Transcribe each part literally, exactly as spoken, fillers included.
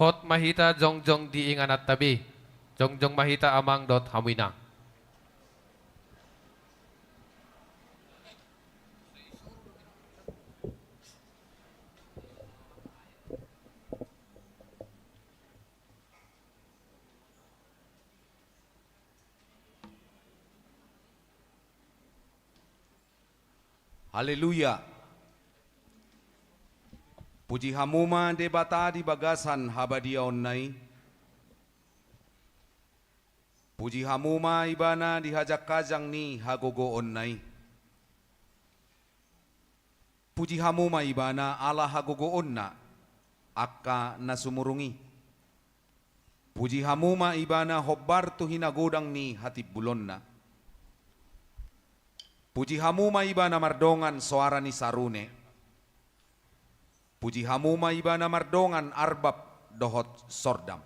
Hot ma hita jongjong di ingananta be. Jongjong ma hita amang dohot hamu inang. Haleluya. Puji hamu ma Debata di bagasan habadiaonna i. Puji hamu ma Ibana di hajangkajang ni hagogoonna i. Puji hamu ma Ibana ala hagogoonna angka na sumurung i. Puji hamu ma Ibana hombar tu hinagodang ni hatimbulonna. Puji hamu ma Ibana mardongan soara ni sarune. Puji hamu ma Ibana mardongan arbab dohot sordam.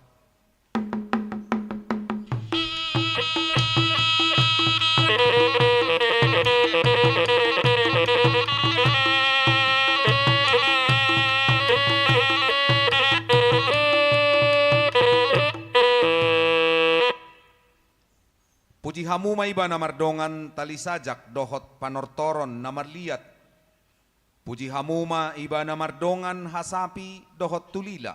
Puji hamu ma Ibana mardongan tali sajak dohot panortoron na marliat. Puji hamu ma Ibana mardongan hasapi dohot tulila.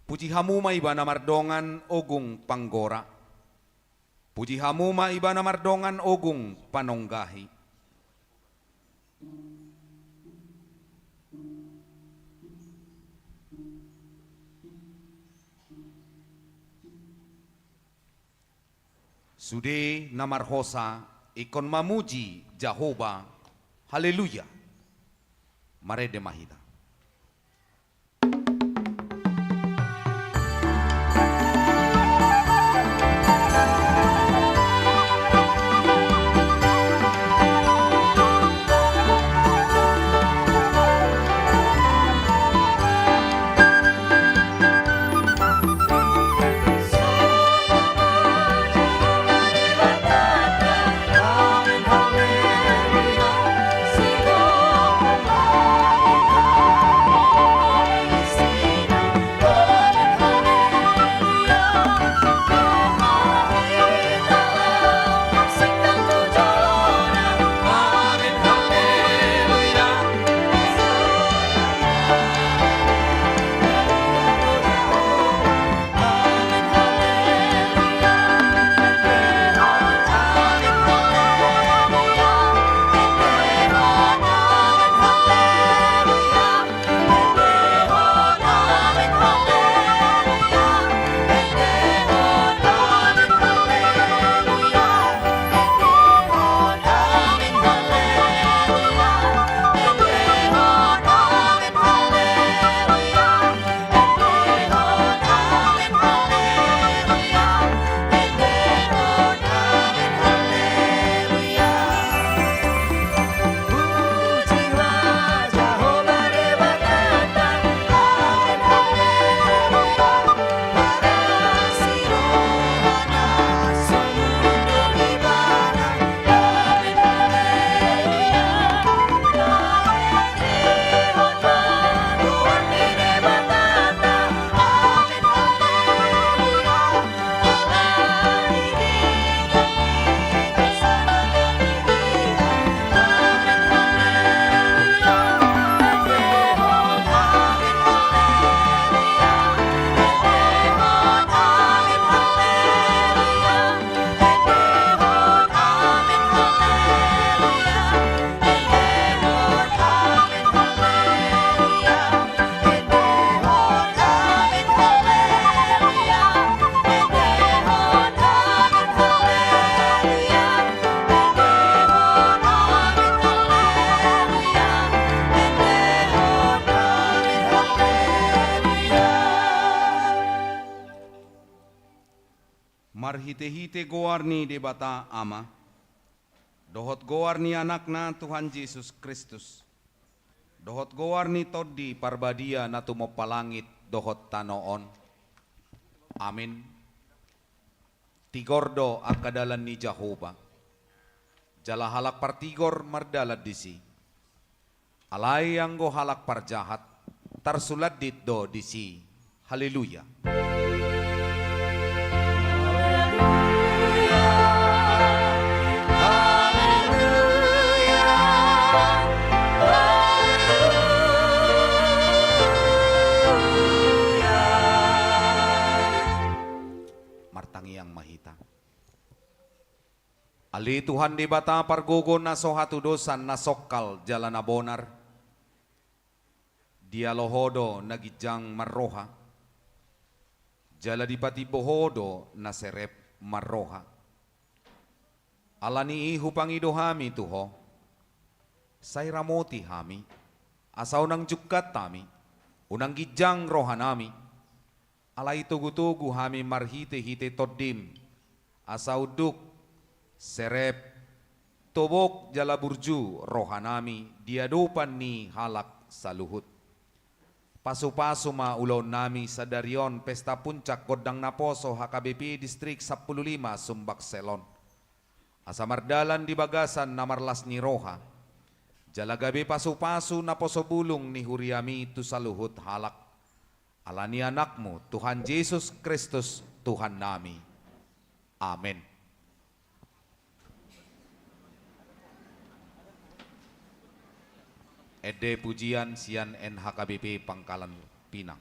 Puji hamu ma Ibana mardongan ogung panggora. Puji hamu ma Ibana mardongan ogung panonggahi. Sude na marhosa ingkon mamuji Jahowa. Haleluya. Marende ma hita. Marhitehite goar ni Debata Ama, dohot goar ni Anakna Tuhan Jesus Kristus, Dohot goar ni Tondi Parbadia na tumompa langit dohot tano on. Amin. Tigor do angka dalan ni Jahowa, jala halak partigor mardalan disi. Alai anggo halak parjahat, tarsulandit do disi. Haleluya. Martangiang ma hita. Ale Tuhan Debata pargogo na so hatudosan, na songkal jala na bonar, dialo Ho do na ginjang marroha, jala dipatimbo Ho do na serep marroha. Ala ni i hupangido hami tu Ho, sai ramoti hami, asa unang jungkat hami, unang ginjang rohanami, alai togutogu hami marhitehite Tondim, asa unduk, serep, tobok jala burju rohanami di adopan ni halak saluhut. Pasupasu ma ulaonnami sadari on pesta puncak gondang naposo H K B P Distrik sampulu lima Sumbaksel on. Asa mardalan di bagasan na marlas ni roha, jala gabe pasupasu naposo bulung ni huriami tu saluhut halak. Ala ni Anakmu, Tuhan Jesus Kristus, Tuhannami. Amen. Ende pujian sian N H K B P Pangkalan Pinang.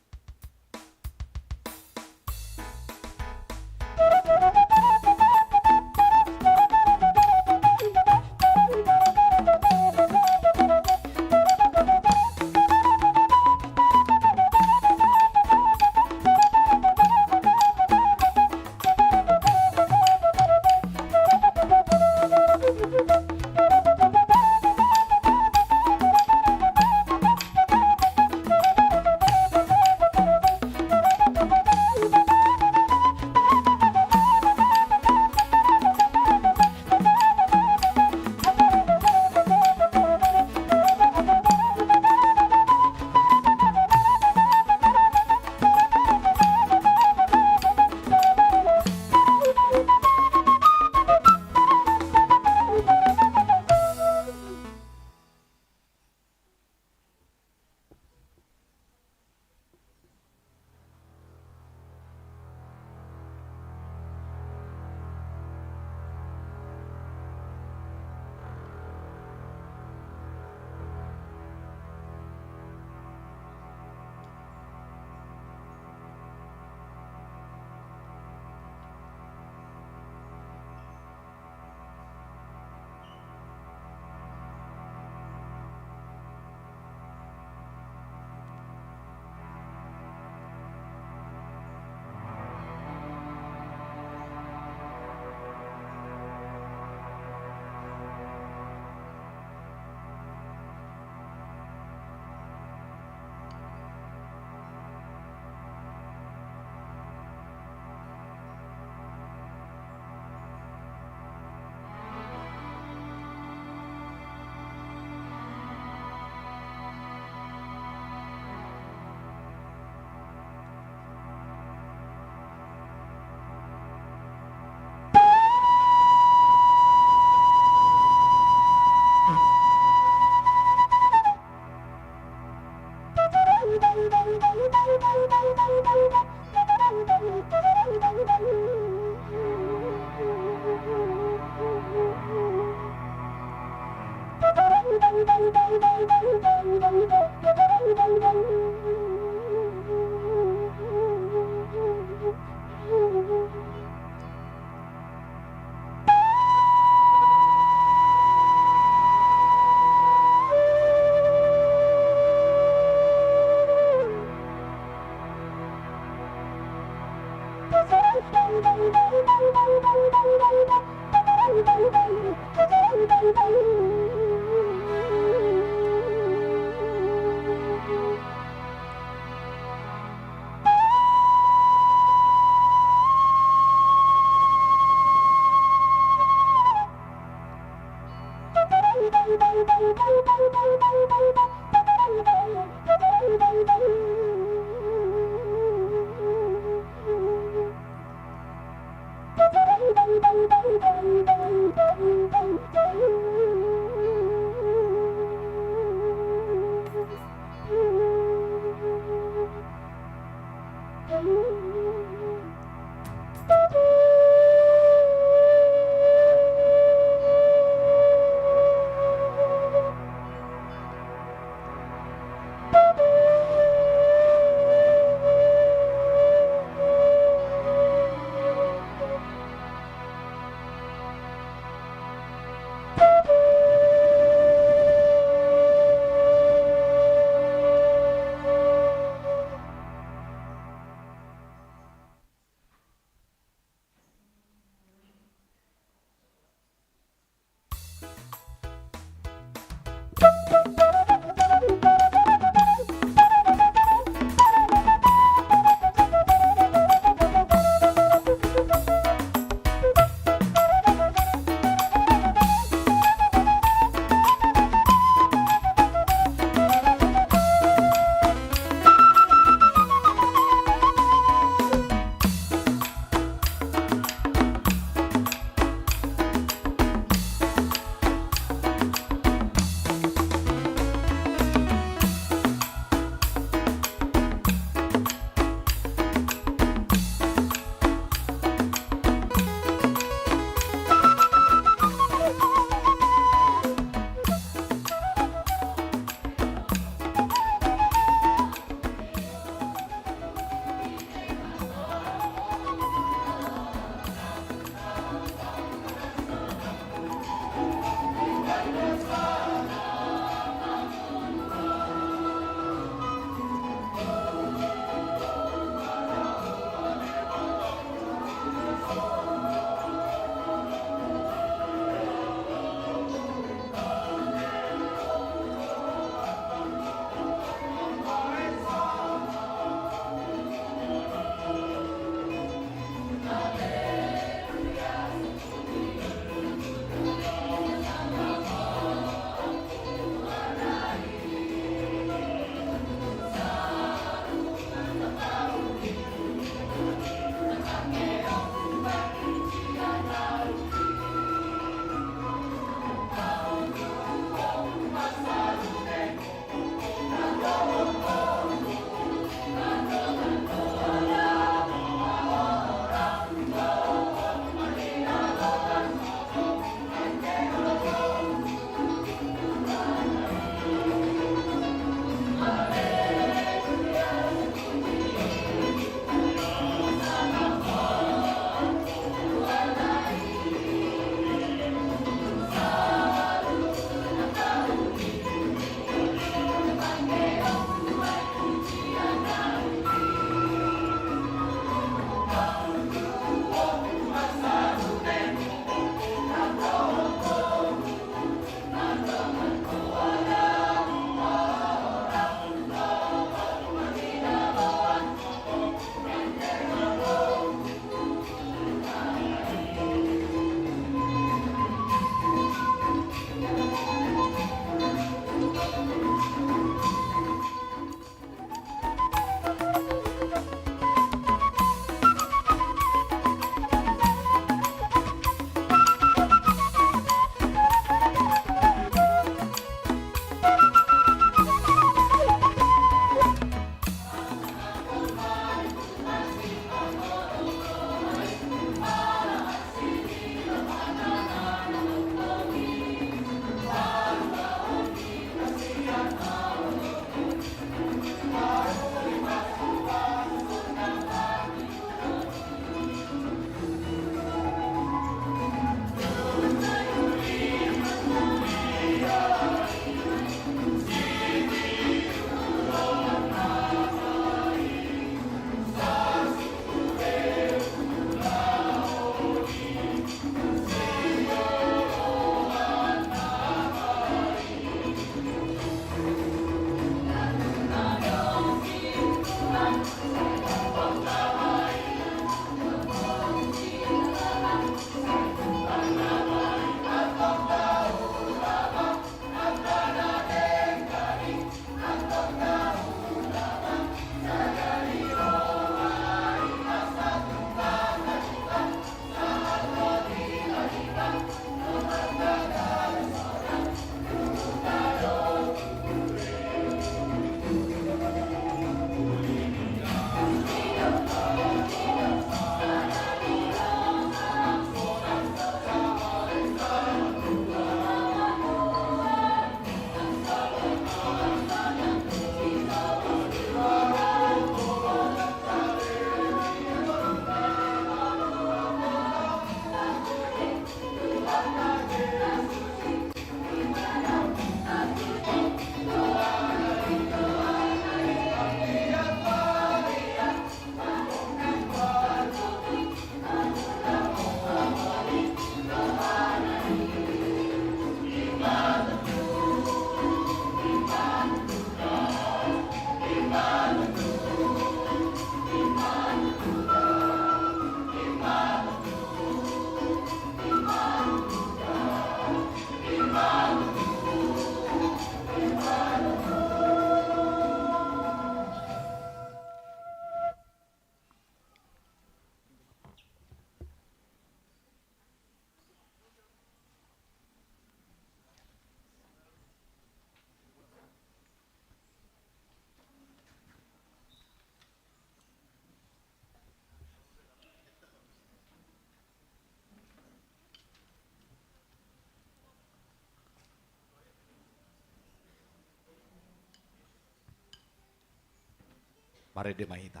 Marende ma hita.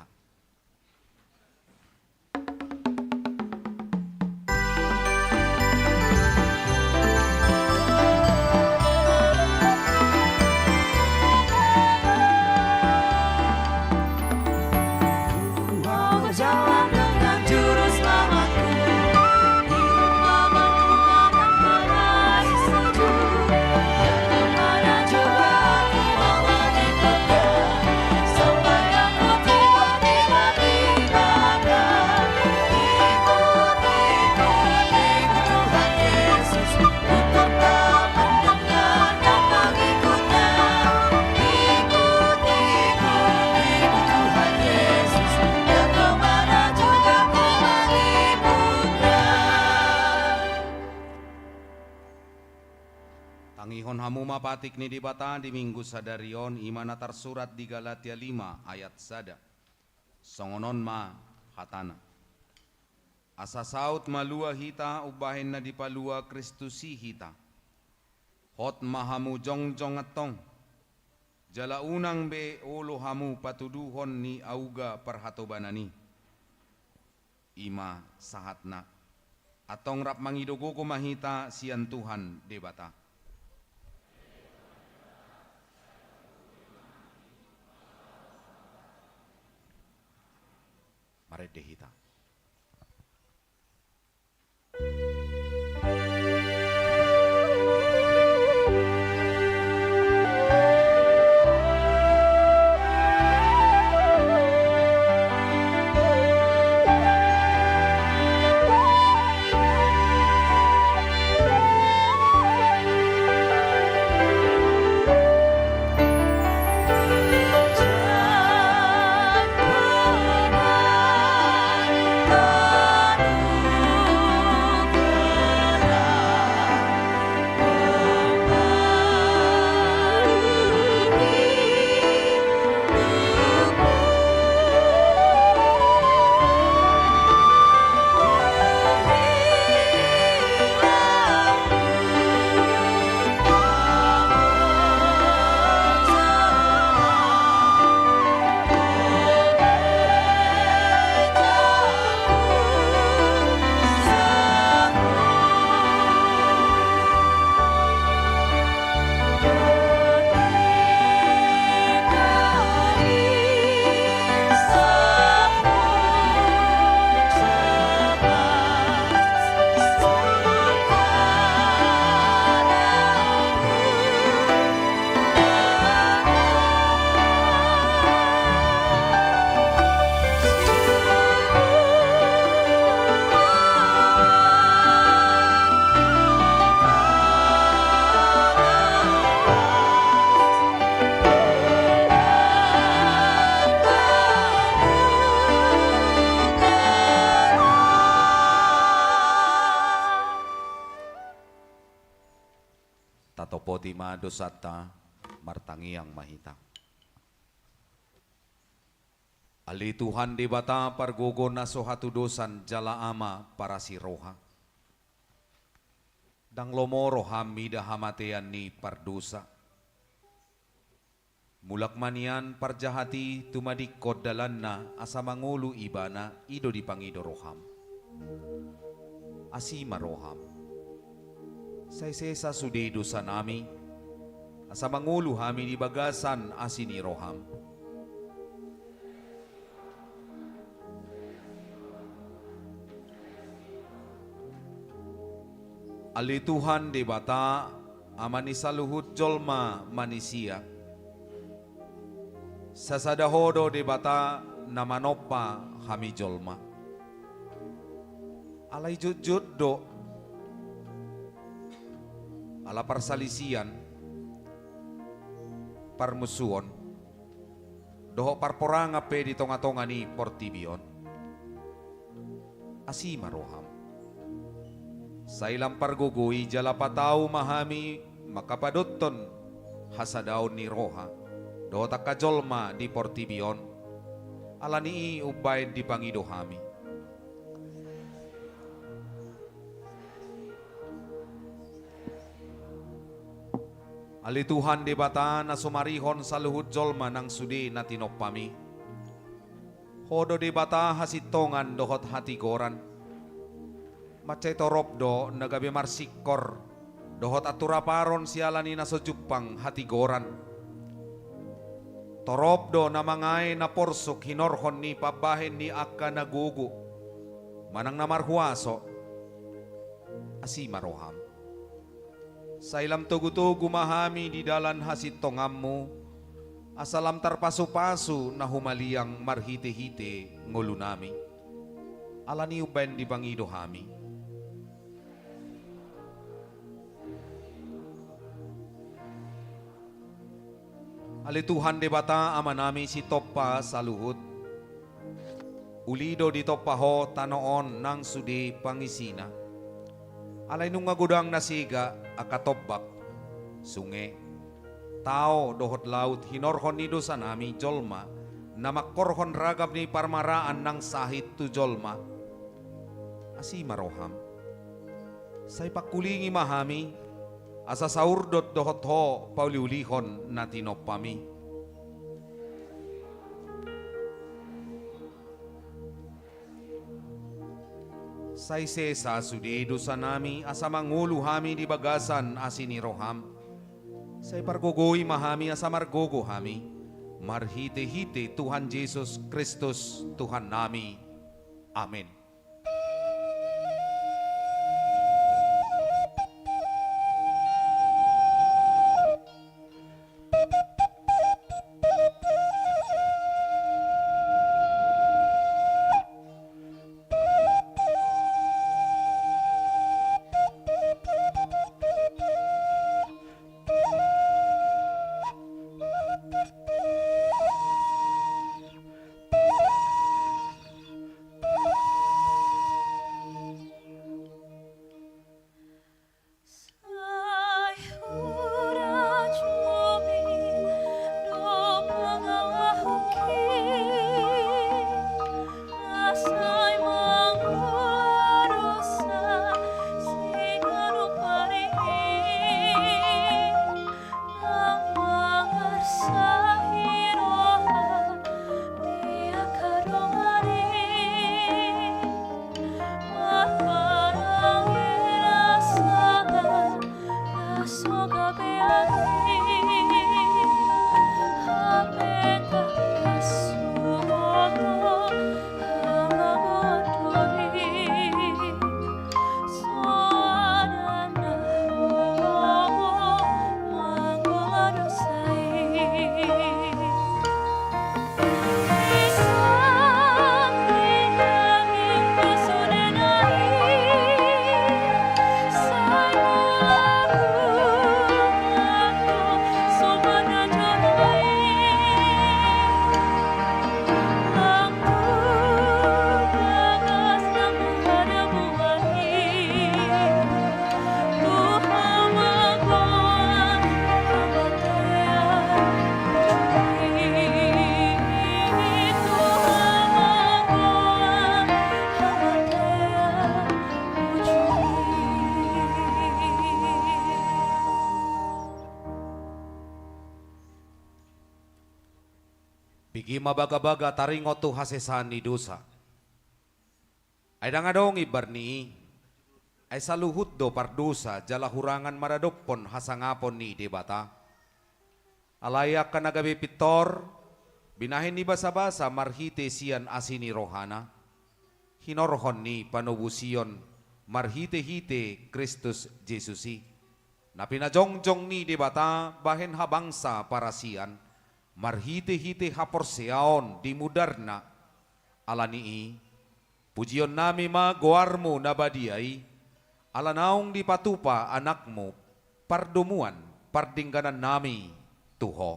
Tangihon hamu ma patik ni Debata di Minggu sadari on, i ma na tarsurat di Galatia lima ayat sada. Songon on ma hatana. Asa saut malua hita umbahen na dipalua Kristus i hita. Hot ma hamu jongjong antong, jala unang be olo hamu patuduhon ni auga parhatobanan i. I ma sahatna. Antong rap mangido gogo ma hita sian Tuhan Debata. Marende hita. Tatopoti ma dosanta, martangiang ma hita. Ale Tuhan Debata pargogo na so hatudosan jala Ama parasi roha. Ndang lomo roham mida hamatean ni pardosa. Mulak ma nian parjahat i tumadingkon dalanna asa mangolu ibana, i do dipangido roham. Asi ma roham. Sai sesa sude dosanami, asa mangolu hami di bagasan asi ni roham. Ale Tuhan Debata, Ama ni saluhut jolma manisia. Sasada Ho do Debata na manompa hami jolma. Alai jotjot do ala parsalisian, parmusuon, dohot parporangan pe di tongatonga ni portibi on. Asi ma roham. Sai lam pargogoi jala patau ma hami mangkapadothon hasadaon ni roha dohot angka jolma di portibi on. Ala ni i umbaen dipangido hami. Ale Tuhan Debata na sumarihon saluhut jolma nang sude na tinompami. Ho do Debata hasintongan dohot hatigoran. Mansai torop do na gabe marsingkor dohot anturaparon siala ni na so jumpang hatigoran. Torop do na mangae na porsuk hinorhon ni pambahen ni angka na gogo manang na marhuaso. Asi ma roham. Sai lam togutogu ma hami di dalan hasintonganmu, asa lam tarpasupasu na humaliang marhitehite ngolunami. Ala ni umbahen dipangido hami. Ale Tuhan Debata Amanami sitompa saluhut. Uli do ditompa Ho tano on nang sude pangisina. Alai nunga godang na sega angka tombak, sunge, tao dohot laut hinorhon ni dosanami jolma, na mangkorhon ragam ni parmaraan nang sahit tu jolma. Asi ma roham. Sai pangkulingi ma hami, asa saurdot dohot Ho pauliulihon na tinompami. Sai sesa sude dosanami asa mangolu hami di bagasan asi ni roham. Sai pargogoi ma hami asa margogo hami, marhitehite Tuhan Jesus Kristus Tuhannami. Amen. Pigi ma bagabaga taringot tu hasesaan ni dosa. Ai ndang adong imbar ni i. Ai saluhut do pardosa jala hurangan maradophon hasangapon ni Debata. Alai angka na gabe pintor, binahen ni basabasa marhite sian asi ni rohana, hinorhon ni panobusion marhitehite Kristus Jesus i, na pinajongjong ni Debata bahen habangsa parasian, marhitehite haporseaon di mudarna. Ala ni i, pujionnami ma goarmu na badia i, ala naung dipatupa anakmu, pardomuan pardengganannami tu ho.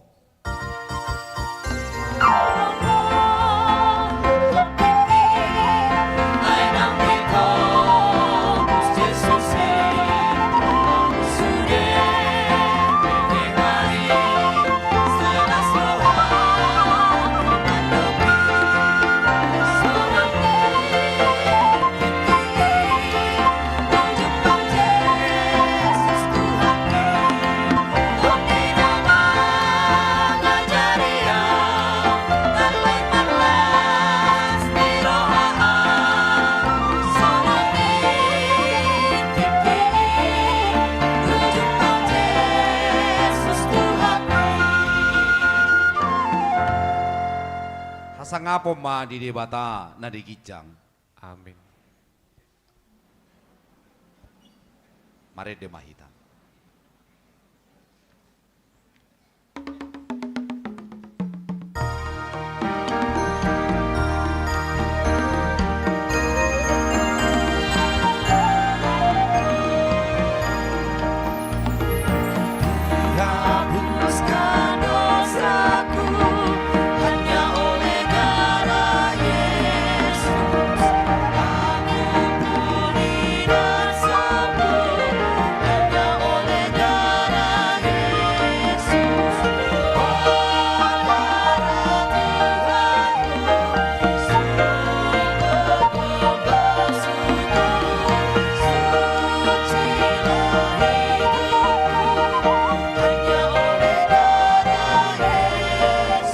Sangapon ma di Debata na di ginjang. Amin. Marende ma hita. Dihapuskan dosaku hanya oleh darah Yesus. Aku pulih dan sembuh hanya oleh darah Yesus. Oh, darah Tuhanku, sungguh bersyukur, sucilah hidupku hanya oleh darah Yesus.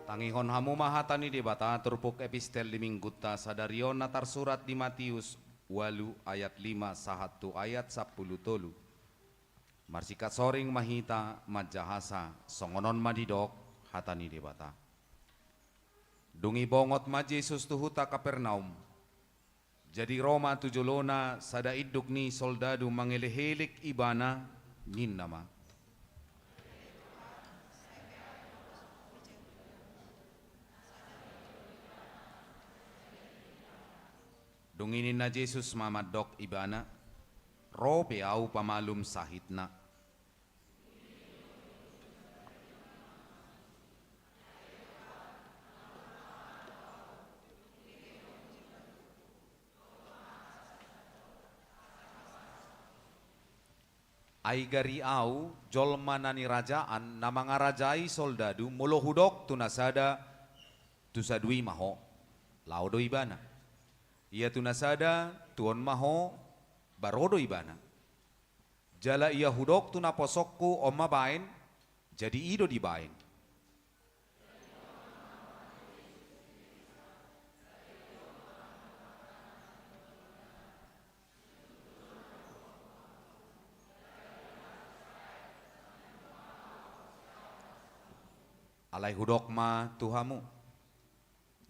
Tangihon hamu ma hata ni Debata, turpuk epistel di minggunta sadari on na tarsurat di Matius ualu ayat lima sahat tu ayat sampulu tolu. Marsingkat soring ma hita manjahasa, songon on ma didok hata ni Debata. Dung i bongot ma Jesus tu huta Kapernaum. Jadi ro ma tu jolona sada induk ni soldadu mangelekelek Ibana, ninna ma: Dung i ninna Jesus ma mandok ibana: Ro pe Ahu pamalum sahitna. Ai gari Ahu jolma na nirajaan na mangarajai soldadu, molo hudok tu na sada: Tu sadui ma ho, laho do ibana. Ia tu na sada: Tu on ma ho, ba ro do ibana. Jala ia hudok tu naposongku: On ma baen, jadi i do dibaen. Alai hudok ma tu hamu: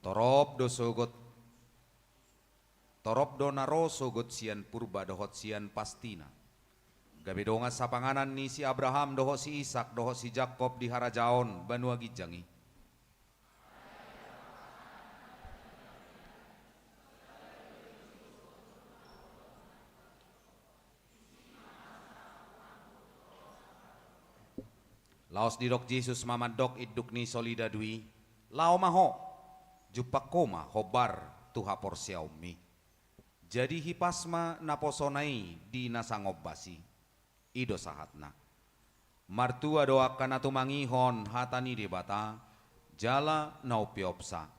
Torop do sogot, torop do na ro sogot sian purba dohot sian pastina. Gabe dongan sapanganan ni si Abraham dohot si Isak dohot si Jakob di harajaon banua ginjang i. Laos didok Jesus ma mandok induk ni soldadu i: Laho ma ho, jumpang ho ma hombar tu haporseaonmi. Jadi hipas ma naposona i di na sangombas i. I do sahatna. Martua do angka na tumangihon hata ni Debata jala na umpeopsa.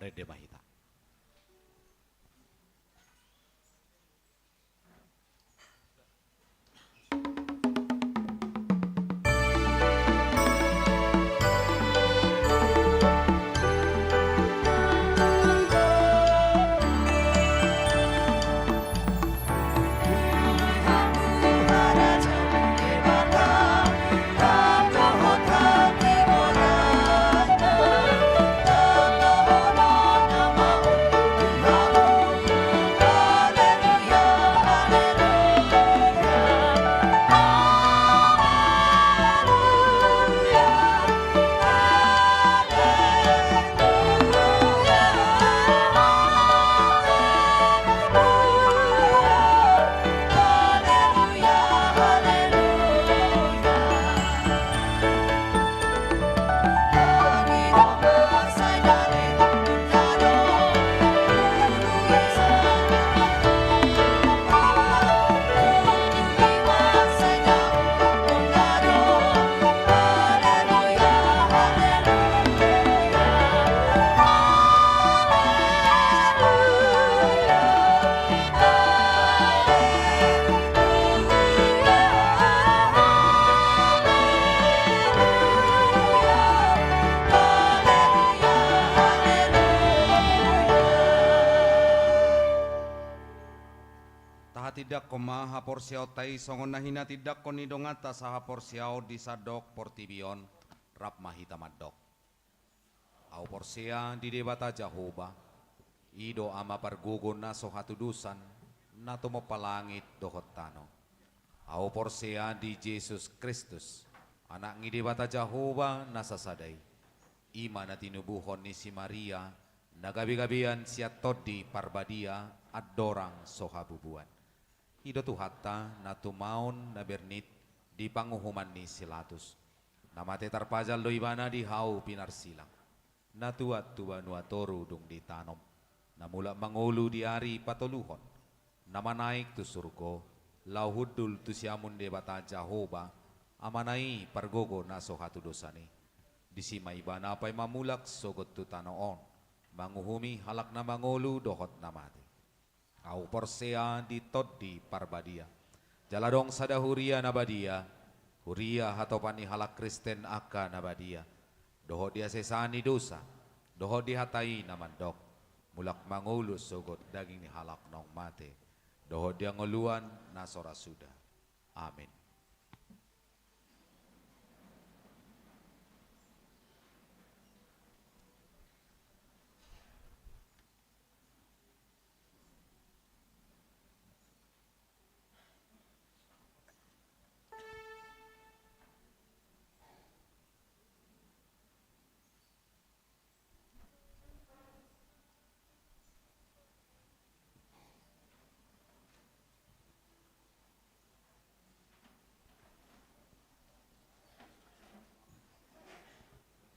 Rende ma hita. Tahatindangkon ma haporseaonta i songon na hinatindangkon ni donganta sahaporseaon di sandok portibi on. Rap ma hita mandok. Ahu porsea di Debata Jahowa, i do Ama pargogo na so hatudosan, na tumompa langit dohot tano. Ahu porsea di Jesus Kristus, Anak ni Debata Jahowa na sasada i. I ma na tinubuhon ni si Maria, na gabegabean sian Tondi Parbadia, andorang so habubuan. I do Tuhanta na tumaon na bernit di panguhuman ni si Latus. Na mate tarpajal do ibana di hau pinarsilang. Na tuat tu banua toru dung ditanom. Na mulak mangolu di ari patoluhon. Na manaek tu surgo, laho hundul tu siamun Debata Jahowa, Amana i pargogo na so hatudosan i. Disi ma ibana paima mulak sogot tu tano on, manguhumi halak na mangolu dohot na mate. Ahu porsea di Tondi Parbadia. Jala adong sada huria na badia, huria hatopan ni halak Kristen angka na badia, dohot di hasesaan ni dosa, dohot di hata i na mandok, mulak mangolu sogot daging ni halak naung mate, dohot di hangoluan na so ra suda. Amin.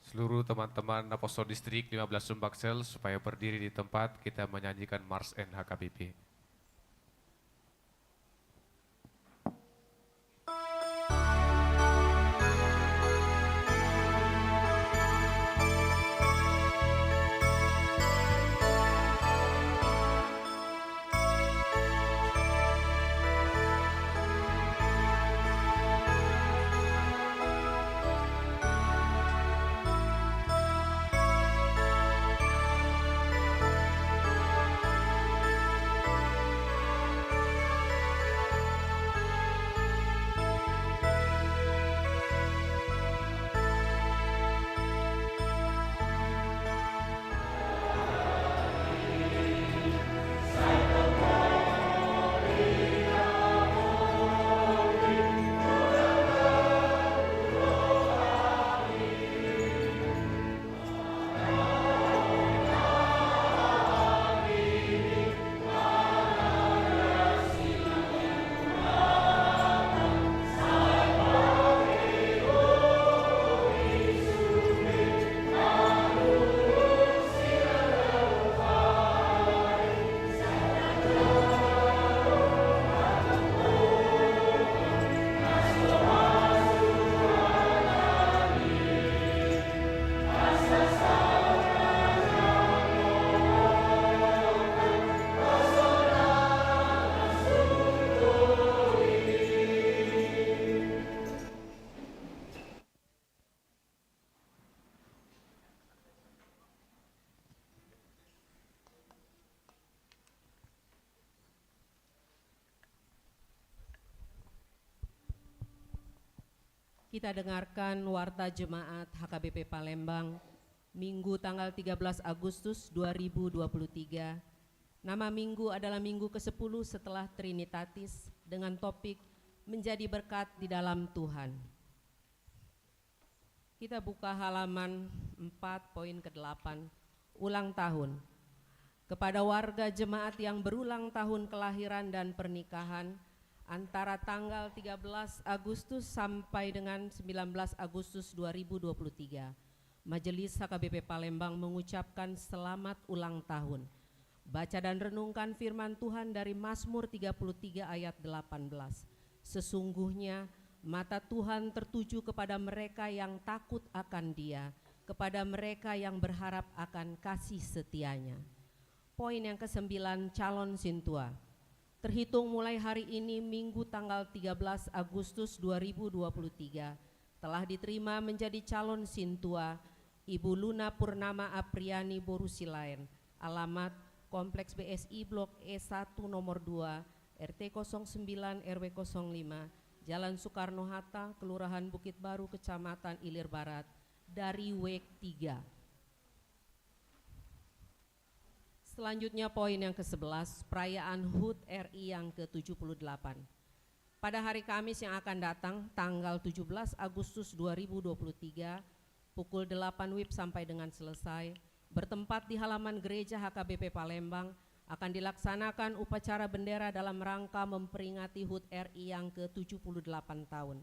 Seluruh teman-teman Apostol Distrik lima belas Sumbaksel, supaya berdiri di tempat, kita menyanyikan Mars N H K B P. Kita dengarkan Warta Jemaat H K B P Palembang, Minggu tanggal tiga belas Agustus dua ribu dua puluh tiga. Nama minggu adalah minggu kesepuluh setelah Trinitatis, dengan topik Menjadi Berkat di Dalam Tuhan. Kita buka halaman empat, poin kedelapan, ulang tahun. Kepada warga jemaat yang berulang tahun kelahiran dan pernikahan antara tanggal tiga belas Agustus sampai dengan sembilan belas Agustus dua ribu dua puluh tiga, Majelis H K B P Palembang mengucapkan selamat ulang tahun. Baca dan renungkan firman Tuhan dari Mazmur tiga puluh tiga ayat delapan belas. Sesungguhnya mata Tuhan tertuju kepada mereka yang takut akan Dia, kepada mereka yang berharap akan kasih setia-Nya. Poin yang kesembilan, calon sintua. Terhitung mulai hari ini, Minggu tanggal tiga belas Agustus dua ribu dua puluh tiga, telah diterima menjadi calon sintua Ibu Luna Purnama Apriani boru Silaen, alamat Kompleks B S I Blok E satu nomor dua, R T kosong sembilan R W kosong lima, Jalan Soekarno-Hatta, Kelurahan Bukit Baru, Kecamatan Ilir Barat, dari WEK tiga. Selanjutnya, poin yang kesebelas, perayaan HUT R I yang ketujuh puluh delapan. Pada hari Kamis yang akan datang, tanggal tujuh belas Agustus dua ribu dua puluh tiga, pukul delapan WIB sampai dengan selesai, bertempat di halaman gereja H K B P Palembang, akan dilaksanakan upacara bendera dalam rangka memperingati HUT R I yang ketujuh puluh delapan tahun.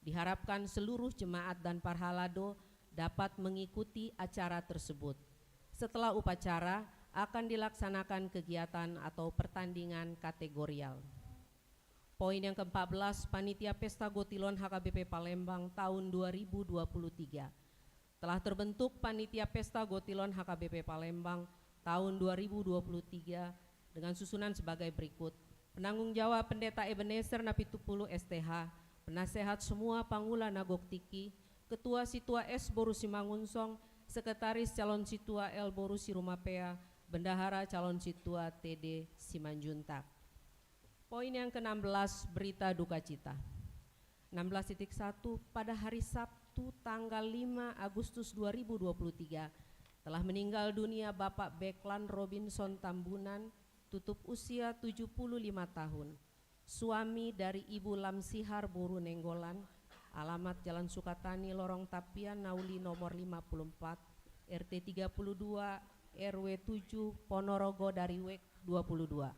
Diharapkan seluruh jemaat dan parhalado dapat mengikuti acara tersebut. Setelah upacara, akan dilaksanakan kegiatan atau pertandingan kategorial. Poin yang keempat belas, Panitia Pesta Gotilon H K B P Palembang tahun dua ribu dua puluh tiga. Telah terbentuk Panitia Pesta Gotilon H K B P Palembang tahun dua ribu dua puluh tiga dengan susunan sebagai berikut. Penanggung jawab, Pendeta Ebenezer Napitupulu, S T H, penasehat semua pangula na gok tingki, Ketua Sintua S boru Simangunsong, Sekretaris Calon Sintua L boru Sirumapea, Bendahara Calon Sintua T D Simanjuntak. Poin yang keenam belas, berita duka cita. Enam belas titik satu, pada hari Sabtu tanggal lima Agustus dua ribu dua puluh tiga, telah meninggal dunia Bapak Beklan Robinson Tambunan, tutup usia tujuh puluh lima tahun. Suami dari Ibu Lamsihar boru Nenggolan, alamat Jalan Sukatani, Lorong Tapian, Nauli nomor lima puluh empat, R T tiga puluh dua, R W tujuh, Ponorogo, dari WEK dua puluh dua.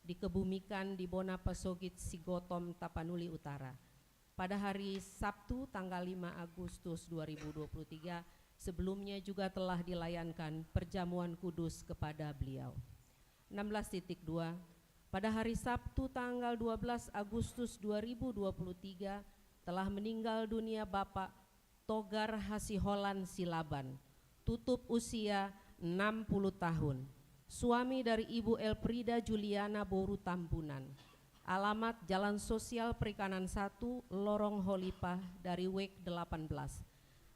Dikebumikan di Bona Pasogit, Sigotom, Tapanuli Utara, pada hari Sabtu tanggal lima Agustus dua ribu dua puluh tiga. Sebelumnya juga telah dilayankan perjamuan kudus kepada beliau. Enam belas titik dua, pada hari Sabtu tanggal dua belas Agustus dua ribu dua puluh tiga, telah meninggal dunia Bapak Togar Hasiholan Silaban, tutup usia enam puluh tahun. Suami dari Ibu Elfrida Juliana boru Tambunan. Alamat Jalan Sosial Perikanan satu, Lorong Holipah, dari WEK delapan belas.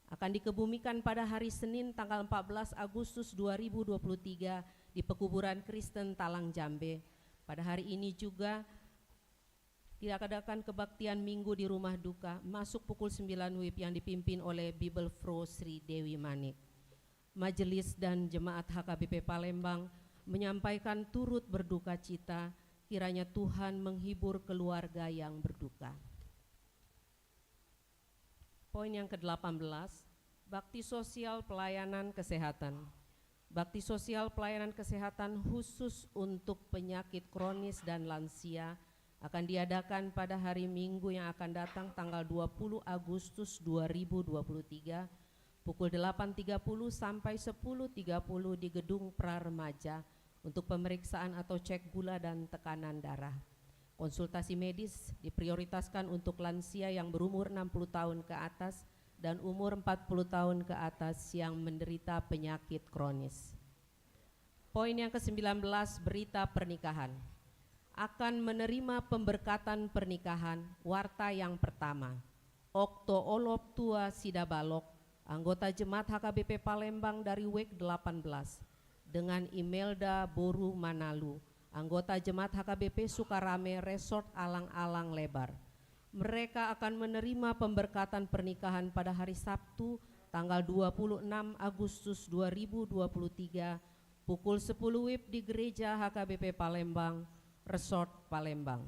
Akan dikebumikan pada hari Senin tanggal empat belas Agustus dua ribu dua puluh tiga di Pekuburan Kristen Talang Jambe. Pada hari ini juga diadakan kebaktian Minggu di rumah duka, masuk pukul sembilan WIB, yang dipimpin oleh Bibelvrouw Sri Dewi Manik. Majelis dan jemaat H K B P Palembang menyampaikan turut berduka cita, kiranya Tuhan menghibur keluarga yang berduka. Poin yang kedelapan belas, bakti sosial pelayanan kesehatan. Bakti sosial pelayanan kesehatan khusus untuk penyakit kronis dan lansia akan diadakan pada hari Minggu yang akan datang, tanggal dua puluh Agustus dua ribu dua puluh tiga, pukul delapan tiga puluh sampai sepuluh tiga puluh di Gedung Pra Remaja untuk pemeriksaan atau cek gula dan tekanan darah. Konsultasi medis diprioritaskan untuk lansia yang berumur enam puluh tahun ke atas dan umur empat puluh tahun ke atas yang menderita penyakit kronis. Poin yang kesembilan belas, berita pernikahan. Akan menerima pemberkatan pernikahan, warta yang pertama, Okto Olop Tua Sidabalok, anggota jemaat H K B P Palembang dari WEK delapan belas, dengan Imelda boru Manalu, anggota jemaat H K B P Sukarame Resort Alang-Alang Lebar. Mereka akan menerima pemberkatan pernikahan pada hari Sabtu, tanggal dua puluh enam Agustus dua ribu dua puluh tiga, pukul sepuluh wib di Gereja H K B P Palembang, Resort Palembang.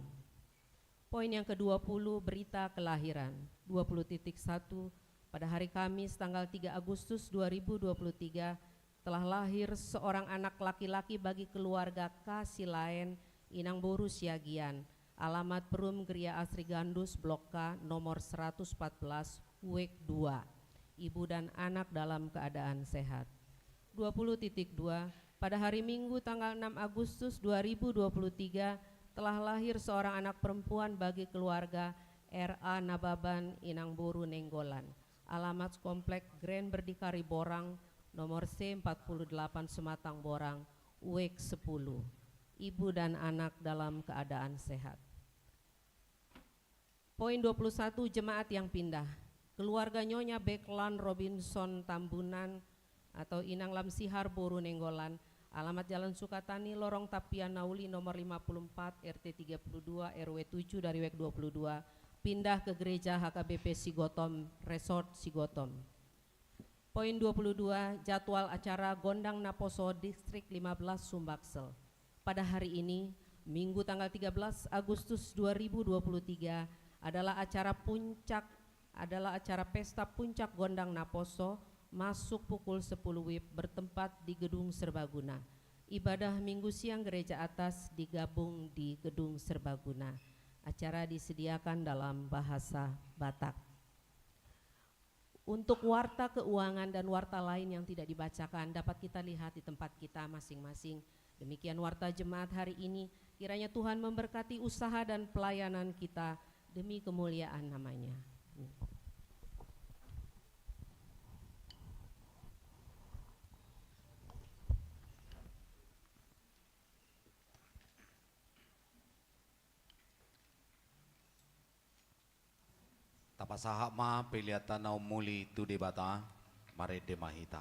Poin yang kedua puluh, berita kelahiran. Dua puluh titik satu, pada hari Kamis tanggal tiga Agustus dua ribu dua puluh tiga, telah lahir seorang anak laki-laki bagi keluarga K. Silaen, Inang Boru Siagian, alamat Perum Geria Asri Gandus, Blok K, nomor seratus empat belas, wik dua. Ibu dan anak dalam keadaan sehat. Dua puluh titik dua, pada hari Minggu tanggal enam Agustus dua ribu dua puluh tiga, telah lahir seorang anak perempuan bagi keluarga R A Nababan, Inang Boru Nenggolan, alamat Komplek Grand Berdikari Borang, nomor C empat puluh delapan Sematang Borang, wik sepuluh. Ibu dan anak dalam keadaan sehat. Poin dua puluh satu, jemaat yang pindah. Keluarga Nyonya Beklan Robinson Tambunan atau Inang Lamsihar Boru Nenggolan, alamat Jalan Sukatani, Lorong Tapian Nauli, nomor lima puluh empat, R T tiga puluh dua, R W tujuh dari wik dua puluh dua, pindah ke Gereja H K B P Sigotom, Resort Sigotom. Poin dua puluh dua, jadwal acara Gondang Naposo Distrik lima belas Sumbaksel. Pada hari ini, Minggu tanggal tiga belas Agustus dua ribu dua puluh tiga, adalah acara puncak, adalah acara pesta puncak Gondang Naposo, masuk pukul sepuluh wib, bertempat di Gedung Serbaguna. Ibadah Minggu siang gereja atas digabung di Gedung Serbaguna. Acara disediakan dalam bahasa Batak. Untuk warta keuangan dan warta lain yang tidak dibacakan dapat kita lihat di tempat kita masing-masing. Demikian warta jemaat hari ini. Kiranya Tuhan memberkati usaha dan pelayanan kita demi kemuliaan nama-Nya. Tapasahat ma peleanta na ummuli tu Debata, marende ma hita.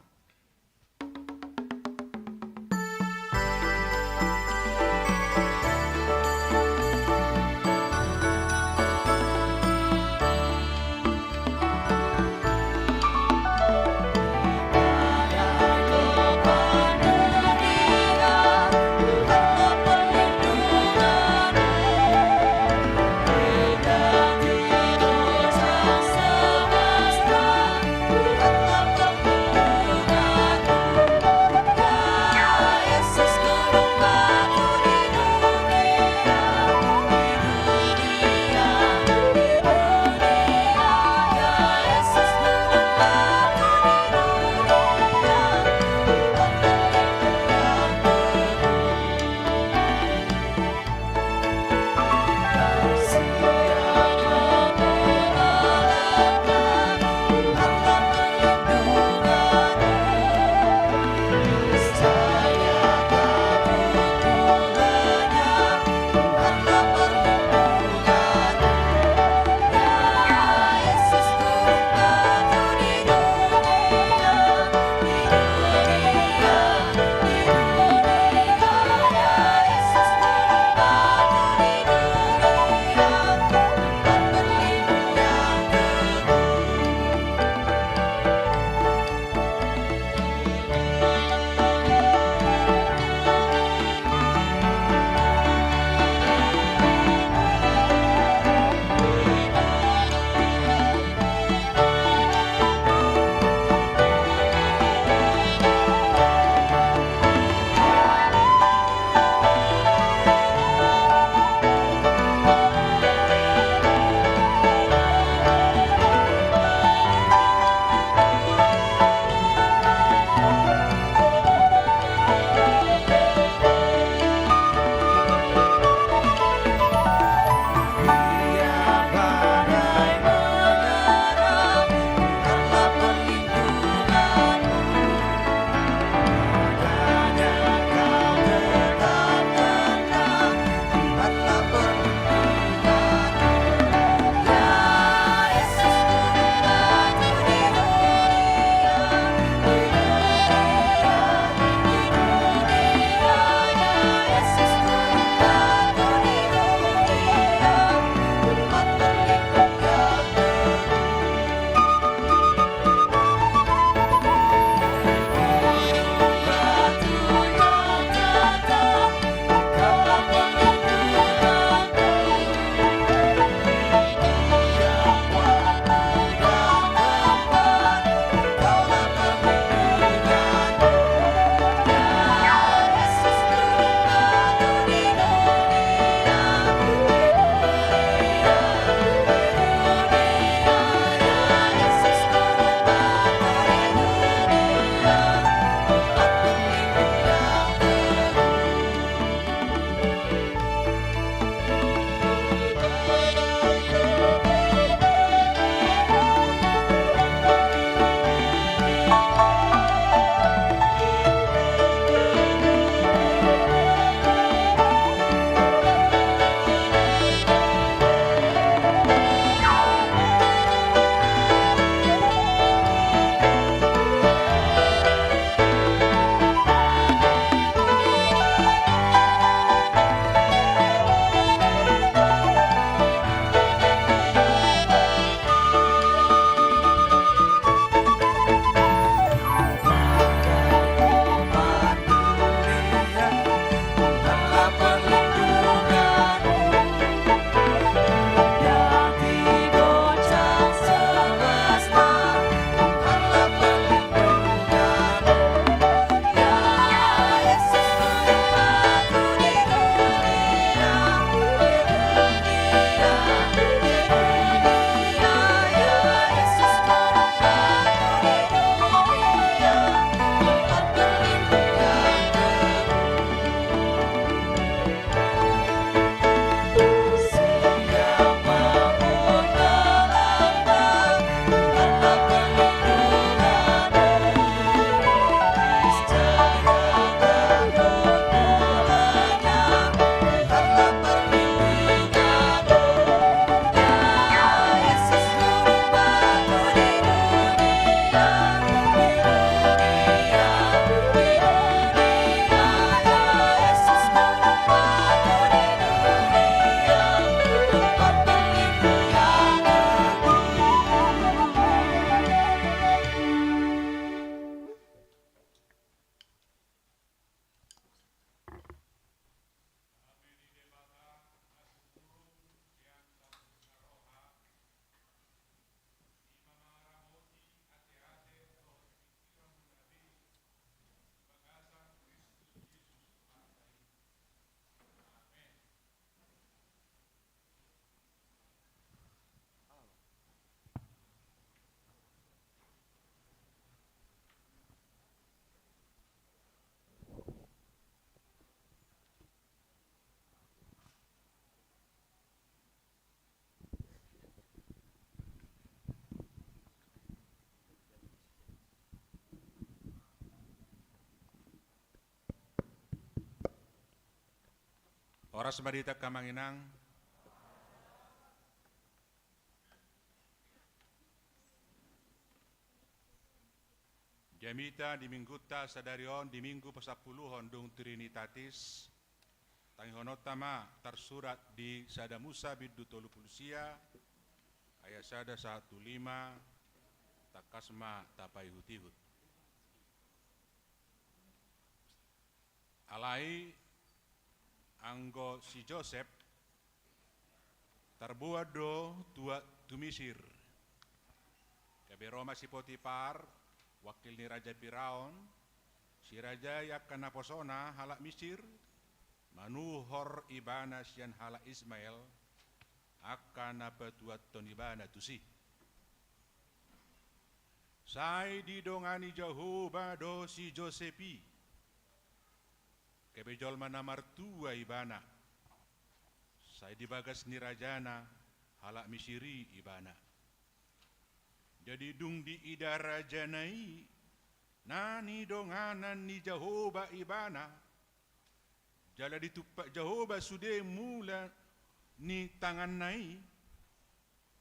Horas ma di hita, angka amang inang. Jamita di Minggunta sadari on, di Minggu pasampuluhon dung Trinitatis, tangihononta ma tarsurat di Sada Musa bindu tolu pulu sia, ayat sada sahat tu lima, tangkas ma tapaihutihut. Alai anggo si Josep tarboan do tuat tu Misir. Gabe ro ma si Potipar, wakil ni raja Firaun, sirajai angka naposona halak Misir, manuhor ibana sian halak Ismael, angka na patuathon ibana tusi. Sai didongani Jahowa do si Josep i, gabe jolma na martua ibana, sai di bagas ni rajana halak Misir i ibana. Jadi dung diida rajana i na nidonganan ni Jahowa ibana, jala ditumpak Jahowa sude mula ni tanganna i,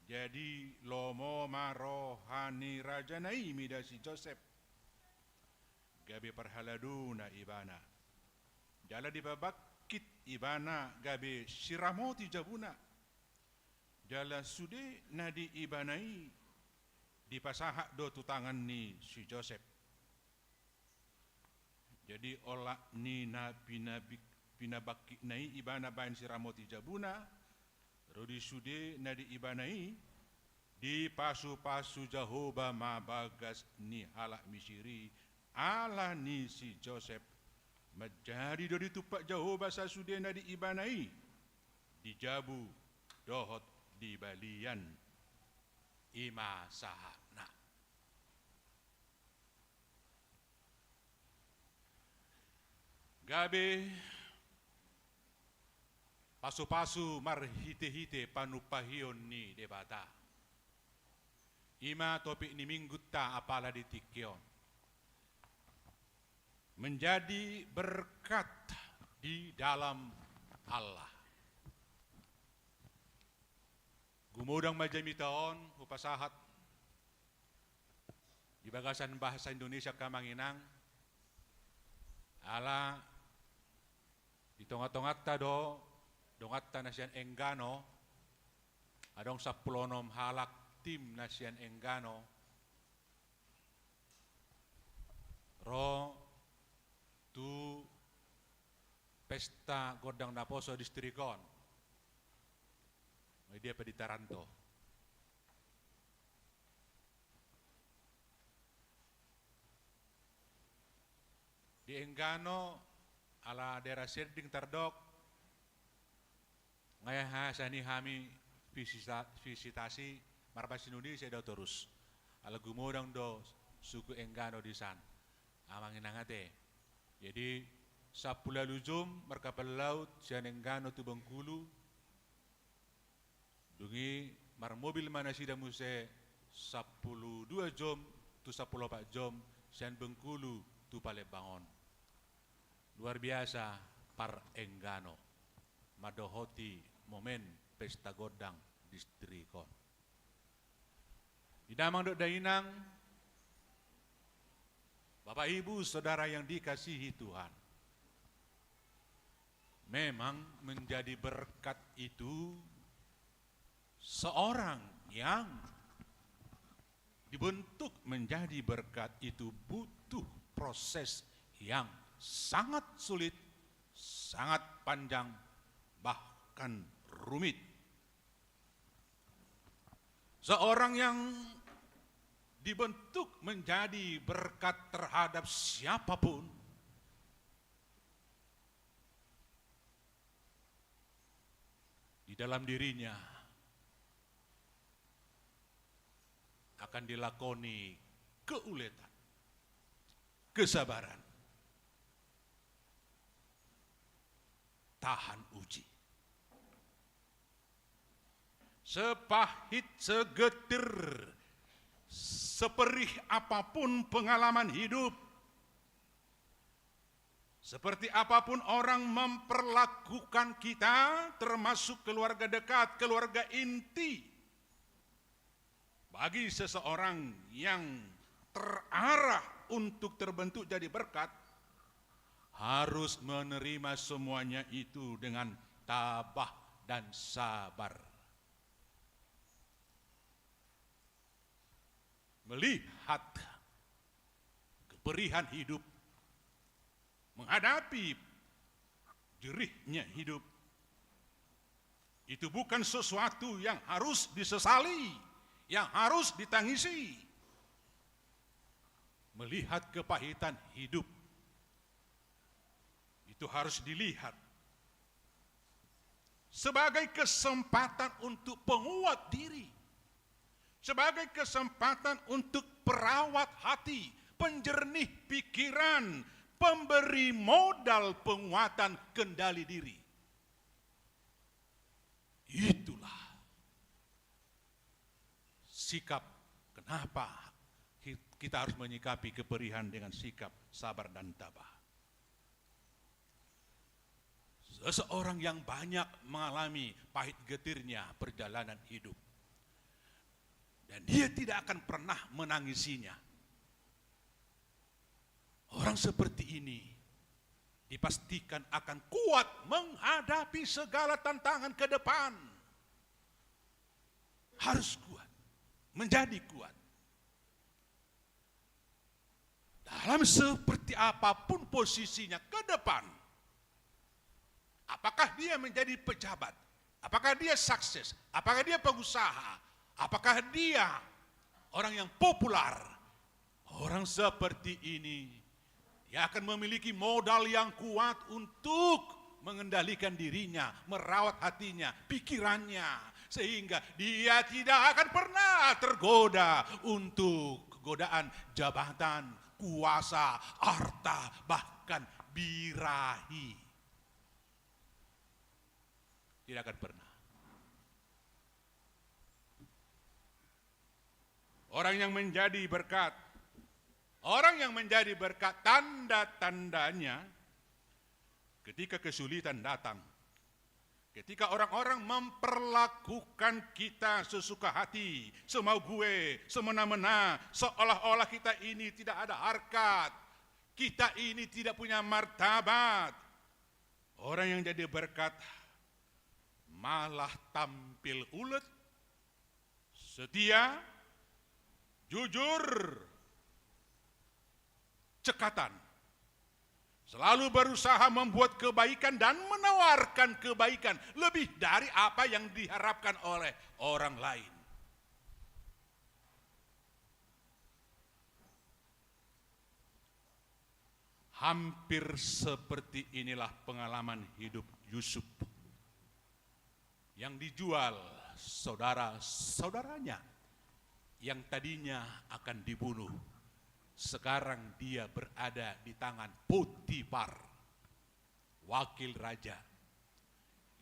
jadi lomo ma roha ni rajana i mida si Josep, gabe parhaladona ibana. Jala dipabangkit ibana gabe siramoti jabuna. Jala sude na di ibana i dipasahat do tu tangan ni si Josep. Jadi olat ni na pinabik-, pinabangkitna i ibana baen siramoti jabuna, ro di sude na di ibana i, dipasupasu Jahowa ma bagas ni halak Misir i ala ni si Josep. Manjadi do ditumpak Jahowa sasude na di ibana i, di jabu dohot di balian. I ma sahatna. Gabe pasupasu marhitehite panumpahion ni Debata. I ma topik ni Minggunta apala di tingki on. Menjadi berkat di dalam Allah. Gumodang ma jamita on hupasahat di bagasan bahasa Indonesia, angka amang inang. Ala di tongatonganta do donganta na sian Enggano, adong sampulu onom halak tim na sian Enggano ro tu pesta gondang naposo distrik on. Nga dia pe di Taranto. Di Enggano, ala daerah Sending tardok, nga ia hasani hami visita-, visitasi marbahasa Indonesia do torus. Ala gumodang do suku Enggano di san. Amang inang ate. Jadi, sampulu ualu jom markapal laut sian Enggano tu Bengkulu. Dung i marmobil ma nasida muse sampulu dua jom tu sampulu opat jom sian Bengkulu tu Palembang on. Luar biasa par Enggano mandohoti momen pesta gondang distrik on. Di damang dohot dainang, Bapak Ibu Saudara yang dikasihi Tuhan, memang menjadi berkat itu, seorang yang dibentuk menjadi berkat itu butuh proses yang sangat sulit, sangat panjang, bahkan rumit. Seorang yang dibentuk menjadi berkat terhadap siapapun, di dalam dirinya akan dilakoni keuletan, kesabaran, tahan uji. Sepahit, segetir, seperih apapun pengalaman hidup, Seperti apapun orang memperlakukan kita, termasuk keluarga dekat, keluarga inti, bagi seseorang yang terarah untuk terbentuk jadi berkat, harus menerima semuanya itu dengan tabah dan sabar. Melihat keperihan hidup, menghadapi jerihnya hidup, itu bukan sesuatu yang harus disesali, yang harus ditangisi. Melihat kepahitan hidup, itu harus dilihat sebagai kesempatan untuk penguat diri, sebagai kesempatan untuk perawat hati, penjernih pikiran, pemberi modal penguatan kendali diri. Itulah sikap, kenapa ki-, kita harus menyikapi keperihan dengan sikap sabar dan tabah. Seseorang yang banyak mengalami pahit getirnya perjalanan hidup, dan dia tidak akan pernah menangisinya. Orang seperti ini dipastikan akan kuat menghadapi segala tantangan ke depan. Harus kuat, menjadi kuat. Dalam seperti apapun posisinya ke depan, apakah dia menjadi pejabat, apakah dia sukses, apakah dia pengusaha, apakah dia orang yang populer, orang seperti ini, dia akan memiliki modal yang kuat untuk mengendalikan dirinya, merawat hatinya, pikirannya, sehingga dia tidak akan pernah tergoda untuk godaan jabatan, kuasa, harta, bahkan birahi. Tidak akan pernah. Orang yang menjadi berkat, orang yang menjadi berkat, tanda-tandanya ketika kesulitan datang, ketika orang-orang memperlakukan kita sesuka hati, semau gue, semena-mena, seolah-olah kita ini tidak ada harkat, kita ini tidak punya martabat. Orang yang jadi berkat malah tampil ulet, setia, jujur, cekatan. Selalu berusaha membuat kebaikan dan menawarkan kebaikan lebih dari apa yang diharapkan oleh orang lain. Hampir seperti inilah pengalaman hidup Yusuf yang dijual saudara-saudaranya yang tadinya akan dibunuh. Sekarang dia berada di tangan Potifar, wakil raja,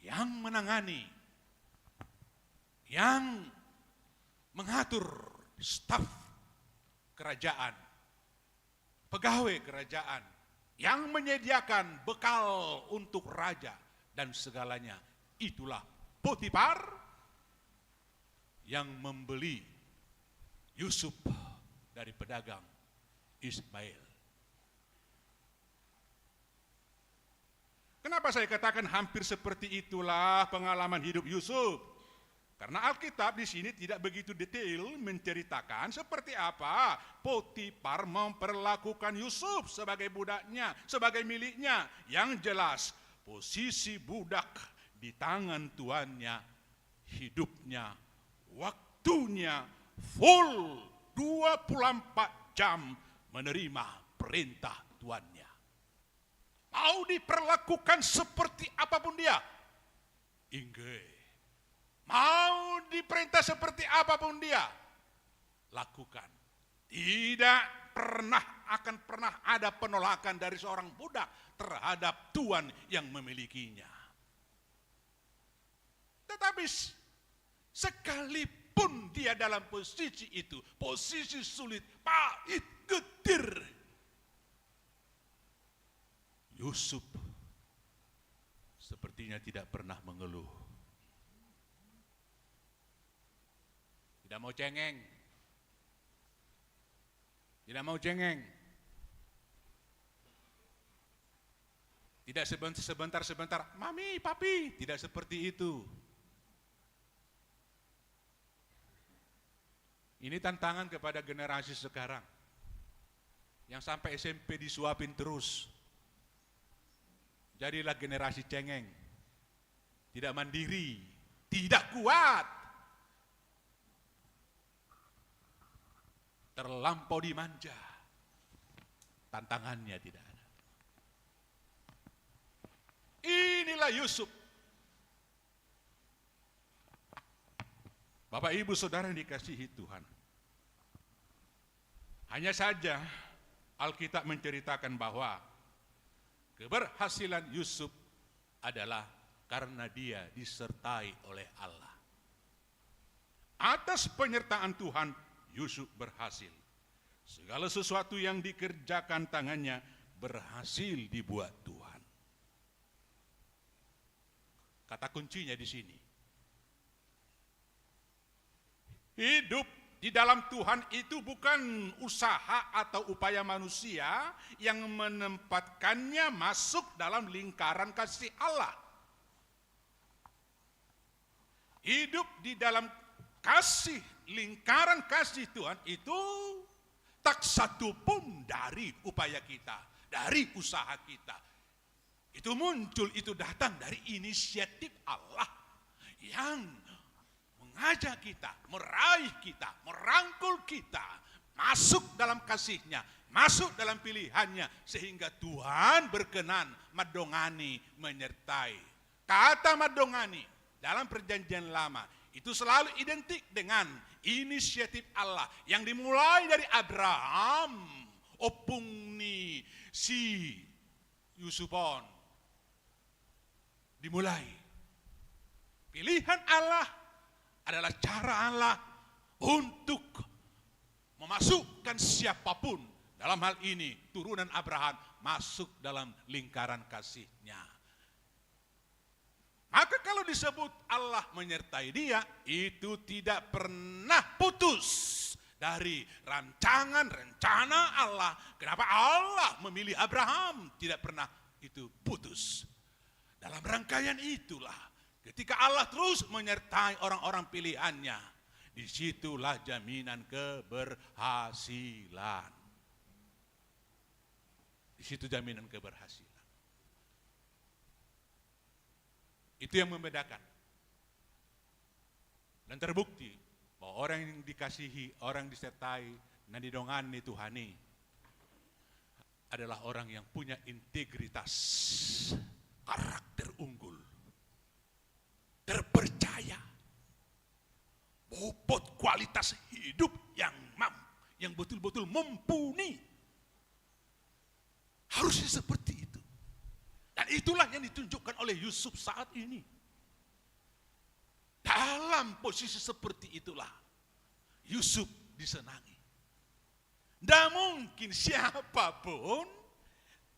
yang menangani, yang mengatur staf kerajaan, pegawai kerajaan, yang menyediakan bekal untuk raja dan segalanya. Itulah Potifar yang membeli Yusuf dari pedagang Ismail. Kenapa saya katakan hampir seperti itulah pengalaman hidup Yusuf? Karena Alkitab di sini tidak begitu detail menceritakan seperti apa Potifar memperlakukan Yusuf sebagai budaknya, sebagai miliknya. Yang jelas, posisi budak di tangan tuannya, hidupnya, waktunya full dua puluh empat jam menerima perintah tuannya. Mau diperlakukan seperti apapun dia, ingge. Mau diperintah seperti apapun dia, lakukan. Tidak pernah akan pernah ada penolakan dari seorang budak terhadap tuan yang memilikinya. Tetapi s-, sekalipun dia dalam posisi itu, posisi sulit, pahit, getir, Yusuf sepertinya tidak pernah mengeluh. Tidak mau cengeng. Tidak mau cengeng. Tidak seben-, sebentar-sebentar, "Mami, Papi," tidak seperti itu. Ini tantangan kepada generasi sekarang yang sampai S M P disuapin terus. Jadilah generasi cengeng, tidak mandiri, tidak kuat, terlampau dimanja. Tantangannya tidak ada. Inilah Yusuf. Bapak, Ibu, Saudara yang dikasihi Tuhan, hanya saja Alkitab menceritakan bahwa keberhasilan Yusuf adalah karena dia disertai oleh Allah. Atas penyertaan Tuhan, Yusuf berhasil. Segala sesuatu yang dikerjakan tangannya berhasil dibuat Tuhan. Kata kuncinya di sini. Hidup di dalam Tuhan itu bukan usaha atau upaya manusia yang menempatkannya masuk dalam lingkaran kasih Allah. Hidup di dalam kasih, lingkaran kasih Tuhan itu tak satu pun dari upaya kita, dari usaha kita. Itu muncul, itu datang dari inisiatif Allah yang mengajak kita, meraih kita, merangkul kita masuk dalam kasih-Nya, masuk dalam pilihan-Nya, sehingga Tuhan berkenan mandongani, menyertai. Kata mandongani dalam Perjanjian Lama itu selalu identik dengan inisiatif Allah yang dimulai dari Abraham, ompung ni si Yusuf on. Dimulai. Pilihan Allah adalah cara Allah untuk memasukkan siapapun, dalam hal ini turunan Abraham, masuk dalam lingkaran kasih-Nya. Maka kalau disebut Allah menyertai dia, itu tidak pernah putus dari rancangan, rencana Allah. Kenapa Allah memilih Abraham? Tidak pernah itu putus. Dalam rangkaian itulah, ketika Allah terus menyertai orang-orang pilihan-Nya, di situlah jaminan keberhasilan. Di situ jaminan keberhasilan. Itu yang membedakan. Dan terbukti bahwa orang yang dikasihi, orang yang disertai, na didongani Tuhan i adalah orang yang punya integritas, karakter unggul, terpercaya, bobot kualitas hidup yang mam-, yang betul-betul mumpuni. Harusnya seperti itu. Dan itulah yang ditunjukkan oleh Yusuf saat ini. Dalam posisi seperti itulah Yusuf disenangi. Nggak mungkin siapapun,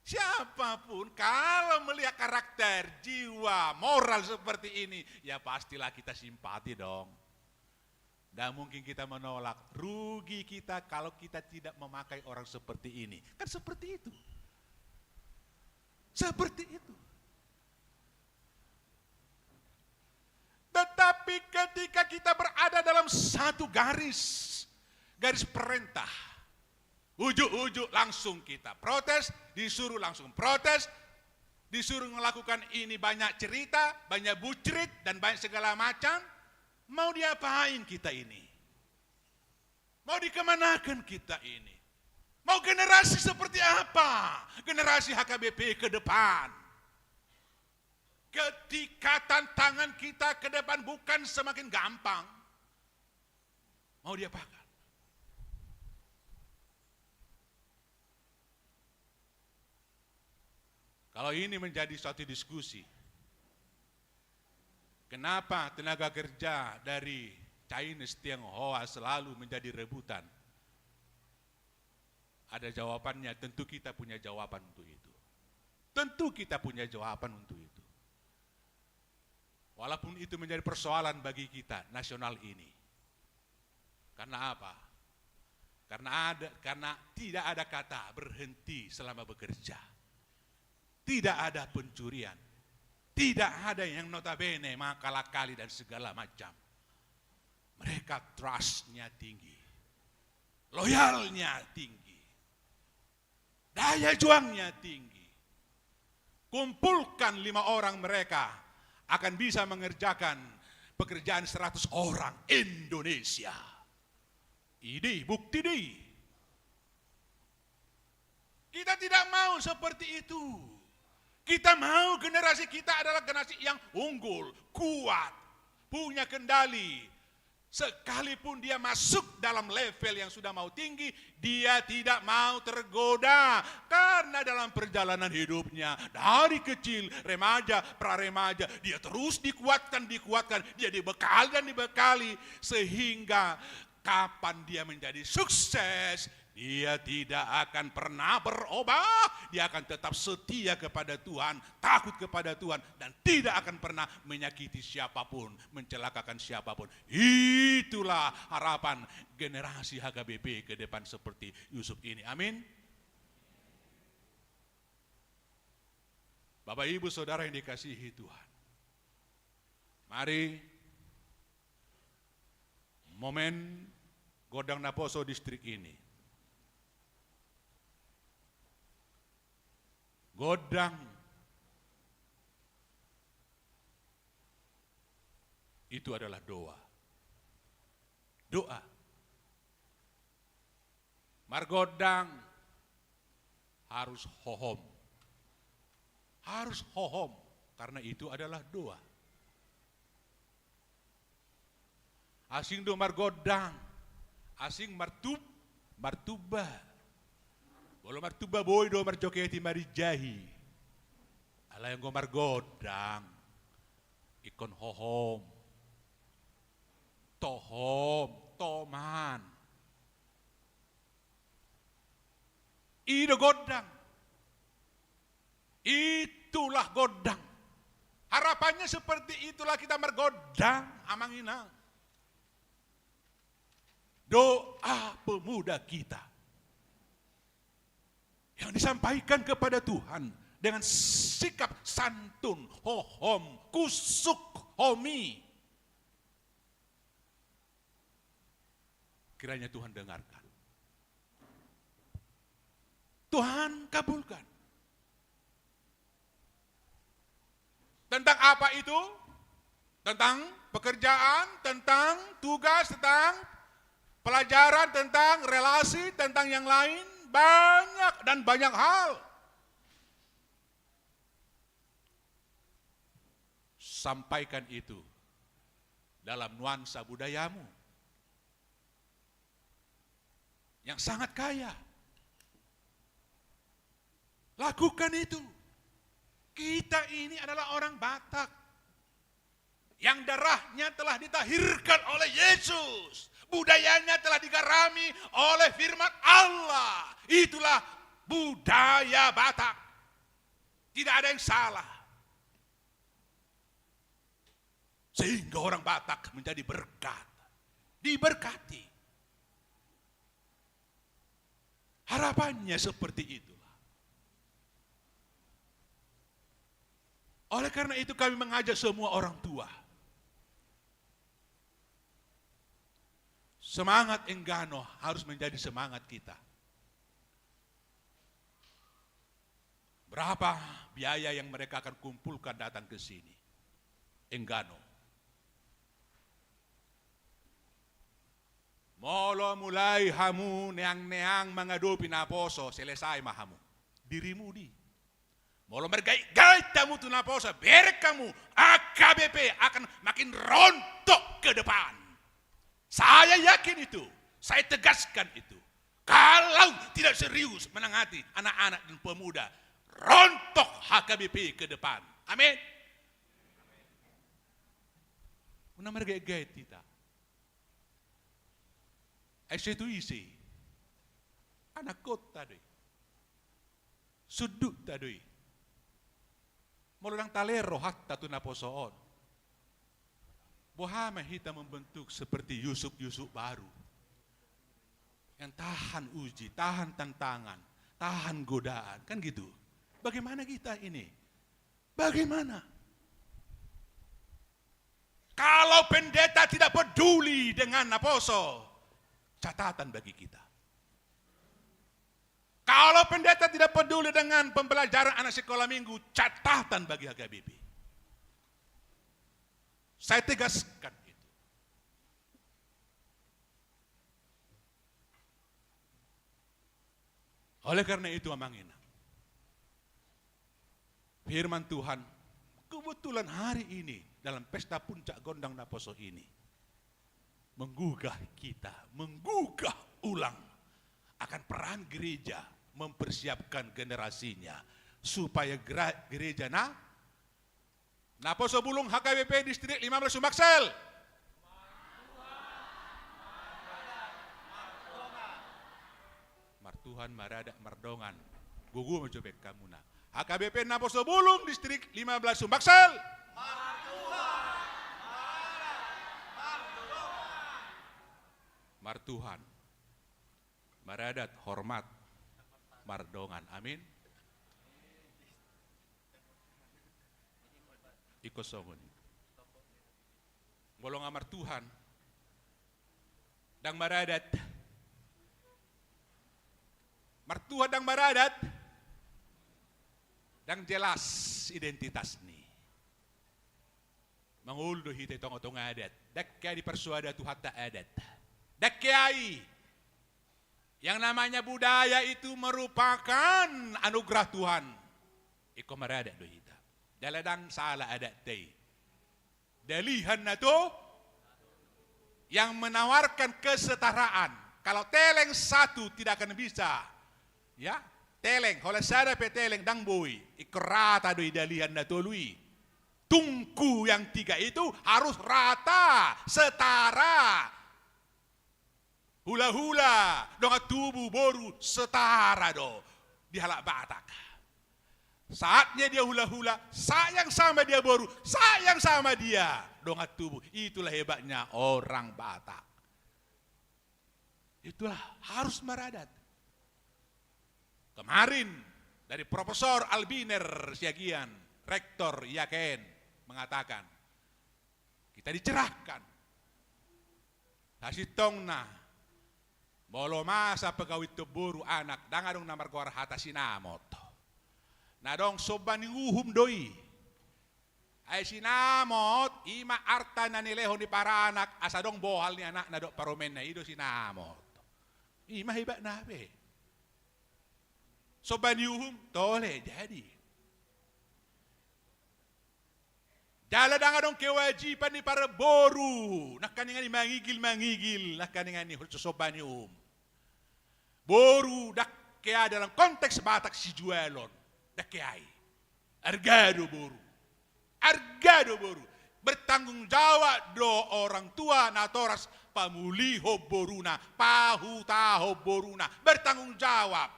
siapapun kalau melihat karakter, jiwa, moral seperti ini, ya pastilah kita simpati dong. Nggak mungkin kita menolak. Rugi kita kalau kita tidak memakai orang seperti ini. Kan seperti itu. Seperti itu. Tetapi ketika kita berada dalam satu garis, garis perintah, ujuk-ujuk langsung kita protes, disuruh langsung protes, disuruh melakukan ini banyak cerita, banyak bucrit, dan banyak segala macam. Mau diapain kita ini? Mau dikemanakan kita ini? Mau generasi seperti apa? Generasi H K B P ke depan. Ketika tantangan kita ke depan bukan semakin gampang, mau diapakan? Kalau ini menjadi suatu diskusi, kenapa tenaga kerja dari Chinese Tionghoa selalu menjadi rebutan? Ada jawabannya, tentu kita punya jawaban untuk itu. Tentu kita punya jawaban untuk itu. Walaupun itu menjadi persoalan bagi kita nasional ini. Karena apa? Karena ada, karena tidak ada kata berhenti selama bekerja. Tidak ada pencurian. Tidak ada yang notabene mengakal-akali dan segala macam. Mereka trust-nya tinggi. Loyalnya tinggi. Daya juangnya tinggi. Kumpulkan lima orang mereka akan bisa mengerjakan pekerjaan seratus orang Indonesia. I do i, bukti do i. Kita tidak mau seperti itu. Kita mau generasi kita adalah generasi yang unggul, kuat, punya kendali. Sekalipun dia masuk dalam level yang sudah mau tinggi, dia tidak mau tergoda. Karena dalam perjalanan hidupnya, dari kecil, remaja, pra-remaja, dia terus dikuatkan, dikuatkan, dia dibekali dan dibekali. Sehingga kapan dia menjadi sukses, dia tidak akan pernah berubah. Dia akan tetap setia kepada Tuhan, takut kepada Tuhan, dan tidak akan pernah menyakiti siapapun, mencelakakan siapapun. Itulah harapan generasi H K B P ke depan seperti Yusuf ini. Amin. Bapak, Ibu, Saudara yang dikasihi Tuhan, mari momen gondang naposo distrik ini. Gondang itu adalah doa. Doa. Margondang harus hohom. Harus hohom, karena itu adalah doa. Asing do margondang, asing martub-, martuba. Molo martuba boi do marjoketi marinjahi. Alai anggo margondang, ingkon hohom. Tohom, toman. I do gondang. Itulah gondang. Harapannya seperti itulah kita margondang, Amang Inang. Doa pemuda kita yang disampaikan kepada Tuhan dengan sikap santun, hohom, kusuk, homi. Kiranya Tuhan dengarkan. Tuhan kabulkan. Tentang apa itu? Tentang pekerjaan, tentang tugas, tentang pelajaran, tentang relasi, tentang yang lain, banyak dan banyak hal. Sampaikan itu dalam nuansa budayamu yang sangat kaya. Lakukan itu. Kita ini adalah orang Batak yang darahnya telah ditahirkan oleh Yesus. Budayanya telah digarami oleh firman Allah. Itulah budaya Batak. Tidak ada yang salah. Sehingga orang Batak menjadi berkat, diberkati. Harapannya seperti itulah. Oleh karena itu, kami mengajak semua orang tua, semangat Enggano harus menjadi semangat kita. Berapa biaya yang mereka akan kumpulkan datang ke sini? Enggano. Molo mulai hamu neang-neang mangadopi naposo, selesai ma hamu. Dirimu di. Molo margait-gait hamu tu naposo, bereng hamu, H K B P akan makin rontok ke depan. Saya yakin itu, saya tegaskan itu. Kalau tidak serius menangani anak-anak dan pemuda, rontok H K B P ke depan. Amin. Unang margait-gait hita. Ai sai tu ise? Anak kota do i. Sundut ta do i. Molo ndang taler rohanta tu naposo on, boha ma hita membentuk seperti Yusuf-Yusuf baru yang tahan uji, tahan tantangan, tahan godaan, kan gitu. Bagaimana kita ini? Bagaimana? Kalau pendeta tidak peduli dengan naposo, catatan bagi kita. Kalau pendeta tidak peduli dengan pembelajaran anak sekolah minggu, catatan bagi H K B P. Saya tegaskan itu. Oleh karena itu, Amang Inang, firman Tuhan kebetulan hari ini dalam pesta puncak gondang naposo ini menggugah kita, menggugah ulang akan peran gereja mempersiapkan generasinya supaya gera-, gereja na Naposo Bulung H K B P Distrik lima belas Sumbaksel. Martuhan, maradat, mardongan. Gogo ma jo baen hamuna. H K B P Naposo Bulung Distrik lima belas Sumbaksel. Martuhan, maradat, hormat, mardongan. Amin. Ingkon songon i. Molo nga martuhan, ndang maradat. Martuhan ndang maradat, ndang jelas identitasna. Mangolu do hita i tonga-tonga adat. Ndang hea diparsoada Tuhanta adat. Ndang hea i. Yang namanya budaya itu merupakan anugerah Tuhan. Ingkon maradat do hita. Jala ndang sala adatta i. Dalihan na tolu yang menawarkan kesetaraan. Kalau teleng satu tidak akan bisa. Ya, teleng, holan sada pe teleng ndang boi. Ingkon rata do i dalihan na tolu i. Tungku yang tiga itu harus rata, setara. Hula-hula, dongan tubu, boru, setara do di halak Batak. Saatnya dia hula-hula, saat yang sama dia boru, saat yang sama dia dongan tubu. Itulah hebatnya orang Batak. Itulah harus maradat. Kemarin dari Profesor Albiner Siagian, Rektor I A K N, mengatakan, kita dicerahkan. Sasintongna, molo masa pagawinhon boru anak, ndang adong na margoar hata sinamot. Na adong somba ni uhum do i. Ai sinamot, i ma arta na nilehon ni paranak, asa adong bohal ni anakna dohot parumaenna, i do sinamot. I ma hebatna be. Somba ni uhum, tole, jadi. Jala ndang adong kewajiban ni parboru, nangkaningan i mangigil-mangigil, nangkaningan i somba ni uhum. Boru ndang hea dalam konteks Batak sijualon, ndang hea i. Arga do boru. Arga do boru. Bertanggung jawab do orang tua natoras pamulihon boruna, pahutahon boruna. Bertanggung jawab.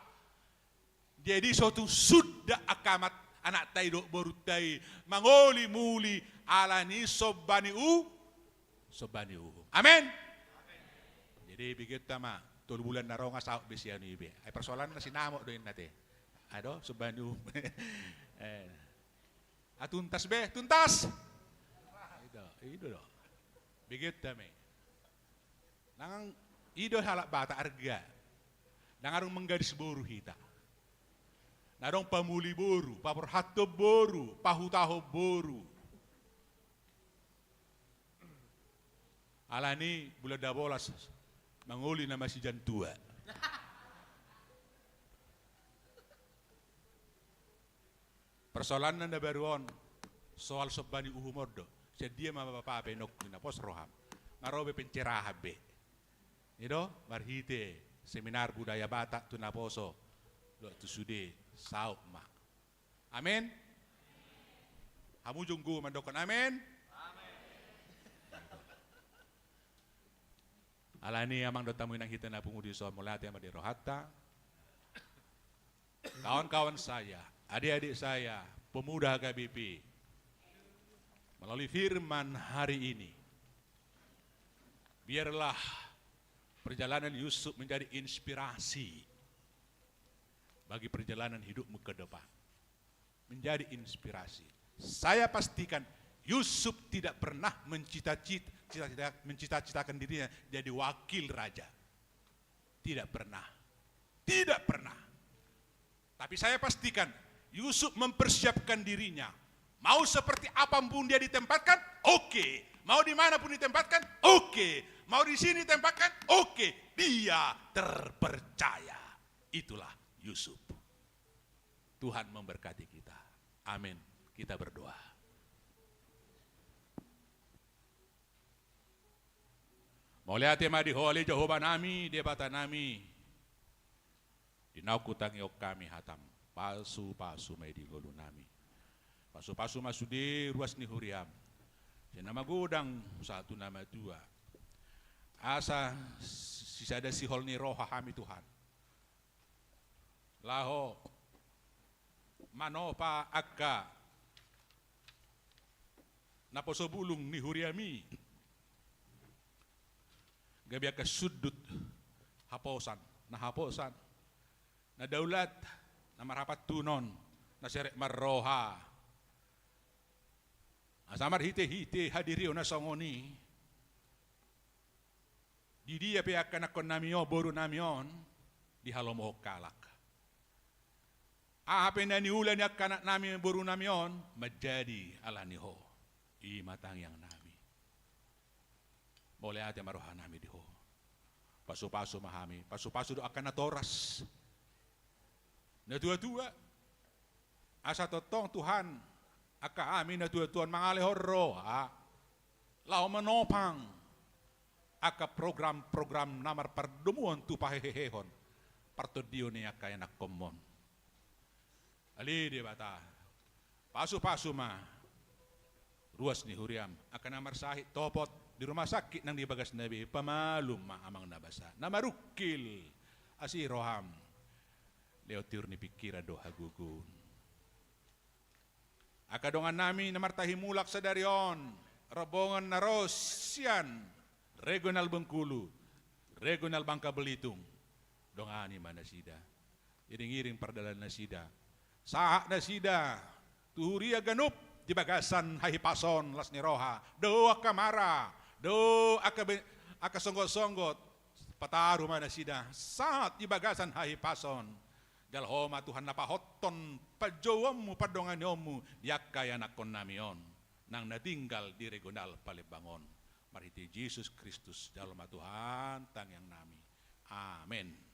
Jadi so tung suda angka anak, anakta i dohot borunta i mangoli muli ala ni somba ni u-, somba ni uhum. Amen. Jadi begeonta ma, tolu bulan na ro nga saut be sian i be. Ai persoalanna sinamot do inna te. Ado, somba ni uhum. Eh. Ah, tuntas be, tuntas. I do, i do do. Begeonta ma i. Nang i do halak Batak arga. Ndang adong manggadis boru hita. Na adong pamuli boru, paborhathon boru, pahutahon boru. Ala ni bulan dua bolas mangoli nama sian tua. Persoalanna na baru on, soal somba ni uhum on do. Sian dia ma bapa pe nongkin na pos roham. Nga ro be pencerahan be. I do, marhite seminar budaya Batak tu naposo. Dohot tu sude, saut ma. Amen. Hamu junggu mandokkon amen. Ala ni amang dohot hamu inang hita na pungu dison, mauliate ma di rohanta. Kawan-kawan saya, adik-adik saya, Pemuda H K B P, melalui firman hari ini, biarlah perjalanan Yusuf menjadi inspirasi bagi perjalanan hidupmu ke depan. Menjadi inspirasi. Saya pastikan Yusuf tidak pernah mencita-cita-, cita-cita-, mencita-citakan dirinya jadi wakil raja. Tidak pernah. Tidak pernah. Tapi saya pastikan, Yusuf mempersiapkan dirinya. Mau seperti apapun dia ditempatkan, oke. Mau di mana pun ditempatkan, oke. Mau di sini ditempatkan, oke. Dia terpercaya. Itulah Yusuf. Tuhan memberkati kita. Amin. Kita berdoa. Mauliate ma di Ho ale Jahowa nami, Debata nami. Di naung hutangihon hami hatam, pasu-pasu ma i di ngolu nami. Pasu-pasu ma sude ruas ni huriam, sian na magodang sahat tu na matua. Asa sisada sihol ni roha hami Tuhan, laho manopa angka naposo bulung ni huriam i, gabe angka sundut haposan, na haposan, na daulat, na marhapantunon, na serep marroha. Asa marhite-hite hadirion na songon i, di dia pe angka anakkon nami on, boru nami on, dihalomohon halak. Aha pe na niula ni angka anak nami, boru nami on, manjadi ala ni Ho. I ma tangiang nami. Mauliate ma roha nami di Ho. Pasu-pasu ma hami, pasu-pasu do angka natoras, natua-tua. Asa tongtong Tuhan, angka hami natua-tua on mangalehon roha laho manopang angka program-program na marpardomuan tu pahehehon partondion ni angka ianakkonmon. Ale Debata, pasu-pasu ma ruas ni huriam, angka na marsahit topot di rumah sakit nang di bagasna be, pamalum ma amang na basa, na marungkil asi roham, lehon tiur ni pingkiran dohot hagogoon. Angka dongan nami na martahi mulak sadari on, rombongan na ro sian regional Bengkulu, regional Bangka Belitung, dongani ma nasida, iring-iring pardalanan nasida, sahat nasida tu huria ganup di bagasan hahipason, las ni roha, do angka mara, do angka be-, angka songgot-songgot, pataru ma nasida sahat di bagasan hahipason. Jala Ho ma Tuhan na pahothon panjouonmu, pandonganionmu di angka ianakkon nami on, nang na tinggal di regional Palembang on. Marhite Jesus Kristus, jalo ma Tuhan tangiang nami. Amen.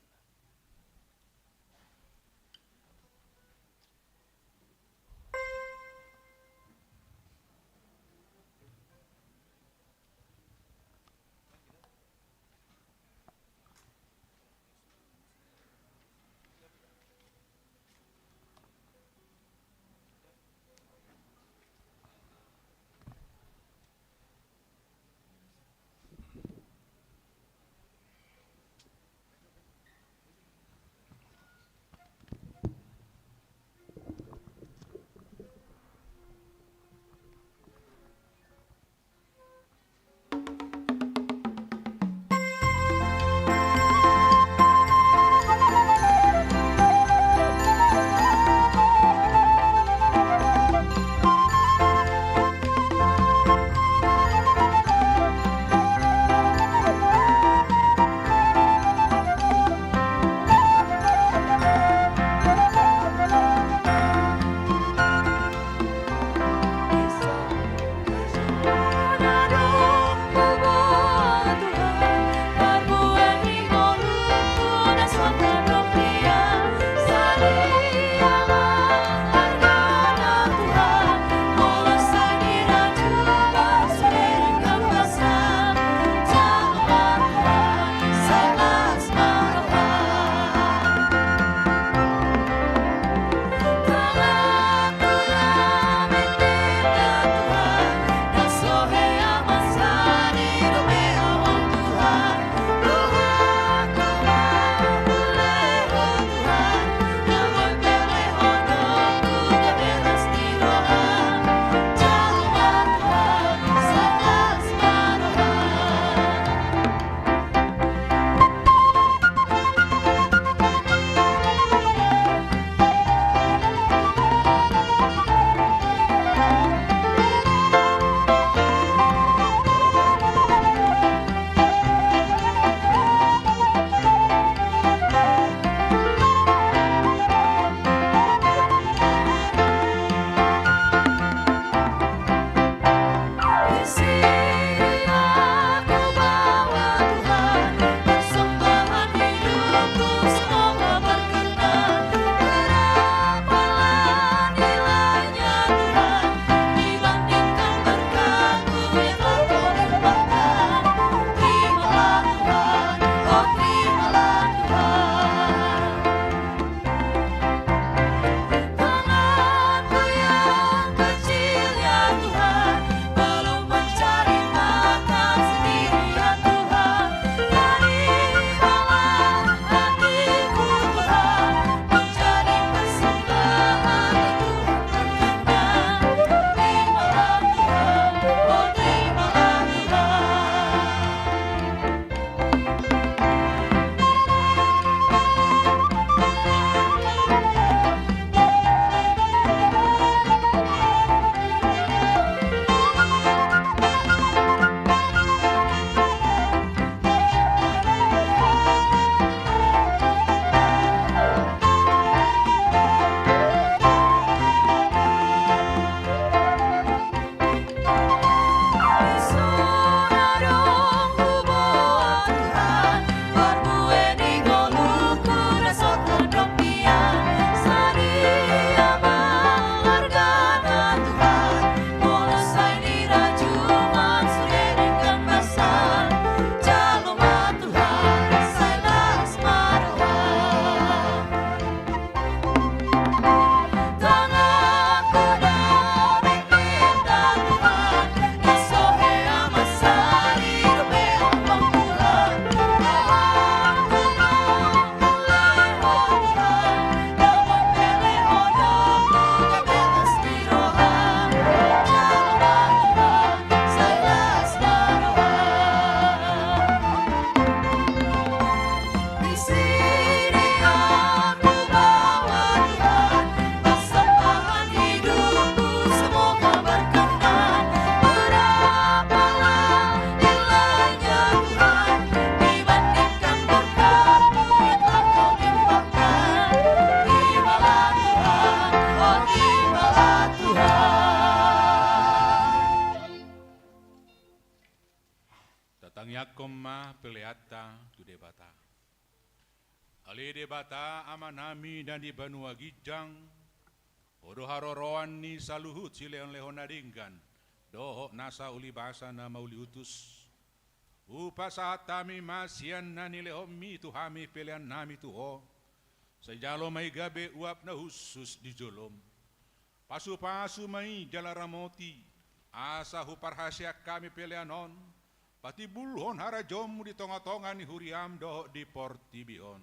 Tangiangkon ma peleanta tu Debata. Ale Debata Amanami na di banua ginjang, Ho do haroroan ni saluhut silehonlehon na denggan dohot nasa ulibasa na mauliutus. Hupasahat hami ma sian na nilehonMi tu hami peleannami tu Ho, sai jalo ma i gabe uap na hushus di joloM. Pasupasu ma i jala ramoti, asa huparhaseang hami pelean on patimbulhon harajaonMu di tongatonga ni huriaM dohot di portibi on.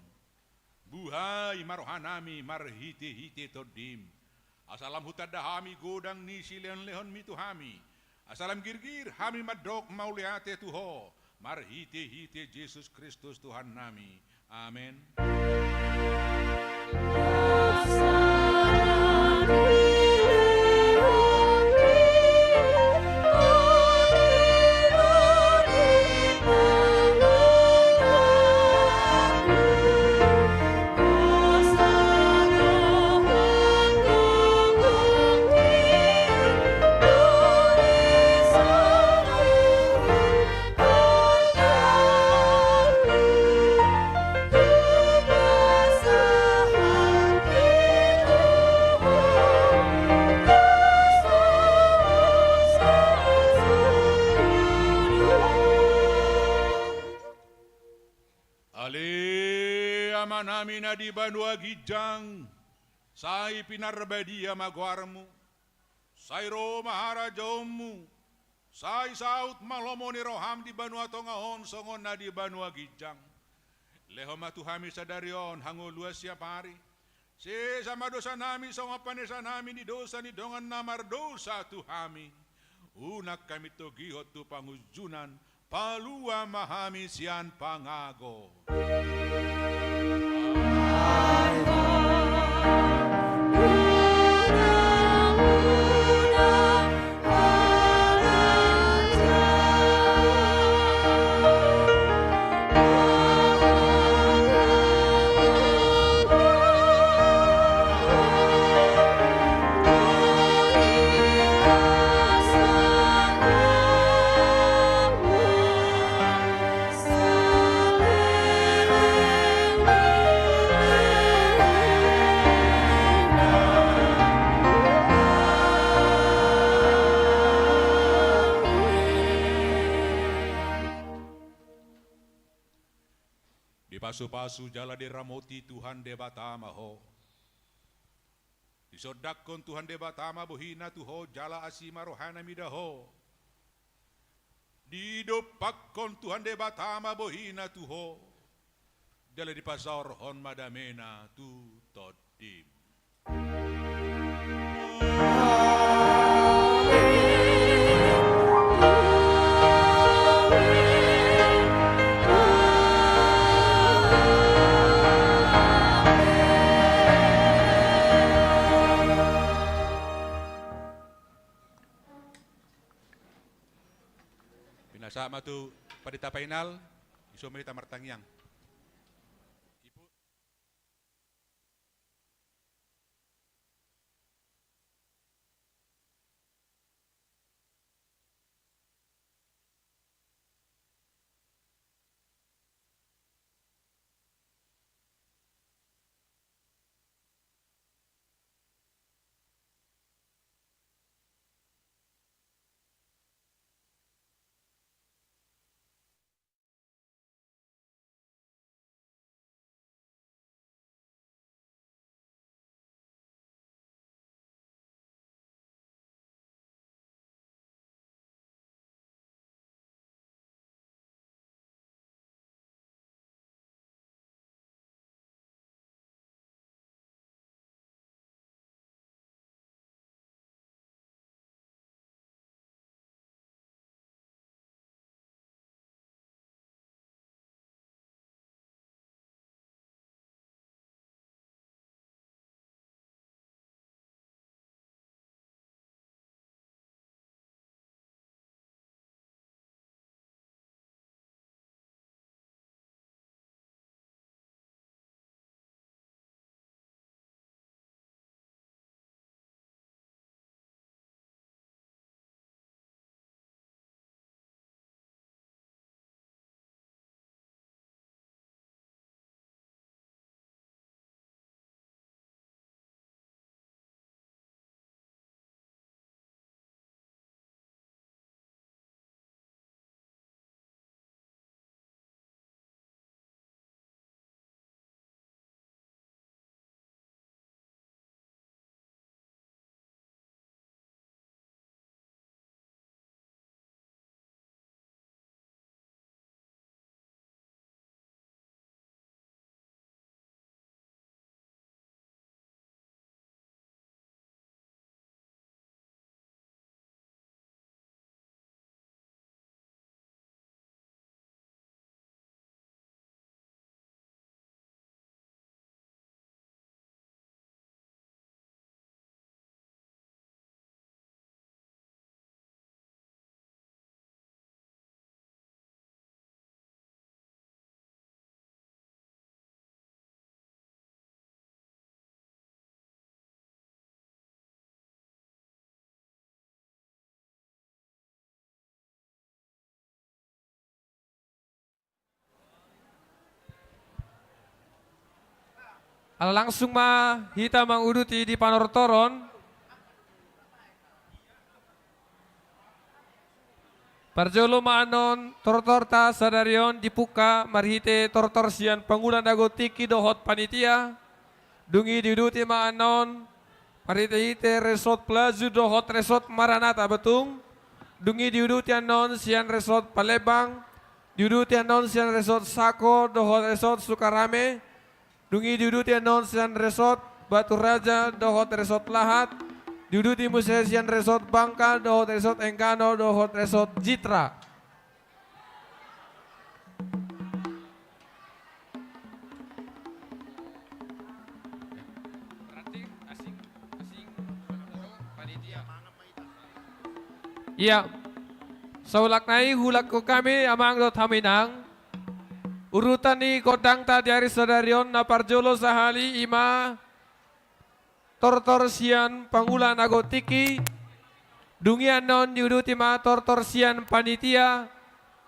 Buhai ma rohanami marhitehite TondiM, asa lam hutanda hami godang ni silehonlehonMi tu hami, asa lam girgir hami mandok mauliate tu Ho marhitehite Jesus Kristus Tuhannami. Amen. Ale Amanami na di banua ginjang, sai pinarbadia ma goarMu. Sai ro ma harajaonMu. Sai saut ma lomo ni rohaM di banua tonga on songon na di banua ginjang. Lehon ma tu hami sadari on hangoluan siapari. Sesa ma dosanami songon panesanami ni dosa ni dongan na mardosa tu hami. Unang hami togihon tu pangunjunan. Palua ma hami sian pangago. Dipasupasu jala diramoti Tuhan Debata ma ho. Disondangkon Tuhan Debata ma bohina tu ho jala asi ma rohana mida ho. Didompakkon Tuhan Debata ma bohina tu ho. Jala dipasaorhon ma damena tu tondim. Pinasahat ma tu pandita painal, dison ma hita martangiang. Ala langsung ma hita manguduti di panortoron. Parjolo ma annon tortorta sadari on dipungka marhite tortor sian pangula na gok tingki dohot panitia. Dung i diuduti ma annon marhite-hite resort Pelaju dohot resort Maranatha Betung. Dung i diuduti annon sian resort Palembang. Diuduti annon sian resort Sako dohot resort Sukarame. Dung i diuduti annon sian resort Batu Raja dohot resort Lahat. Diuduti muse sian resort Bangka dohot resort Enggano dohot resort Jitra. Ia, saulak nai huulakhon hami amang dohot hamu inang. Urutan ni gondangta di ari sadari on na parjolo sahali i ma tortor sian pangula na gok tingki. Dung i annon diuduti ma tortor sian panitia.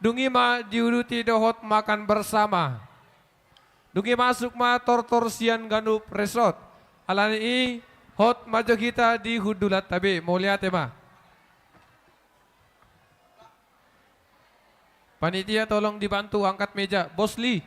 Dung i ma diuduti dohot makan bersama. Dung i masuk ma tortor sian ganup resort. Alani i hot ma jo hita di hundulanta be. Mauliate ma. Panitia tolong dibantu angkat meja. Bosli.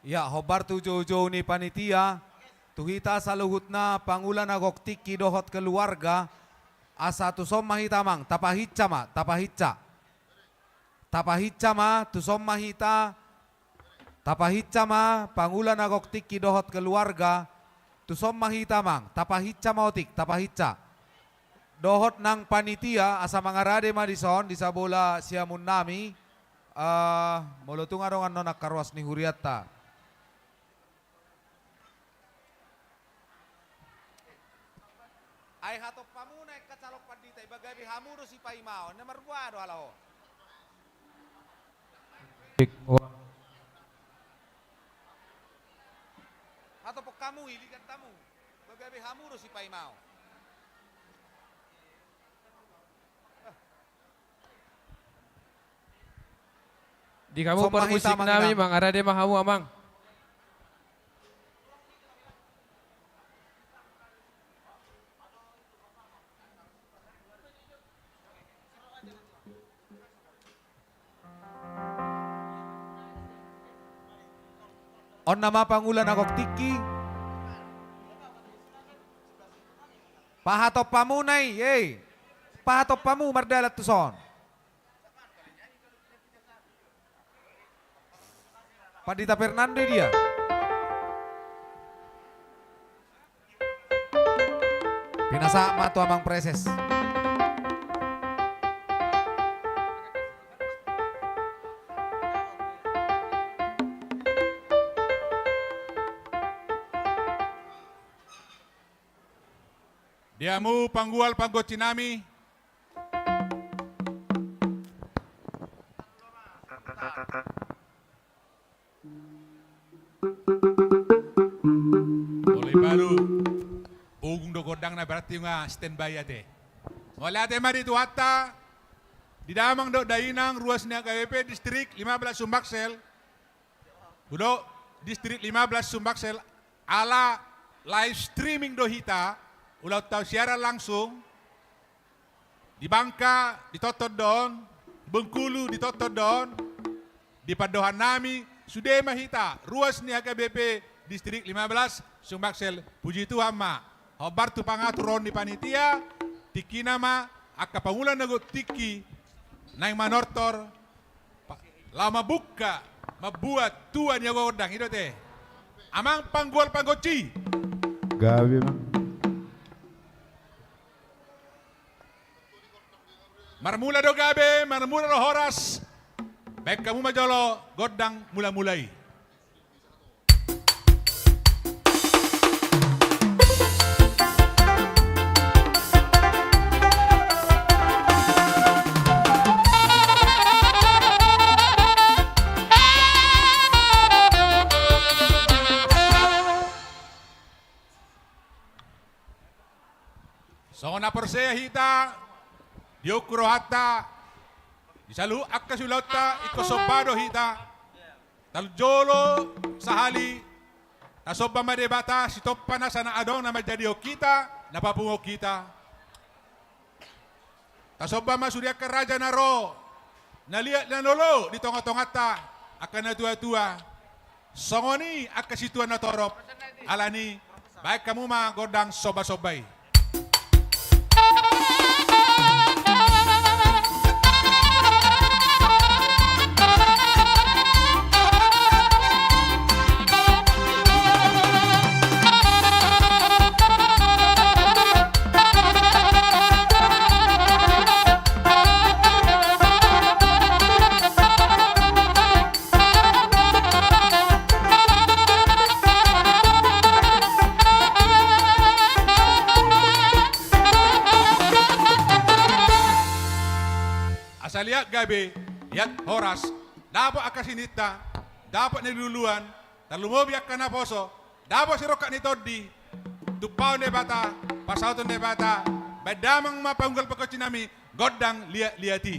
Ia, hombar tu joujou ni panitia, tu hita saluhutna pangula na gok tingki dohot keluarga, asa tuson ma hita amang, tapahinsa ma, tapahinsa. Tapahinsa ma, tuson ma hita, tapahinsa ma, pangula na gok tingki dohot keluarga, tuson ma hita amang, tapahinsa ma otik, tapahinsa. Dohot nang panitia, asa mangarade ma dison, di sabola siamun nami, eh, molo tung adong annon angka ruas ni hurianta. Ai hatop hamu na angka calon pandita, iba gabe hamu do sipaimaon, na marboa do halak on. Hatop hamu, iligan hamu, iba gabe hamu do sipaimaon. Di hamu parmusik nami, mangarade ma hamu amang. On nama pangula na gok tingki. Pahatop hamu nai, eh. Pahatop hamu mardalan tuson. Pandita Fernando dia. Pinasahat ma tu amang preses. Di hamu panggual panggonsi nami. Mulai baru. Unang do gondang na berarti nga standby ate. Mauliate ma di Tuhanta. Di damang dohot dainang ruas ni H K B P distrik lima belas Sumbaksel. Hudok distrik lima belas Sumbaksel ala live streaming do hita, ulaon tahu siaran langsung. Di Bangka ditongtong do on, Bengkulu ditongtong do on, di pandohan nami sude ma hita ruas ni H K B P distrik lima belas Sumbaksel. Puji Tuhan ma. Hombar tu pangatur on ni panitia, tingkina ma angka pangula na gok tingki naeng manortor. Pa-, laho mambuka, mambuat tua ni gondang, i do ate. Amang panggual panggonsi. Gabe, Mang. Marmula do gabe, marmula do horas. Baen hamu ma jolo gondang mula-mula i. Songon na porsea hita, diungkun rohanta, di saluhut angka siulaonta, ingkon somba do hita. Tarjolo sahali, tasomba ma Debata Sitompa nasa na adong na manjadihon hita, na papunguhon hita. Tasomba ma sude angka raja na ro, na liat na lolo di tonga-tonganta, angka natua-tua. Songon i angka situan na torop, alani, baen hamu ma gondang somba-somba i. Asa liat gabe, liat horas, dapot angka sininta, dapot na niluluan, tarlumobi angka naposo, dapot sirongkap ni tondi, tumpahon Debata, pasahaton Debata, baen damang ma panggual panggonsi nami, gondang liat-liat i.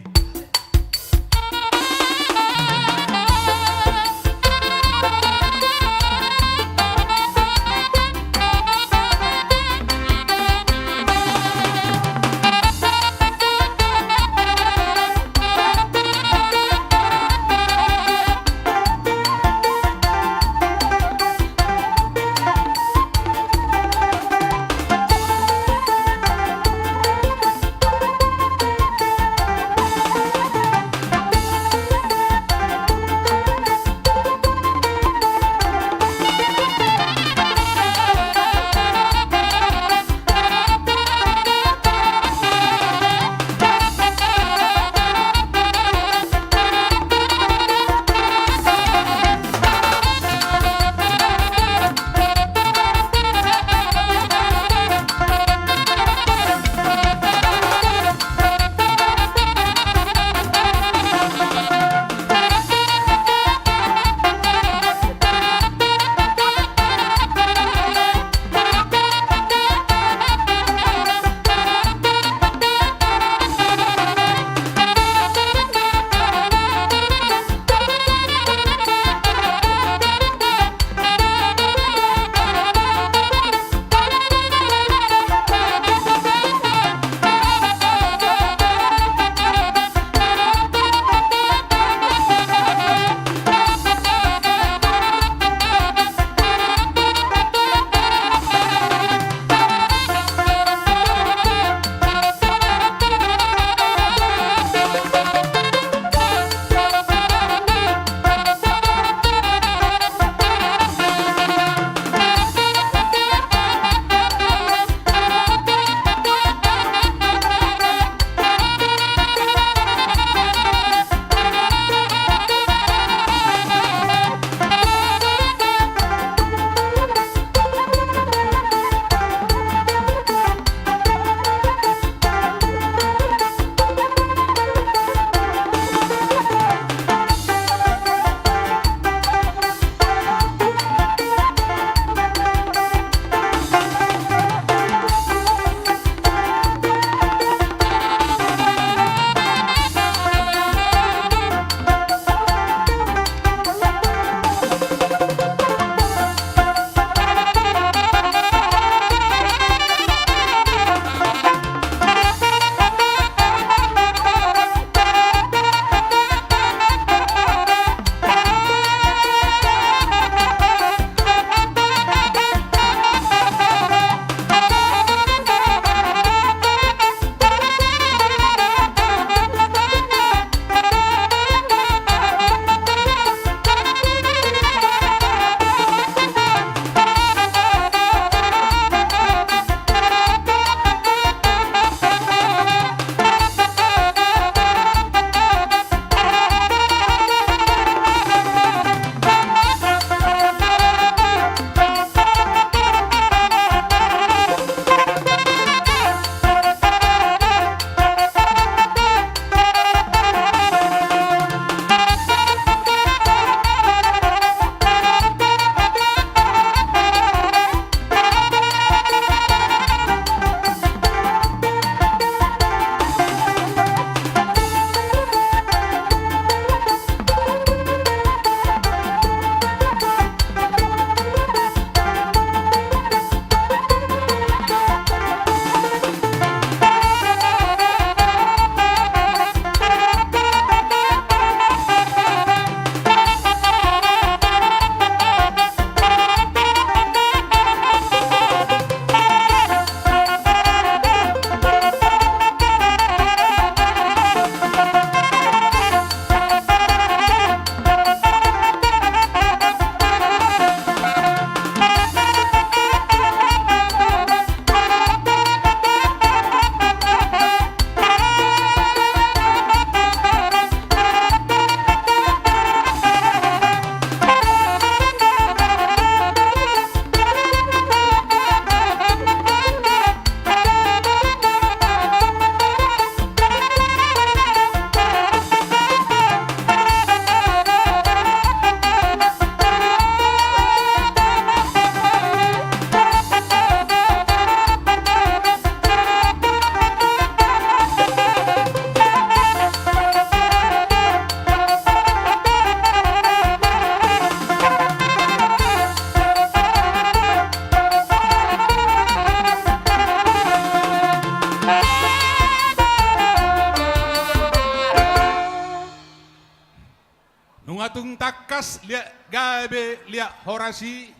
gabe liat horas i.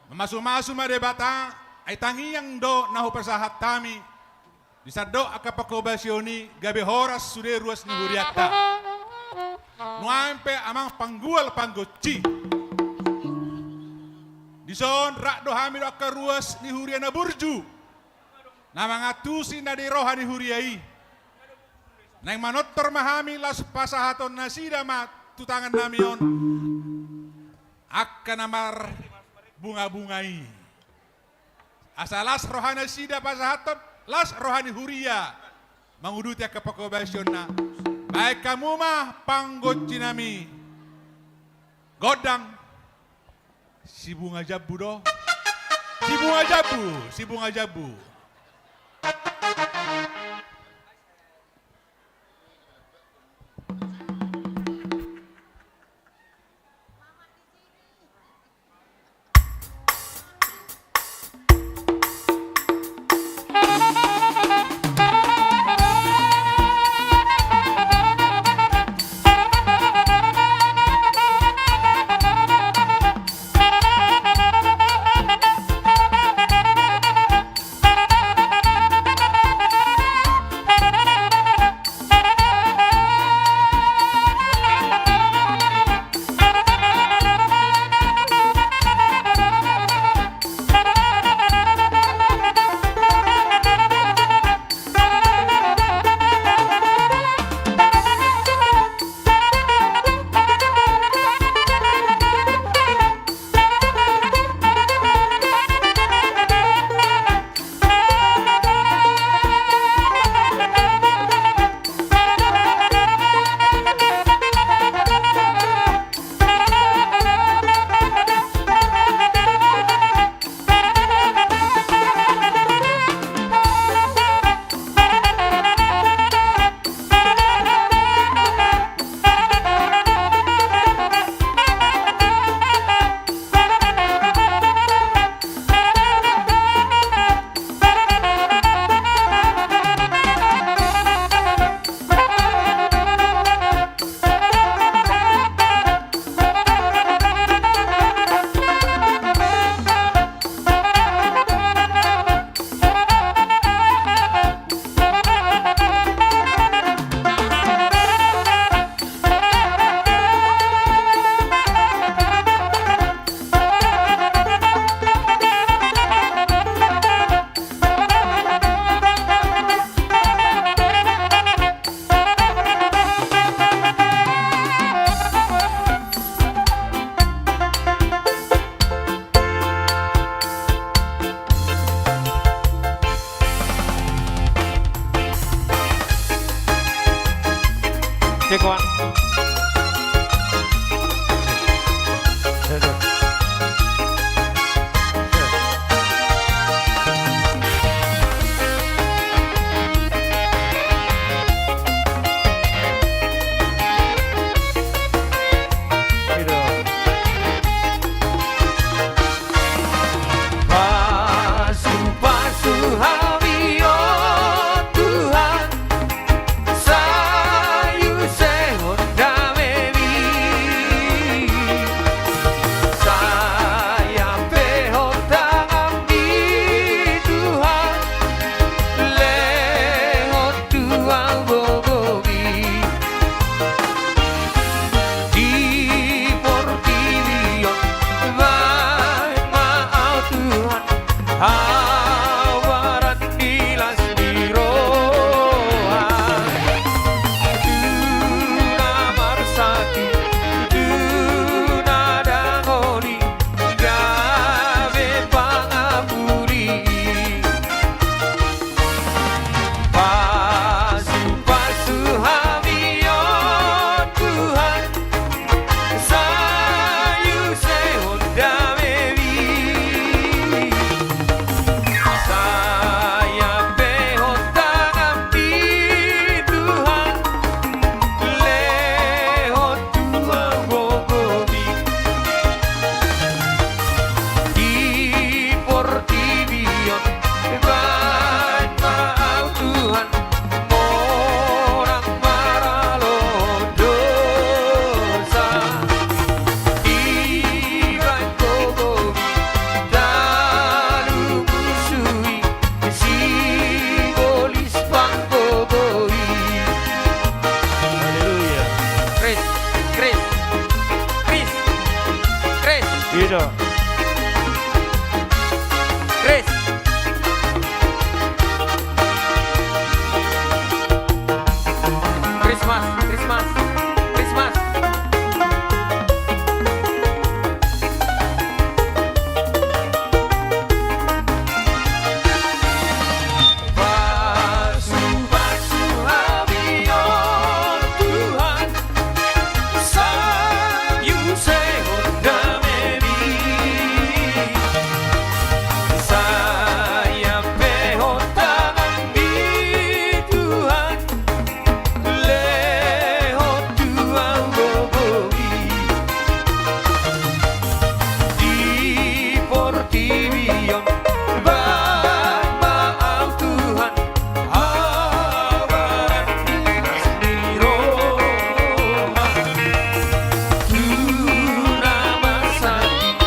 Mamasumasu ma Debata, ai tangiang do na hupasahat hami. Di sandok angka pangkobasion i gabe horas sude ruas ni hurianta. Nuaeng pe amang panggual panggonsi. Dison rap do hami dohot angka ruas ni huria na burju na mangantusi na di roha ni huria i. Naeng manortor ma hami laos pasahaton nasida ma tu tangan nami on angka na marbungabunga i. Asa las roha nasida pasahathon, las roha ni huria manguduti angka pangkobasionna. Baen hamu ma panggonsi nami. Gondang. Si Bunga Jambu do. Si Bunga Jambu, si Bunga Jambu. Pasu-pasu hami, o Tuhan, sai usehon I do. Kris. Krismas, Krismas, Krismas. Pasu-pasu hami, o Tuhan, sai usehon damemi, sai ampehon tanganmi, Tuhan, lehon tu au gogomi. Di portibi on, baen ma au Tuhan, habaran ilas ni roha. Tu na marsangkit,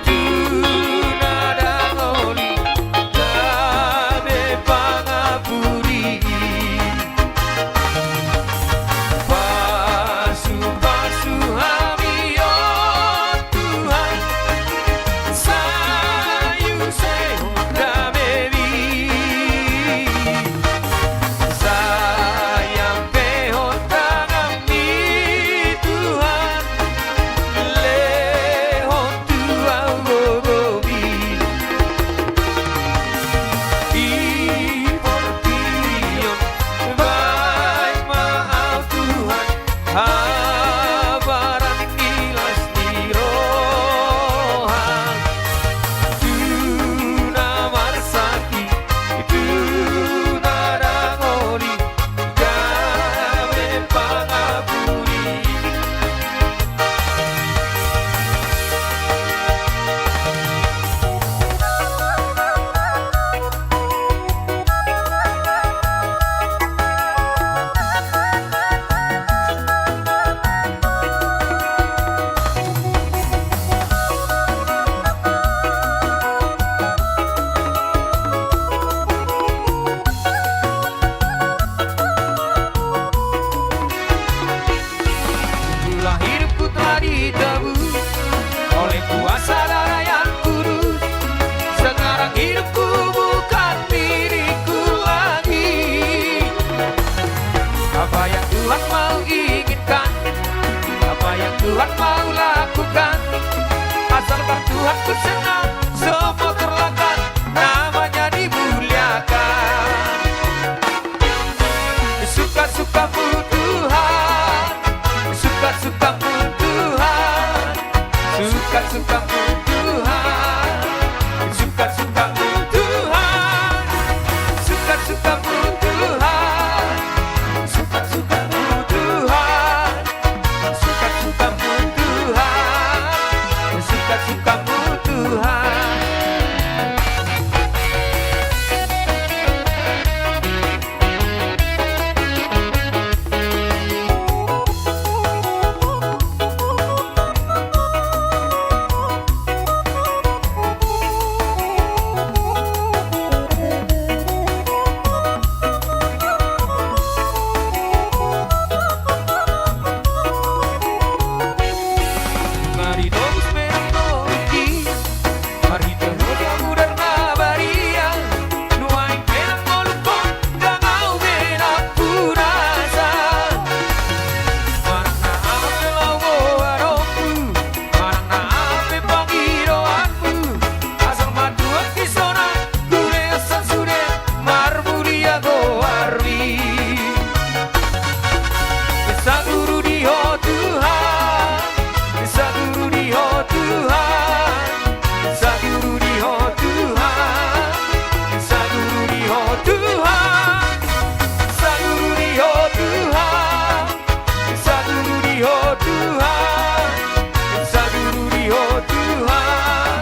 tu na dangoli, gabe pangapuli. Pasu-pasu hami, o Tuhan, sai usehon damemi, sai ampehon tanganmi, Tuhan, lehon tu au gogomi. Di portibi on, baen ma au Tuhan, habaran ilas ni roha. Tu na marsangkit, tu na dangoli, gabe pangapuli. Tulah hidupku telah ditebus oleh kuasa darah yang kudus. Sekarang hidupku bukan milikku lagi. Apa yang Tuhan mau inginkan, apa yang Tuhan mau lakukan, asalkan Tuhan ku senang, semua terlangkah, nama-Nya dimuliakan. Suka-sukamu Tuhan, suka-sukamu Tuhan, suka-sukamu Tuhan, suka-sukamu Tuhan, suka-sukamu Tuhan, suka-sukamu Tuhan, suka-sukamu Tuhan, suka-sukamu Tuhan. Marhite Mudar na badia, nuaeng pe ndang ngolungkon, ndang ahu be nampunasa. Manang na aha pe laho goarhu, manang na aha pe pangidoanhu, asal ma Tuhan dison, hulehon sude marmulia goarMi. Saguru di Ho Tuhan, saguru di Ho Tuhan, saguru di Ho Tuhan, saguru di Ho Tuhan, saguru di Ho Tuhan, saguru di Ho Tuhan, saguru di Ho Tuhan,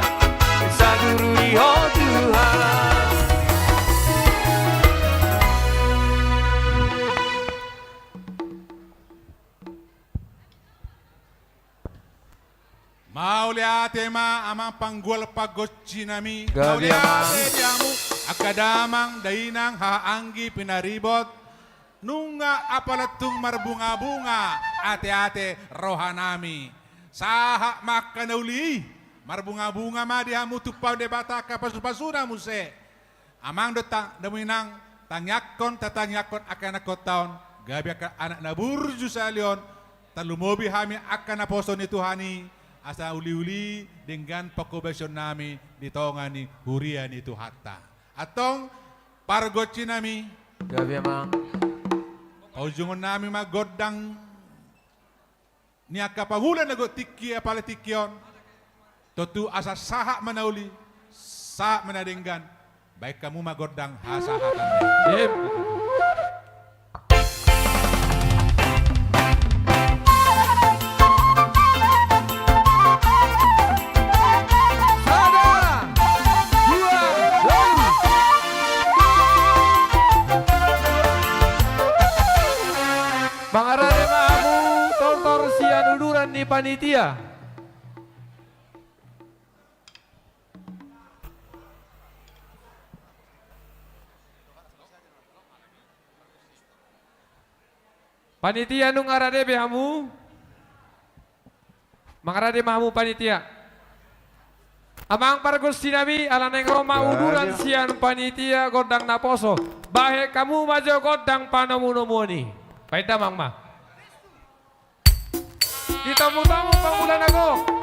saguru di Ho Tuhan. Mauliate ma amang panggual panggonsinami. Gabe amang. Mauliate di hamu angka damang dainang haha anggi pinaribot. Nunga apala tung marbungabunga ateate rohanami. Sahat ma angka na uli i. Marbungabunga ma di hamu tumpahon Debata angka pasupasuna muse. Amang dohot dainang, tangiangkon, tatangiangkon angka anakhonta on, gabe angka anak na burju sahali on, tarlumobi hami angka naposo ni Tuhan i, asa uliuli denggan panghobasion nami di tonga ni huria ni Tuhanta. Antong, pargonsi nami. Gabe, Amang. Paujungon nami ma gondang ni angka pangula na gok tingki, apala tingki on. Tontu asa sahat ma na uli, sahat ma na denggan. Baen hamu ma gondang hasahatan. Sip. Sada, dua, tolu. Mangarade ma hamu tortor sian uduran ni panitia. Panitia, nunga rade be hamu? Mangarade ma hamu panitia. Amang pargonsi nami, ala naeng ro ma uduran sian panitia gondang naposo. Bahen hamu ma jo gondang panomunomuon i. Baen damang ma. Ditomutomu pangula na gok.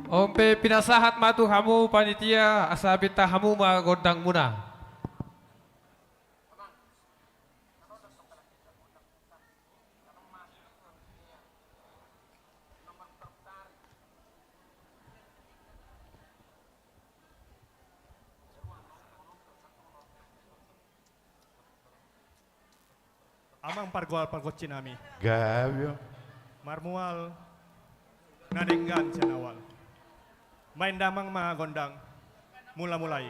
On pe pinasahat ma tu hamu panitia, asa bintang hamu ma gondangmuna. Amang pargual pargonsi nami. Gabe. Marmual na denggan sian awal. Baen damang ma gondang mula-mula i.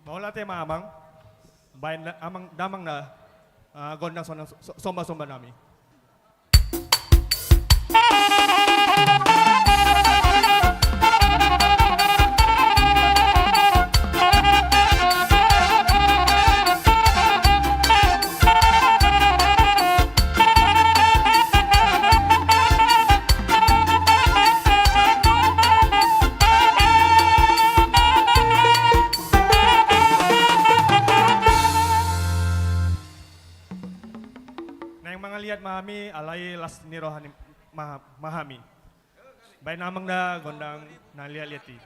Mauliate ma amang. Baen da-, amang, damang na, ah, gondang so-, so-, somba-somba nami. Naeng mangaliat ma hami, alai las ni roha ni ma-, ma hami. Baen amang da gondang na liat-liat i.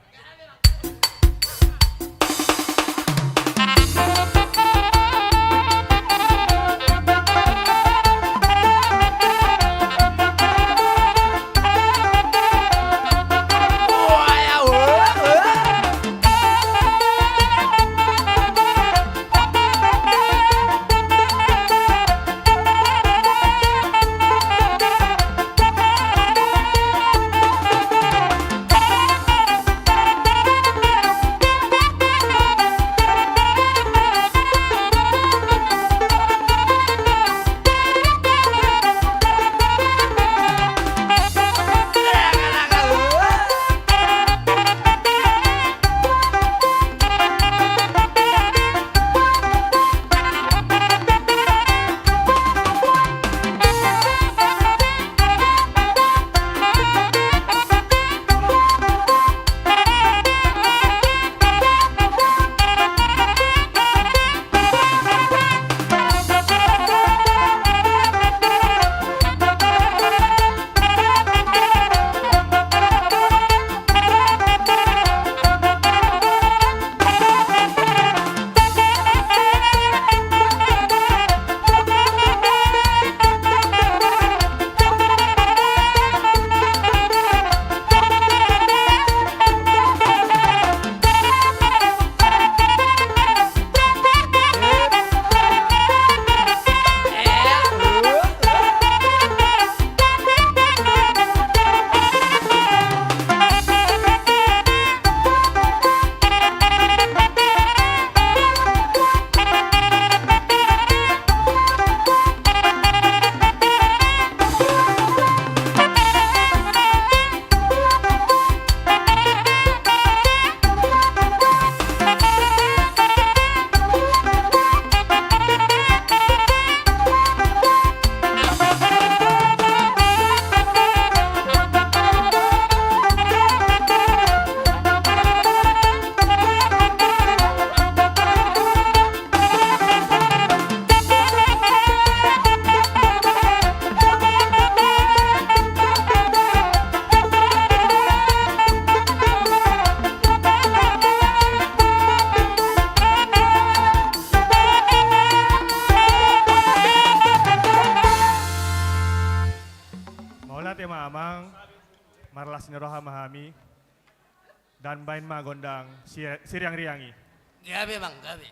Mauliate ma amang, marlas ni roha ma hami, dan baen ma gondang si-, siriang-riang i. Gabe bang, gabe.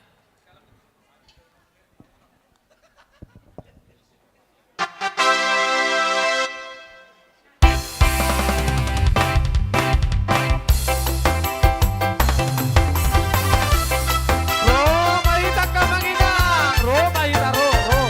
Ro ma hita angka amang inang, ro ma hita, ro, ro.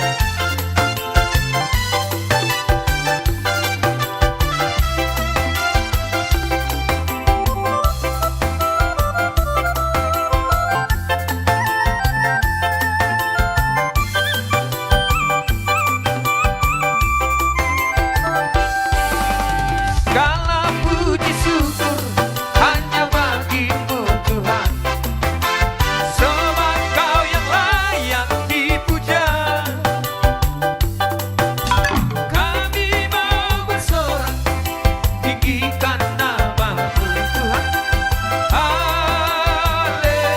Segala puji syukur hanya bagi-Mu, Tuhan, sebab Kau yang layak dipuja. Kami mau bersorak, tinggikan nama-Mu, Tuhan. Haleluya.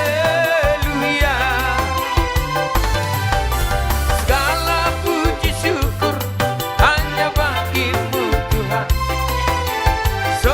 Segala puji syukur hanya bagi-Mu, Tuhan. So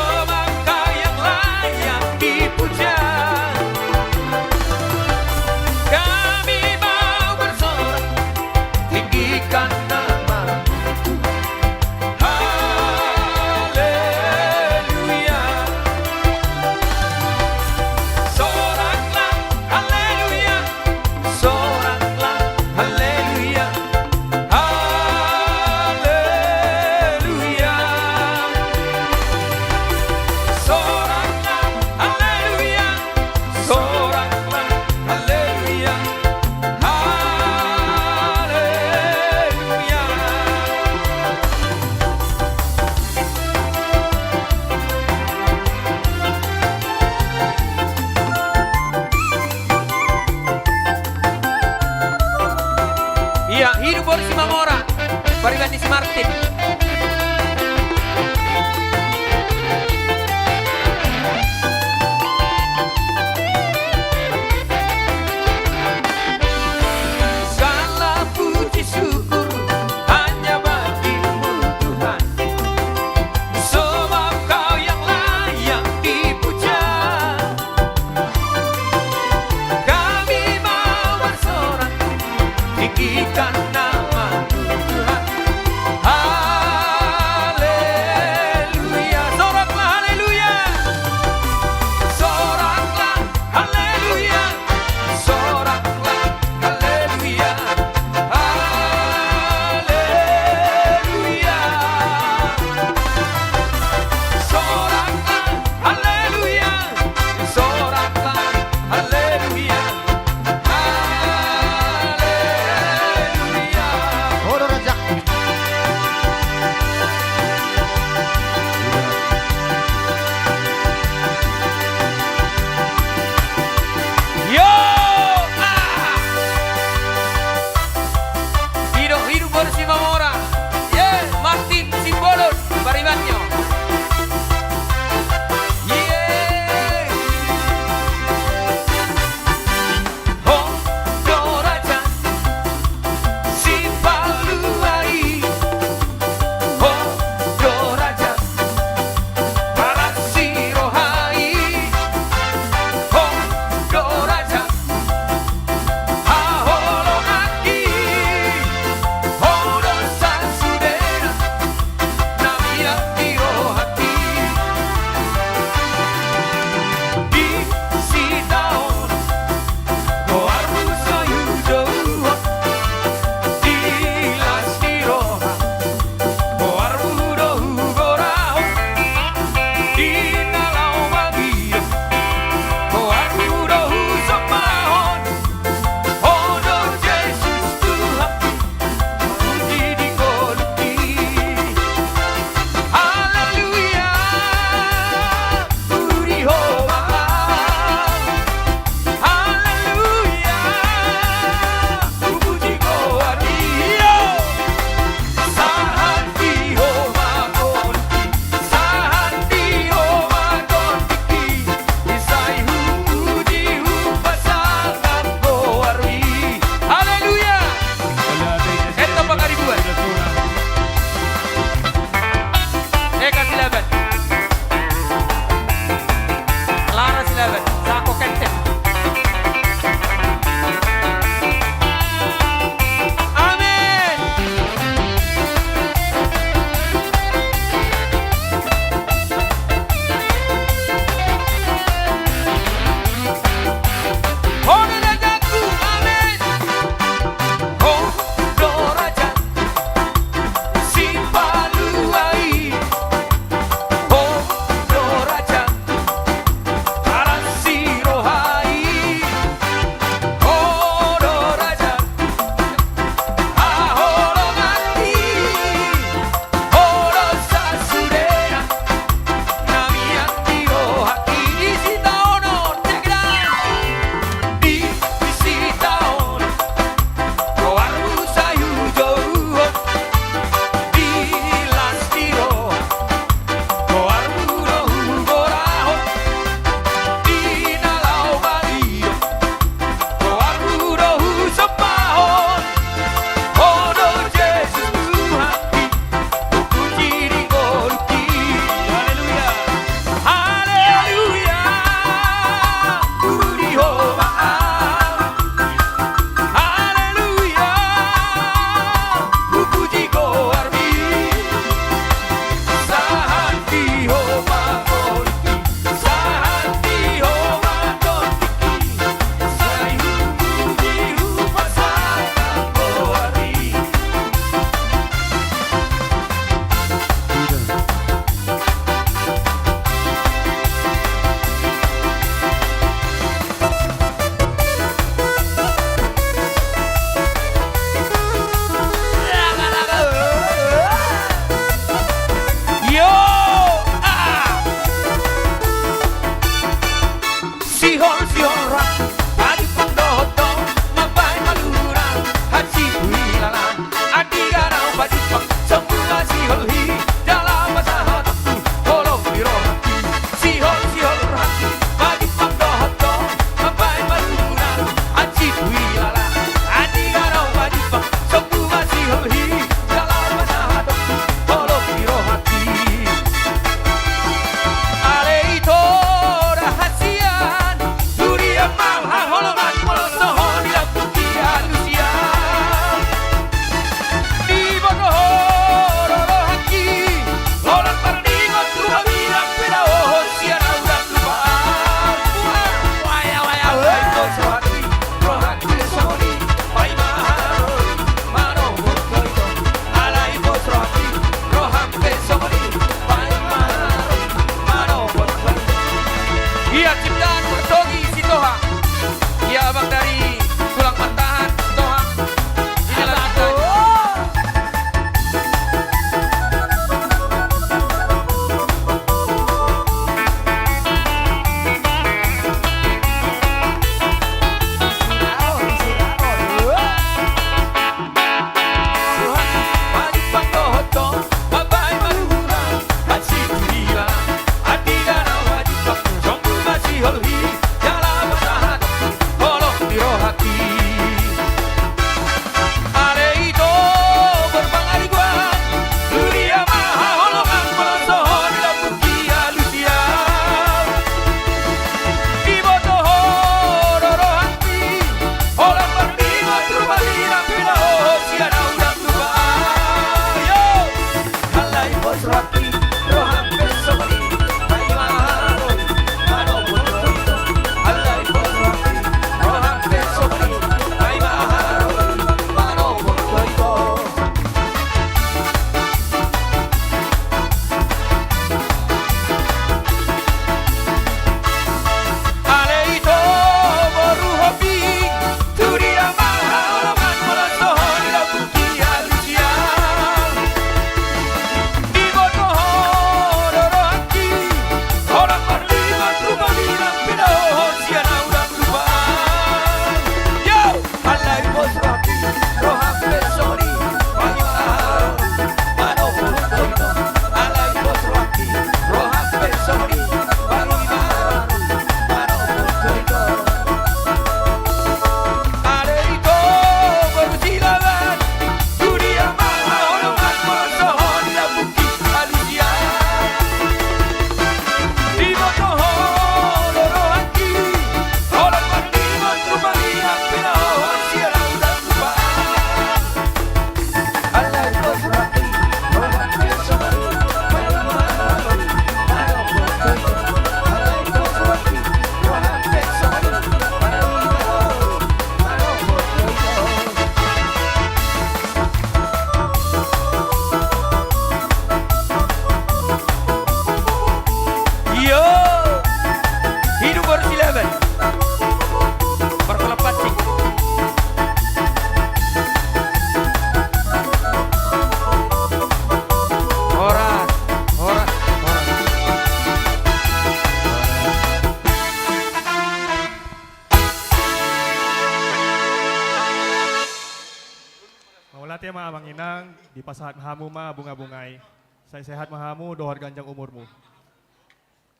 Ma amang inang, dipasahat hamu ma bunga-bunga i. Sai sehat ma hamu dohot ganjang umurmu.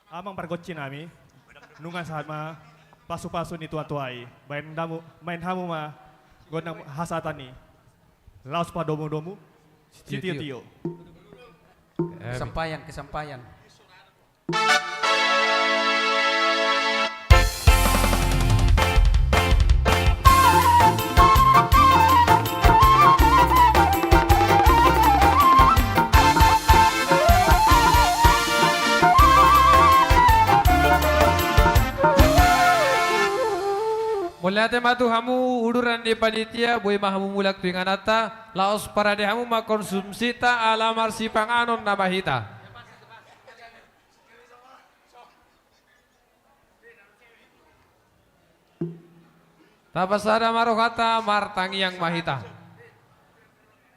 Amang pargonsi nami, nunga sahat ma pasu-pasu ni tua-tua i. Baen hamu, baen hamu ma gondang hasahatan i. Laos padomu-domu, sitio-tio. Kesampaian, kesampaian. Mauliate ma tu hamu uduran ni panitia, boi ma hamu mulak tu ingananta, laos parade hamu ma konsumsita ala marsipanganon nama hita. Tapasada ma rohanta, martangiang ma hita.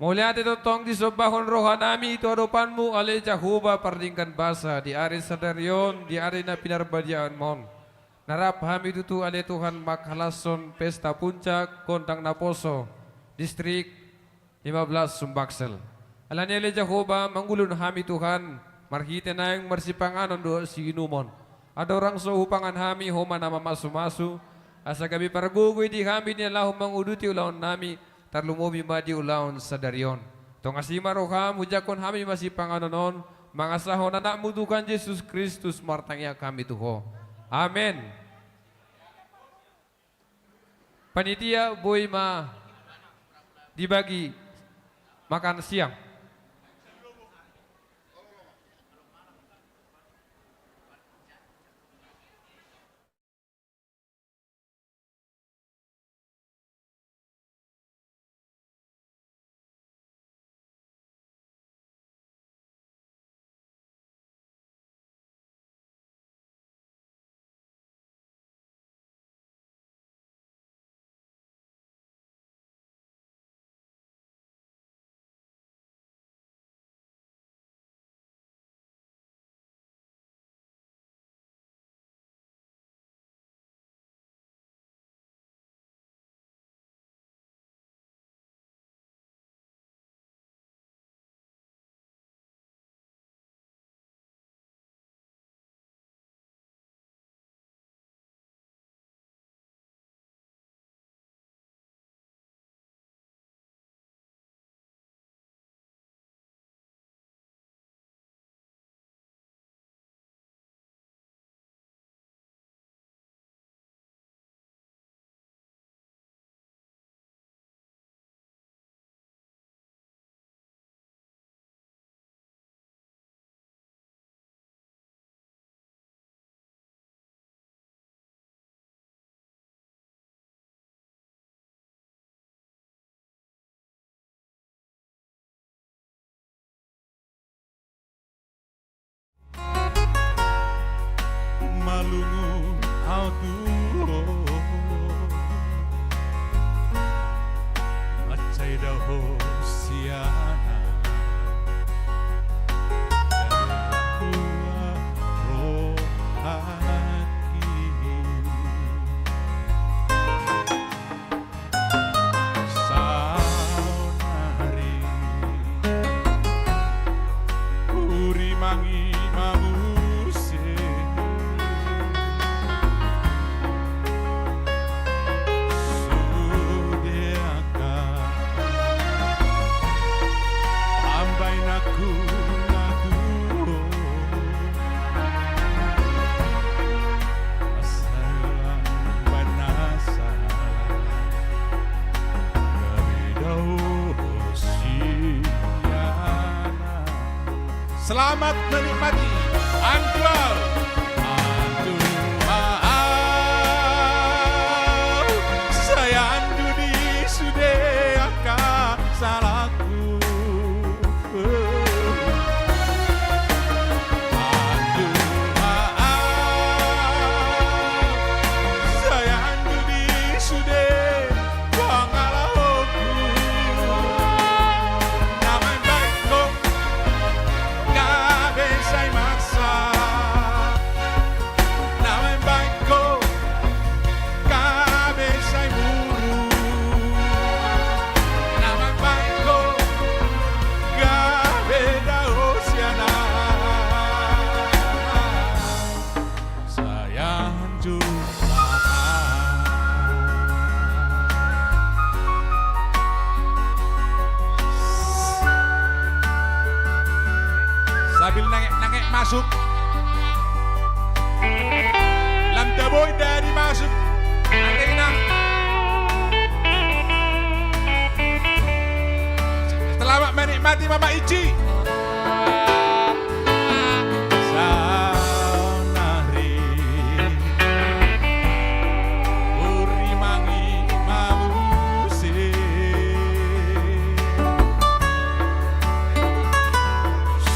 Mauliate tongtong disombahon rohanami tu adopanmu, ale Jahowa pardenggan basa, di ari sadari on, di ari na pinarbadiaonmon. Na rap hami tutu, ale Tuhan, manghalashon pesta puncak gondang naposo distrik lima belas Sumbaksel. Alani i, ale Jahowa, mangulahon hami Tuhan, marhite naeng marsipanganon dohot siinumon. Andorang so hupangan hami, Ho ma na mamasu-masu, asa gabe pargogoi di hami di na laho manguduti ulaonnami, tarlumobi ma di ulaon sadari on. Tongasi ma roham, ujungkon hami ma sipanganon on, mangasahon Anakmu Tuhan Jesus Kristus martangiang hami tu Ho. Amen. Panitia, boi ma dibagi makan siang. Malungun ahu tu ho, mansai da hosiana. Dua rohaki. Saonari urimangi ma muse sude angka pambahenanku na tubu. Asa lang banasa gabe dao siana. Selamat menikmati. Anduhau. Anduhau. Sai anduh di sude angka salangku. Nge masuk. Lam tabo i dari masuk. Ate inang. Selamat menikmati Mama Ici. Saunari. Urimangi mamu.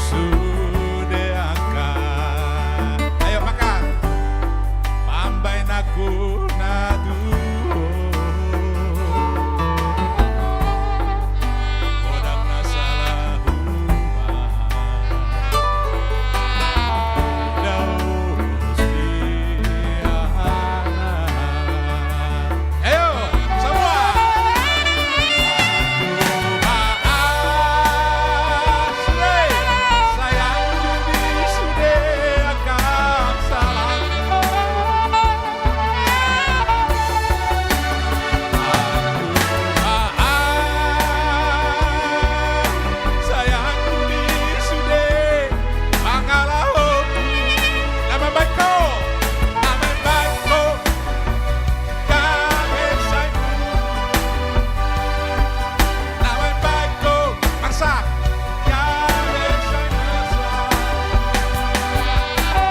Sude angka. Ayo makan. Pambaen aku na tuo. Godang na salah rumah. Daus di anak. Ayo, semua. Maaf, sude, sayang judi sude angka salahku. Maaf, sayang judi sude pangalaoku. Na mambaen ho, na mambaen ho. Gabe sai muru. Na mambaen ho, marsak. Gabe sai marsak.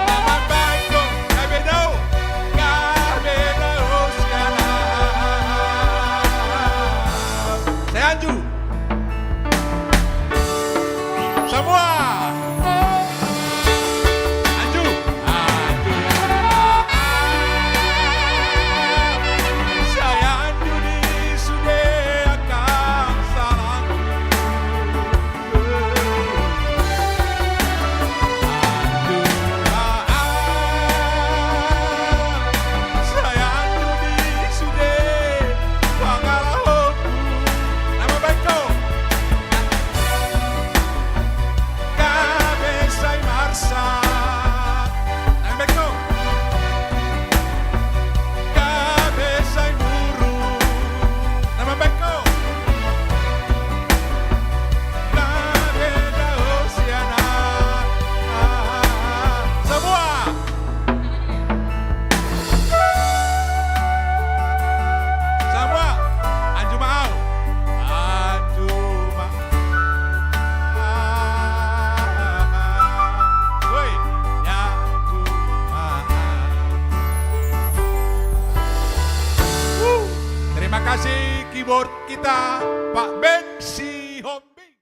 Na mambaen ho, gabe dao. Gabe dao sian ahu. Sai anju. Semua. Anju. Anju. Sai anju di sude angka salahku. Anju. Sai anju di sude pangalaoku. Na mambaen ho. Gabe sai marsak. Na mambaen ho. Gabe sai muru. Na mambaen ho. Gabe dao sian ahu. Semua. Semua. Anju ma au. Anju ma. Woi, anju ma au. Wuh. Terima kasih keyboard kita, Pak Ben Sihombing.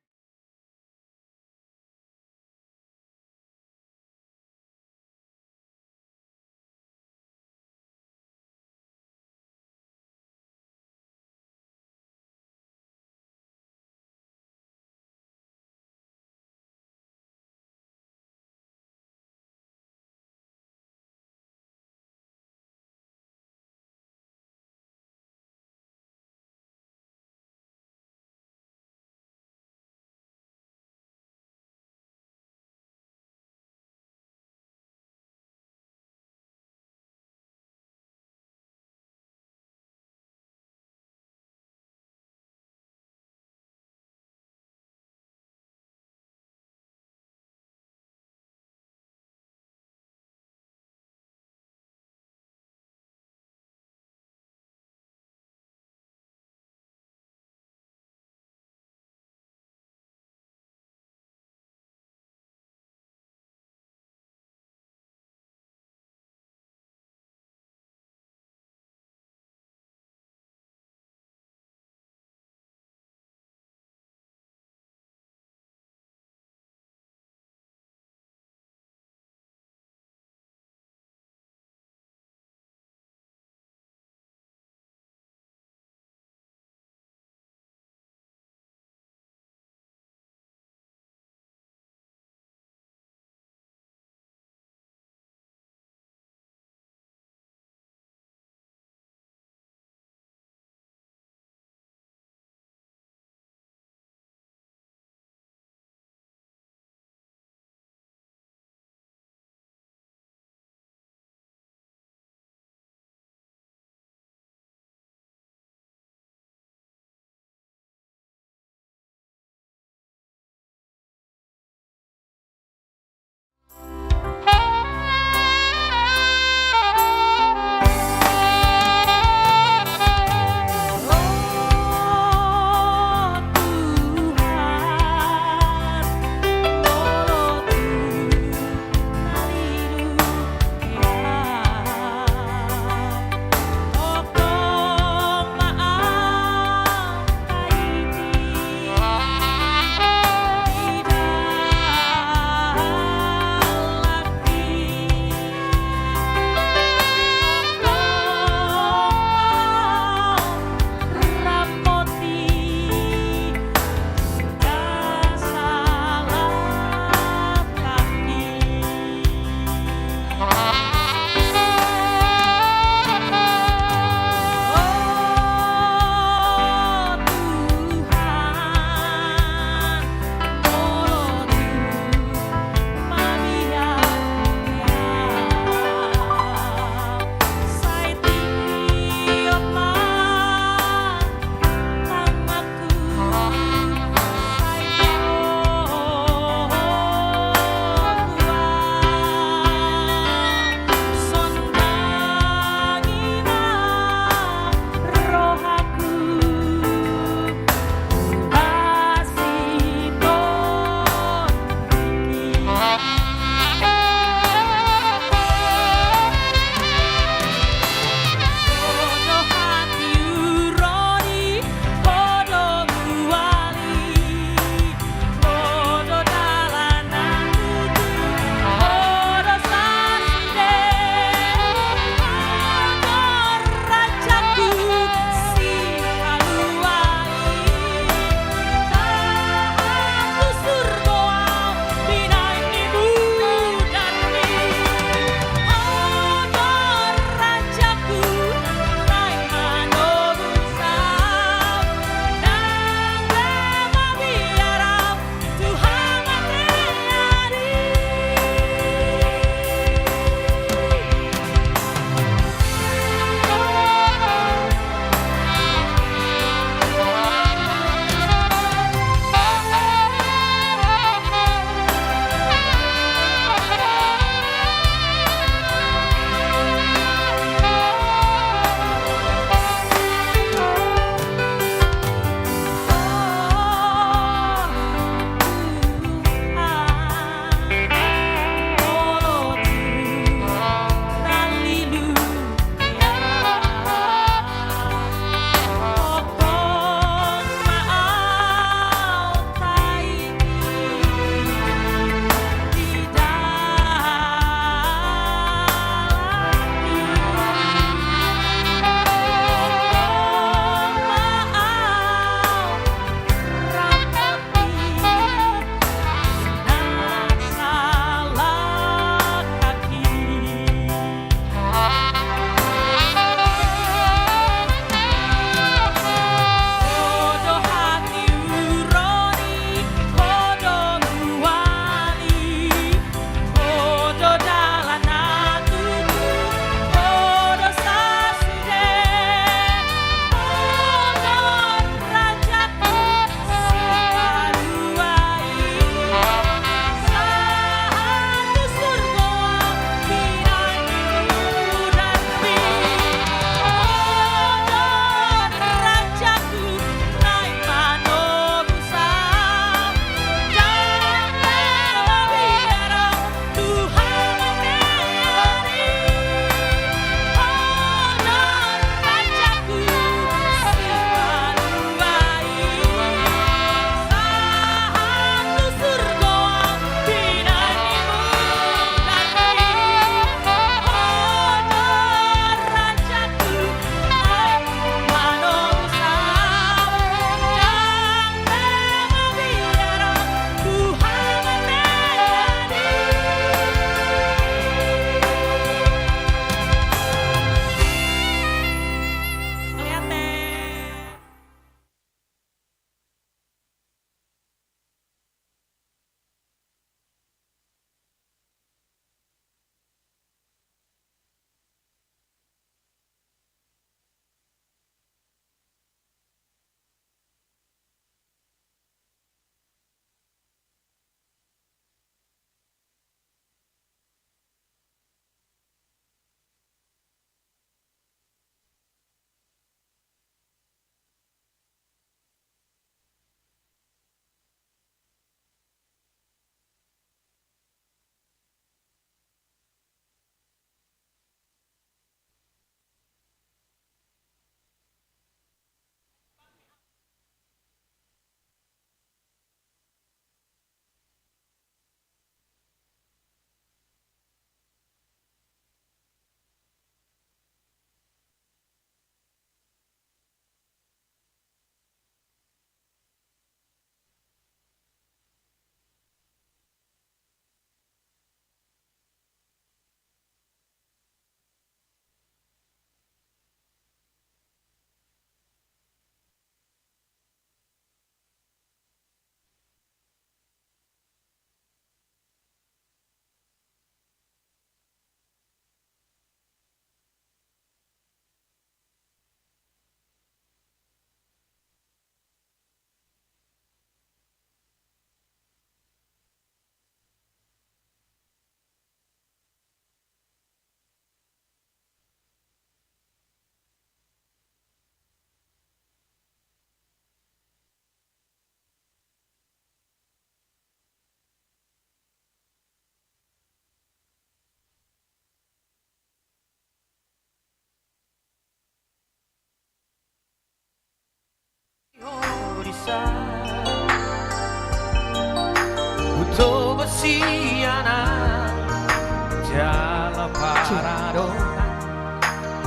Hutogon sian ahu jala paradongan,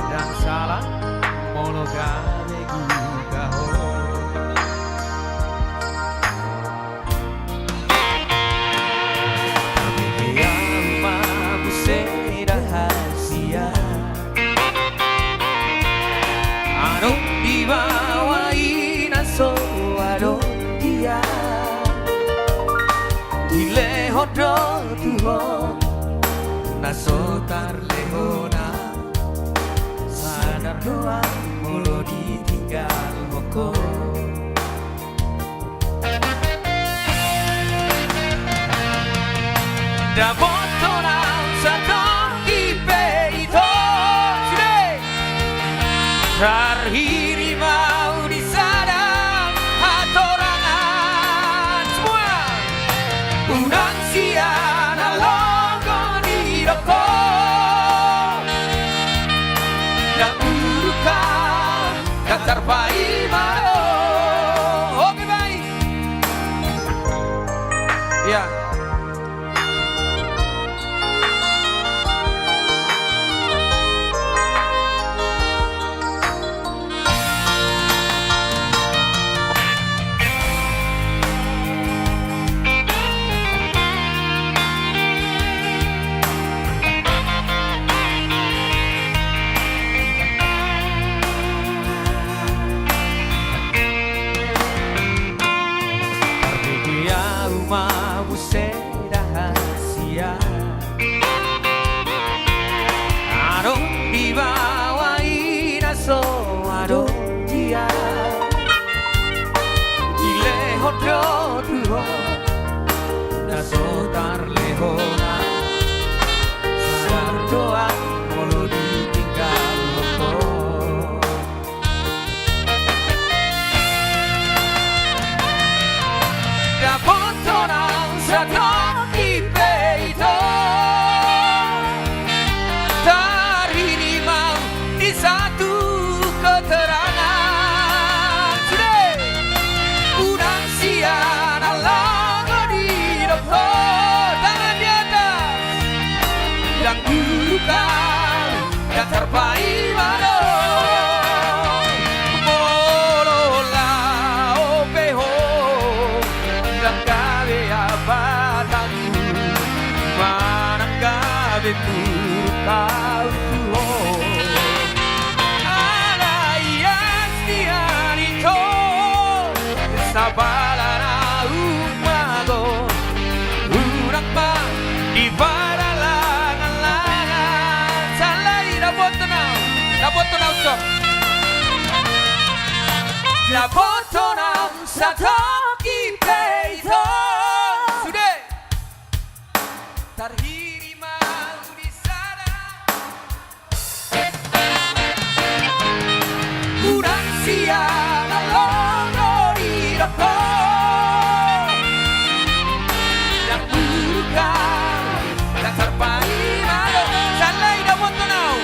ndang salah molo gabe gugah ho. Tapi dia ma muse rahasia. Adong di bawah i na so adong dia. Dilehon do tu ho na so tarlehon ahu. Sadar do ahu molo ditinggalhon ho. Dapothon ahu satongkin pe ito. Sude. Tarhirim ahu di sada hatorangan. Semua. Unang sian alogo didok ho. Ndang buruk ahu, ndang tarpaima do. Oke, baik. Iya. Tarpikir ahu ma muse rahasia. Adong di bawah i na so adong dia. Dilehon do tu ho na so tarlehon ahu. Sadar do ahu molo ditinggalhon ho. Dapothon ahu satongkin pe ito. Tarhirim ahu di satu keterangan. Sude. Unang sian alogo didok ho. Tangan di atas. Ndang buruk ahu, ndang tarpaima do. Molo laho pe ho, ndang gabe abatanhu. Manang gabe buruk ahu tu ho. Alai ias ni ari ho, sabalan ahu mago. Unang ma di padalangan-langan. Sallai, dapothon ahu. Dapothon ahu, cok. Dapothon ahu satongkin pe ito. Sude. Tarhirim ahu di sada. Unang sian alogo didok ho. Ndang buruk ahu, ndang tarpaima do. Sallai, dapothon ahu.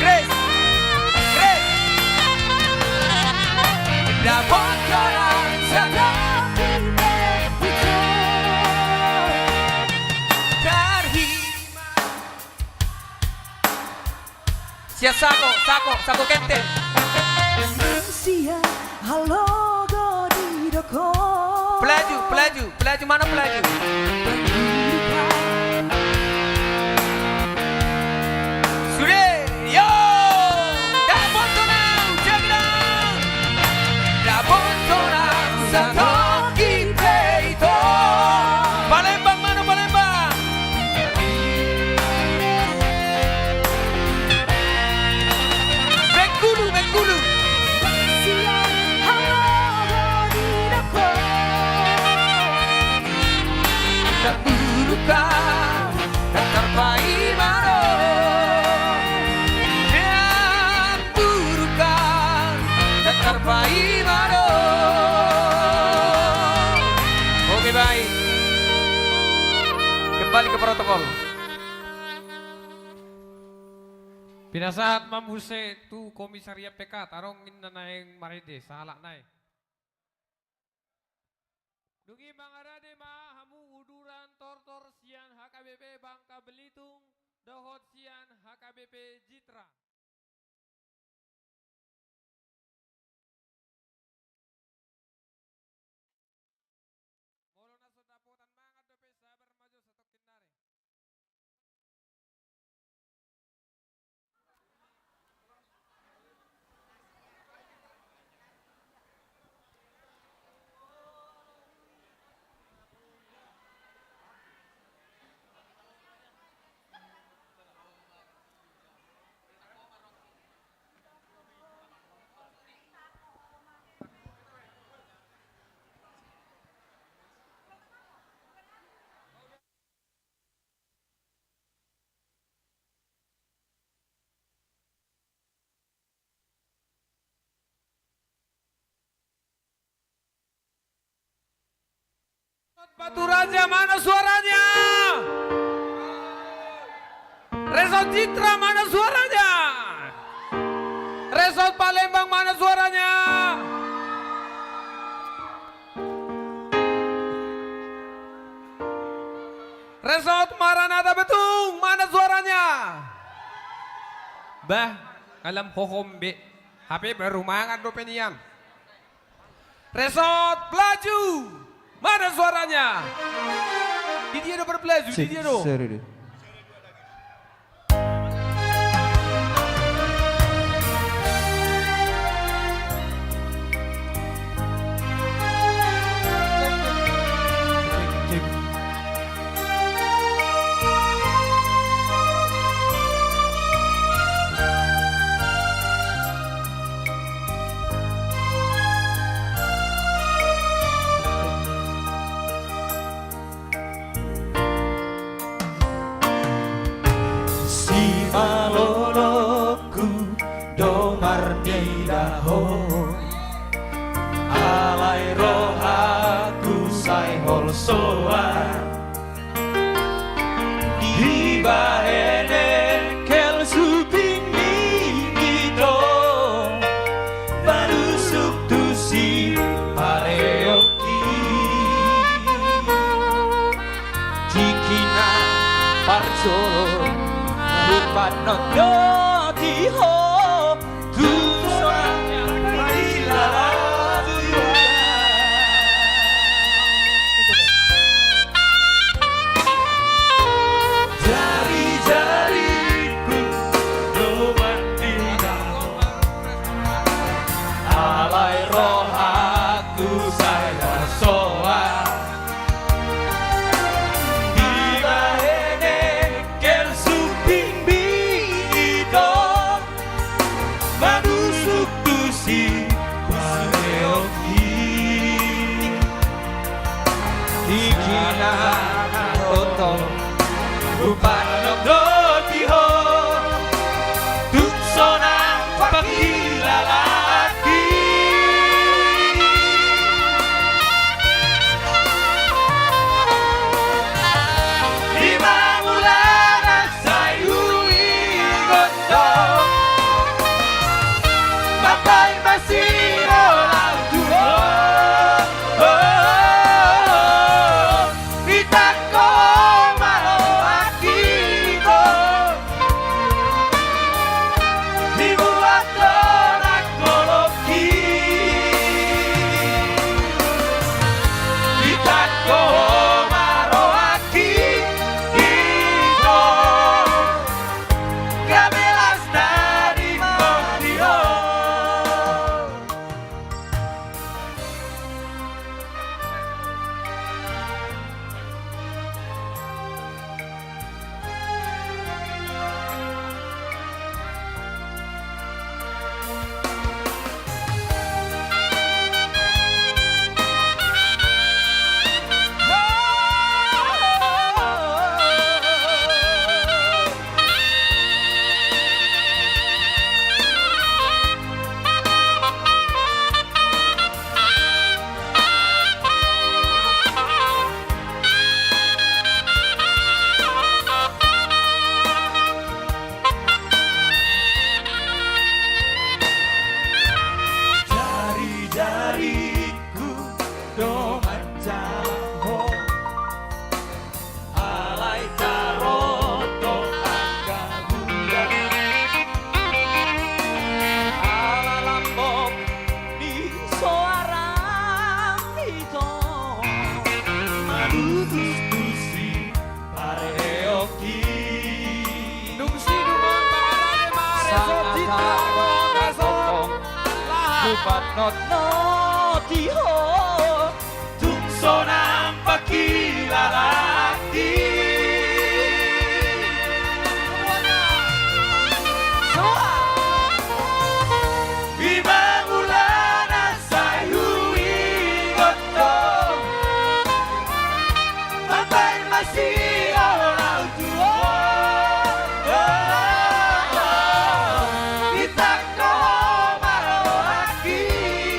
Grace. Grace. Dapothon ahu satongkin pe ito. Tarhirim ahu. Sian Sako, Sako, Sako Kente. Sian alogo didok ho. Pelaju, pelaju, pelaju, mana pelaju? Sude, yo! Dapothon ahu, jagrang! Dapothon ahu satongkin pe ito. Palembang, mana Palembang? Bengkulu, Bengkulu. Ndang buruk ahu, ndang tarpaima do. Ndang buruk ahu, ndang tarpaima do. Oke, baik. Kembali ke protokol. Pinasahat ma muse tu komisariat P K, adong ninna naeng marende, sahalakna i. Dung i mangarade ma hamu uduran tortor sian H K B P Bangka Belitung dohot sian H K B P Jitra. Molo na so dapotan mangan dope, sabar ma jo satongkin nari. Batu Raja, mana suaranya? Resort Jitra, mana suaranya? Resort Palembang, mana suaranya? Resort Maranatha Betung, mana suaranya? Bah, kalam hohom be. Hape baru mangan dope nian. Resort Pelaju, mana suaranya? Di dia do, Pelaju, di dia do. Sorry, deh. Simalolongku do marnida ho, alai rohangku sai holsoan. Dibahen engkel suping ni ito, manusuk tusi paleoki. Tingki na parjolo, rupa nondoti ho. Jari-jariku do marnida ho, alai rohangku sai holsoan. Dibahen engkel suping ni ito, Panotnoti ho, tung so nang pangkilalangki. Ima mula na sai huingot ho, mambahen masiol au tu ho. Ditangko ho ma rohangki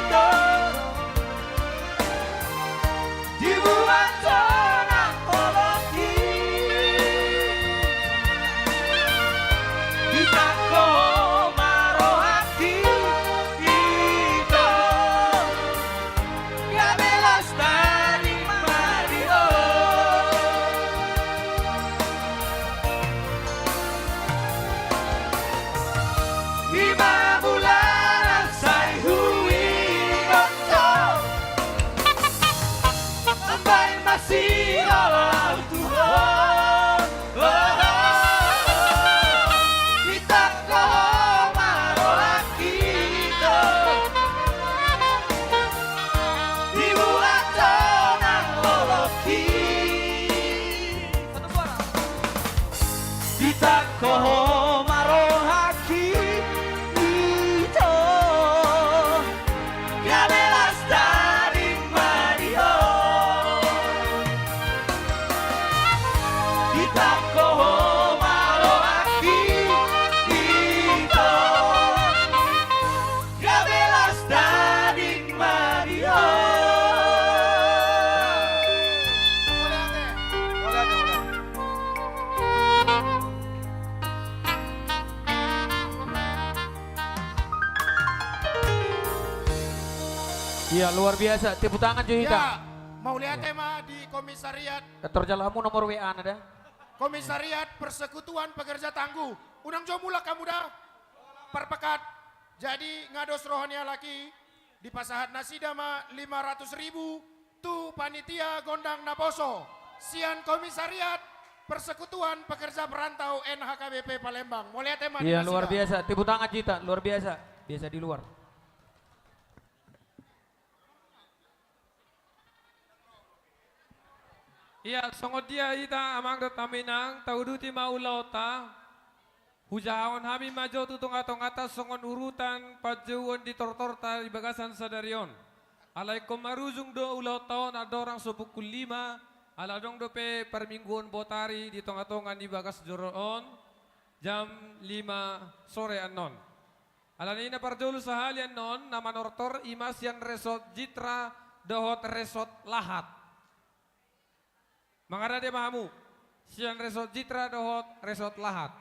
ito, dibuat ho nang holongki. Ditangko ho ma rohangki ito, gabe las tading ma di ho. Ima mula na sai huingot ho, mambahen masiol au tu ho. Ditangko ho ma rohangki ito, dibuat ho nang holongki. Ditangko ho ma rohangki ito, gabe las tading ma di ho. Ditangko ho ma rohangki ito, gabe las tading ma di ho. Iya, luar biasa. Tepuk tangan jo hita. Ya, mauliate ma di komisariat. Kantor jala hamu nomor W A na da. Komisariat Persekutuan Pekerja Tangguh. Unang jo mulak hamu da. Parpekat. Jadi nga dos roha ni halak i, dipasahat nasida ma lima ratus ribu tu panitia gondang naposo sian Komisariat Persekutuan Pekerja Perantau N H K B P Palembang. Mauliate ma di nasida. Iya, luar biasa. Tepuk tangan jo hita, luar biasa. Biasa di luar. Ia, songon dia hita amang dohot hamu inang, tauduti ma ulaonta. Hujahahon hami ma jo tu tongatonganta songon urutan panjouon di tortorta di bagasan sadari on. Alai ingkon marujung do ulaonta on andorang so pukul lima, ala adong dope parmingguon botari di tongatonga ni bagas joro on, jam lima sore annon. Alani i na parjolo sahali annon na manortor i ma sian Resort Jitra dohot Resort Lahat. Mangarade ma hamu, sian Resort Jitra dohot Resort Lahat.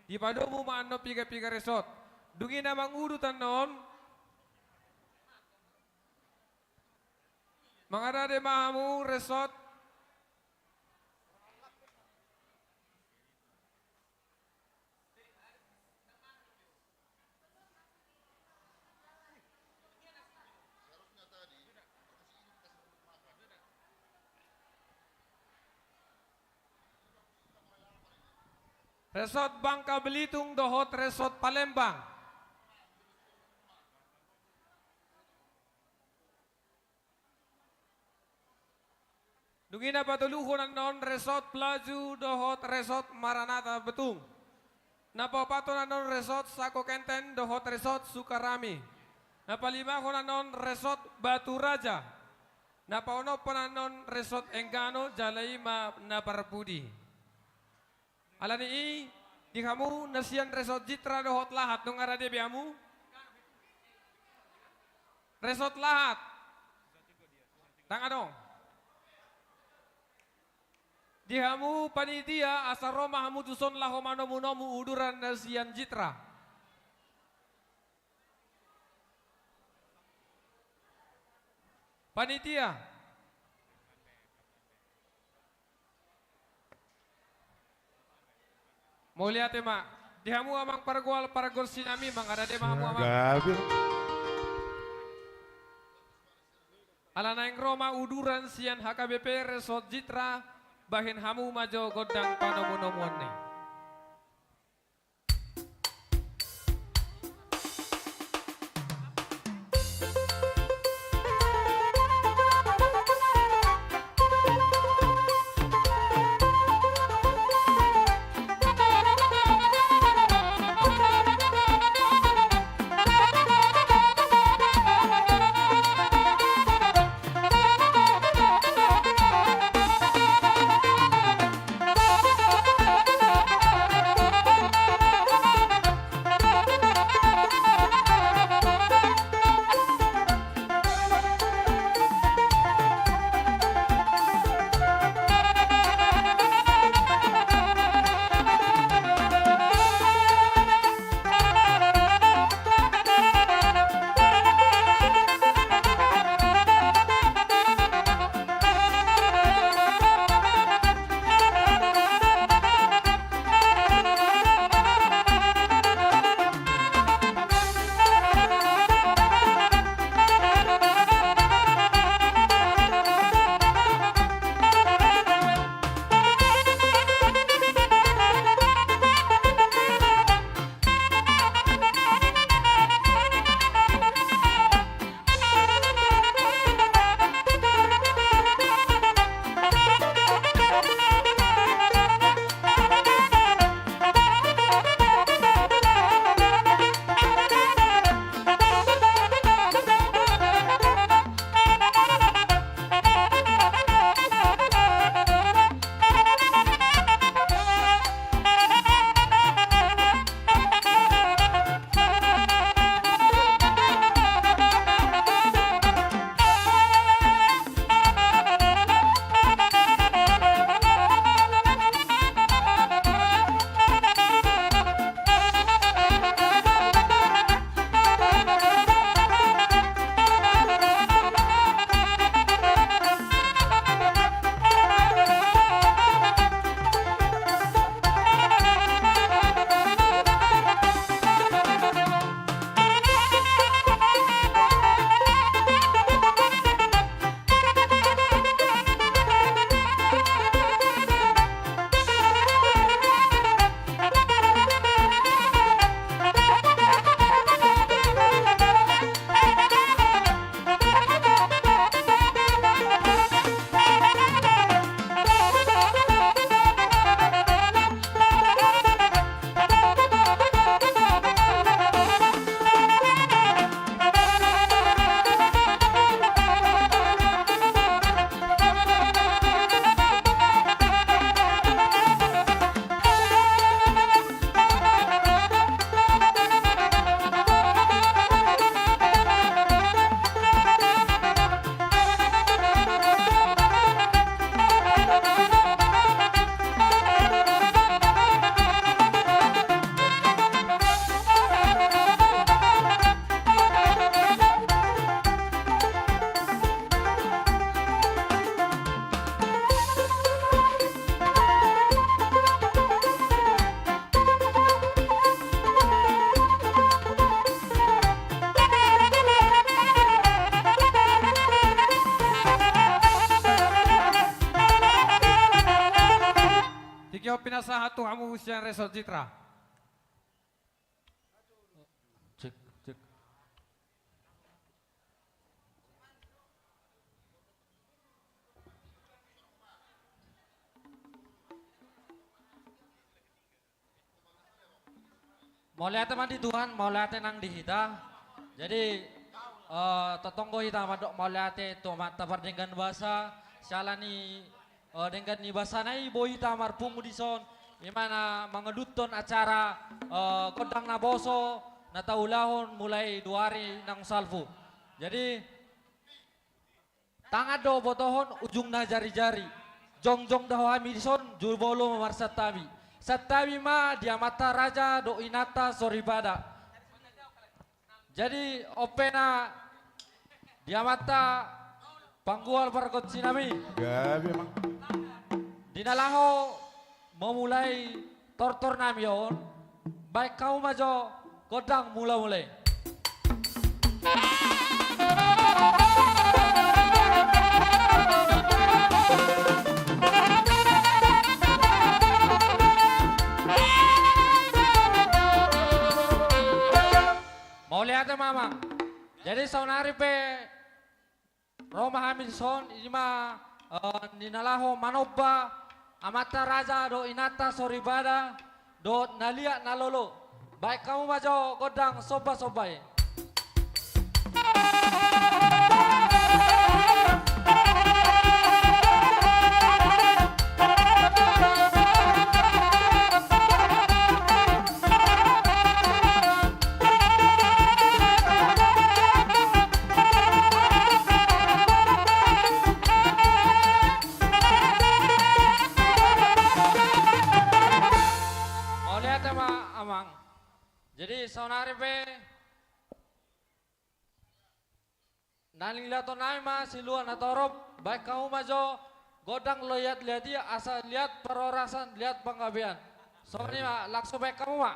Dipadomu ma annon piga-piga resort. Dung i na mangudut annon. Mangarade ma hamu resort. Resort Bangka Belitung dohot Resort Palembang. Dung i na patoluhon annon Resort Pelaju dohot Resort Maranatha Betung. Na paopathon annon Resort Sako Kenten dohot Resort Sukarami. Na palimahon annon Resort Batu Raja. Na paonomhon annon Resort Enggano jala i ma na parpudi. Alani i, di hamu na sian Resort Jitra dohot Lahat, nunga rade be hamu? Resort Lahat. Ndang adong. Di hamu panitia, asa ro ma hamu tuson laho manomunomu uduran na sian Jitra. Panitia. Mauliate ma. Di hamu amang pargual, pargonsi nami, mangarade ma hamu amang. Gabe. Ala naeng ro ma uduran sian H K B P Resort Jitra, bahen hamu ma jo gondang panomunomuon i. Sahat tu hamu sian Resort Citra. Cek, cek. Mauliate ma di Tuhan, mauliate nang di hita. Jadi, eh, tongtong do hita mandok mauliate tu Amanta Pardenggan Basa, siala ni, eh, denggan ni basana i boi hita marpungu dison, i ma na mangaduthon acara, eh, gondang naposo, na taulahon mulai dua ari nang salpu. Jadi, tangan do botohon ujungna jarijari. Jongjong do hami dison, jumolo ma marsantabi. Santabi ma di amanta raja dohot inanta soripada. Jadi, on pe na di amanta panggual pargonsinami. Gabe, Amang. Di na laho mamulai tortor nami on, baen hamu ma jo gondang mula-mula i. Mauliate ma, Amang. Jadi, saonari pe ro ma hami dison, i ma, eh, di na laho manomba amanta raja dohot inanta soripada dohot na liat na lolo. Baen hamu ma jo gondang somba-somba i. Mauliate ma, Amang. Jadi, saonari pe na nilehon nami ma silua na torop, baen hamu ma jo gondang liat-liat i, asa liat parhorasan, liat panggabean. Songon i ma, langsung baen hamu ma.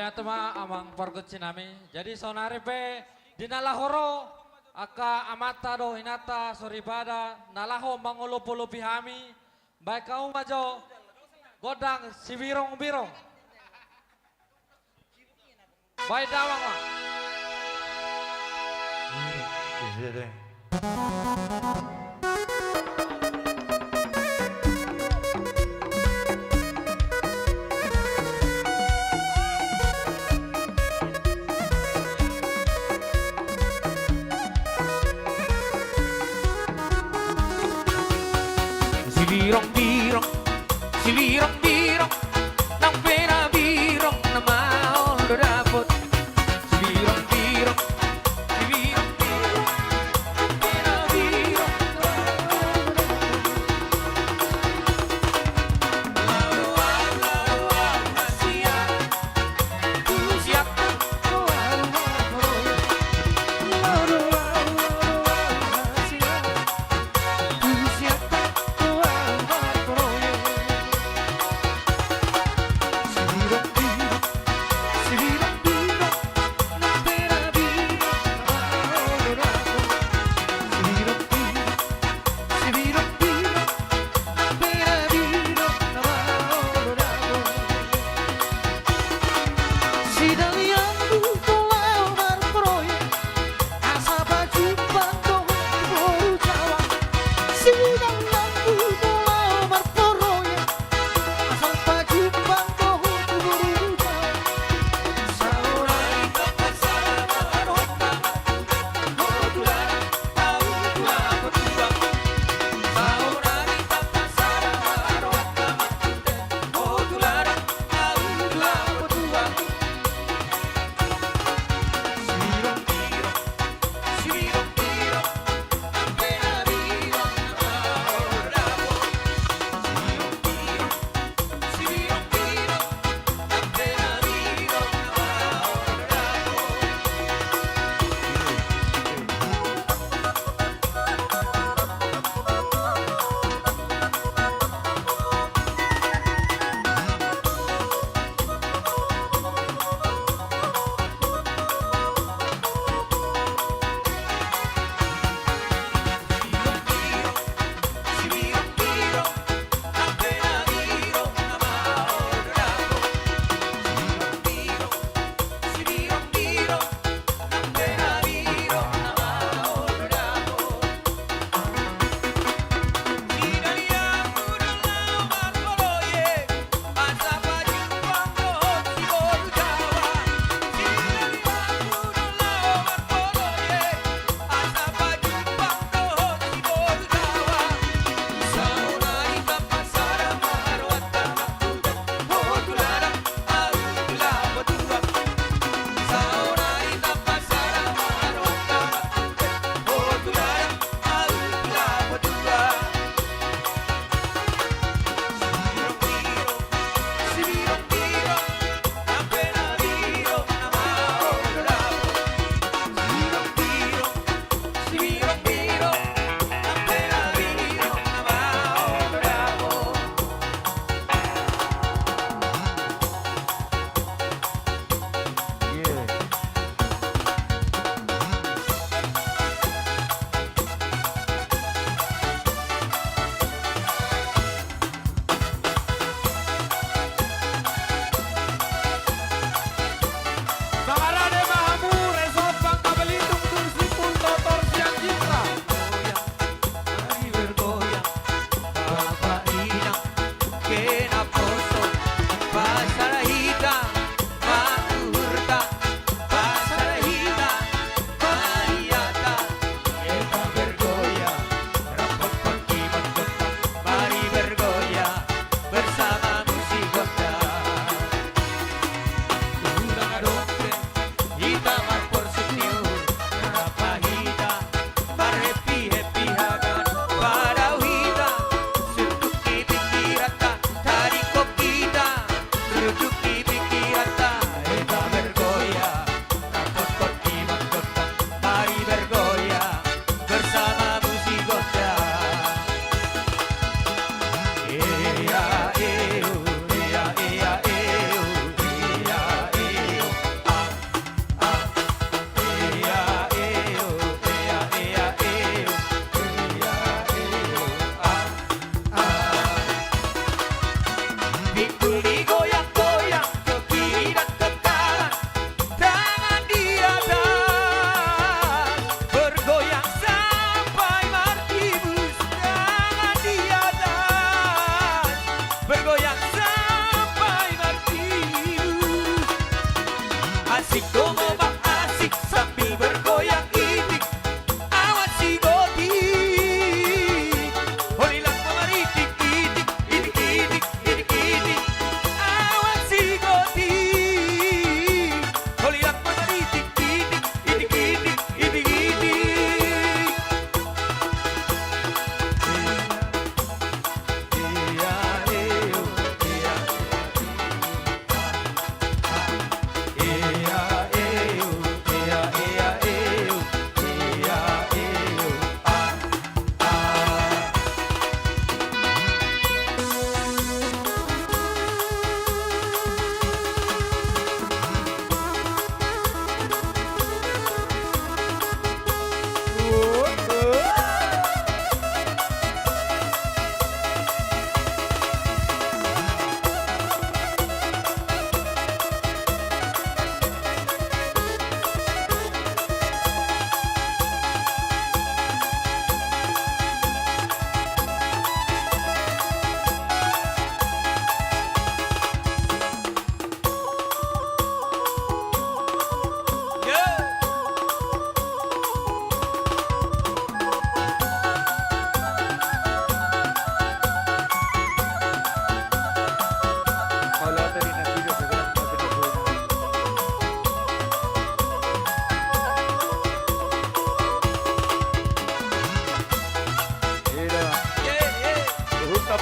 Ate ma amang pargonsi nami. Jadi saonari pe di na laho ro angka amanta dohot inanta soripada na laho mangolopolopi hami, baen hamu ma jo gondang sibirong-birong. Baen damang ma. Sibirong-birong, sibirong-birong, nang pe na birong na maol do dapot. Sibirong-birong, sibirong-birong, nang pe na birong.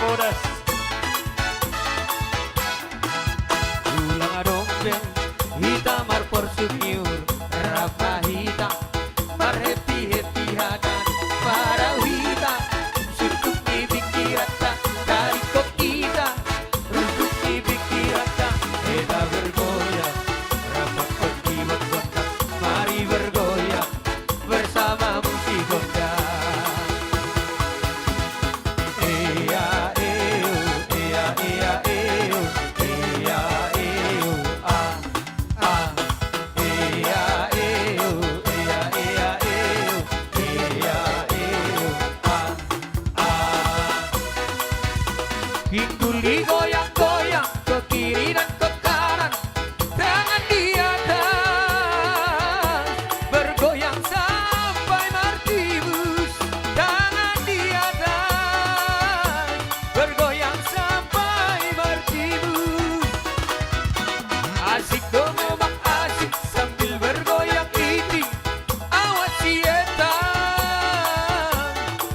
Bodas. Ulang adong be hita marporsuk niur, rap ma hita marhappy-happy haganup, marau hita sundut ni pingkiranta, taringkot hita runduk ni pingkiranta, hita bergoyang, rap ma hita di gondang, mari bergoyang bersama musik gondang. Ea, eu, ea, ea, eu, ea, eu, a, a. Ea, eu, ea, ea, eu, ea, eu, a, a. Pinggul digoyang-goyang, ke kiri dan ke kanan, tangan di atas, bergoyang sampai martibus. Tangan di atas, bergoyang sampai martibus. Asik do memang asik sambil bergoyang ini. Awas si eta,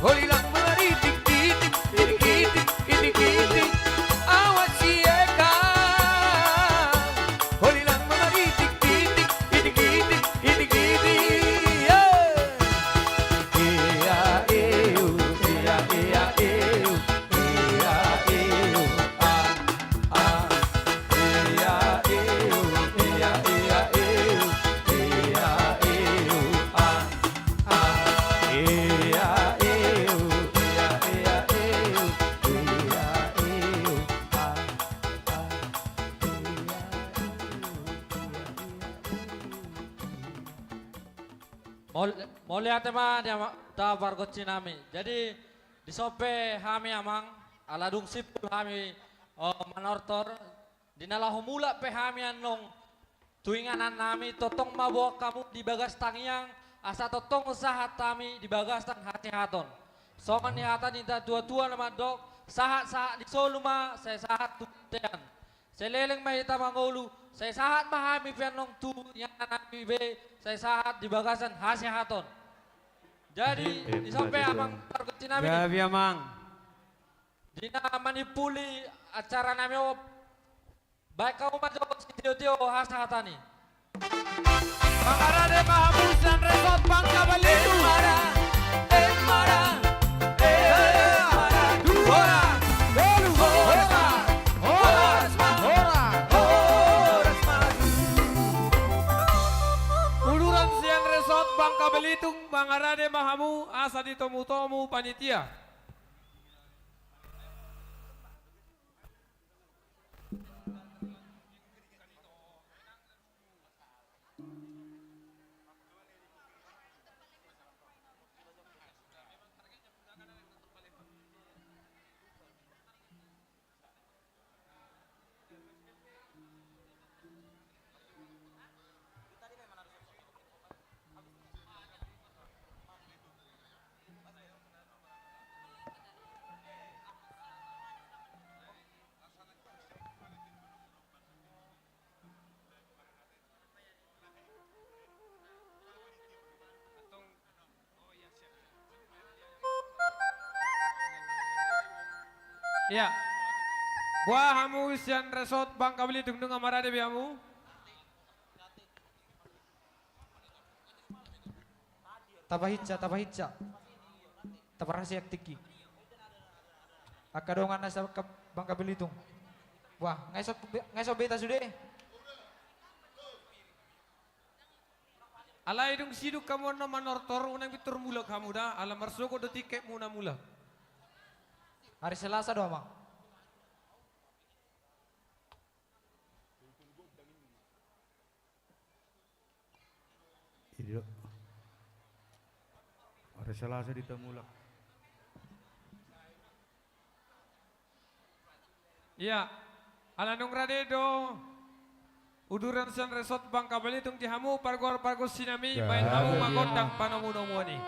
holilang meritik-titik, itik-itik, itik-itik. Awas si eta, holilang meritik-titik, itik-itik, itik-itik. Ea, eu, ea, ea, eu, ea, eu, a, a. Ea, eu, ea, ea, eu, ea, eu, a, a. Ea, eu, ea, ea, eu, ea, eu, a, a. Ea, eu, ea, eu, ea, eu, a, a. Mauliate ma di hami, da pargonsi nami. Jadi, dison pe hami amang, ala dung simpul hami, o, manortor, di na laho mulak pe hami annon tu inganan nami, tongtong ma boan hamu di bagas tangiang, asa tongtong sahat hami di bagasan hasehaton. Songon ni hata ni natua-tua na mandok, sahat-sahat ni solu ma, sai sahat tu bontean. Sai leleng ma hita mangolu, sai sahat ma hami pe annon tu inganan nami be, sai sahat di bagasan hasehaton. Jadi, dison pe amang pargonsi nami. Gabe amang. Di na manimpuli acara nami on, baen hamu ma jo sitiotio hasahaton i. Mangarade ma hamu sian Resort Bangka Belitung. Emma ra, emma ra, emma ra. Horas, horas, horas, horas, horas. Uduran sian Resort Bangka Belitung, mangarade ma hamu asa ditomutomu panitia. Ia. Boha hamu sian Resort Bangka Belitung, nunga marade be hamu? Tapahinsa, tapahinsa. Taparhasiak tingki. Angka dongan na sa-, Bangka Belitung. Wah, nga ison, nga ison be hita sude. Alai dung sidung hamu annon manortor, unang pintor mulak hamu da, ala marsogot do tiketmuna mulak. Hari Selasa do, amang. Ido. Hari Selasa do hita mulak. Ia, ala nunga rade do uduran sian Resort Bangka Belitung di hamu pargonsi nami, baen hamu ma gondang panomunomuan i.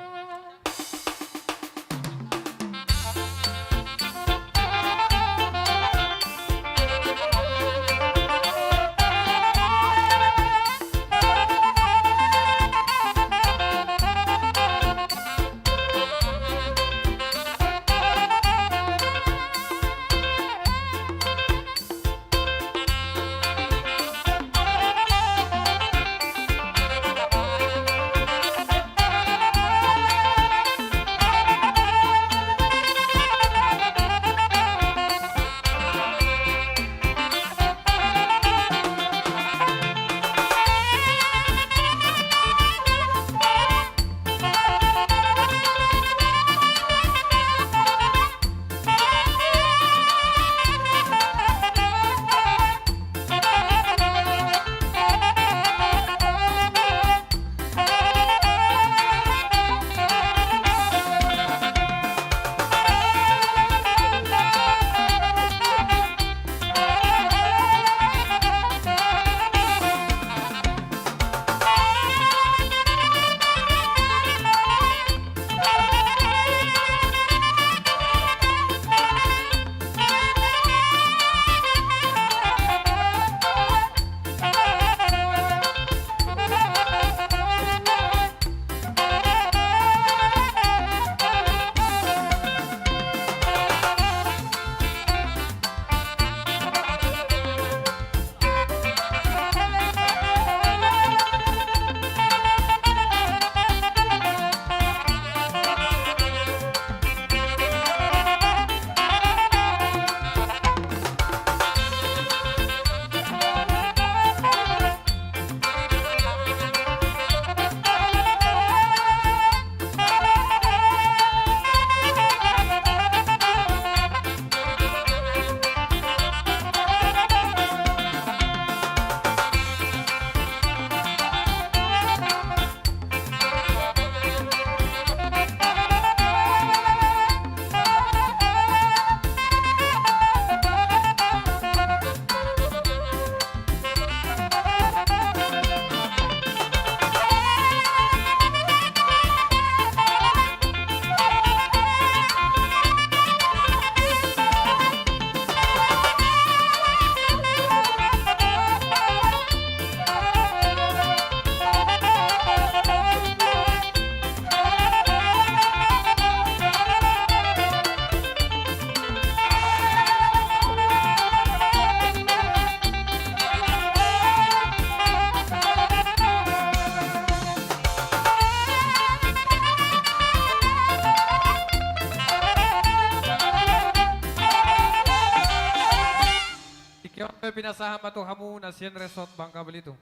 Pinasahat ma tu hamu na sian Resort Bangka Belitung.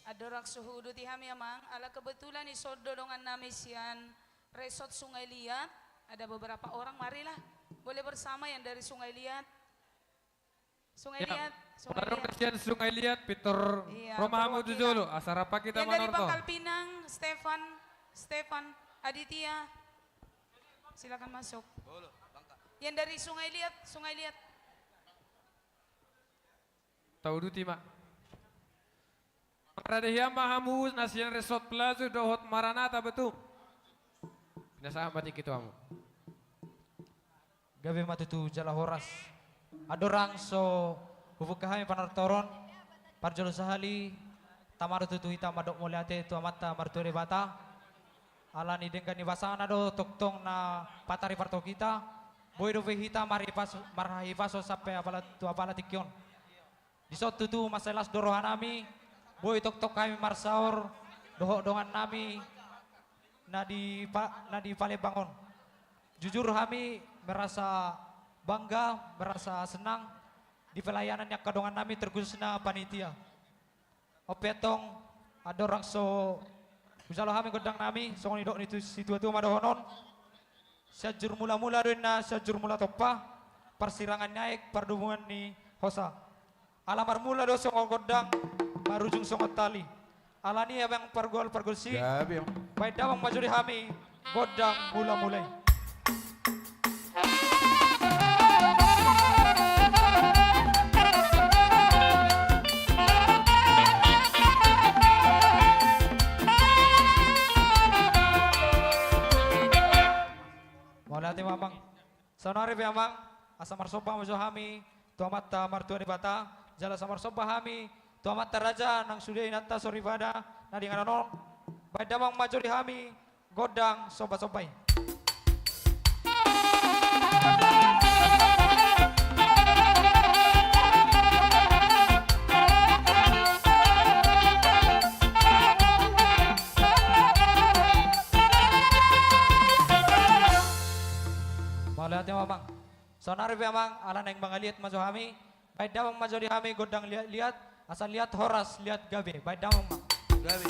Andorang so huuduti hami, Amang, ala kebetulan i songon do dongan nami sian Resort Sungai Liat, ada beberapa orang, marilah. Boleh bersama yang dari Sungai Liat. Sungai Liat, Sungai Liat. Sian Sungai Liat, pintor ro ma hamu tu jolo, asa rap hita manortor. Yang dari Pangkal Pinang, Stefan, Stefan, Aditya. Silakan masuk. Yang dari Sungai Liat, Sungai Liat. Tauduti ma. Mangarade hian ma hamu na sian Resort Plazu dohot Maranatha Betung. Pinasahat ma tingki tu hamu. Gabe ma tutu jala horas. Andorang so hubuka hami panortoron, parjolo sahali tama do tutu hita mandok mauliate tu Amanta Martua Debata. Ala ni denggan ni basana do tongtong na patari partohita, boi dope hita marhipas-, marhahipason sampe apala tu apala tingki on. Dison tutu mansai las do roha nami, boi tongtong hami marsaor dohot dongan nami na di pa-, na di Palembang on. Jujur hami merasa bangga, merasa senang di pelayanan ni angka dongan nami, terkhususna panitia. On pe antong, andorang so hujalo hami gondang nami, songon nidok ni tu-, situatua ma dohonon. Sianjur mulamula do inna, Sianjur Mulatompa, parsirangan ni aek, pardomuan ni hosa. Ala marmula do songon gondang, marujung songon tali. Alani i, Amang pargual pargonsi, baen damang ma jo di hami gondang mulamula i. Mauliate ma, Amang. Saonari pe, Amang, asa marsomba ma jo hami tu Amanta Martua Debata, jala asa marsomba hami tu amanta raja nang sude inanta soripada na di inganan on, baen damang ma jo di hami gondang sombasomba i. Mauliate ma, Amang. Saonari pe, Amang, ala naeng mangaliat ma jo hami, baen damang ma jo di hami gondang liat-liat, asa liat horas liat gabe, baen damang ma. Gabe.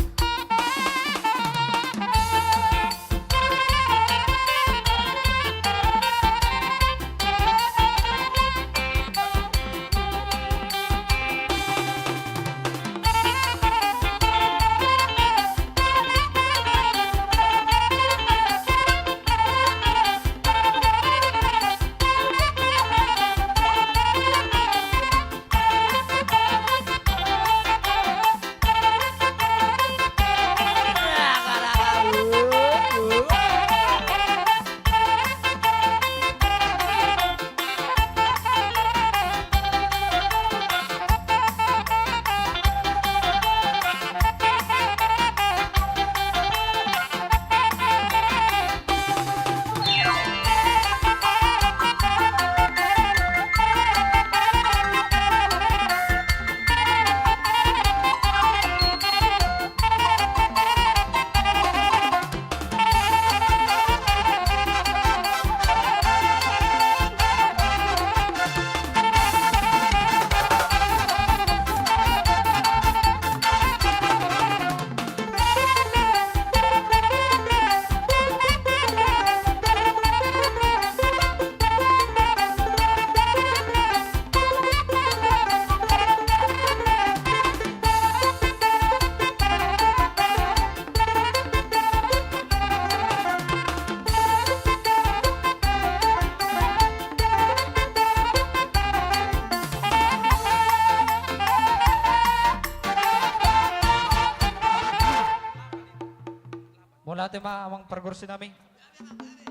Mauliate ma, Amang pargonsi nami.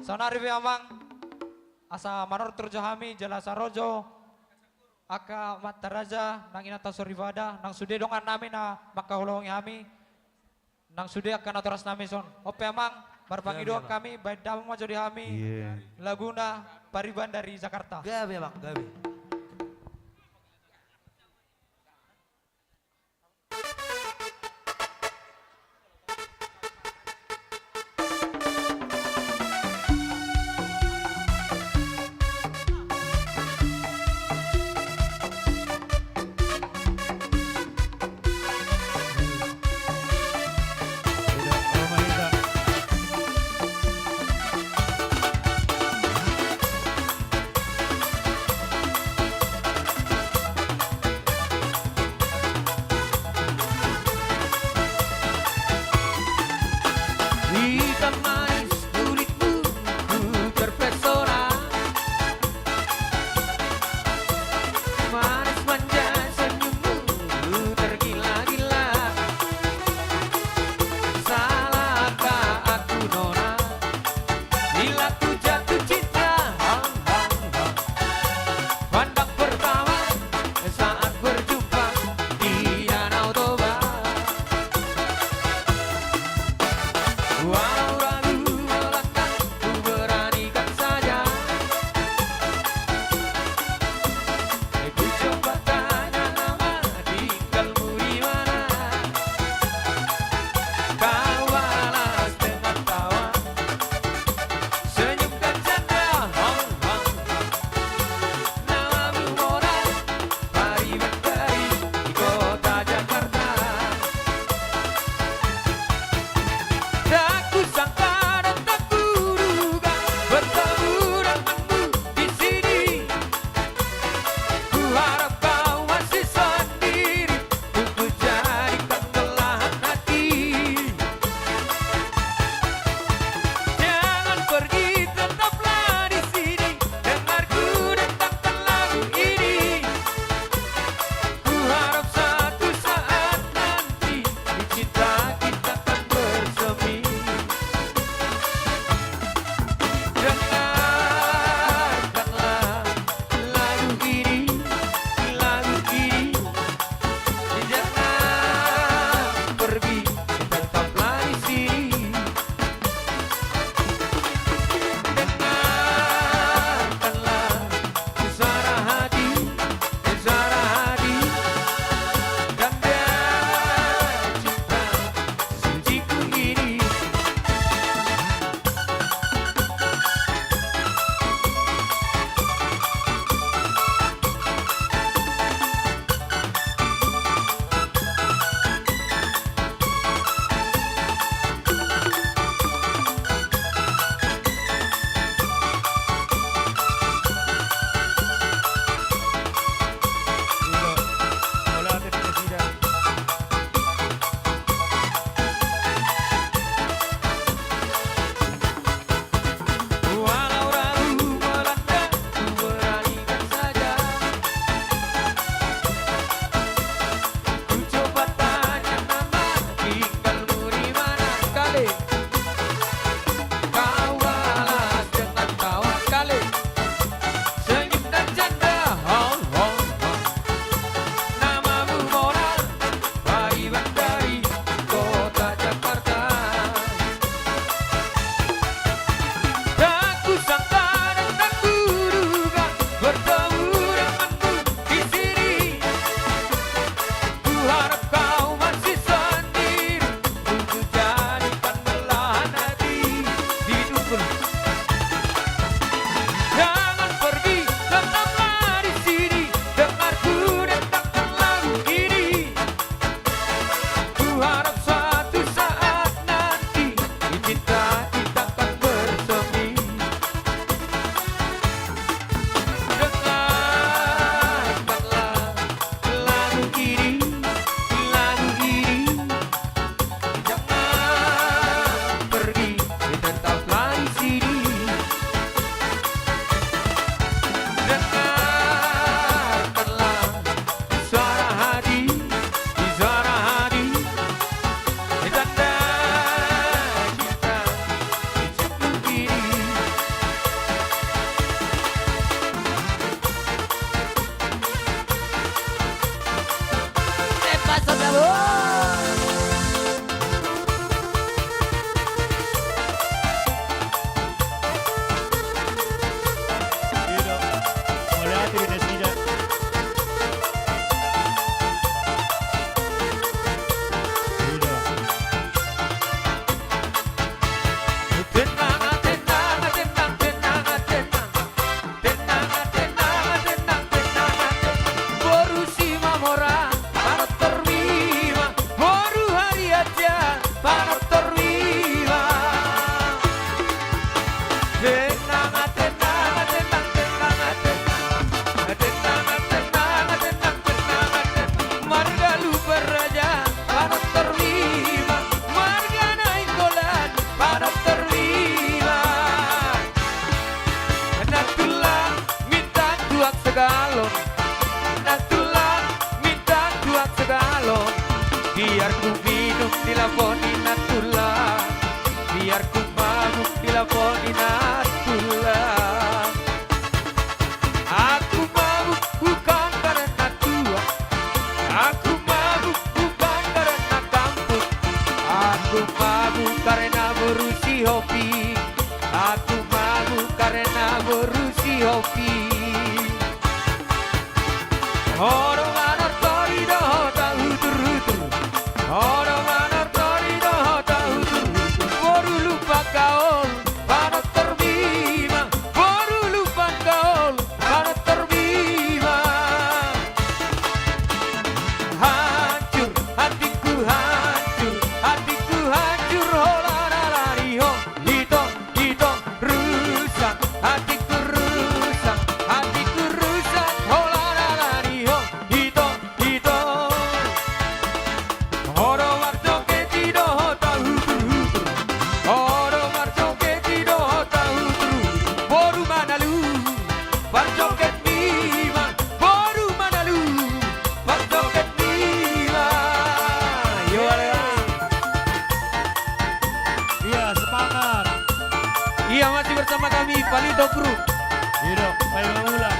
Saonari pe, Amang, asa manortor jo hami jala asa ro jo angka amanta raja nang inanta soripada nang sude dongan nami na mangkaholongi hami, nang sude angka natoras nami son. On pe, Amang, marpangidoan hami, baen damang ma jo di hami laguna Pariban dari Jakarta. Gabe, Amang, gabe. Tenang, tenang, tenang, tenang, tenang. Tenang, tenang, tenang, tenang, tenang. Boru Simamora, panortor mima. Boru Harianja, panortor mima. Tenang, tenang, tenang, tenang, tenang. Tenang, tenang, tenang, tenang, tenang. Marga Lumban Raja, panortor mima. Marga Nainggolan, panortor mima. Nantulang minta tuak segalon, nantulang minta tuak segalon. Biar ku minum di lapo ni nantulang, biar ku mabuk di lapo ni nantulang. Aku mabuk bukan karena tuak, aku mabuk bukan karena kampus, aku mabuk karena boru Sihombing. Aku mabuk karena boru Sihombing. Olo, manortor i dohot au hutur-hutur. Olo, manortor i dohot au hutur-hutur. Boru Lumban Gaol, panortor mima. Boru Lumban Gaol, panortor mima. Hancur, hatiku hancur, hatiku hancur, holan ala ni ho. Ito, ito, rusak, hatiku rusak, hatiku rusak, holan ala ni ho. Ito, ito. Olo, marjoget i dohot au hutur-hutur. Olo, marjoget i dohot au hutur-hutur. Boru Manalu, marjoget mima. Boru Manalu, marjoget mima. Yo, ale, ale. Iya, semangat. Iya, masih bersama kami, Palito Group. Ido, ayo ulang.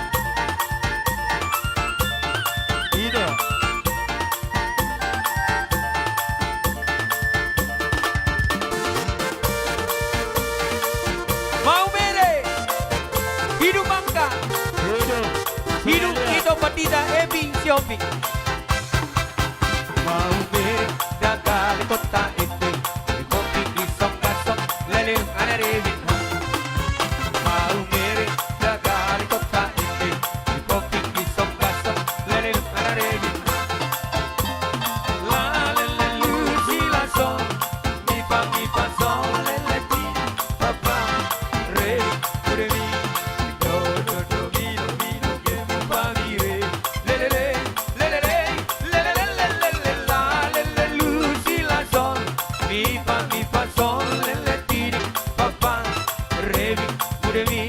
Ido. Maumere. Hidup angka. Hidup. Hidup. Ito Pandita Ebi Sihombing. Maumere, dagale kota ende, kopi isong kasong, lele ana rebit. Maumere, dagale kota ende, kopi isong kasong, lele ana rebit. La lele lu si la so, mi fa mi fa so lele ti, fa fa, re, re mi, do do do mi do mi do ke mu fa mi re. Lelele, lelele, lelele, lelele, la, lele, lu, si, la, sol. Mi, fa, mi, fa, sol, lele, ti, di, fa, fa. Re, mi, mu, re, mi.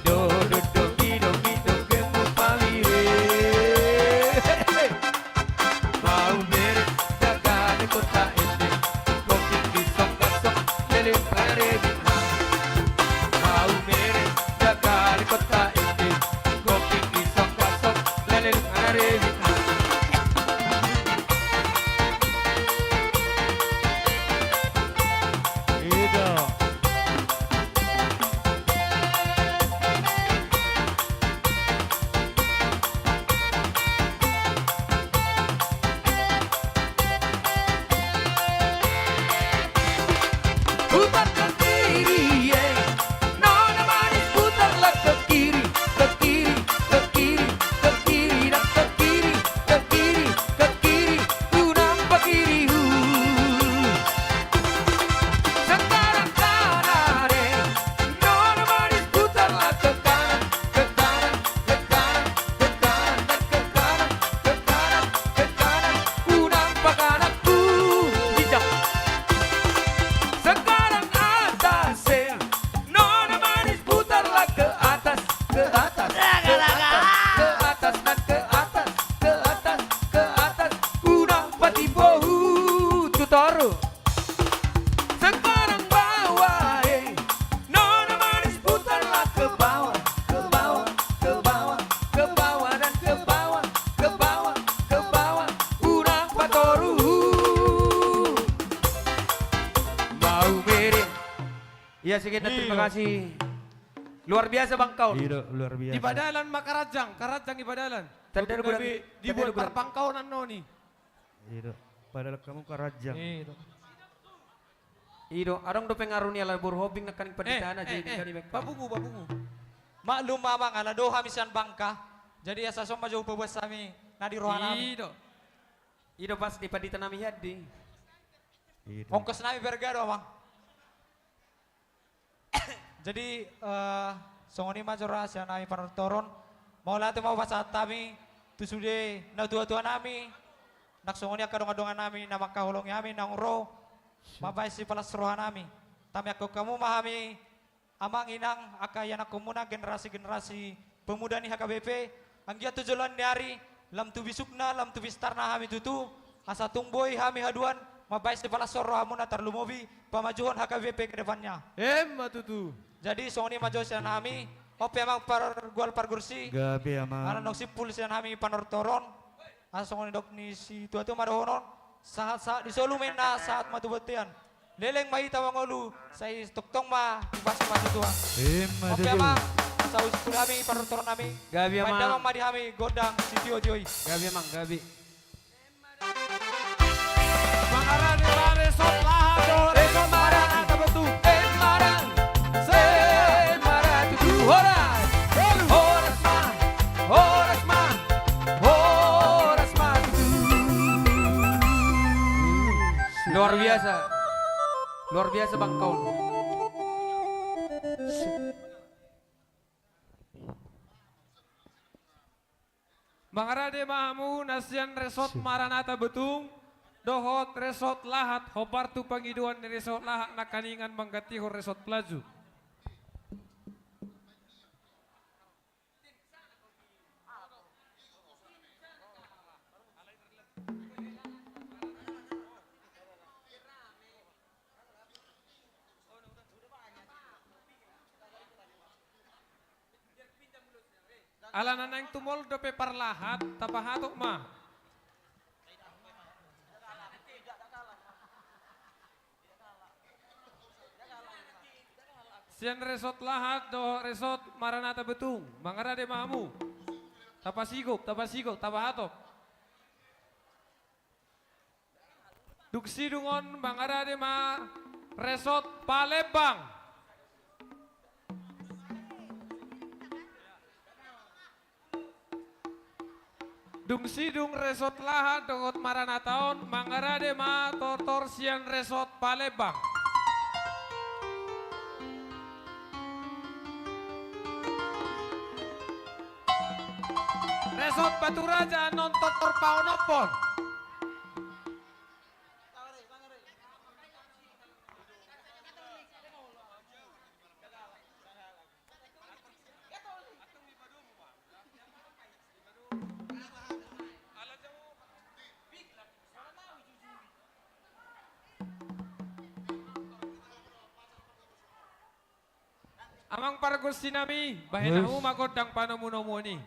Do, do, do, mi, do, mi, do, ke, mu, fa, mi, re. Maumere, dagale kota ende, kopi isong kasong, lele, ana rebit. Maumere, dagale kota ende, kopi isong kasong, lele, ana rebit. Ido. Putar ke kiri, eh. Nona manis, putarlah ke kiri, ke kiri, ke kiri, ke kiri, dan ke kiri, ke kiri, ke kiri, unang pakiri, uh. Sekarang kanan, eh. Nona manis, putarlah ke kanan, ke kanan, ke kanan, ke kanan, dan ke kanan, ke kanan, ke kanan, unang pakanan, uh. Bijak. Sekarang Kasih kita, terima kasih. Luar biasa, Bangkaon. Iya, luar biasa. Di padalan ma karanjang, karanjang di padalan. Tanda gabe dibuat tarpangkaonan noni. Iya, padahal hamu karanjang. Iya. Ido, adong do pengaruh ni ala borhobing nangkaning panditana, eh, jadi eh, nangkaning bek. Papungu, papungu. Maklum ma amang, ala do hami sian Bangka. Jadi asa songon ma jo hupaboas hami na di roha nami. Ido. Ido pasti pandita nami hian di. Ido. Ongkos nami berga do amang. Jadi, eh, songon i ma jo roha sian hami panortoron. Mauliate ma hupasahat hami tu sude natuatua nami, nang songon i angka dongan dongan nami na mangkaholongi hami naung ro mambahen sipalas roha nami. Tamiangkon hamu ma hami, amang inang, angka ianakhonmuna, generasi generasi pemuda ni H K B P, anggiat tu joloan ni ari, lam tu bisukna, lam tu pistarna hami tutu, asa tung boi hami haduan mambahen sipalashon rohamuna, tarlumobi pamajuhon H K B P ke depannya. Emma tutu. Jadi songon i ma jo sian hami, on pe amang pargual pargonsi. Gabe amang. Ala naung simpul sian hami panortoron. Asa songon nidok ni situatua ma dohonon, sahat sahat ni solu ma inna, sahat ma tu bontean. Leleng ma hita mangolu, sai tongtong ma tu pasupasu Tuhan. Emma tutu. On pe amang, asa uji tu hami panortoron nami. Gabe amang. Paendamon ma di hami gondang sitiotio i. Gabe amang, gabe. Mangarade ma Resort Lahat dohot Resort Maranatha Betung. Horas, horas ma, horas ma, horas ma. Luar biasa. Luar biasa, Bangkaon. Mangarade ma hamu na sian Resort Maranatha Betung dohot Resort Lahat, hombar tu pangidoan ni Resort Lahat nangkaningan manggantihon Resort Pelaju. Ala na naeng tumol dope parlahat, tapahatop ma. Sian Resort Lahat dohot Resort Maranatha Betung, mangarade ma hamu. Tapasigop, tapasigop, tapahatop. Dung sidung on mangarade ma Resort Palembang. Dung sidung Resort Lahat dohot Maranatha on, mangarade ma tortor sian Resort Palembang. Resort Batu Raja annon tortor paonomhon. Amang pargonsi nami, bahen hamu ma gondang panomunomuon i.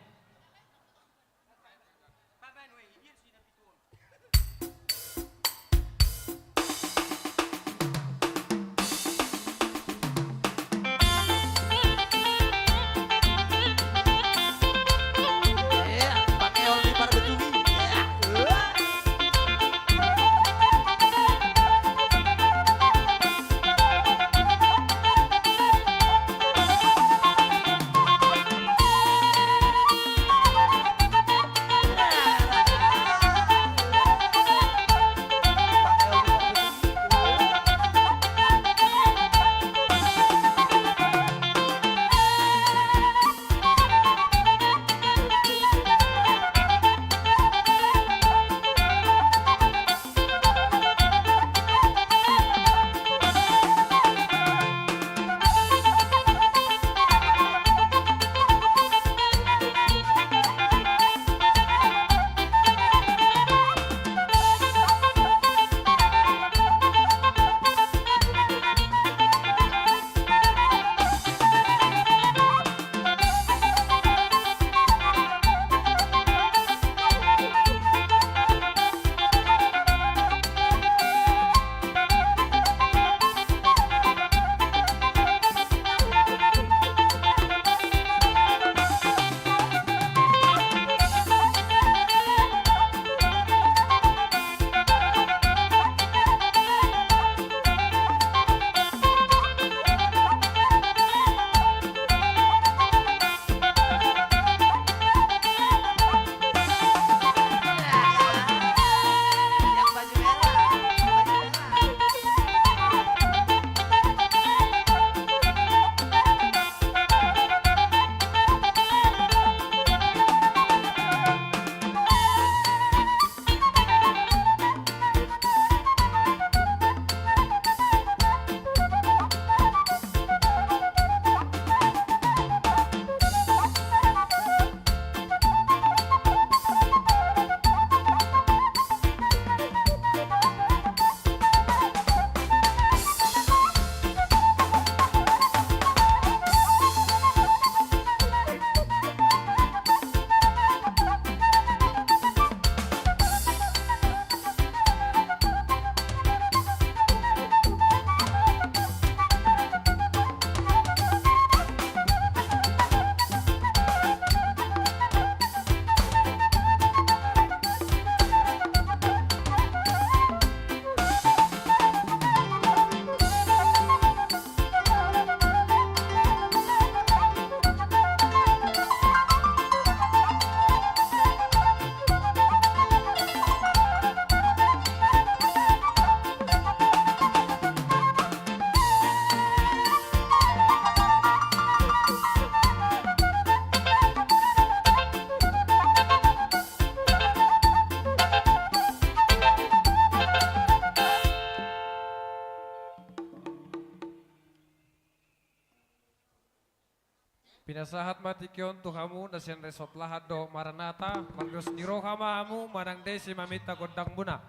Ia sahat ma tingki on tu hamu na sian Resort Lahan dohot Maranatha, mardos ni roha ma hamu manang disi maminta gondangmuna.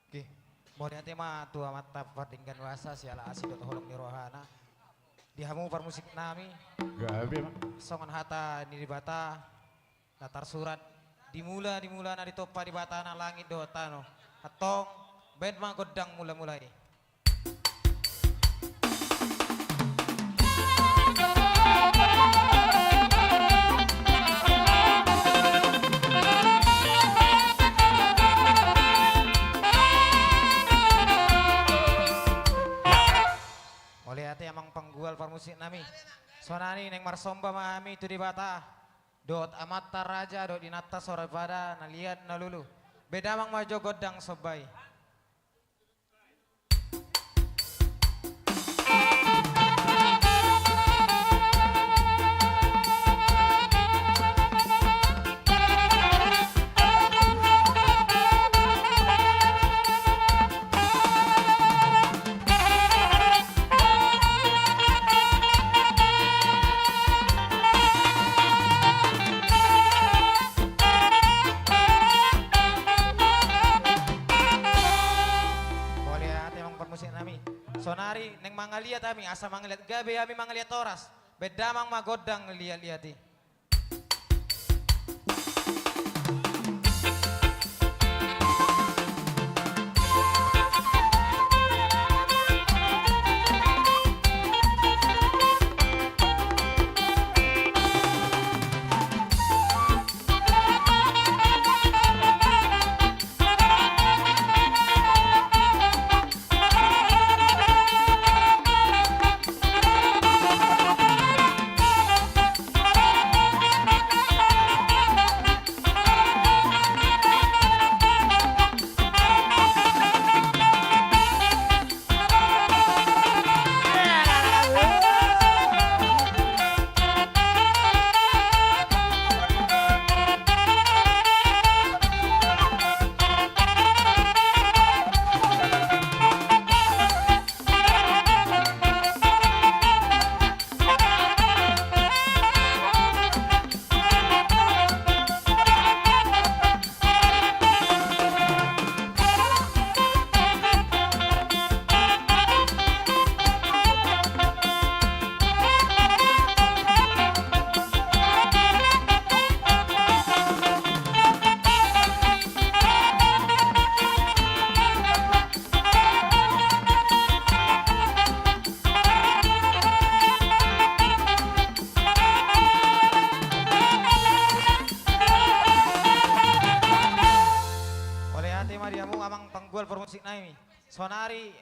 Oke, mauliate ma tu Amanta pardenggan basa siala asi dohot holong ni rohana. Di hamu parmusik nami. Gabe ma. Songon hata ni Debata na tarsurat, dimula-dimulana ditompa Debata na langit dohot tano. Antong, baen ma gondang mula-mula i. Mauliate amang panggual parmusik nami. Sonari naeng marsomba ma hami tu Debata dohot amanta raja dohot inanta soripada na liat na lolo. Baen damang ma jo gondang somba i. Mauliate amang parmusik nami. Sonari naeng mangaliat hami, asa mangaliat gabe hami mangaliat horas. Baen damang ma gondang liat-liat i. Mauliate ma di hamu amang panggual parmusik nami. Sonari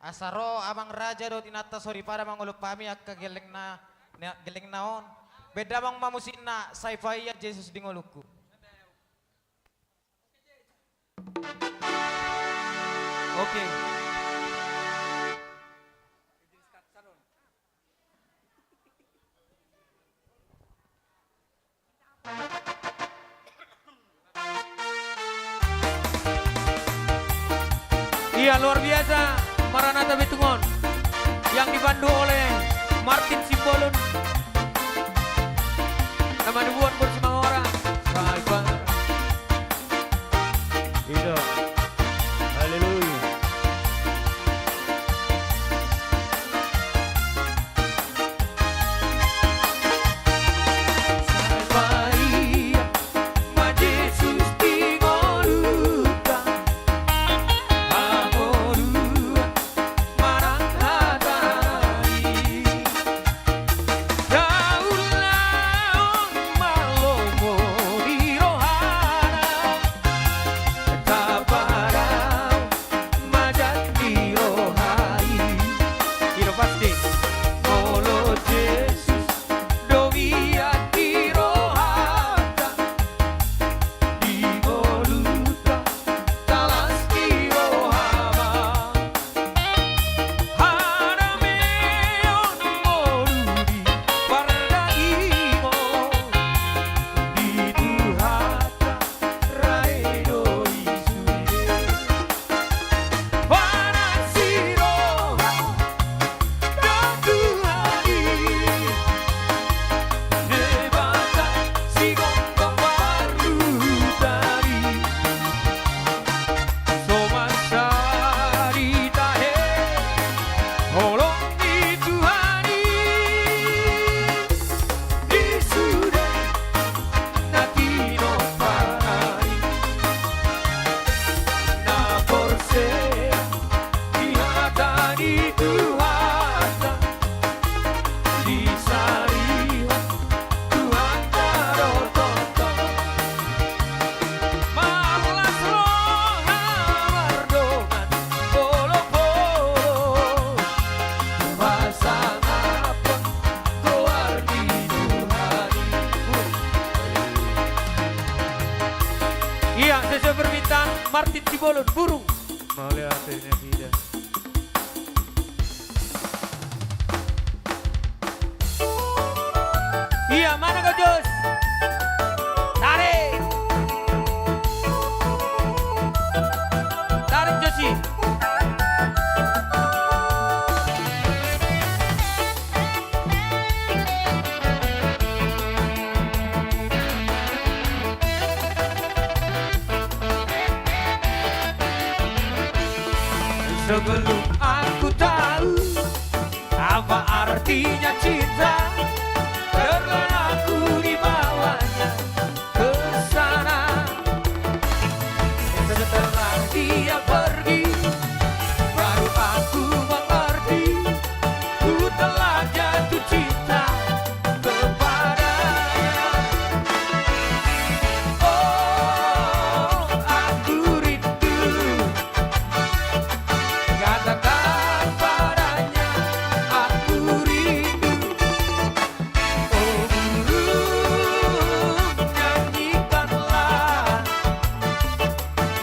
asa ro amang raja dohot inanta soripada mangolop hami angka gellengna, na, gellengna on. Baen damang ma musikna, Sai Paihia Jesus di Ngolungku. Oke. Iya, luar biasa, Maranatha Betungon yang dipandu oleh Martin Simbolon. Nama dibuat bersama orang. Sai Paihia. Iya. Haleluya. Permintaan Martin Simbolon, Burung. Mauliate nasida. Ia, mana kau, Jos? Tarik. Tarik, Josi. Sebelum aku tahu apa artinya cinta, terlena aku dibawanya ke sana. Setelah dia pergi, baru aku mengerti, ku telah jatuh cinta kepadanya. Oh, aku rindu. Katakan padanya, aku rindu. Oh burung, nyanyikanlah.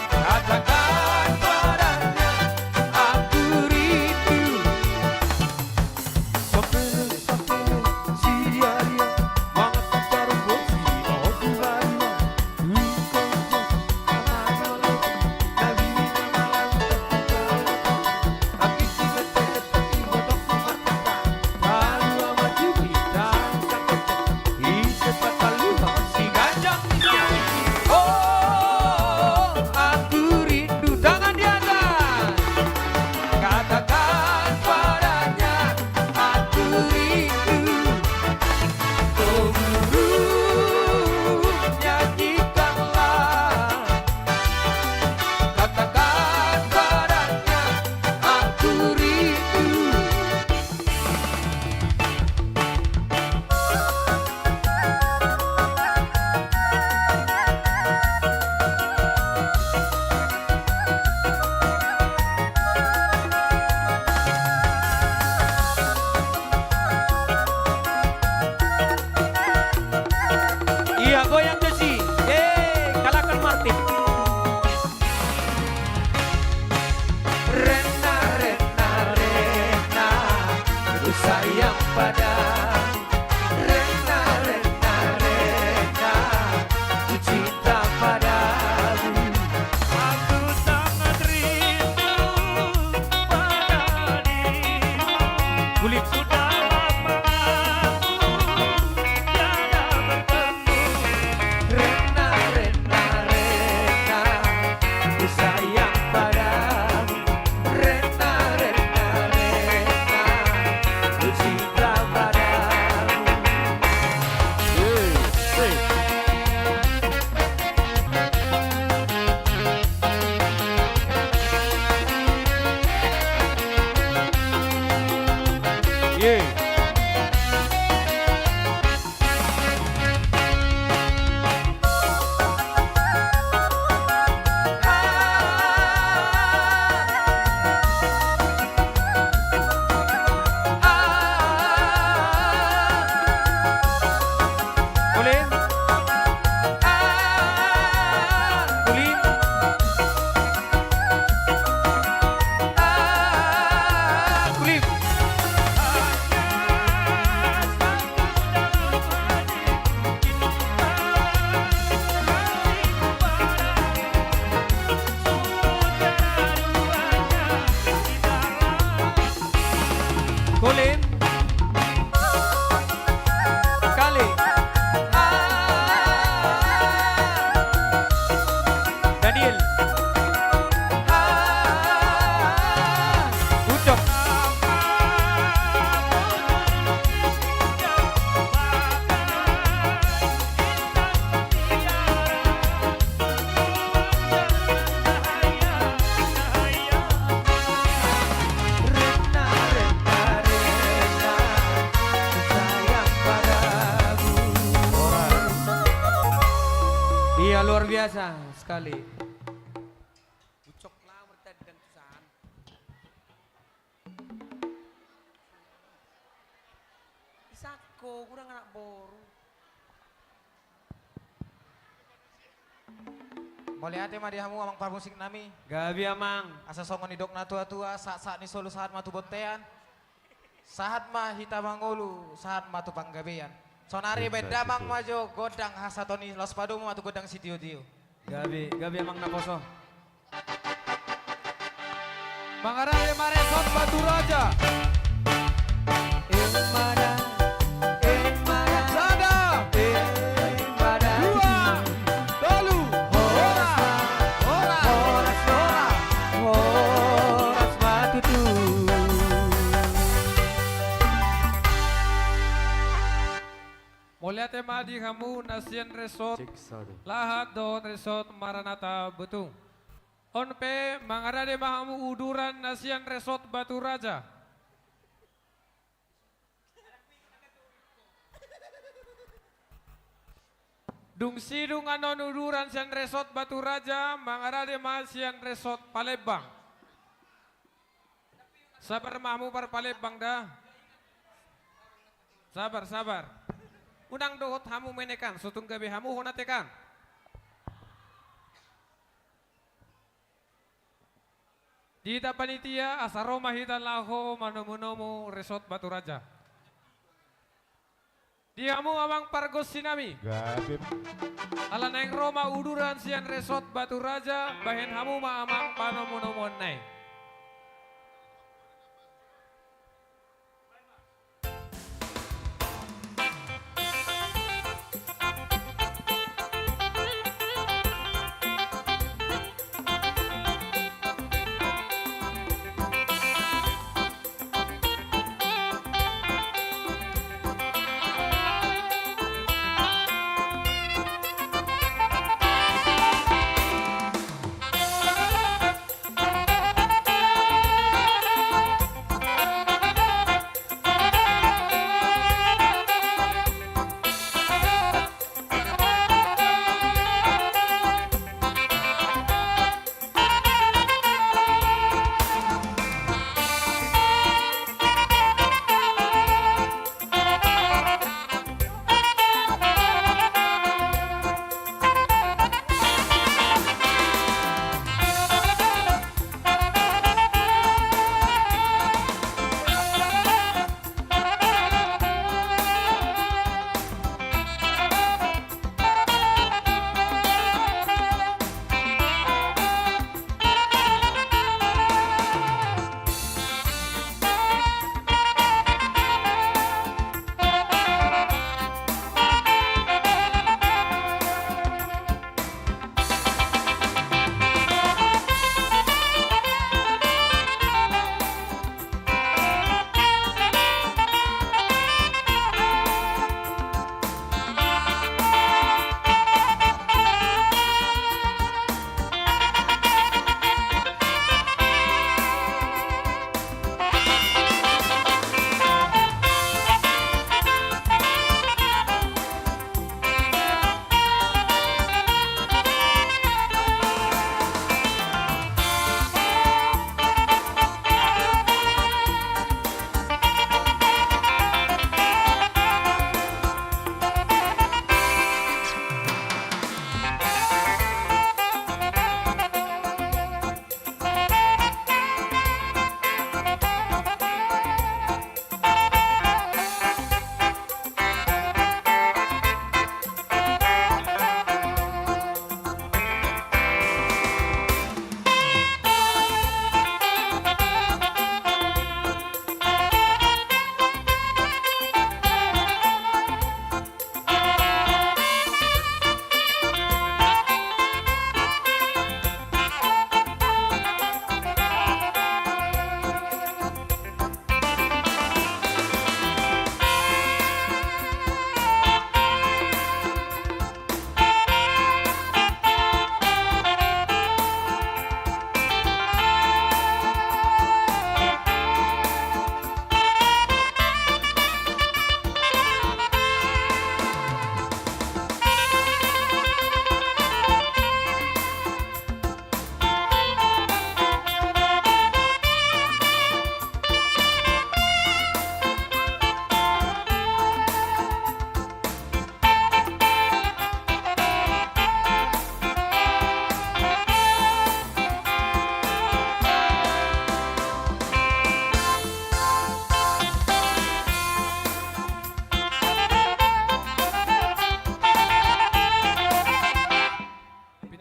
Katakan padanya, aku rindu. Oh, aku rindu. Tangan di atas. Katakan padanya, aku rindu. Oh burung, nyanyikanlah. Katakan padanya, aku rindu. Ia, goyang Josi. Yeay, kalahkan Martin. Rena, rena, rena, ku sayang padamu. Rena, rena, rena, ku cinta padamu. Aku sangat rindu pada dirimu. Kulit. Sudah lama aku tiada bertemu. Rena, rena, rena, ku sayang padamu. Rena, rena, rena, ku cinta padamu. Hey, hey. Ye. Boleh? Boleh? Boleh? Kale. Ah. Daniel. Ah. Ucok. Iya, luar biasa sekali. Ucok lamur tadi dan tusan. Isakko, kurang anak boru. Mauliate ma di hamu amang parmusik nami. Gabe amang. Asa songon nidok na tua-tua, sahat-sahat ni solu sahat ma tu bontean. Sahat ma hita mangolu, sahat ma tu panggabean. Sonari baen damang ma jo gondang hasahatan i, laos padomu ma tu gondang sitio-tio. Gabe, gabe amang naposo. Mangarade ma Resort Batu Raja. Sada, dua, tolu, horas, horas, horas, horas. Mauliate ma di hamu na sian Resort Lahat dohot Resort Maranatha Butung. On pe mangarade ma hamu uduran na sian Resort Batu Raja. Dung sidung annon uduran sian Resort Batu Raja, mangarade ma sian Resort Palembang. Sabar ma hamu par Palembang da. Sabar, sabar. Unang dohot hamu menek an, so tung gabe hamu hona tekan. Di hita panitia, asa ro ma hita laho manomu-nomu Resort Batu Raja. Di hamu amang pargonsi nami. Gabe. Ala naeng ro ma uduran sian Resort Batu Raja, bahen hamu ma amang panomu-nomuan na i.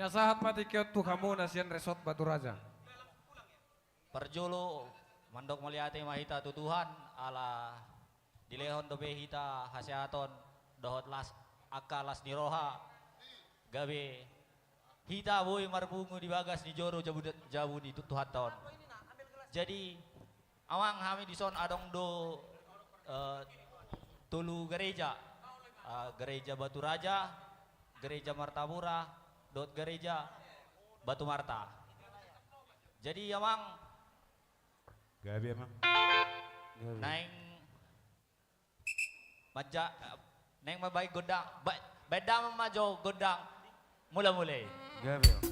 Nasahat ma tingki on tu hamu na sian Resort Batu Raja. Parjolo, mandok mauliate ma hita tu Tuhan, ala dilehon dope hita hasehaton dohot las, angka las ni roha, gabe hita boi marpungu di bagas ni joro jabu, jabu ni Tuhanta on. Jadi, amang, hami dison adong do, eh, tolu gareja. Eh, Gareja Batu Raja, Gareja Martapura, dohot Gareja Batu Marta. Jadi, amang, gabe, amang. Gabe. Naeng manja, eh, naeng mambahen gondang, ba-, bahen damang ma jo gondang mula-mula i. Gabe, amang.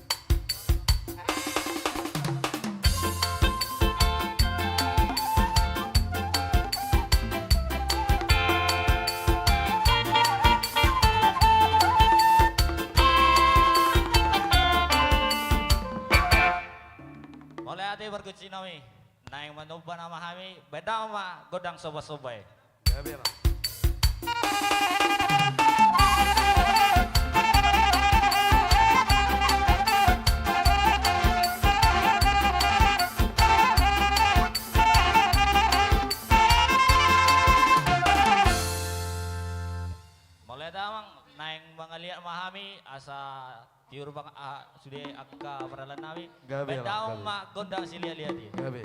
Mauliate pargonsi nami. Naeng manomba nama hami, bahen damang ma gondang somba-somba i. Gabe, amang. Mauliate, amang, naeng mangaliat ma hami asa tiur pang, ah, sude angka pardalan nami. Gabe, amang, bahen damang ma gondang siliat-liat i. Gabe.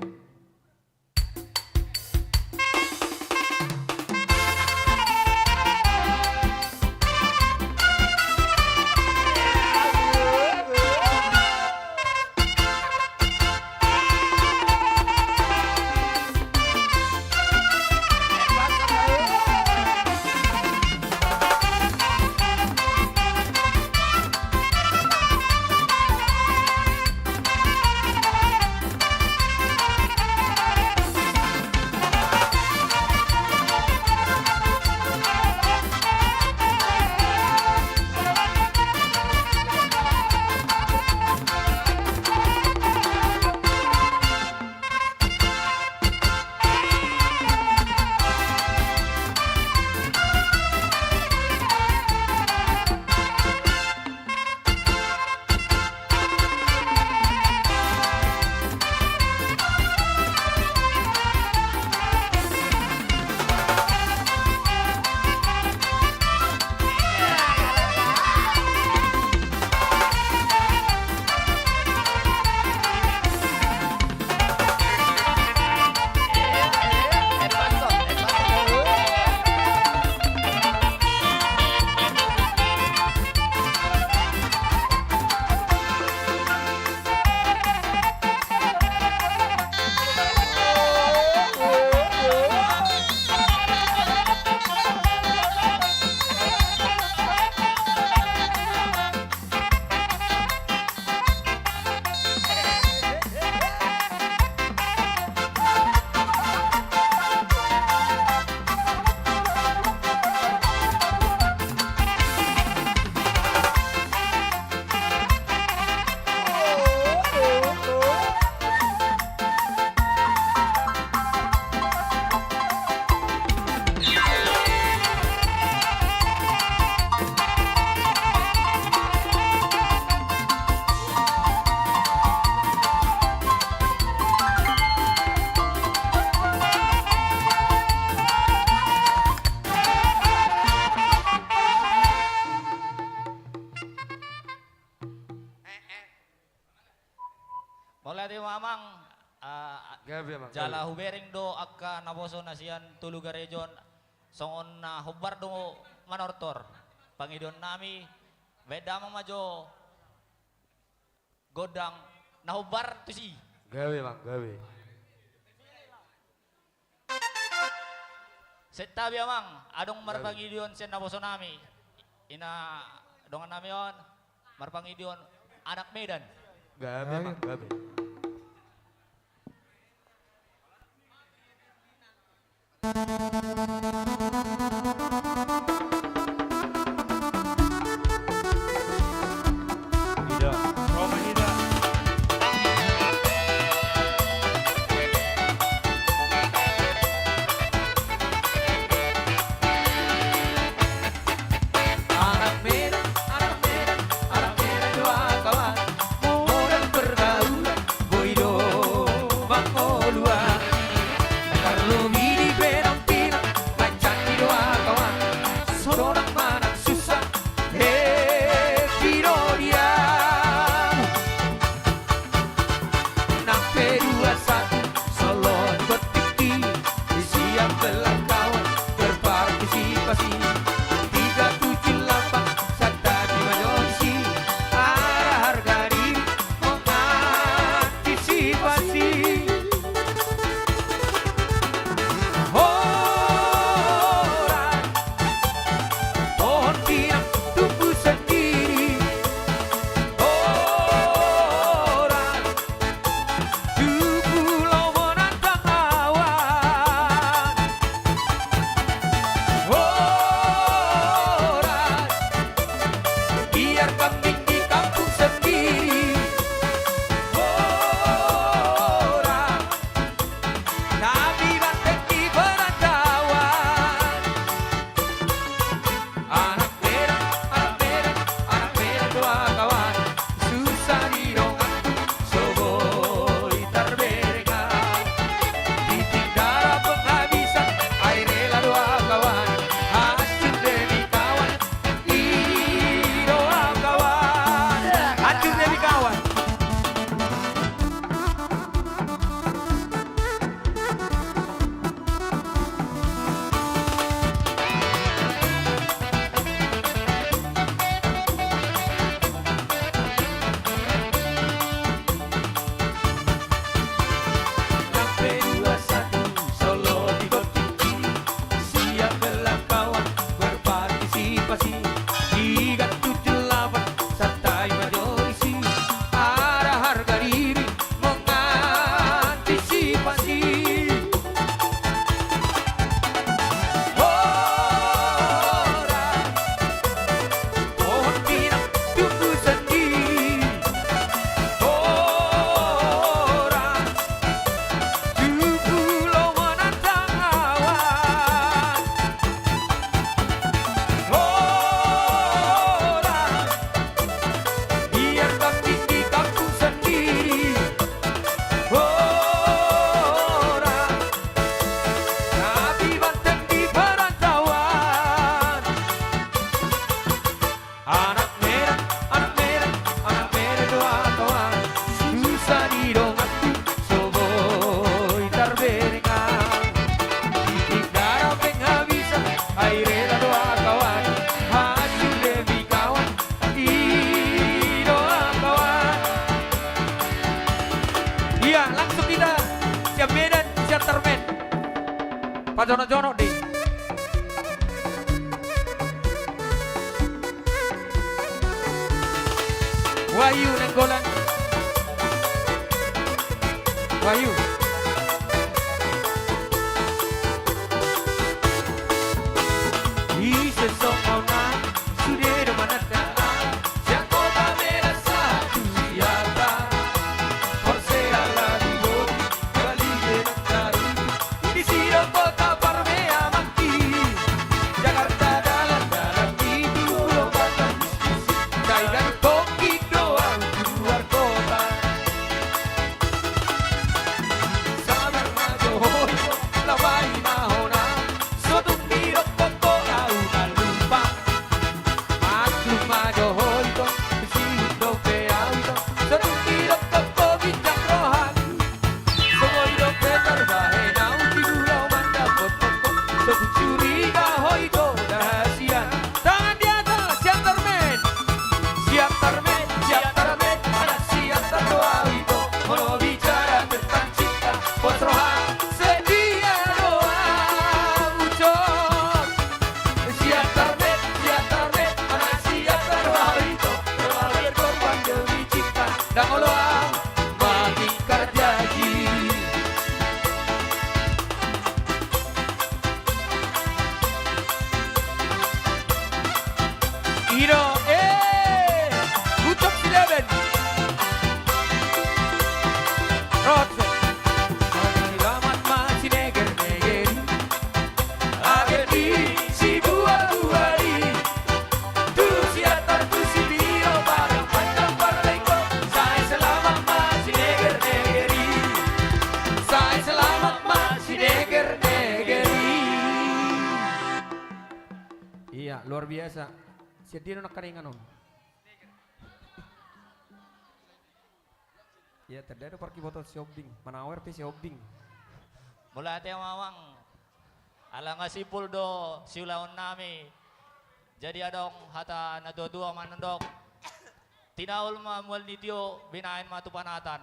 Mauliate ma, amang, ah, gabe, amang, jala gabe. Hubereng do angka naposo na sian tolu gareja on, songon na hombar do manortor pangidoan nami, bahen damang ma jo gondang na hombar tusi. Gabe, amang, gabe. Santabi, amang, adong marpangidoan sian naposo nami. Ina dongan nami on marpangidoan anak Medan. Gabe, amang, gabe. Pajonok-jonok di. Wahyu Nainggolan. Wahyu. Ise songon au sude do mananda au sian Kota Medan sahat tu Siantar. Porsea lagu boti balibe mandaru. Disi do kota parmeamanki. Jakarta dalan-dalan i tu Ulu Batam. Sai gantung do au tu luar kota. Sabar ma jo ho ito, laho bahen ma hona. So tung didok ho au na lupa. Maklum ma jo ho ito, sihut dope au ito. So tung didok ho ginjang rohangku. So boi dope tarbahen au di ulaon mandapothon ho. So tung curiga ho ito da hasian. Tangan di atas, Siantar men. Siantar men, Siantar men, anak Siantar do au ito. Molo bicara tentang cinta, pos roha setia do au, Ucok. Siantar men, Siantar men, anak Siantar do au ito. Molo berkorban demi cinta, ndang olo au mati karjaji. I do, eh, Ucok Silaban. Rot. Selamat ma sineger-neger i. Age di sibual-bual i. Tu Siantar tu Sitio Padang Panjang Parleiko. Sai selamat ma sineger-neger i. Sai selamat ma sineger-neger i. Iya, luar biasa. Sian dia nangkaningan on. Iya, tanda do parkiboton si Ombing. Manawer pe si Ombing. Mauliate ma amang. Ala nga simpul do siulaonnami. Jadi adong hata na tua-tua mandok. Tinaul ma mual ni tio, binahen ma tu panatan.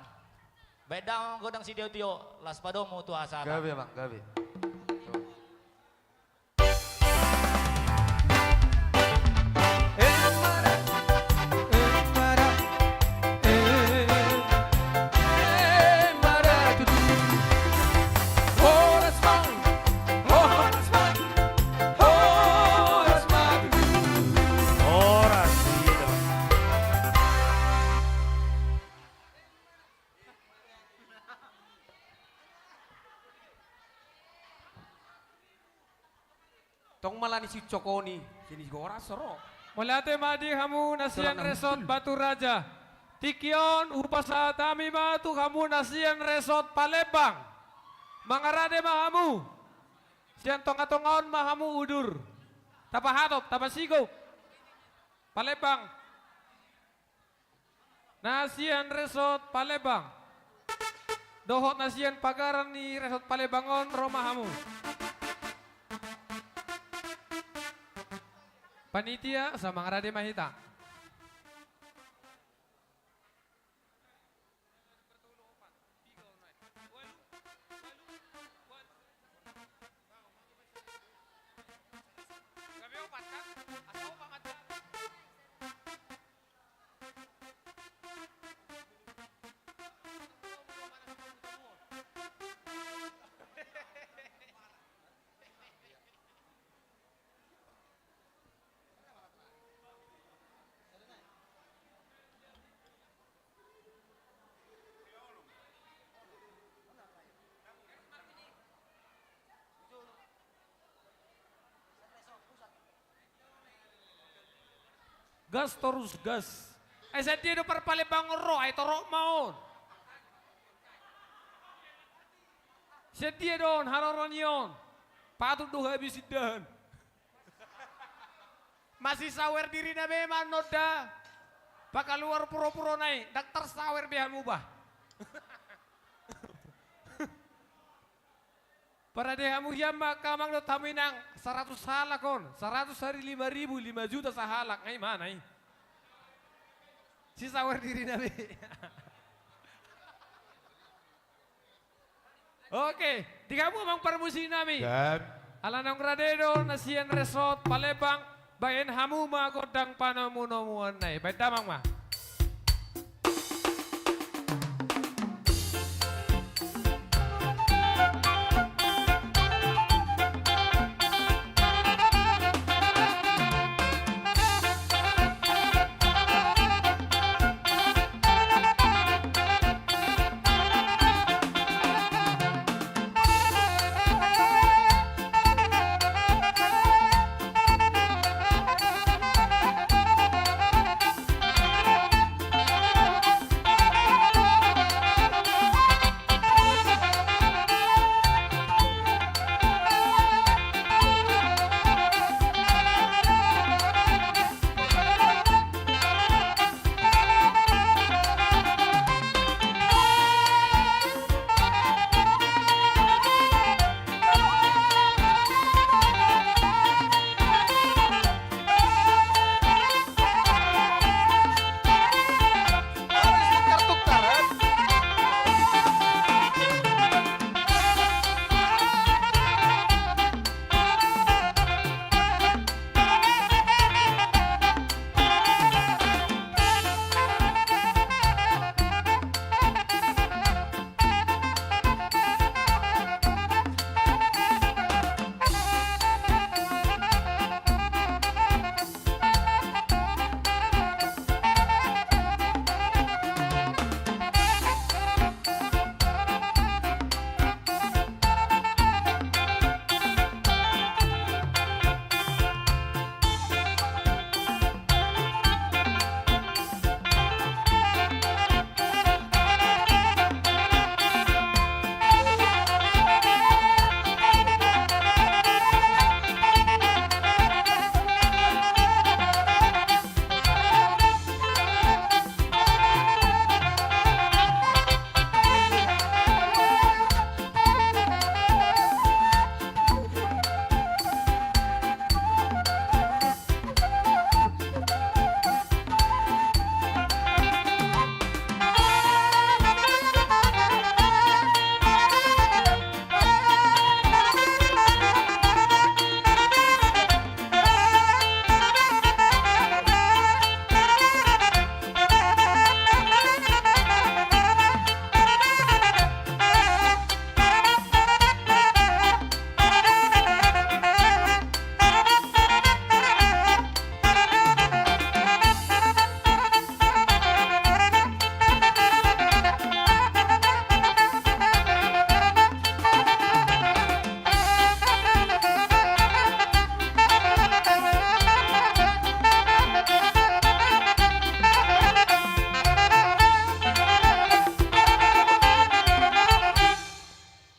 Baen damang godang sitio-tio, las padomu tu hasatan. Gabe, Bang, gabe. Tong mala ni sincokoni, sini goras ro. Mauliate ma di hamu na sian Resort Batu Raja. Tingki on hupasahat hami ma tu hamu na sian Resort Palembang. Mangarade ma hamu. Sian tonga-tonga on ma hamu udur. Tapahatop, tapasigop. Palembang. Na sian Resort Palembang dohot na sian pagaran ni Resort Palembang on, ro ma hamu. Panitia, asa mangarade ma hita. Gas torus gas. Ai sian dia do parpalembang on ro, ai torop ma on. Sian dia do on haroro ni on. Patut do habis indahan. Masisawer dirina be ma annon da. Pakaluar puro-purona i, ndang tarsawer be hamu bah. Parade hamu hian ma angka amang dohot hamu inang, saratus halak on, saratus hari lima ribu, lima juta sahalak, nga i mana i? Sisawer dirina be. Oke, di hamu amang parmusik nami. Siap. Ala naung rade do na sian Resort Palembang, baen hamu ma gondang panomunomuonna i. Baen damang ma.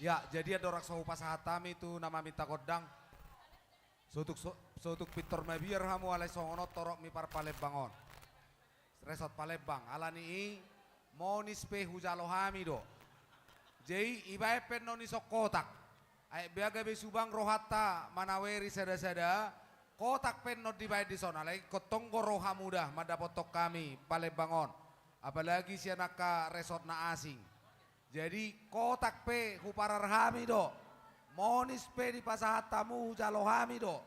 Ya, jadi andorang so hupasahat hami tu na maminta gondang. Sotuk, so-, sotuk pintor mabiar hamu alai songon on torop ni parpalembang on. Resort Palembang, ala ni i monis pe hujalo hami do. Jadi, ibaen pe annon dison kotak. Ai bea gabe subang rohanta manaweri sada-sada, kotak pe annon dibaen dison, alai ingkon tonggo ro hamu da mandapothon hami Palembang on. Apalagi sian angka resort na asing. Jadi, kotak pe huparar hami do. Monis pe dipasahat hamu hujalo hami do.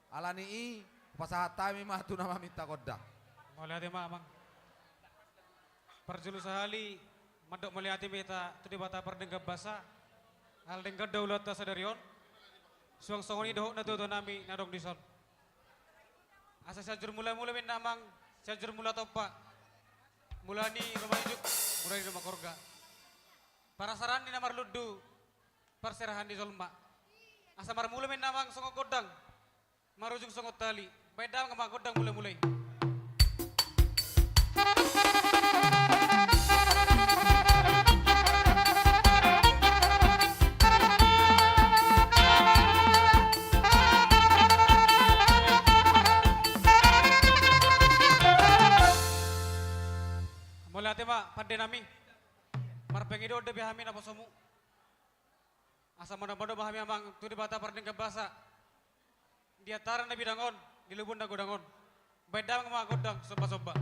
Ala ni i, hupasahat hami ma tu na maminta gondang. Mauliate ma, Amang. Parjolo sahali, mandok mauliate ma hita tu Debata Pardenggan Basa. Ala denggan do ulaonta sadari on. Suang songon i dohot natuatua nami na adong dison. Asa Sianjur Mulamula ma inna, Amang, Sianjur Mula Tompa. Mula ni ruma ijuk, mula ni ruma korga. Parasaraan ni na marlundu, parserahan ni jolma. Asa marmula ma inna, Amang, songon gondang, marujung songon tali. Baen damang ma gondang mulamula i. Mauliate ma, pande nami. Marpangidoan dope hami naposomu. Asa mandok-mandok ma hami, Amang, tu Debata Pardenggan Basa. Di antaran na bidang on, di lobon na godang on. Baen damang ma gondang somba-somba.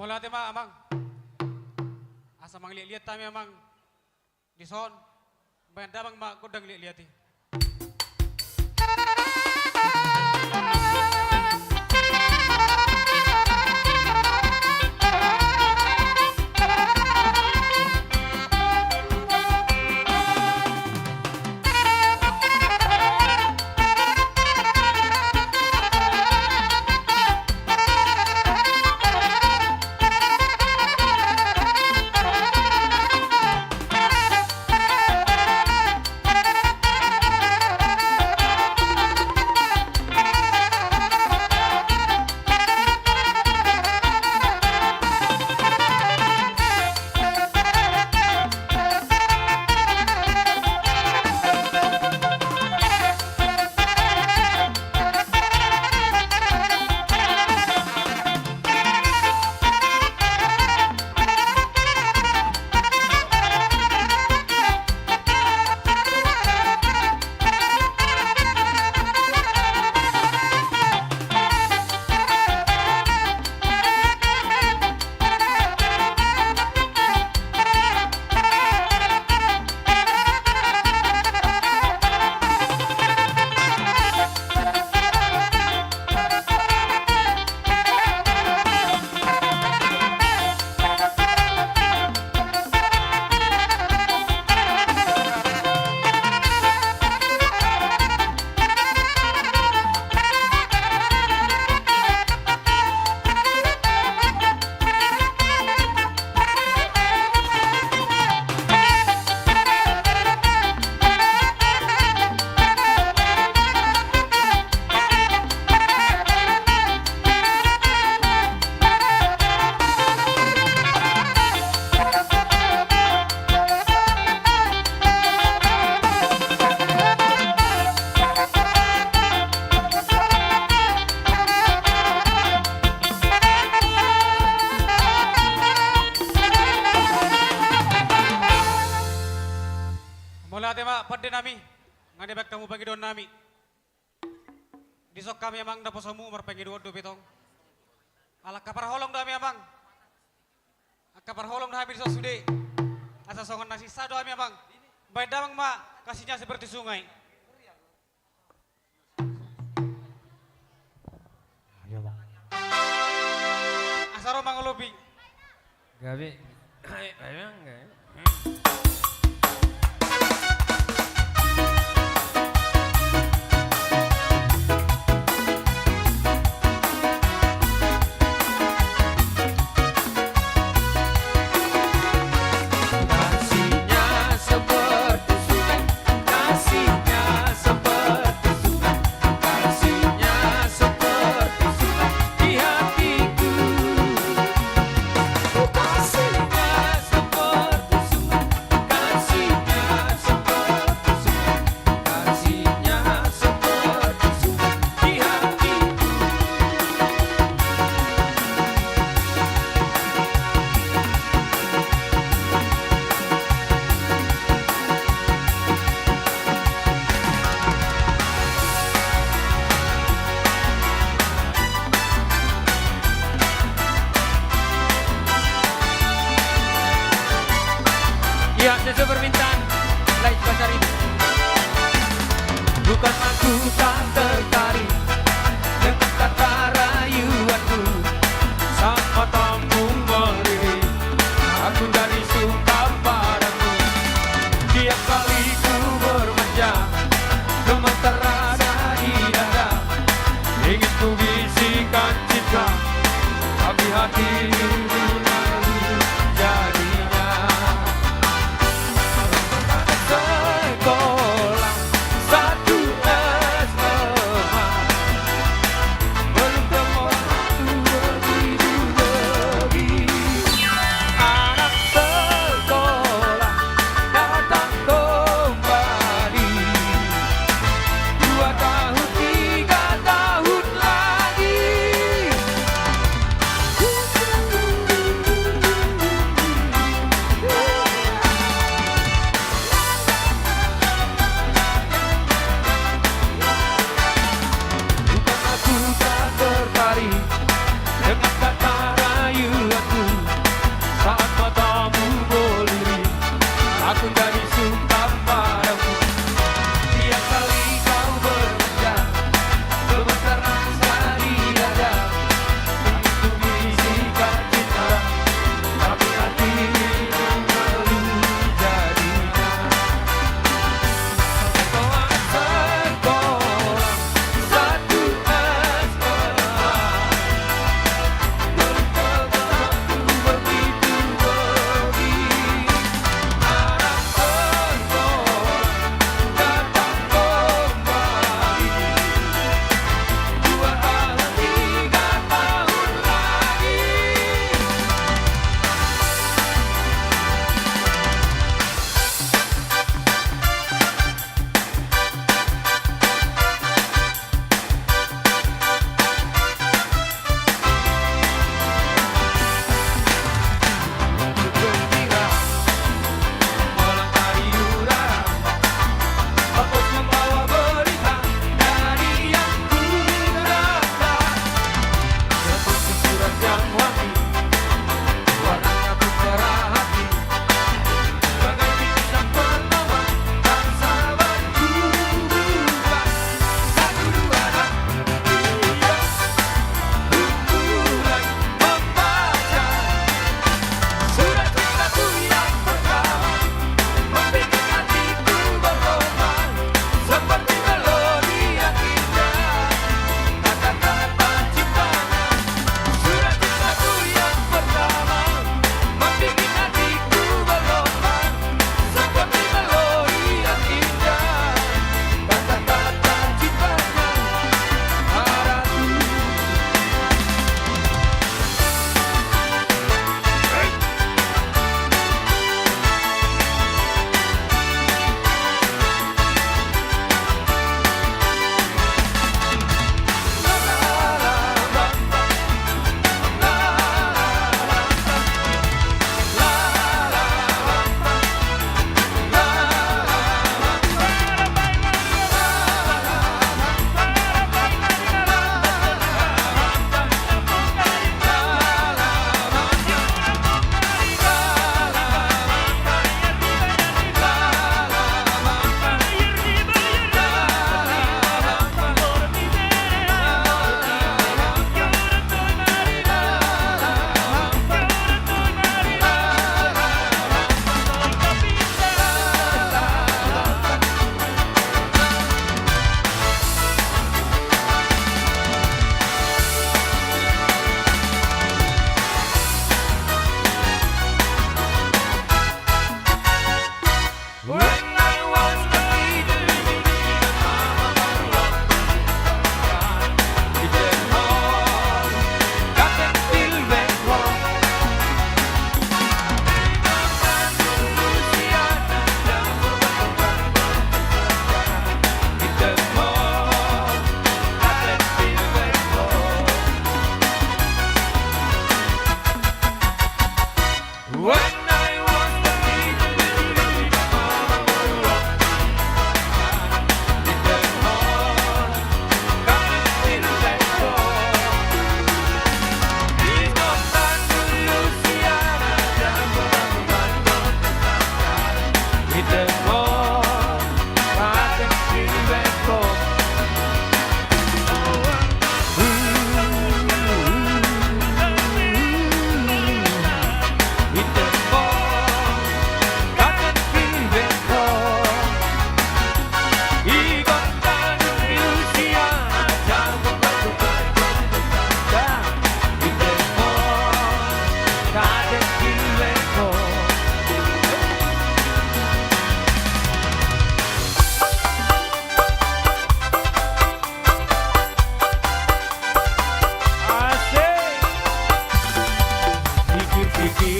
Mauliate ma, Amang. Asa mangliat-liat hami, Amang. Dison, baen damang ma gondang liat-liat i. Mauliate ma pande nami, nga dibaen hamu pangidoan nami. Dison hami, Amang, naposomu marpangidoan dope tong. Ala angka parholong do hami, Amang. Angka parholong do hami dison sude. Asa songon na sinsa do hami, Amang. Baen damang ma kasihnya seperti sungai. Asa ro mangolopi. Gabe. Ayo, ayo, gabe. Kasihnya seperti sungai, kasihnya seperti sungai, kasihnya seperti sungai di hatiku. Kasihnya seperti sungai, kasihnya seperti sungai, kasihnya seperti sungai di hatiku. Iya, sesuai permintaan Lais Basari. Bukan aku tak tertarik dengan kata rayuanmu, saat matamu melirik, aku jadi suka padamu. Tiap kali ku bermanja, gemetar rasa di dada, ingin ku bisikan cinta, tapi hati ini malu jadinya. Sekolah satu S M A.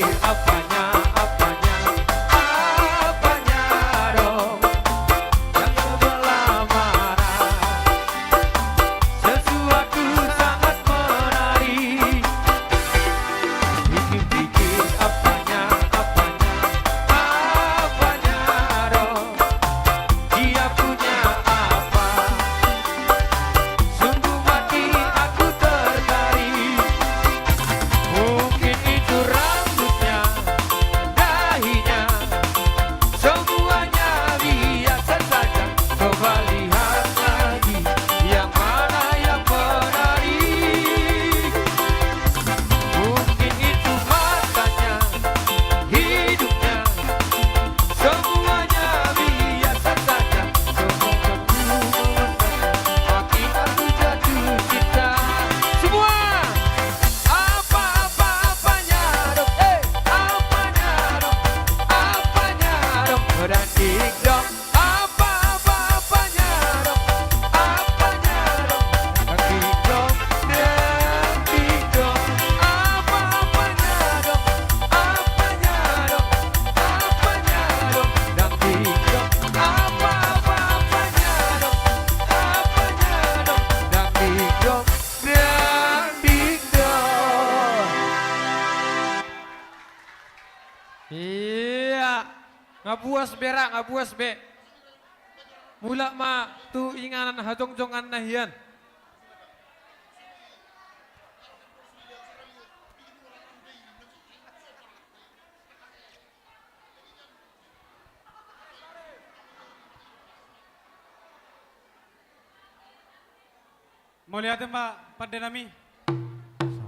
Apanya, apanya, apanya dong yang sebelah mana? Sesuatu sangat menarik. Pikir-pikir apanya, apanya, apanya dong? Dia punya apa? Sungguh mati aku tertarik. Mungkin itu rambutnya, dahinya, semuanya biasa saja. Coba lihat lagi, yang mana yang menarik? Mungkin itu matanya, hidungnya, semuanya biasa saja. Semoga ku melengkapi hati aku jatuh cinta. Semua. Apa, apa, apanya dong? Eh, apanya dong? Apanya dong? Dangding dong. Apa, apa, apanya dong? Apanya dong? Dangding dong, dangding dong. Apa, apanya dong? Apanya dong? Apanya dong? Dangding dong. Apa, apa, apanya dong? Apanya dong? Dangding dong, dangding dong. Ia, nga puas be ra, nga puas be. Mulak ma tu inganan hajongjongan na hian. Mauliate ma pande nami.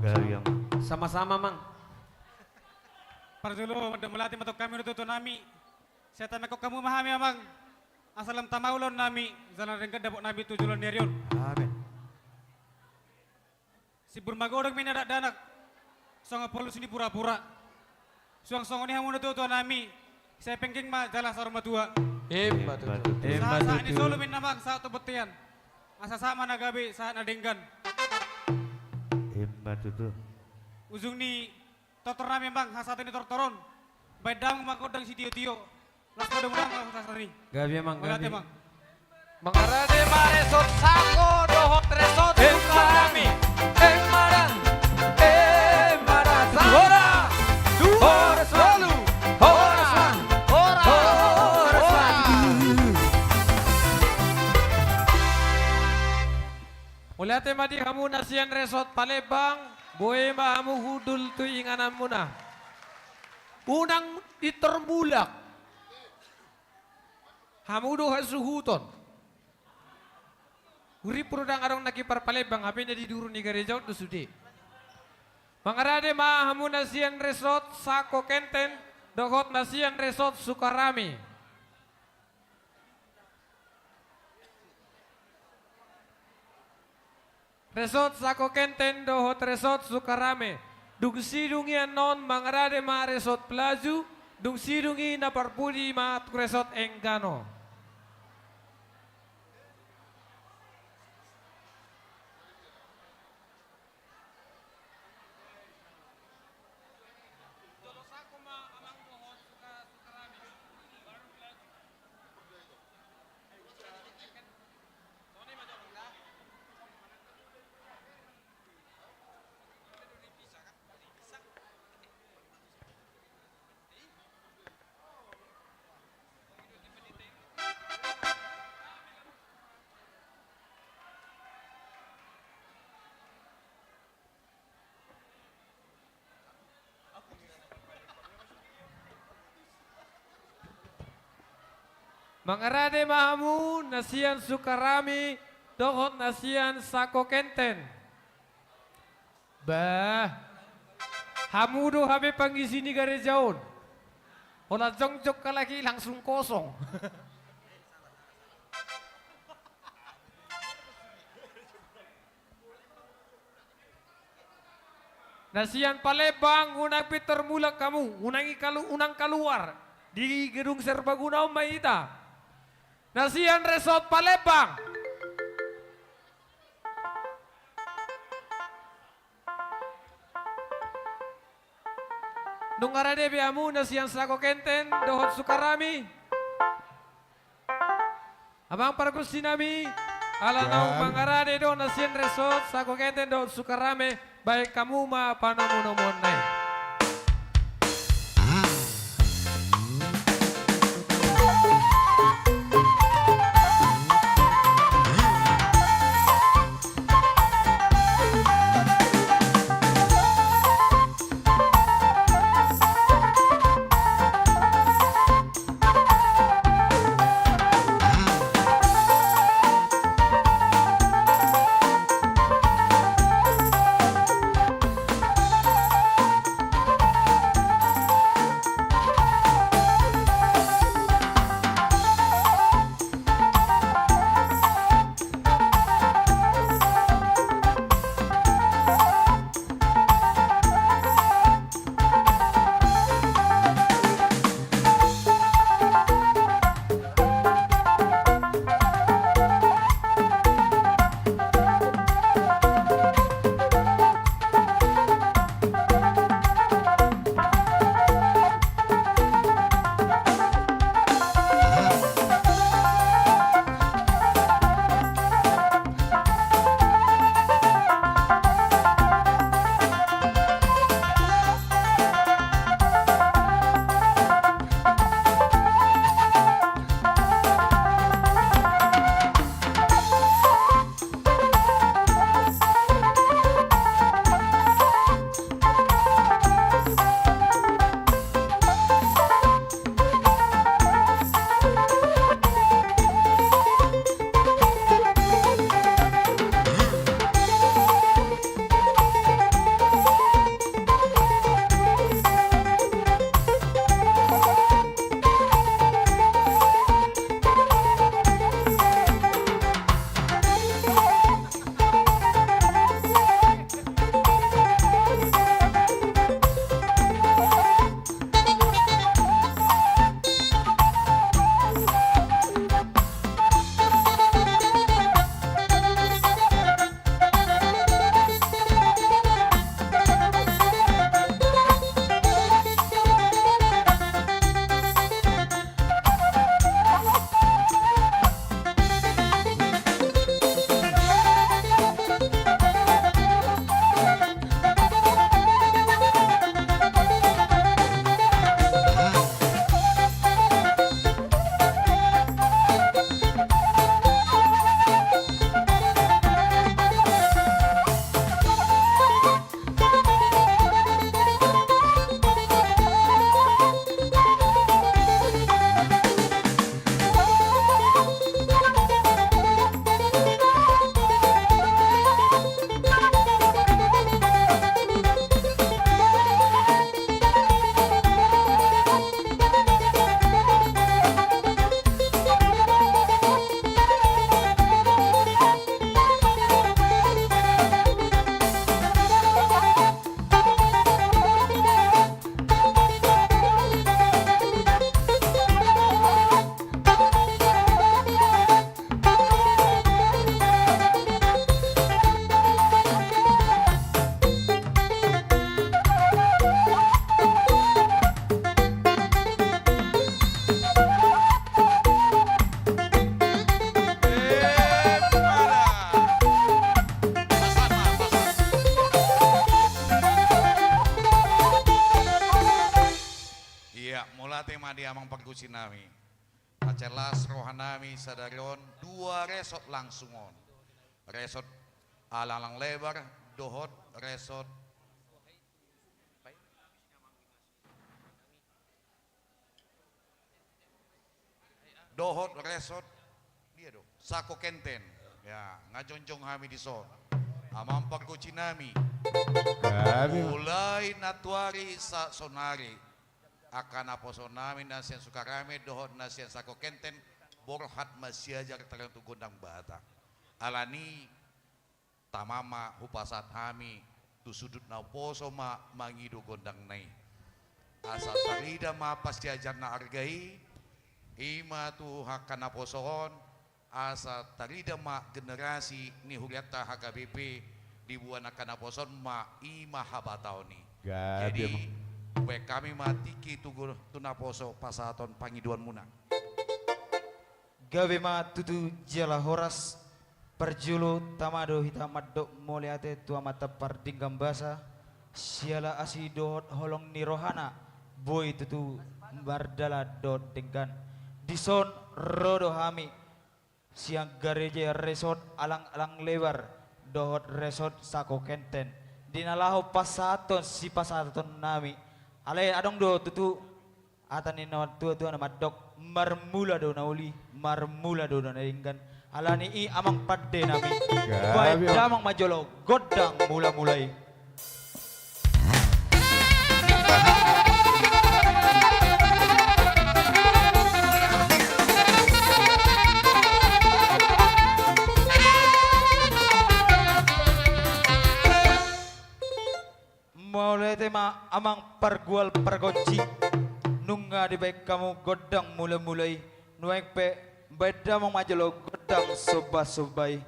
Gabe, Amang. Sama-sama, Mang. Parjolo mandok mauliate ma tong hami tu tutu nami. Sai tamakkon hamu ma hami, Amang, asa lam tama ulaon nami, jala na denggan dapot nami tu joloan ni ari on. Amin. Simbur magodang ma nian dakdanak, songon polus ni purapura. Suang songon i hamu na tuatua nami, sai penggeng ma jala saur matua. Emma tutu. Emma tutu. Sahat-sahat ni solu ma nian, Amang, sahat tu bontean. Asa sahat ma na gabe, sahat na denggan. Emma tutu. Ujung ni tortor nami, Amang, hasahatan ni tortor on. Baen damang ma gondang sitiotio. Las ma domu damang, las ni. Gabe, Amang, gabe. Mauliate, Amang. Mangarade ma Resort Sako dohot Resort Sukarami. Emma dang, emma dang. Horas, horas, horas. Mauliate ma di hamu na sian Resort Palembang. Boi ma hamu hundul tu ingananmuna. Unang ditormulak. Hamu do hasuhuton. Hurippu do ndang adong na kipar-Palembang, hape na di duru ni gareja on do sude. Mangarade ma hamu na sian Resort Sako Kenten dohot na sian Resort Sukarami. Resort Sako Kenten dohot Resort Sukarame. Dung sidung i annon mangarade ma Resort Pelaju, dung sidung i na parpudi ma tu Resort Enggano. Mangarade ma hamu na sian Sukarami dohot na sian Sako Kenten. Bah, hamu do hape pangisi ni gareja on. Holan jongjong halak i langsung kosong. Na sian Palembang, unang pintor mulak hamu, unang i kalu-, unang kaluar. Di gedung serbaguna on ma hita. Na sian Resort Palembang. Nunga rade be hamu na sian Sako Kenten dohot Sukarame? Amang pargonsi nami, ala naung mangarade do na sian resort Sako Kenten dohot Sukarame, bahen hamu ma panomunomuonna i. Ia, mauliate ma di amang pargonsi nami. Mansai las roha nami sadari on dua resort langsung on. Resort Alang-alang Lebar dohot resort dohot resort dia do Sako Kenten. Ia, nga jongjong hami dison. Amang pargonsi nami. Mulai nantoari sa sonari angka naposo nami na sian Sukarame dohot na sian Sako Kenten borhat ma siajar taringot tu gondang Batak. Alani tama ma hupasahat hami tu sudut naposo ma mangido gondangna i. Asa tarida ma pasiajar na arga i, i ma tu angka naposo on, asa tarida ma generasi ni hurianta H K B P di buan angka naposo on ma i ma habataon i. Jadi, Baen hami ma tingki tu gu-, tu naposo pasahaton pangidoanmuna. Gabe ma tutu jala horas. Parjolo tama do hita mandok mauliate tu Amanta Pardenggan Basa, siala asi dohot holong ni rohana, boi tutu mardalan dohot denggan. Dison ro do hami sian gareja Resort Alang-alang Lebar dohot Resort Sako Kenten, di na laho pasahathon sipasahatonnami. Alai adong do tutu hata ni na tua-tua na mandok, marmula do na uli, marmula do na denggan. Alani i amang pande nami, gabe, baen damang ma jolo gondang mula-mula i. Mauliate ma amang pargual pargonsi, nunga dibaen hamu gondang mula-mula i, nuaeng pe baen damang ma jolo gondang somba-somba i.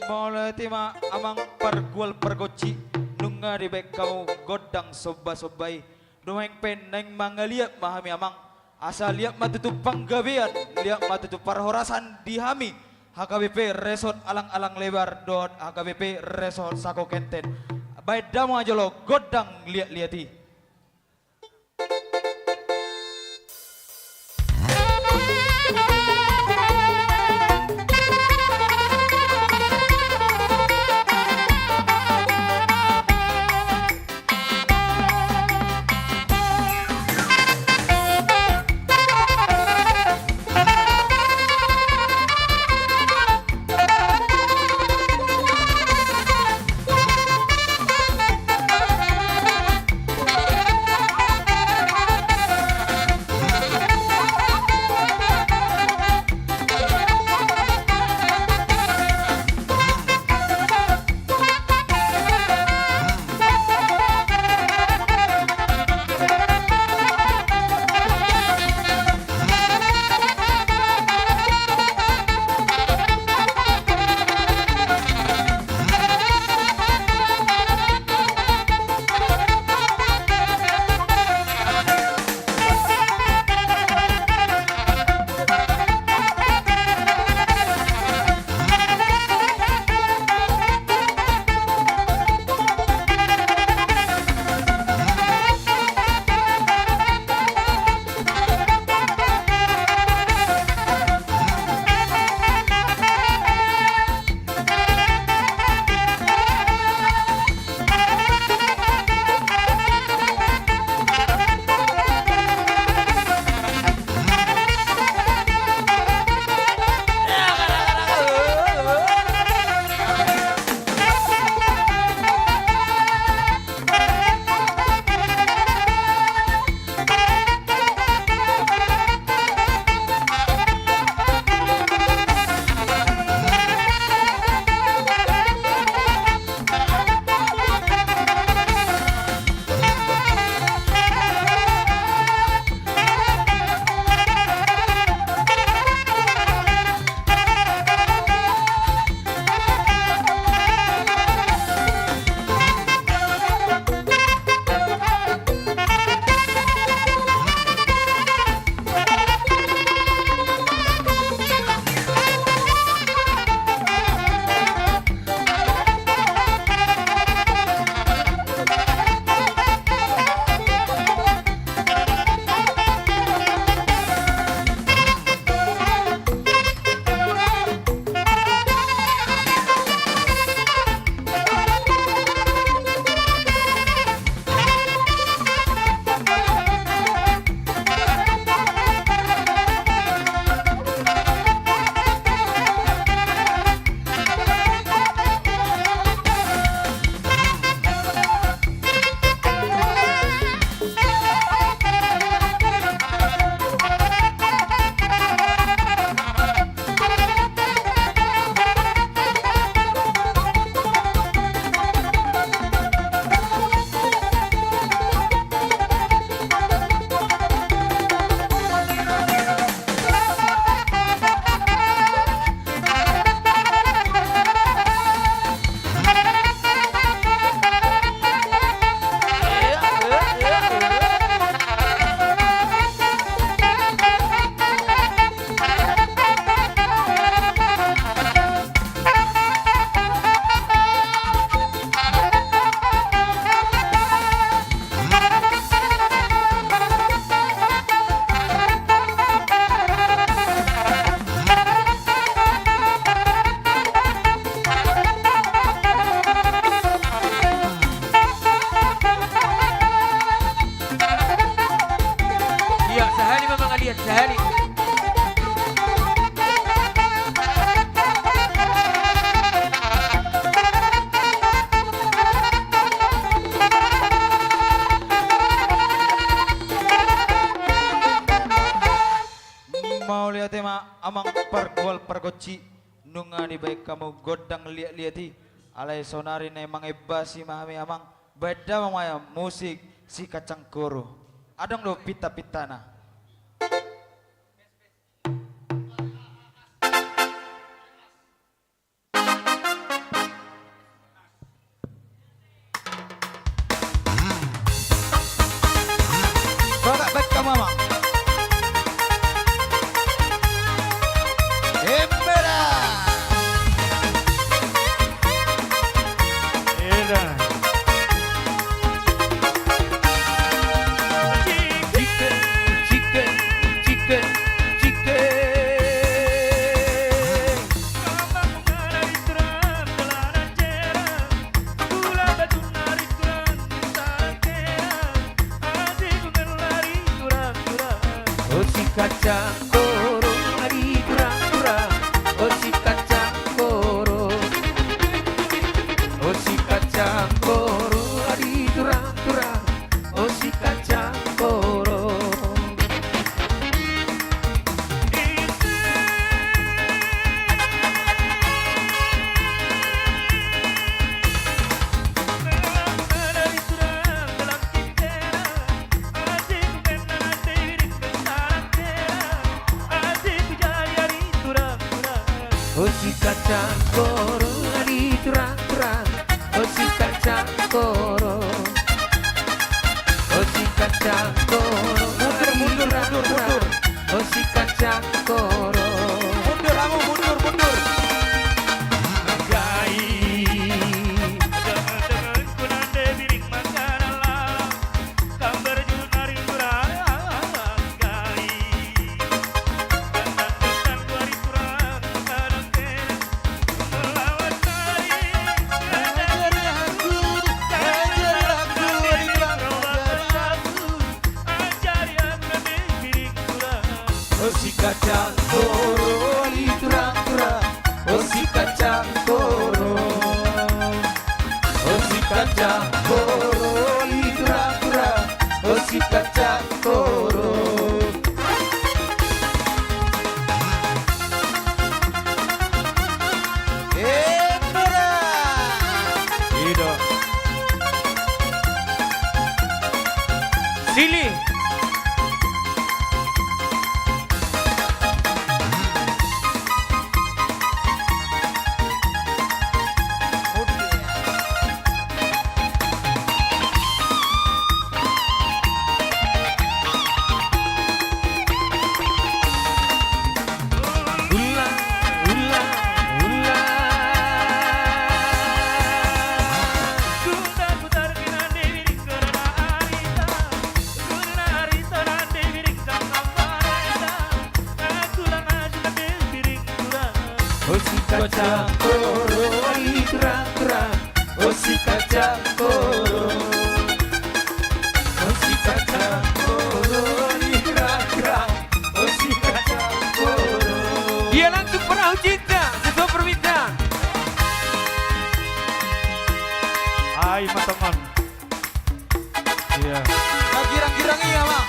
Mauliate ma amang pargual pargonsi, nunga dibaen hamu gondang somba-somba i. Nuaeng pe naeng mangaliat ma hami amang, asa liat ma tutu panggabean, liat ma tutu parhorasan di hami H K B P Resort Alang-alang Lebar dohot H K B P Resort Sako Kenten. Baen damang ma jolo gondang liat-liat i. Cik, nunga dibaen hamu gondang liat-liat i. Alai saonari na mangembahi ma hami amang, baen damang ma musik Si Kacang Koro. Adong do pinta-pintana. Bagak baik ka mama. Embera. Eda. Cike, cike, cike, cike. O si kacang koro, adi turang-turang. O si kacang koro. O si kacang koro, adi turang-turang. O si kacang koro. O si kacang koro, adi turang-turang. O si kacang koro. O si kacang koro. Mundur, mundur, mundur, mundur. O si kacang koro. Mundur, hamu, mundur, mundur. Anggai. Teman-temanku nande biring mangkanan lam. Gambar jurnal rindu ranggai. O si kacang koro, adi turang-turang. O si kacang koro. O si kacang koro, adi turang-turang. O si kacang koro. Embera. Ido. Sili. Ulang, ulang, ulang. O si kacang koro, adi turang-turang. O si kacang koro. O si kacang koro, adi turang-turang. O si kacang koro. Dia langsung perahu cinta sesuai permintaan. Ai, matongon. Iya. Nah, girang-girang iya, Bang.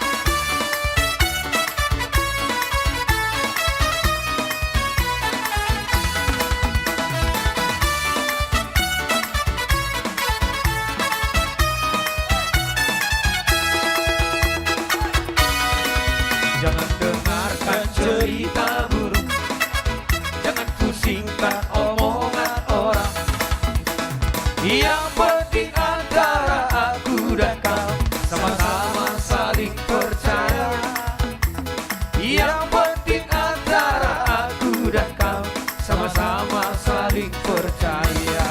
Jangan dengarkan cerita burung. Jangan pusingkan omongan orang. Yang penting antara aku dan kau sama-sama saling percaya. Yang penting antara aku dan kau sama-sama saling percaya.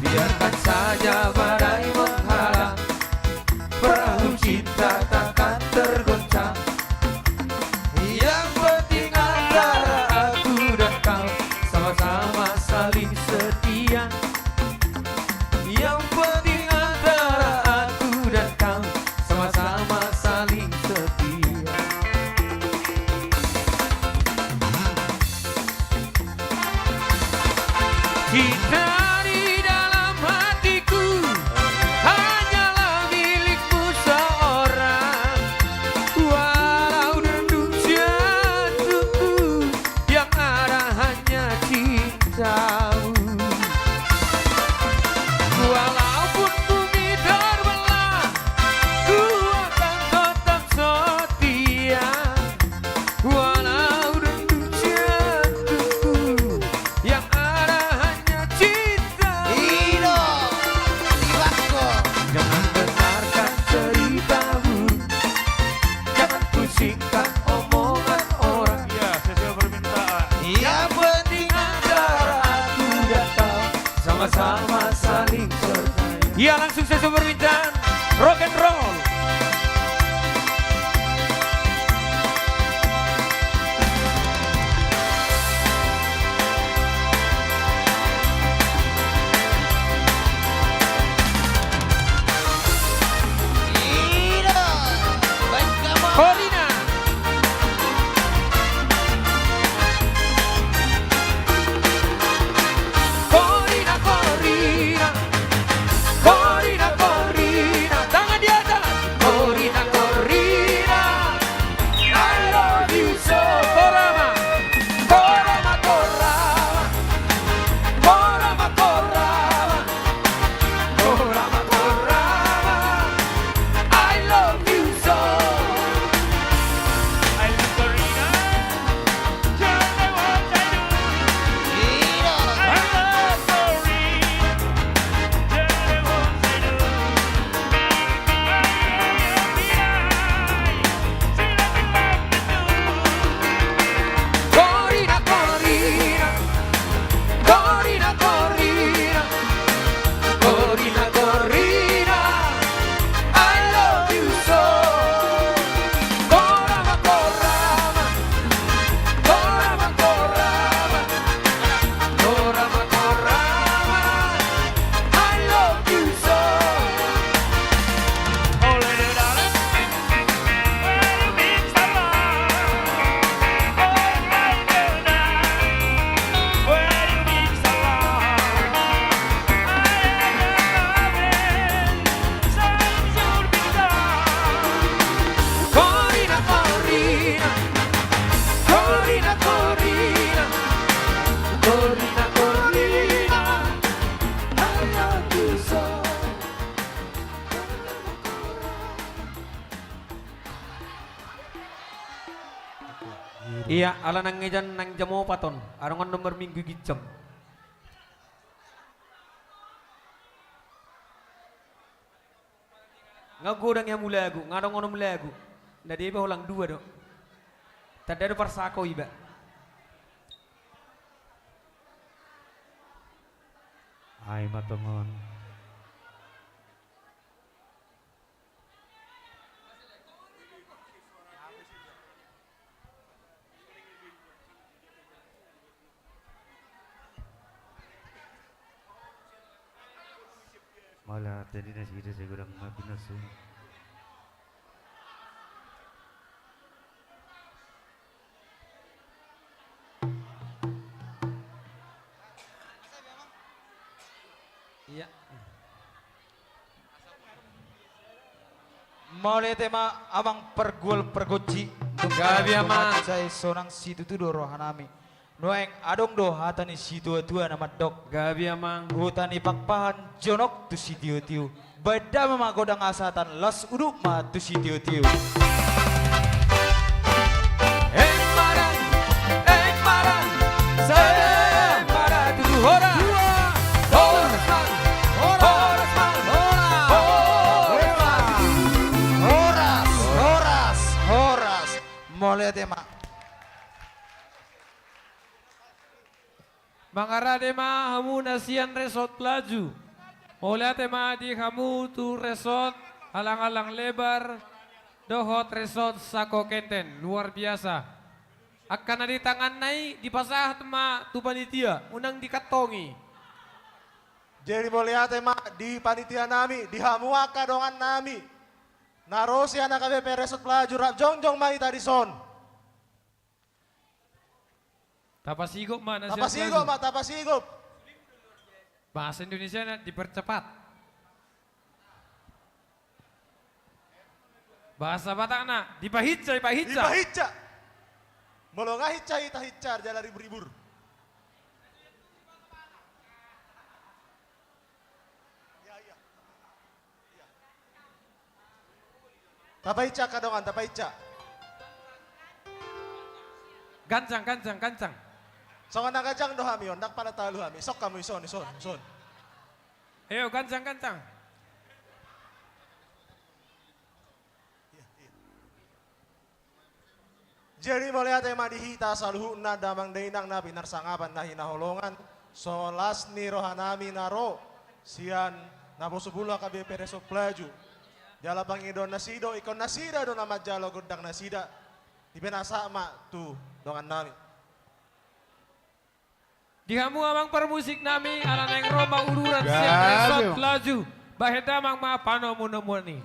Biarkan saja badai menghalang, perahu cinta takkan tergoncang. Yang penting antara aku dan kau sama-sama saling setia. Yang penting antara aku dan kau sama-sama saling setia. Cinta di dalam hatiku hanyalah milikmu seorang. Walau redup jantungku Tahu, walaupun bumi terbelah, ku akan tetap setia. Walau dendu jantungku, yang ada hanya cinta. Ino, di Basko. Jangan dengarkan ceritamu, jangan pusingkan omongan orang. Iya, sesuai permintaan. Yang penting antara aku dan kau sama-sama saling percaya. Iya, langsung sesuai permintaan. Rock and roll. Korina. Korina, korina. Korina, korina. Tangan di atas. Korina, korina. I love you so. Korama. Korama, korama. Korama, korama. Korama, korama. I love you so. I love Korina. Tell me what I do. I love Korina. Tell me what I do. Korina, korina. Korina, korina. Korina, korina. I love you so. Korama, korama. Korama, korama. Korama, korama. I love you so. Oh, little darling, where you been so long? Oh, my little darling, where you been so long? I am your darling, so soon be gone. Korina, korina. Korina, korina. Korina, korina. I love you so. Iya, ala nang ejan nang jam opat on. Adong on nomor minggu ginjang. Nga godang i hamu lagu, nga adong onom lagu. Nda deba holan dua do. Tanda do parsako iba. Ai ma tongon. Mauliate ma di nasida, sai godang ma pinasu. Iya. Mauliate ma amang pargual pargonsi. Gabe amang. Sai sonang situtu do rohanami. Nuaeng adong do hata ni situatua na mandok. Gabe amang. Huta ni Pakpahan jonok tu sitiotio. Baen damang ma godang hasahatan, las udut ma tu sitiotio. Eng madan, eng madan, sada madan tutu horas. Horas, horas, horas, horas, horas, horas. Mauliate ma. Mangarade ma hamu na sian Resort Pelaju. Mauliate ma di hamu tu Resort Alang-alang Lebar dohot Resort Sako Kenten, luar biasa. Angka na di tanganna i dipasahat ma tu panitia, unang dikantongi. Jadi mauliate ma di panitia nami, di hamu angka dongan nami. Na ro sian H K B P Resort Pelaju, rap jongjong ma hita dison. Tapasigop ma na sian Pelaju. Tapasigop ma, tapasigop. Bahasa Indonesiana dipercepat. Bahasa Batakna, dipahinsa, dipahinsa. Dipahinsa. Molo nga hinsa hita, hinsa jala ribur-ribur. Tapainsa angka dongan, tapainsa. Ganjang, ganjang, ganjang. Songon na ganjang do hami on, ndang pala talu hami. Sok hamu ison, ison, ison. Ayo, ganjang, ganjang. Jadi mauliate ma di hita saluhutna damang dainang na pinarsangapan na hinaholongan, songon las ni rohanami na ro sian naposobulung H K B P Resort Pelaju. Jala pangidoan nasida, ingkon nasida do na manjalo gondang nasida. Dipenasak ma tu dongannami. Di hamu amang parmusik nami, ala naeng ro ma uduran sian Resort Pelaju, bahen damang ma panomunomuan i.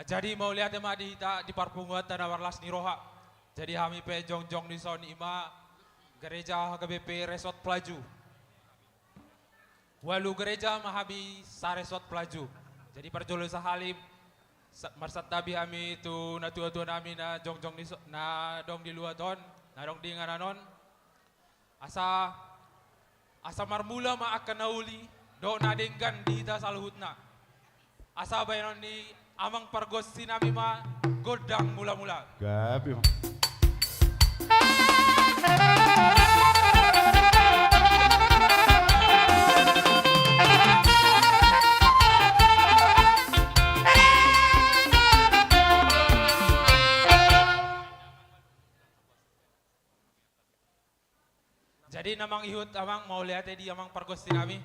Jadi mauliate ma di hita di parpunguanta na marlas ni roha. Jadi hami pe jongjong dison i ma Gereja H K B P Resort Pelaju. Ualu gereja ma hami saresort Pelaju. Jadi parjolo sahali sa-, marsantabi hami tu natuatua nami na jongjong dison, na adong di luat on, na adong di inganan on. Asa, asa marmula ma angka na uli dohot na denggan di hita saluhutna. Asa bahenon ni amang pargonsi nami ma gondang mulamula. Gabe. Jadi na mangihut amang, mauliate di amang pargonsi nami.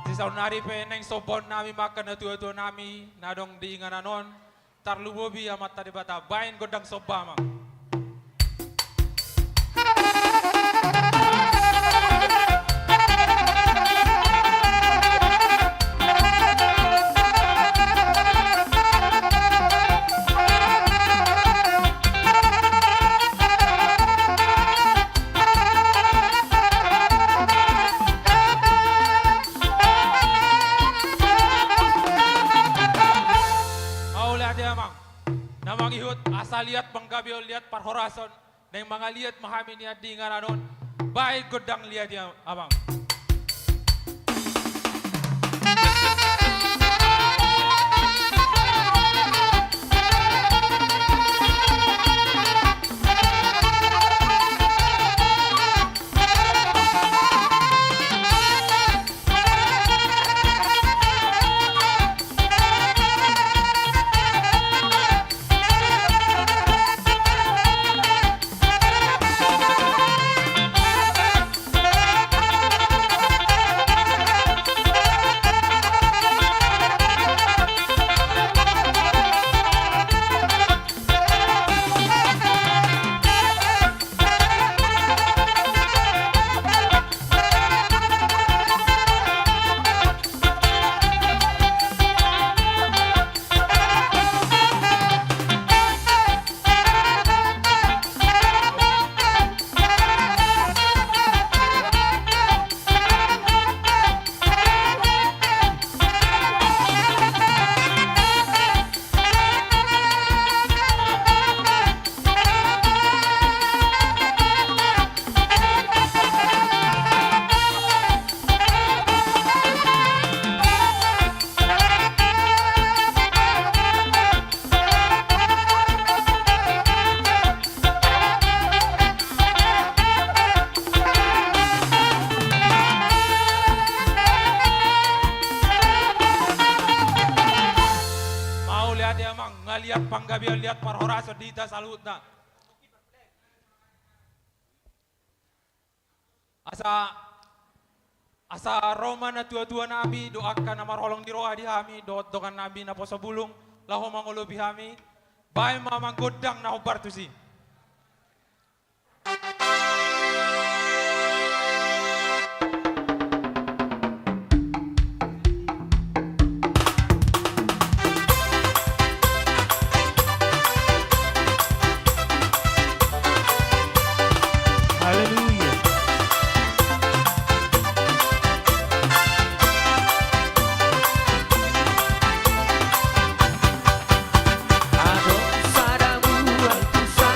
Di saonnari pe naeng sombaon nami ma angka natuatua nami na adong di inganan on, tarlumobi Amanta Debata, bahen gondang somba amang. Mauliate amang. Na mangihut asa liat panggabehon, liat parhorason, naeng mangaliat ma hami nian di inganan on. Bahen gondang liat i amang. liat panggabean, liat parhorasan di hita saluhutna. Asa, asa ro ma natua-tua nami dohot angka na marholong ni roha di hami dohot dongan nami naposo bulung laho mangolopi hami. Baen ma manggondang na hombar tusi. Haleluya. Adong sada mual tu sa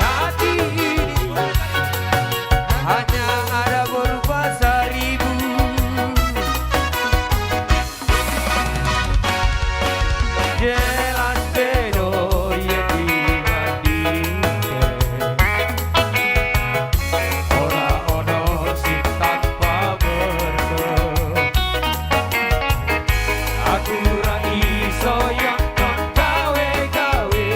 Hati ini hanya ada berupa seribu. Jelas pe do ia di mandingke. Ora ono si tanpa berke. Aku ra iso ia gawe-gawe.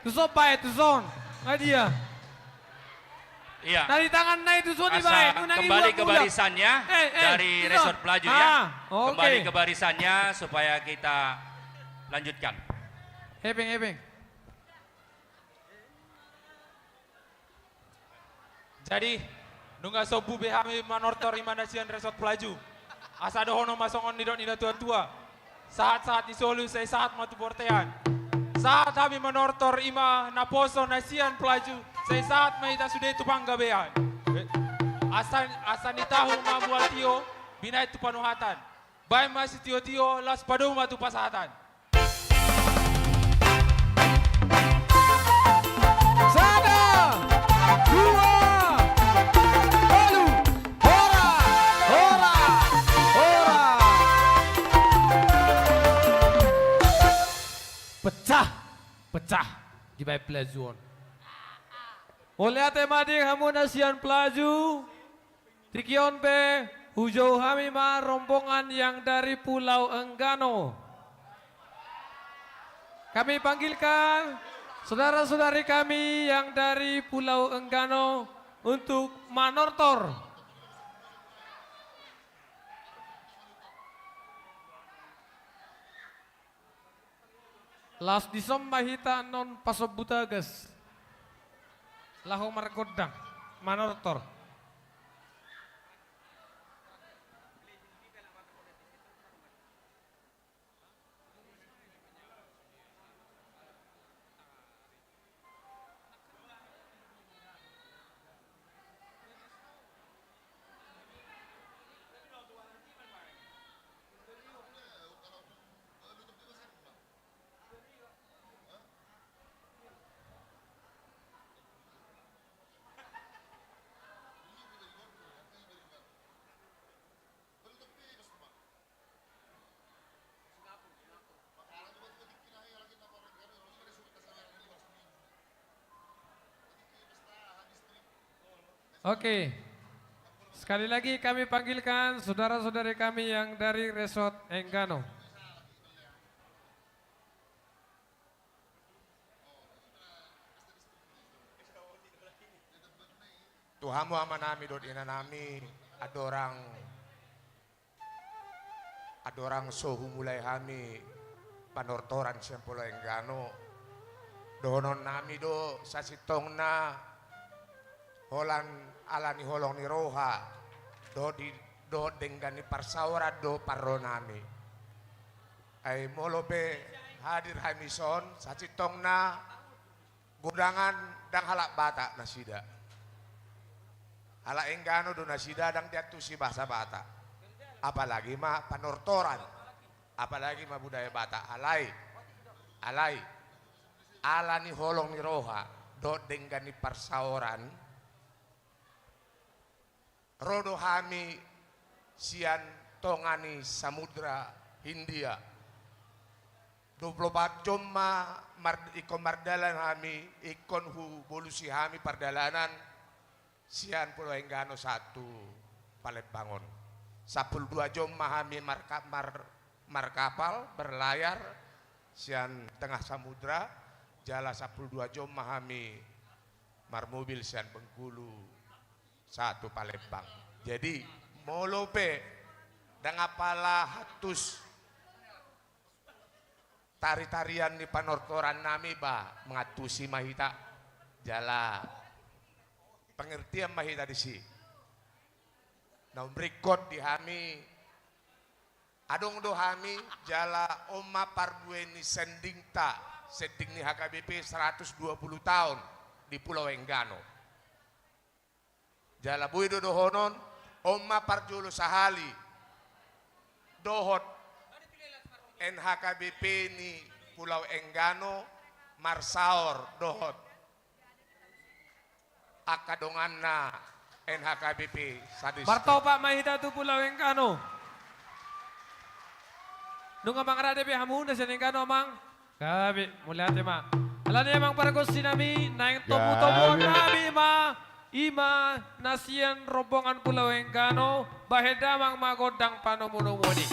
Tuson baen, tuson. Nga dia? Iya. Tadi tangan naik tuson. Asa dibaen, nunang kembali ke barisannya. Eh, eh, dari tuson. Resort Pelaju, ya. Ah, oke. Kembali ke barisannya supaya kita lanjutkan. Hepeng, hepeng. Jadi, nunga sombu be hami manortor ima na sian Resort Pelaju. Asa dohonon ma songon nidok ni natua-tua. Sahat-sahat ni solu, sai sahat ma tu bortean. Sahat hami manortor ima naposo na sian Pelaju, sai sahat ma hita sude tu panggabean. Asa, asa ni tahu ma mual tio, binahen tu panuhatan. Baen ma sitio-tio, laos padomu ma tu pasahatan. Sada, dua, tolu, horas, horas, horas. Pecah, pecah. Dibaen Pelaju on. Mauliate ma di hamu na sian Pelaju. Tingki on pe, hujou hami ma rombongan yang dari Pulau Enggano. Kami panggilkan saudara-saudari kami yang dari Pulau Enggano untuk manortor. Laos dison ma hita annon pasombu tagas. Laho margondang, manortor. Oke. Sekali lagi kami panggilkan saudara-saudari kami yang dari Resort Enggano. Tu hamu amanami dohot inanami, andorang, andorang so humulai hami panortoran sian Pulau Enggano, dohononnami do sasintongna holan ala ni holong ni roha dohot di, dohot denggan ni parsaoran do parronami. Ai molo pe hadir hami son, sasintongna godangan ndang halak Batak nasida. Halak Enggano do nasida, ndang diantusi bahasa Batak. Apalagi ma panortoran. Apalagi ma budaya Batak. Alai, alai, ala ni holong ni roha dohot denggan ni parsaoran, ro do hami sian tonga ni Samudra Hindia. Dua pulu opat jom ma mar-, ingkon mardalan hami, ingkon hubolusi hami pardalanan sian Pulau Enggano sahat tu Palembang on. Sampulu dua jom ma hami marka-, mar-, markapal, berlayar sian tengah samudra, jala sampulu dua jom ma hami marmobil sian Bengkulu sahat tu Palembang. Jadi, molo pe ndang apala antus tari-tarian ni panortorannami, ba, mangantusi ma hita, jala pengertian ma hita disi. Naung ringkot di hami, adong do hami, jala on ma parbue ni sendingta, sending ni H K B P seratus dua puluh taon di Pulau Enggano. Jala boi do dohonon, on ma parjolo sahali dohot N H K B P ni Pulau Enggano marsaor dohot angka donganna N H K B P sadistrik. Martopak ma hita tu Pulau Enggano. Nunga mangarade be hamu na sian Enggano, Amang? Gabe, mauliate ma. Alani i, Amang pargonsinami, naeng tomutomuonnami ma, ima na sian rombongan Pulau Enggano, bahen damang ma gondang panomunomuon i.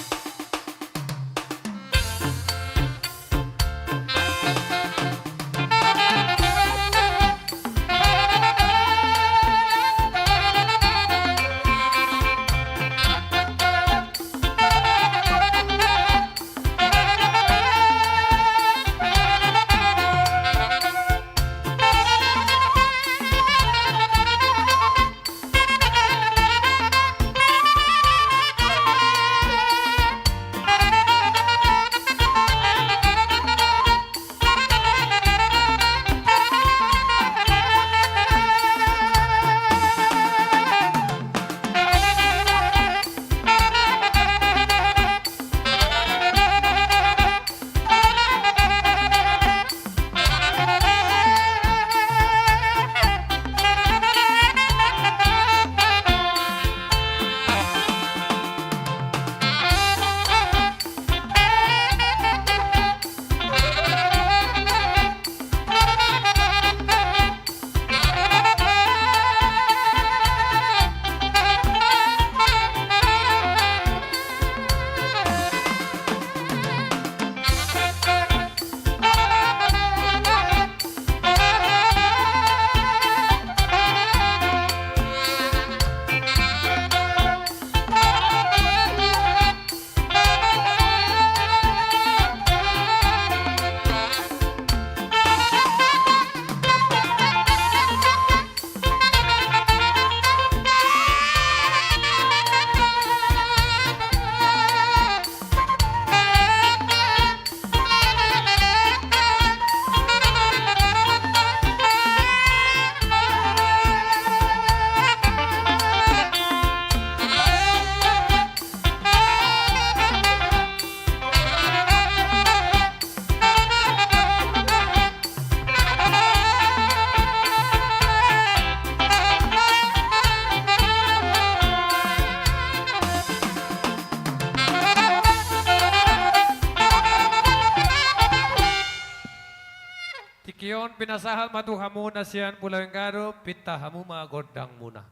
Pinasahat ma tu hamu na sian Pulo Enggadu, pinta hamu ma gondangmuna.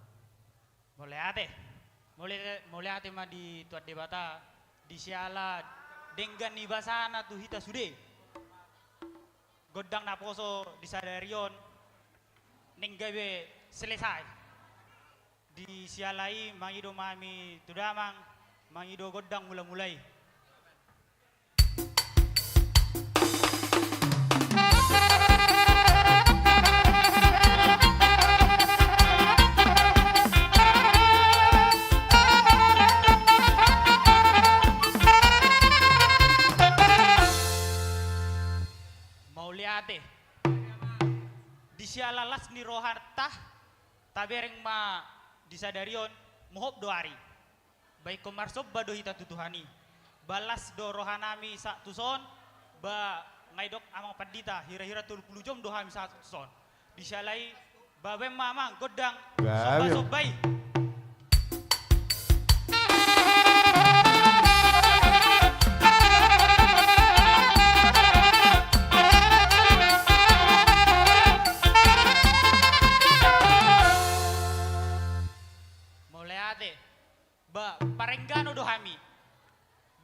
Mauliate. Mauliate, mauliate ma di Tuhan Debata, di siala denggan ni basana tu hita sude. Gondang naposo di sadari on, naeng gabe selesai. Di siala i mangido ma hami tu damang, mangido gondang mula-mula i. Mauliate. Di siala las ni rohanta, tabereng ma di sadari on, mohop do ari. Ba ingkon marsomba do hita tu Tuhan i. Ba las do rohanami sahat tuson, ba nga didok amang pandita, hira-hira tolu pulu jom do hami sahat tuson. Di siala i, ba baen ma amang gondang, gabe, somba-somba i. Mauliate. Ba parenggano do hami.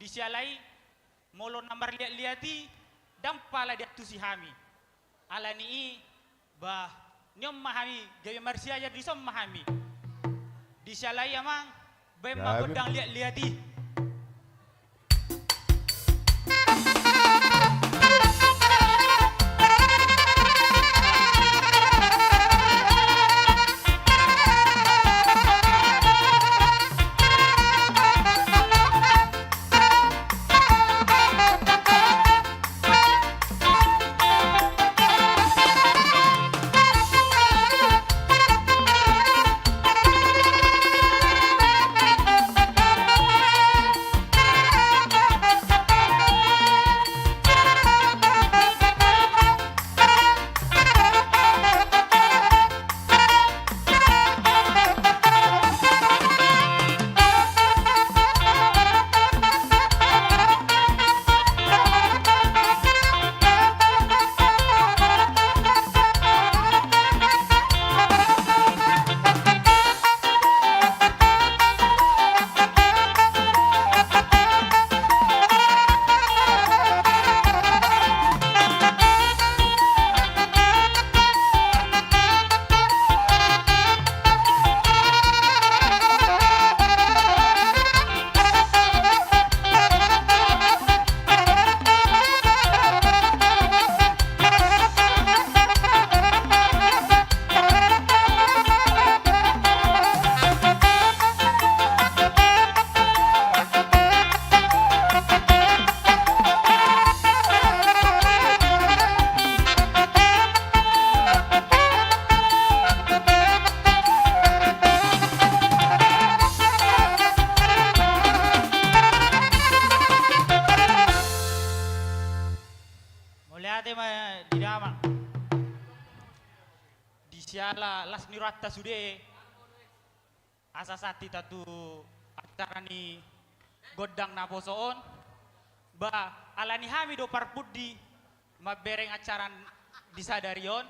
Di siala i, molo na marliat-liat i, ndang pala diantusi hami. Ala ni i, bah, nion ma hami, gabe marsiajar dison ma hami. Di siala i amang, baen ma, gabe, gondang liat-liat i. Mauliate ma di damang. Di siala las ni rohanta sude, asa sahat hita tu acara ni gondang naposo on. Ba, ala ni hami do parpudi mambereng acara di sadari on.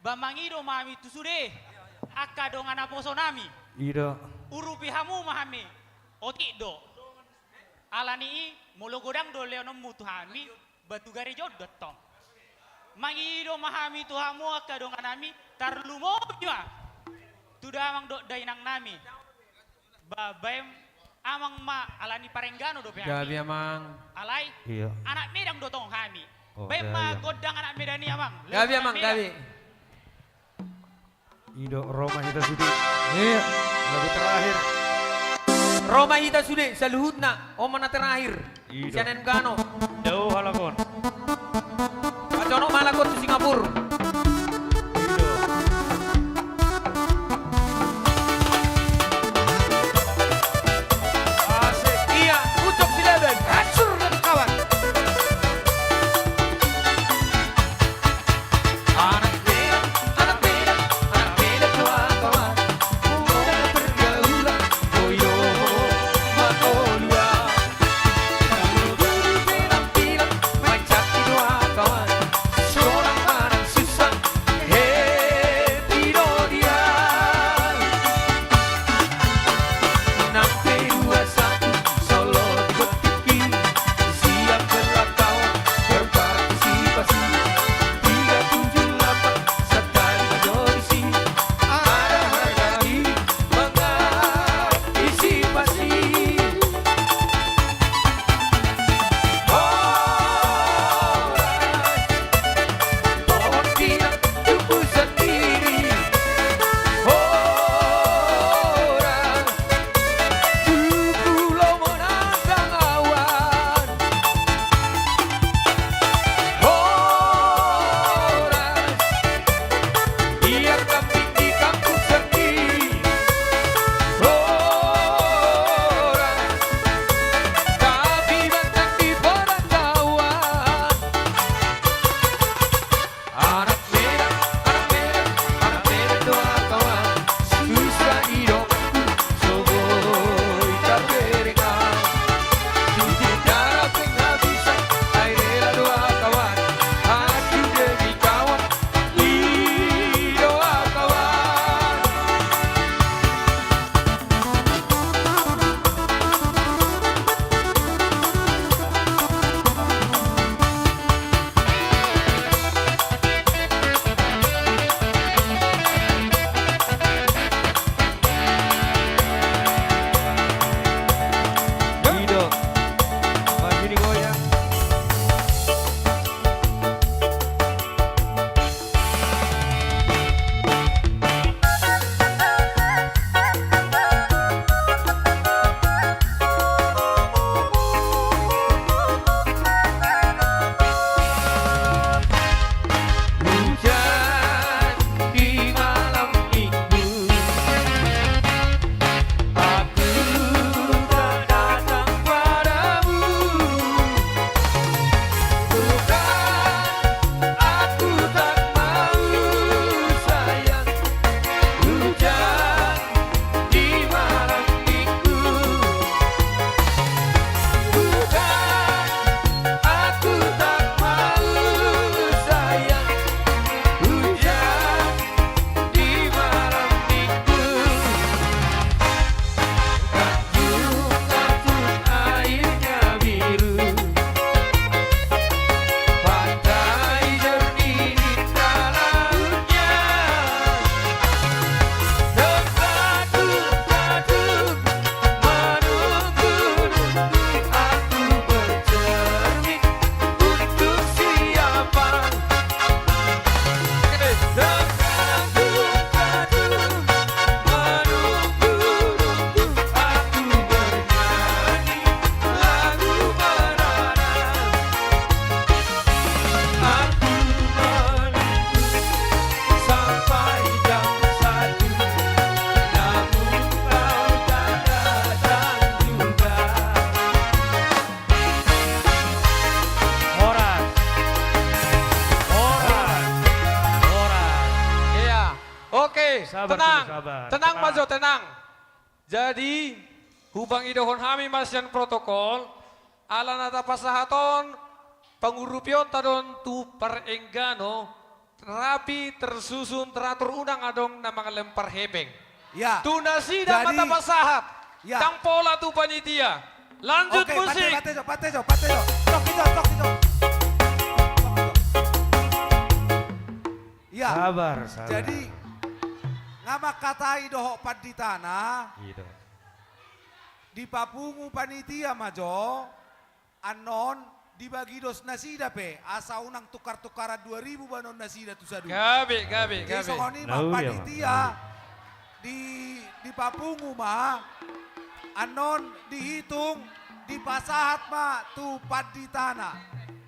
Ba, mangido ma hami tu sude angka dongan naposo nami. I do. Urupi hamu ma hami. Otik do. Ala ni i, molo godang do lehononmu tu hami, ba tu gareja on do tong. Mangido ma hami tu hamu angka dongan nami, tarlumobi ma tu damang dohot dainang nami. Ba, baen amang ma, ala ni parenggano dope hami. Gabe amang. Alai, iya, anak Medan do tong hami. Oh, baen ma, iya, gondang anak Medan i amang. Gabe amang, gabe. I do, ro ma hita sude. Iya. Lagu terakhir. Ro ma hita sude, saluhutna, on ma na terakhir. I do. Sian Enggano. Dao halak on. Pajonok ma halak on tu Singapura. I do. Asik. Iya, Ucok Silaban. Hancur dan kawan. Oke, sabar tenang. Dulu, sabar. Tenang, tenang. Majo, tenang. Jadi, hupangidohon hami ma sian protokol, ala na tapasahat on, pangurupionta do on tu parenggano, rapi, tersusun, teratur, unang adong na mangalempar hepeng. Ya. Tu nasida ma tapasahat. Jadi, ya. Ndang pola tu panitia. Lanjut musik. Oke, pante, pante jo, pante jo, pante jo. Tok i jo, tok i jo. Tok i jo. Ya. Sabar, sabar. Jadi, nga mangkatai dohot panditana. Gitu. Dipapungu panitia ma jo. Annon dibagi dos nasida pe, asa unang tukar-tukaran dua ribu banon nasida tu sadun. Gabe, gabe, gabe. Jadi songon i ma, panitia, di, dipapungu ma, annon dihitung, dipasahat ma tu panditana.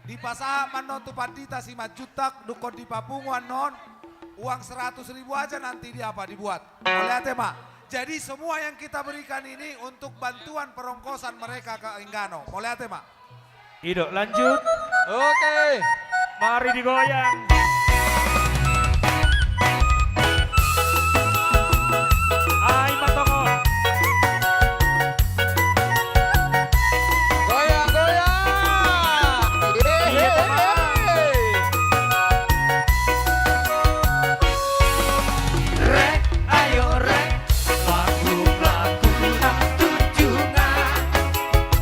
Dipasahat ma annon tu pandita Simanjuntak, dungkon dipapungu annon, uang seratus ribu aja nanti di apa dibuat. Mauliate ma. Jadi semua yang kita berikan ini untuk bantuan perongkosan mereka ke Enggano. Mauliate ma. I do, lanjut. Oke. Mari digoyang. Ai ma tongon. Goyang, goyang. Iya, teman. Rek, ayo rek, lagu-lagu nang tunjungan.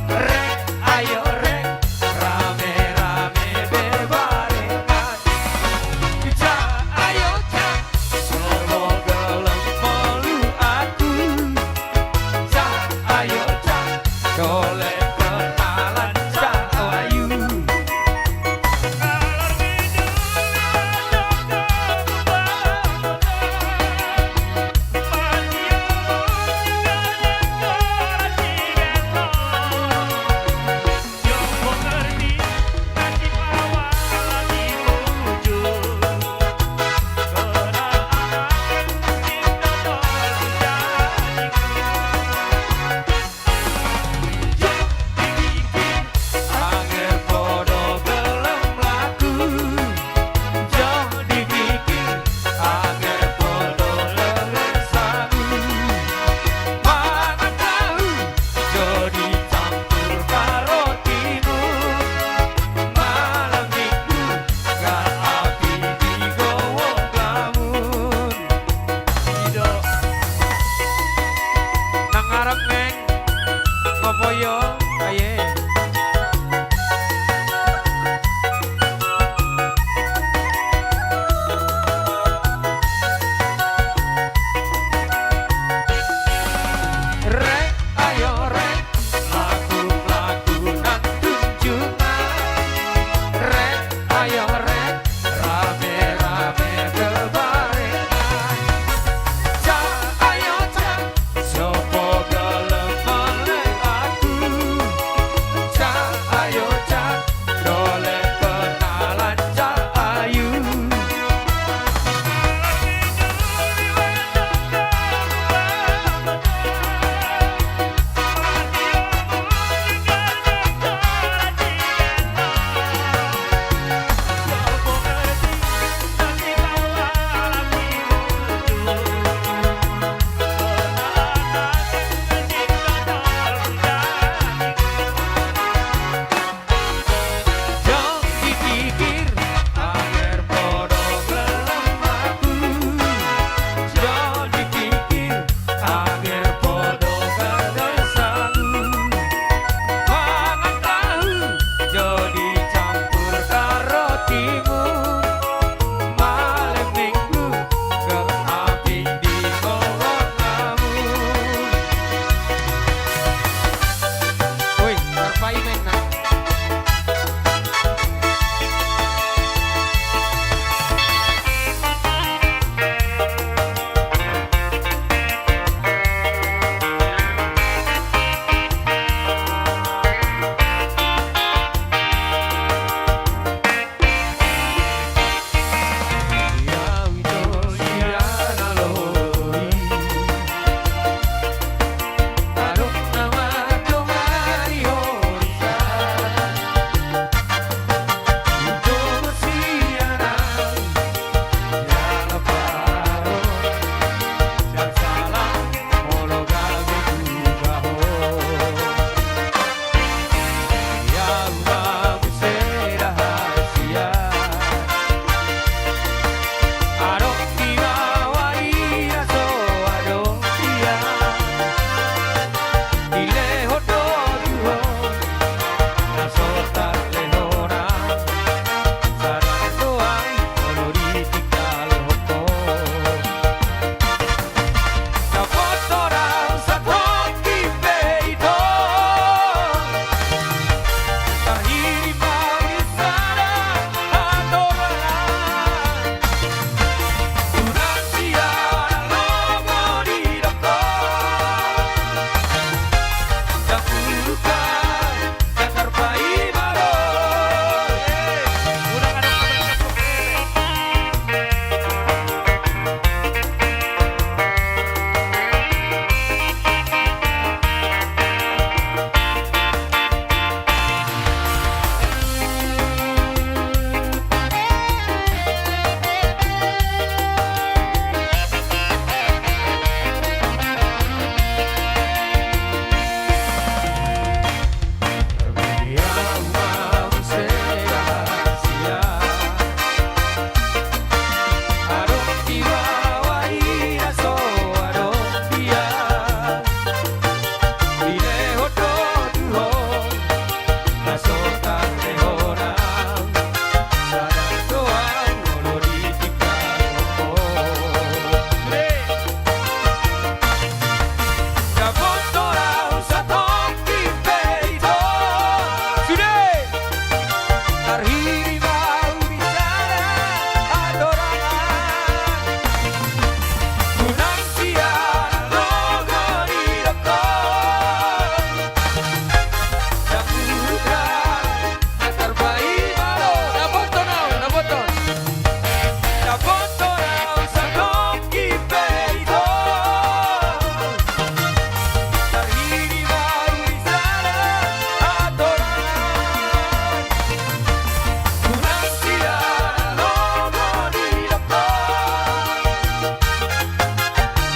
Rek, ayo rek, rame-rame berbarengan.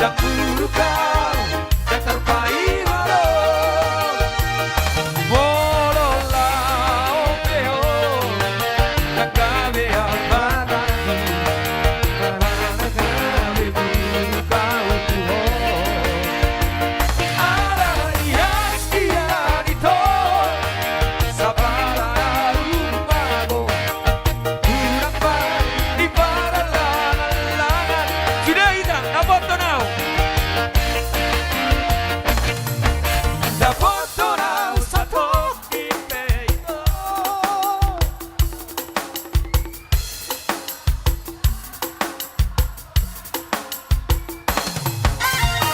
Ndang buruk au, ndang tarpaima do. Molo laho pe ho, ndang gabe ambatanku, ndang gabe buruk au tu ho. Alai astian i do, sapala na rumahmu. Sude hita, dapoton au. Dapoton au satongkin pe ito.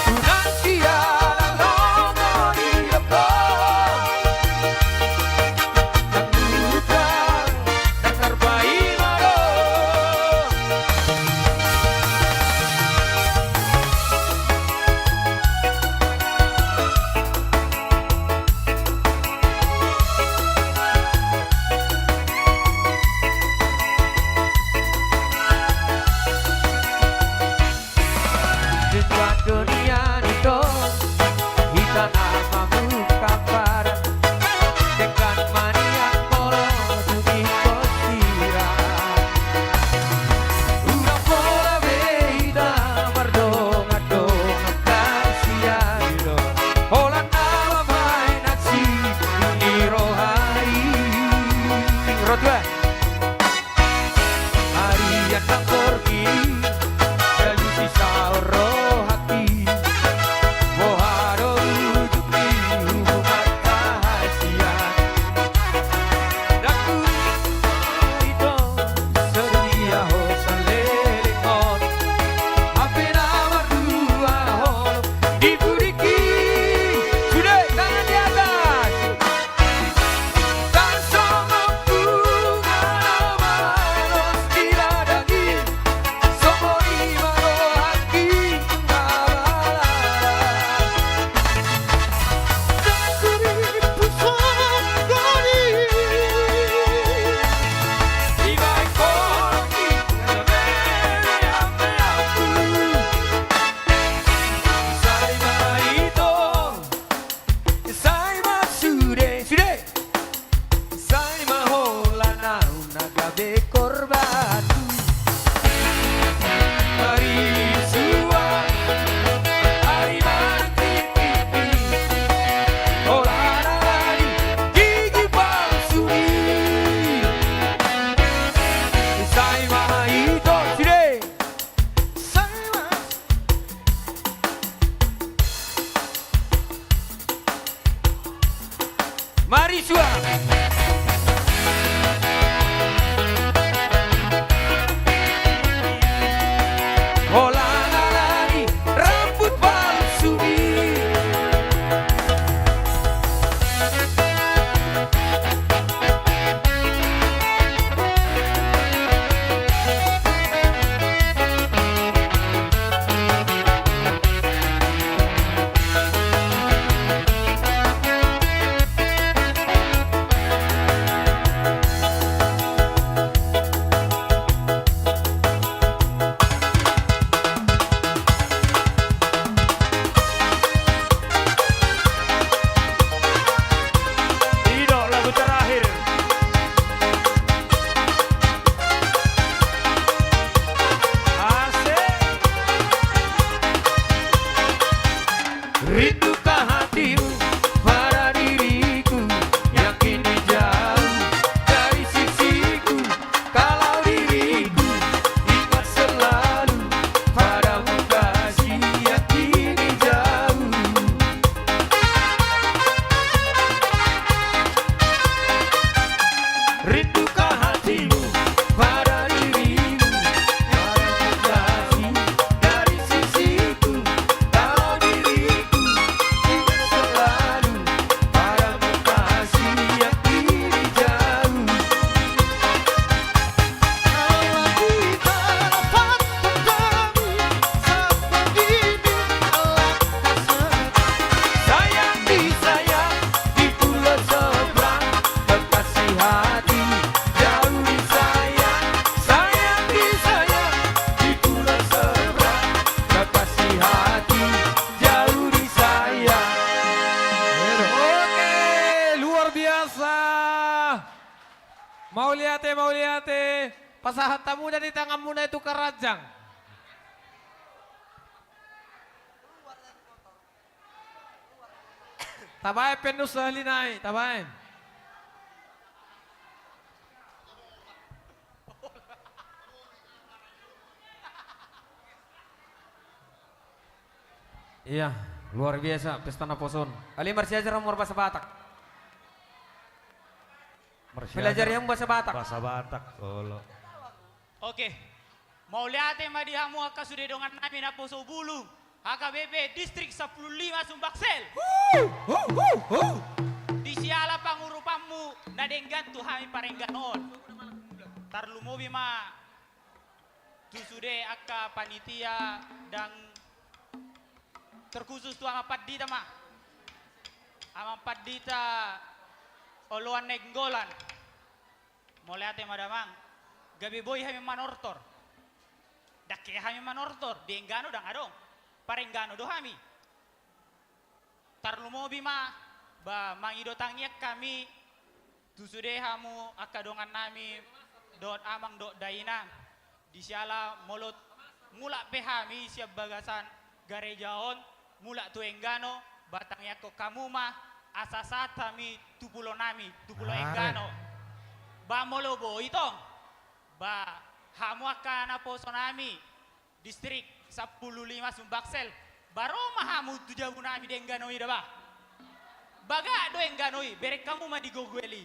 Unang siala lomo ni lompo. Ndang buruk au, ndang tarpaima do. Denggan do nian ito, hita na mamungka badan. Denggan ma nian molo tung ingkon sirang. Unang pola be hita mardongan-dongan, kasian i do. Holan na mamaen ansi ni roha i. Ro dua. Arian nang borngin, salusi saor rohangki. Boha do ujung ni hubunganta hasian? Ndang hurang ito, sadia ho saleleng on. Hape na mardua holong di pudingki. Sude, tangan di atas. Ndang songon bunga na malos di ladang i, songon i ma rohangki na malaras. Ndang hurimpu songon i. Dibahen holong i na melean-leanku. Sai ma ito. Sai ma sude, sude. Sai ma holan ahu na gabe korban. Ari suan, ari manang tingki, holan alani gigi palsu i. Sai ma ito, sude. Sai ma. Marisuang. Holan alani rambut palsu i. Mauliate, pasahat hamu da di tanganmuna i tu karanjang. Tabaen pe nusa hali nai, tabaen. Iya, luar biasa pesta naposo on. Alai marsiajar hamu marbahasa Batak. Marsiajar. Pelajari hamu bahasa Batak. Bahasa Batak, olo. Oke. Mauliate ma di hamu angka sude dongan nami naposo bulung, H K B P Distrik Sampulu Lima Sumbaksel. Di siala pangurupanmu na denggan tu hami parengganon. Tarlumobi ma tu sude angka panitia dan terkhusus tu Amang Pandita ma. Amang Pandita Oloan Nainggolan. Mauliate ma damang. Gabe boi hami manortor. Ndang hea hami manortor, dienggano ndang adong. Parenggano do hami. Tarlumobi ma, ba mangido tangiang hami tu sude hamu angka dongan nami, dohot amang dohot dainang. Di siala molo mulak pe hami sian bagasan gareja on, mulak tu Enggano, ba tangiangkon hamu ma, asa sahat hami tu pulo nami, tu pulo Enggano. Ba molo boi tong, ba hamu angka naposo nami, Distrik Sampulu Lima Sumbaksel, ba ro ma hamu tu jabu nami di Enggano i da ba. Bagak do Enggano i, bereng hamu ma di goguel i.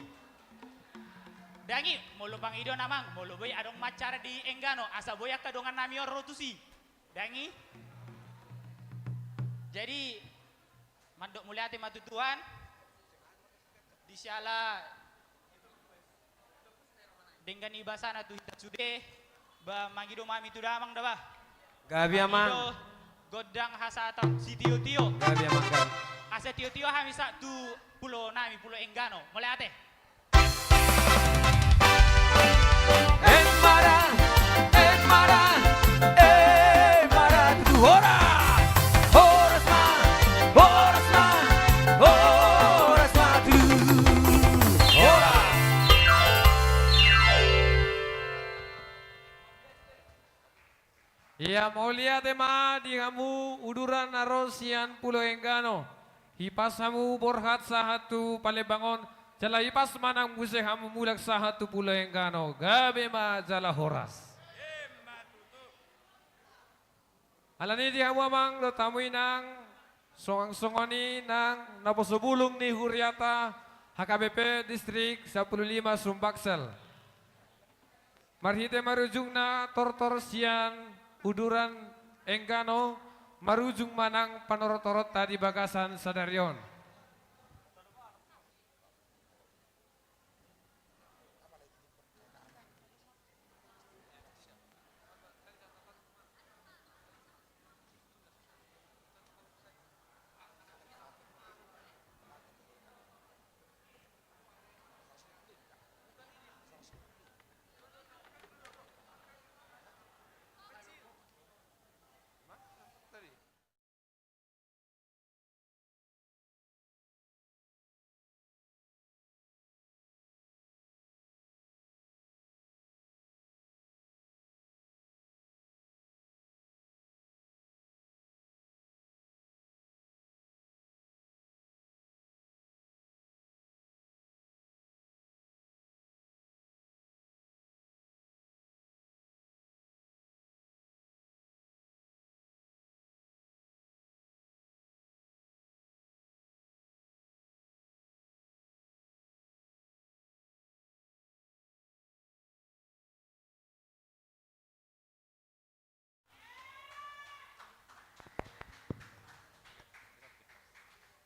Ndang i, molo pangidoan amang, molo boi adong ma acara di Enggano, asa boi angka dongan nami on ro tusi. Ndang i. Jadi, mandok mauliate ma tu Tuhan. Di siala denggan ni basana tu hita sude, ba mangido ma hami tu damang da ba. Gabe amang. Mangido gondang hasahatan sitiotio. Gabe amang, gabe. Asa tiotio hami sahat tu pulo nami, pulo Enggano. Mauliate. Emma da, emma da, emma da, tutu, horas. Horas ma, horas ma, horas ma, tutu, horas. Ia, mauliate ma di hamu uduran na ro sian pulo Enggano. Hipas hamu borhat sahat tu Palembang on, jala hipas ma nang muse hamu mulak sahat tu pulo Enggano. Gabe ma jala horas. Alani di hamu amang dohot hamu inang, songon, songon i nang naposo bulung ni huriata H K B P Distrik Sampulu Lima Sumbaksel. Marhite marujungna tortor sian uduran Enggano, marujung ma nang panortoronta di bagasan sadari on.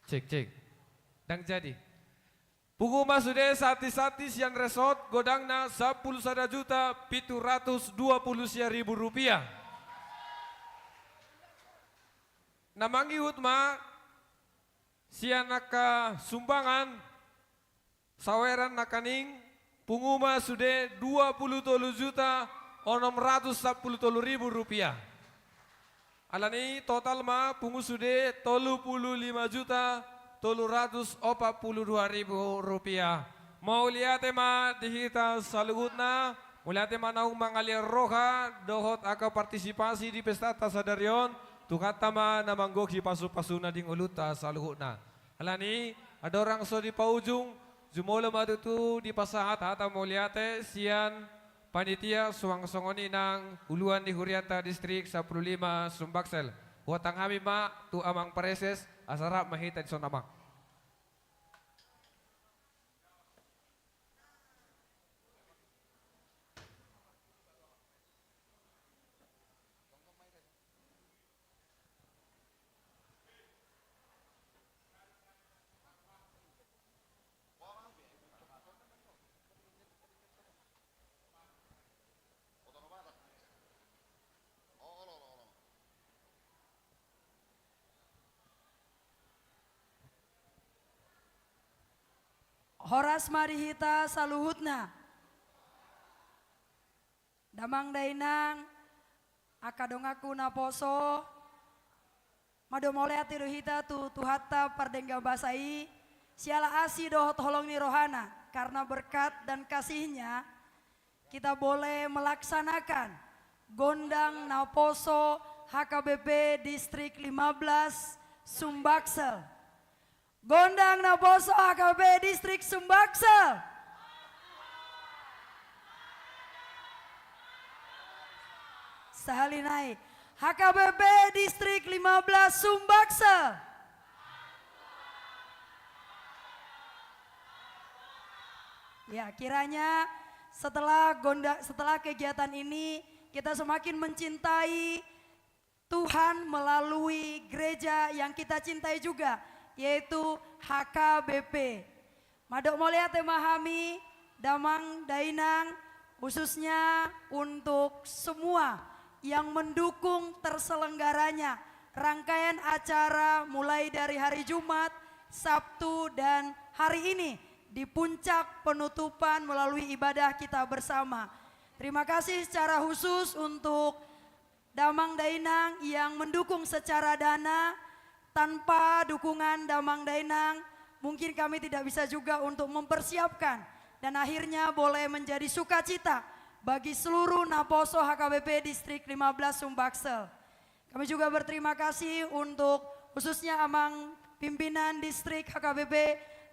Cek, cek. Ndang jadi. Pungu ma sude santi-santi sian resort, godangna sampulu sada juta pitu ratus dua pulu sia ribu rupiah. Na mangihut ma sian angka sumbangan, saweran nangkaning, pungu ma sude dua pulu tolu juta onom ratus sampulu tolu ribu rupiah. Alani total ma pungu sude tolu pulu lima juta tolu ratus opat pulu dua ribu rupiah. Mauliate ma di hita saluhutna, mauliate ma naung mangalian roha dohot angka partisipasi di pestanta sadari on, Tuhanta ma na manggohi pasupasuna di ngolunta saluhutna. Alani, andorang so di paujung, jumolo ma tutu dipasahat hata mauliate sian panitia suang songon i nang uluan ni hurianta distrik sampulu lima Sumbaksel. Huhutang hami ma tu amang praeses, asa rap ma hita dison amang. Horas ma di hita saluhutna. Damang dainang, angka donganku naposo, mandok mauliate do hita tu Tuhanta pardenggan basa i, siala asi dohot holong ni rohana, karena berkat dan kasih-Nya, kita boleh melaksanakan gondang naposo H K B P Distrik lima belas Sumbaksel. Gondang naposo H K B P Distrik Sumbaksel. Sahali nai. H K B P Distrik lima belas Sumbaksel. Ya, kiranya setelah gonda-, setelah kegiatan ini, kita semakin mencintai Tuhan melalui gereja yang kita cintai juga, yaitu H K B P. Mandok mauliate ma hami, damang dainang, khususnya untuk semua yang mendukung terselenggaranya rangkaian acara mulai dari hari Jumat, Sabtu, dan hari ini di puncak penutupan melalui ibadah kita bersama. Terima kasih secara khusus untuk damang dainang yang mendukung secara dana. Tanpa dukungan damang dainang, mungkin kami tidak bisa juga untuk mempersiapkan dan akhirnya boleh menjadi sukacita bagi seluruh naposo H K B P Distrik lima belas Sumbaksel. Kami juga berterima kasih untuk khususnya Amang Pimpinan Distrik H K B P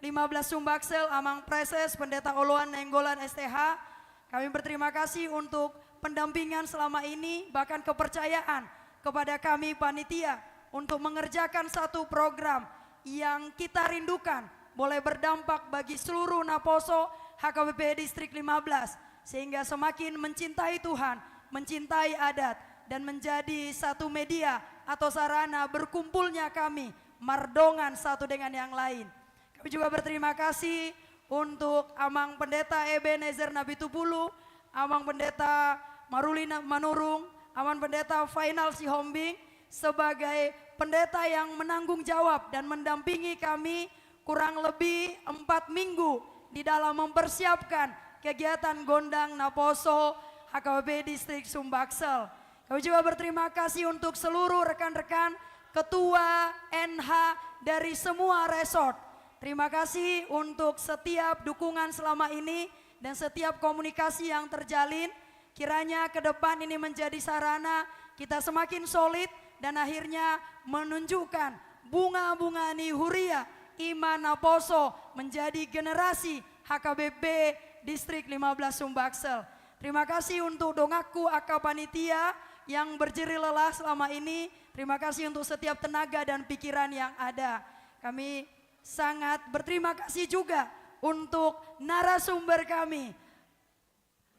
lima belas Sumbaksel, Amang Praeses Pendeta Oloan Nainggolan S T H. Kami berterima kasih untuk pendampingan selama ini, bahkan kepercayaan kepada kami panitia untuk mengerjakan satu program yang kita rindukan boleh berdampak bagi seluruh naposo H K B P Distrik lima belas, sehingga semakin mencintai Tuhan, mencintai adat, dan menjadi satu media atau sarana berkumpulnya kami mardongan satu dengan yang lain. Kami juga berterima kasih untuk Amang Pendeta Ebenezer Napitupulu, Amang Pendeta Maruli Na-, Manurung, Amang Pendeta Fainal Sihombing sebagai pendeta yang menanggung jawab dan mendampingi kami kurang lebih empat minggu di dalam mempersiapkan kegiatan Gondang Naposo H K B P Distrik Sumbaksel. Kami juga berterima kasih untuk seluruh rekan-rekan ketua N H dari semua resort. Terima kasih untuk setiap dukungan selama ini dan setiap komunikasi yang terjalin. Kiranya ke depan ini menjadi sarana kita semakin solid dan akhirnya menunjukkan bunga-bunga ni huria, i ma naposo, menjadi generasi H K B P Distrik lima belas Sumbaksel. Terima kasih untuk donganku angka panitia yang berjerih lelah selama ini. Terima kasih untuk setiap tenaga dan pikiran yang ada. Kami sangat berterima kasih juga untuk narasumber kami.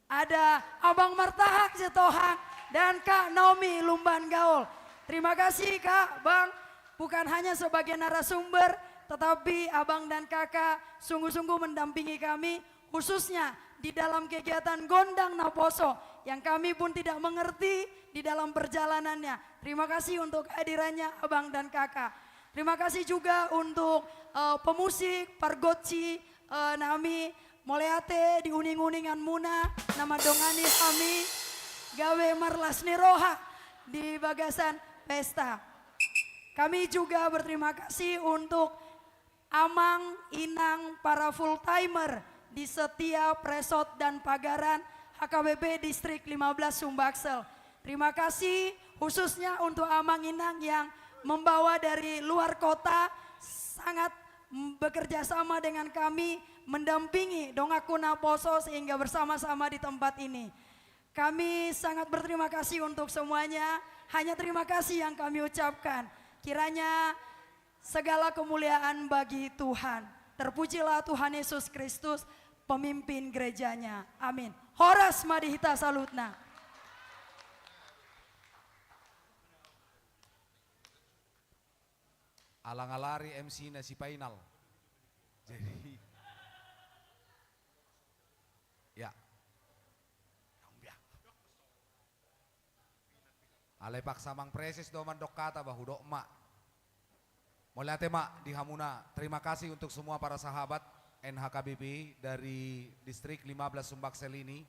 Ada Abang Martahak Sitohang dan Kak Naomi Lumban Gaul. Terima kasih, Kak, Bang. Bukan hanya sebagai narasumber, tetapi Abang dan Kakak sungguh-sungguh mendampingi kami, khususnya di dalam kegiatan Gondang Naposo yang kami pun tidak mengerti di dalam perjalanannya. Terima kasih untuk kehadirannya Abang dan Kakak. Terima kasih juga untuk, eh, pemusik, pargonsi, eh, nami, mauliate di uning-uninganmuna na mandongani hami gabe marlas ni roha di bagasan pesta. Kami juga berterima kasih untuk Amang, Inang, para full timer di setiap resort dan pagaran H K B P Distrik lima belas Sumbaksel. Terima kasih khususnya untuk Amang Inang yang membawa dari luar kota, sangat bekerja sama dengan kami, mendampingi Donganku Naposo sehingga bersama-sama di tempat ini. Kami sangat berterima kasih untuk semuanya. Hanya terima kasih yang kami ucapkan. Kiranya segala kemuliaan bagi Tuhan. Terpujilah Tuhan Yesus Kristus, pemimpin gereja-Nya. Amin. Horas ma di hita saluhutna. Ala ngalari M C-na si Painal. Jadi, ya. Alai paksa Amang Preses do mandok hata, bah, hudok ma. Mauliate ma di hamuna. Terima kasih untuk semua para sahabat N H K B P dari Distrik lima belas Sumbaksel ini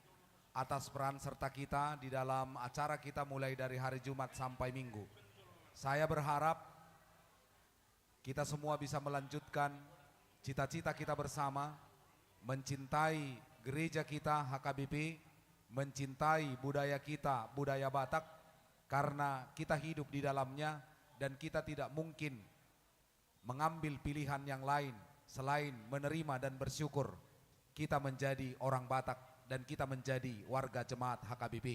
atas peran serta kita di dalam acara kita mulai dari hari Jumat sampai Minggu. Saya berharap kita semua bisa melanjutkan cita-cita kita bersama, mencintai gereja kita H K B P, mencintai budaya kita, budaya Batak, karena kita hidup di dalamnya dan kita tidak mungkin mengambil pilihan yang lain selain menerima dan bersyukur kita menjadi orang Batak dan kita menjadi warga jemaat H K B P.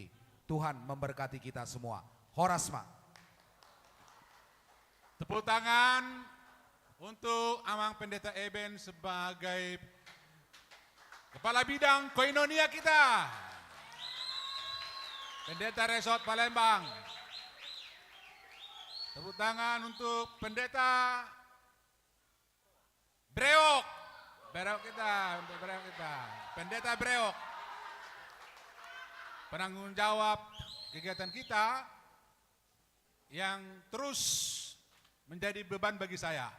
Tuhan memberkati kita semua. Horas ma. Tepuk tangan untuk Amang Pendeta Eben sebagai Kepala Bidang Koinonia kita. Pendeta Resort Palembang. Tepuk tangan untuk Pendeta Breok. Breok kita, untuk Breok kita. Pendeta Breok. Penanggung jawab kegiatan kita yang terus menjadi beban bagi saya.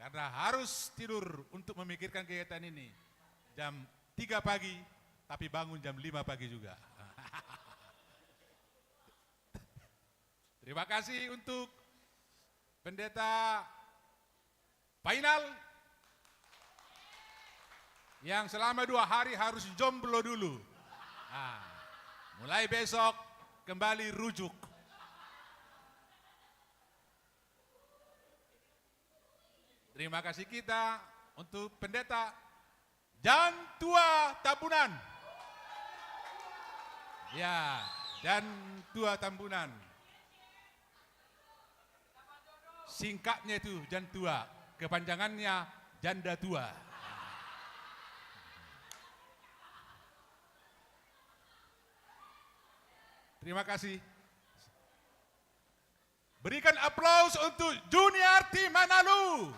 Karena harus tidur untuk memikirkan kegiatan ini. Jam tiga pagi, tapi bangun jam lima pagi juga. Terima kasih untuk Pendeta Painal yang selama dua hari harus jomblo dulu. Nah, mulai besok kembali rujuk. Terima kasih kita untuk Pendeta Jan Tua Tambunan. Ya, Jan Tua Tambunan. Singkatnya itu Jan Tua, kepanjangannya Janda Tua. Terima kasih. Berikan aplaus untuk Juniarti Manalu.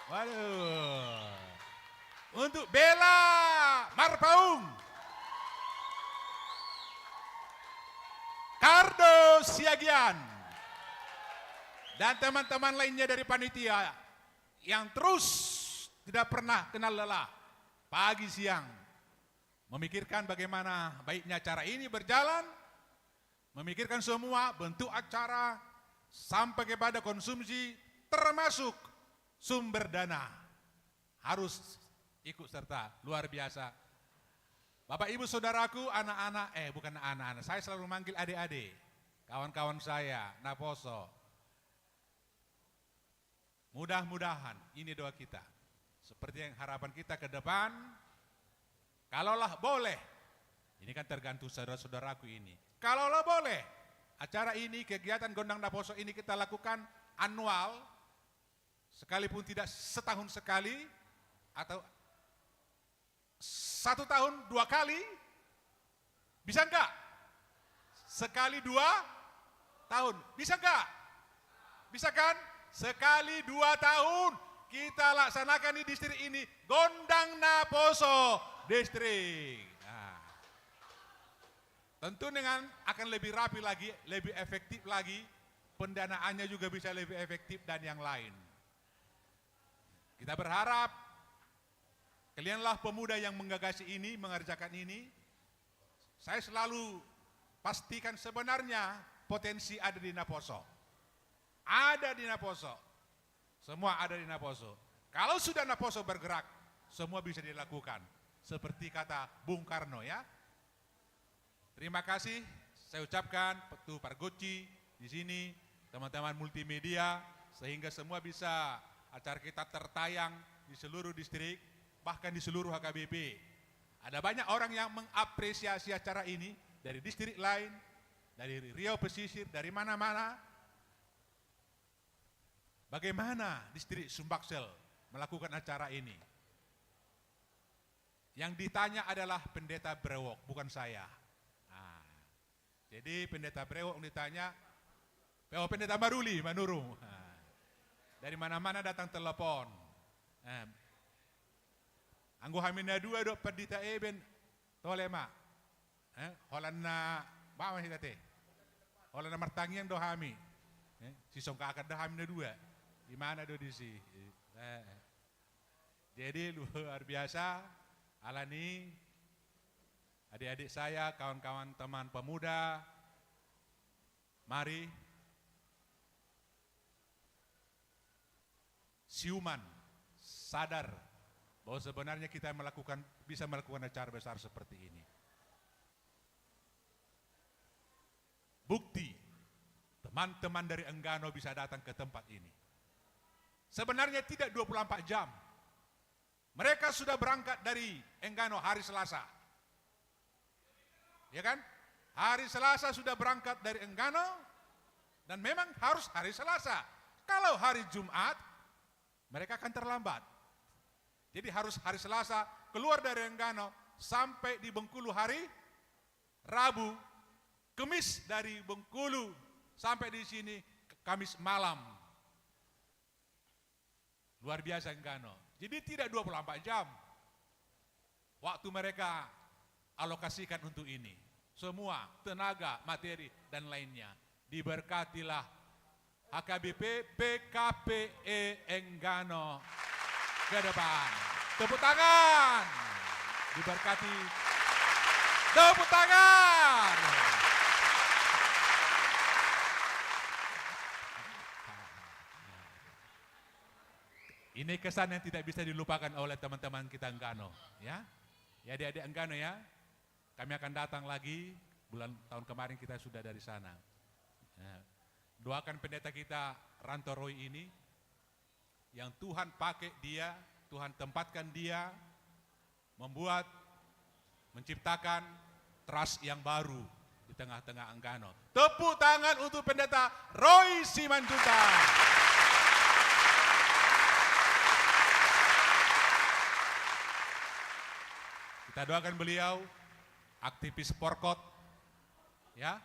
Waduh. Untuk Bella Marpaung. Kardo Siagian. Dan teman-teman lainnya dari panitia yang terus tidak pernah kenal lelah. Pagi siang. Memikirkan bagaimana baiknya acara ini berjalan. Memikirkan semua bentuk acara sampai kepada konsumsi, termasuk sumber dana. Harus ikut serta, luar biasa. Bapak, Ibu, Saudaraku, anak-anak, eh, bukan anak-anak, saya selalu manggil adik-adik, kawan-kawan saya, Naposo. Mudah-mudahan, ini doa kita. Seperti yang harapan kita ke depan, kalaulah boleh, ini kan tergantung saudara-saudaraku ini. Kalaulah boleh, acara ini, kegiatan Gondang Naposo ini kita lakukan annual, sekalipun tidak setahun sekali, atau satu tahun dua kali? Bisa enggak? Sekali dua tahun. Bisa enggak? Bisa kan? Sekali dua tahun kita laksanakan di distrik ini Gondang Naposo Distrik. Nah. Tentu dengan akan lebih rapi lagi, lebih efektif lagi, pendanaannya juga bisa lebih efektif dan yang lain. Kita berharap kalianlah pemuda yang menggagas ini, mengerjakan ini. Saya selalu pastikan sebenarnya potensi ada di Naposo. Ada di Naposo. Semua ada di Naposo. Kalau sudah Naposo bergerak, semua bisa dilakukan. Seperti kata Bung Karno, ya. Terima kasih saya ucapkan tu Pargonsi di sini, teman-teman multimedia, sehingga semua bisa acara kita tertayang di seluruh distrik, bahkan di seluruh H K B P. Ada banyak orang yang mengapresiasi acara ini dari distrik lain, dari Riau Pesisir, dari mana-mana. Bagaimana distrik Sumbaksel melakukan acara ini? Yang ditanya adalah Pendeta Brewok, bukan saya. Nah, jadi Pendeta Brewok ditanya, oh, Pendeta Maruli, Manurung. Nah, dari mana-mana datang telepon. Nah, anggo hami na dua do Pendeta Eben, tole ma. Eh, holan na, ba ma hita te. Holan na martangiang do hami. Eh, sisongkakan do hami na dua. Di mana do disi? Eh. Jadi luar biasa, alani adik-adik saya, kawan-kawan teman pemuda, mari siuman, sadar bahwa sebenarnya kita melakukan, bisa melakukan acara besar seperti ini. Bukti, teman-teman dari Enggano bisa datang ke tempat ini. Sebenarnya tidak dua puluh empat jam. Mereka sudah berangkat dari Enggano hari Selasa. Ya kan? Hari Selasa sudah berangkat dari Enggano, dan memang harus hari Selasa. Kalau hari Jumat, mereka akan terlambat. Jadi harus hari Selasa keluar dari Enggano sampai di Bengkulu hari Rabu, Kemis dari Bengkulu sampai di sini Kamis malam. Luar biasa Enggano. Jadi tidak dua puluh empat jam waktu mereka alokasikan untuk ini. Semua tenaga, materi, dan lainnya. Diberkatilah H K B P, P K P E Enggano ke depan. Tepuk tangan. Diberkati. Tepuk tangan. Ini kesan yang tidak bisa dilupakan oleh teman-teman kita Enggano, ya. Ya, adik-adik Enggano, ya. Kami akan datang lagi, bulan, tahun kemarin kita sudah dari sana. Ya. Doakan pendeta kita Ranto Roy ini, yang Tuhan pakai dia, Tuhan tempatkan dia, membuat, menciptakan trust yang baru di tengah-tengah Enggano. Tepuk tangan untuk Pendeta Roy Simanjuntak. Kita doakan beliau, aktivis Forkot, ya.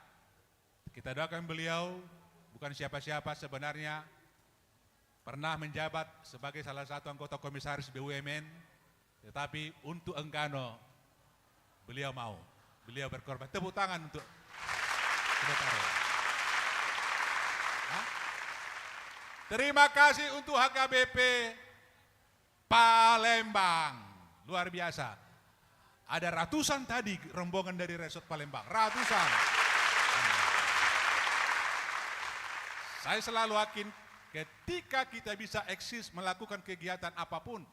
Kita doakan beliau, bukan siapa-siapa sebenarnya, pernah menjabat sebagai salah satu anggota komisaris B U M N, tetapi untuk Enggano, beliau mau, beliau berkorban. Tepuk tangan untuk Pendeta Roy. Hah? Terima kasih untuk H K B P Palembang. Luar biasa. Ada ratusan tadi rombongan dari Resort Palembang. Ratusan. Saya selalu yakin, ketika kita bisa eksis melakukan kegiatan apapun,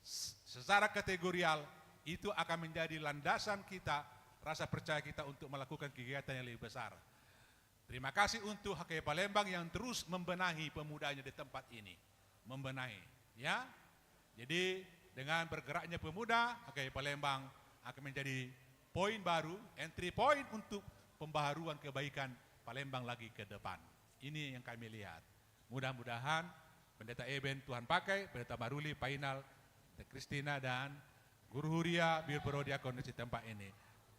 s-, secara kategorial, itu akan menjadi landasan kita, rasa percaya kita untuk melakukan kegiatan yang lebih besar. Terima kasih untuk H K I Palembang yang terus membenahi pemudanya di tempat ini. Membenahi, ya. Jadi, dengan bergeraknya pemuda, H K I Palembang akan menjadi poin baru, entry point untuk pembaharuan kebaikan Palembang lagi ke depan. Ini yang kami lihat. Mudah-mudahan Pendeta Eben Tuhan pakai, Pendeta Maruli, Painal, Teh Kristina, dan Guru Huria, Bibelvrouw, diakon di tempat ini.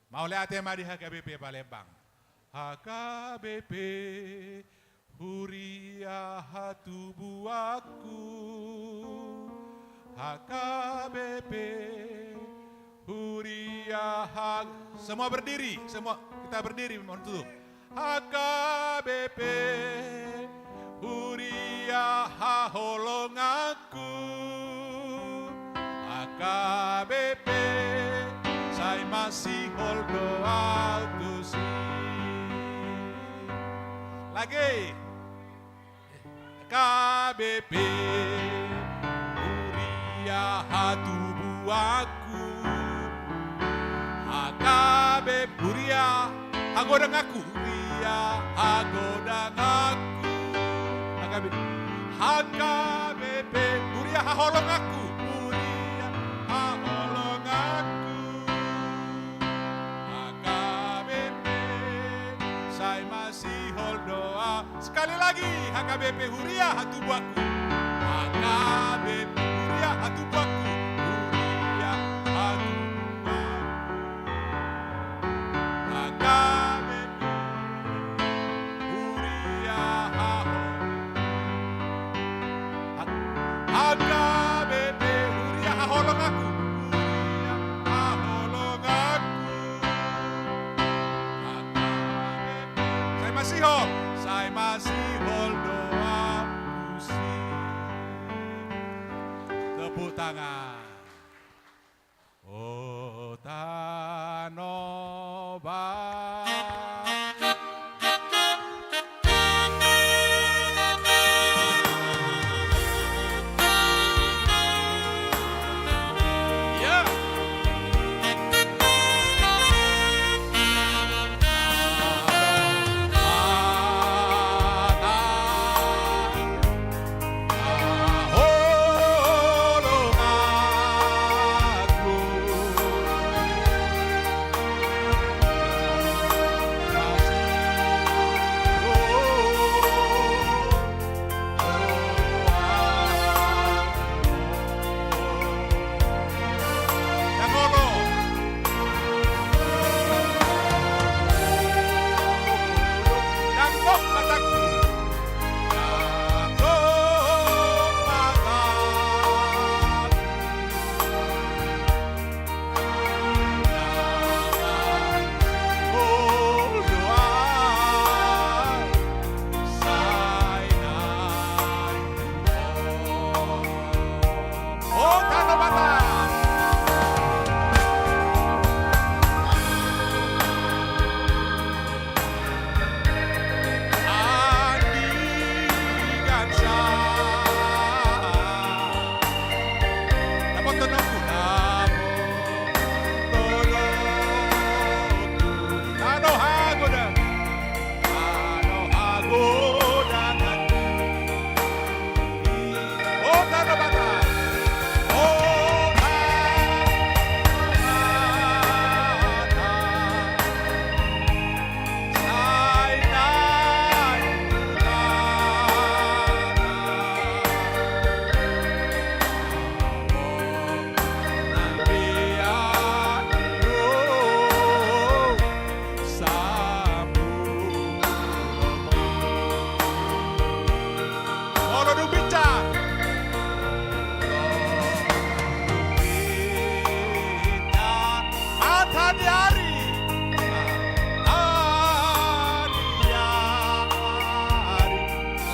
Mauliate ma di H K B P Palembang. H K B P Huria hatubuanku. H K B P Huria ha-, semua berdiri, semua kita berdiri untuk H K B P Huria haholonganku. H K B P sai masihol do au tusi. Lagi. H K H K B P, huria hatubuanku. H K B P, huria hagodanganku. Huria hagodanganku. H K B P. H K B P, huria haholonganku. Huria haholonganku. H K B P, sai masihol do ahu. Sekali lagi, H K B P, huria hatubuanku. H K B P, huria hatubuanku. Huria hatubuanku. H K B P, huria haho-, H-, H K B P, huria haholonganku. Huria haholonganku. Sai masihol, sai masihol do ahu tusi. Tepuk tangan. O tano ba.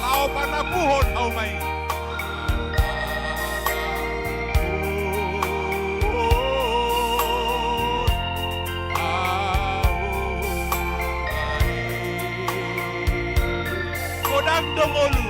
Laho panapuhon hauma i. Godang do ngolu.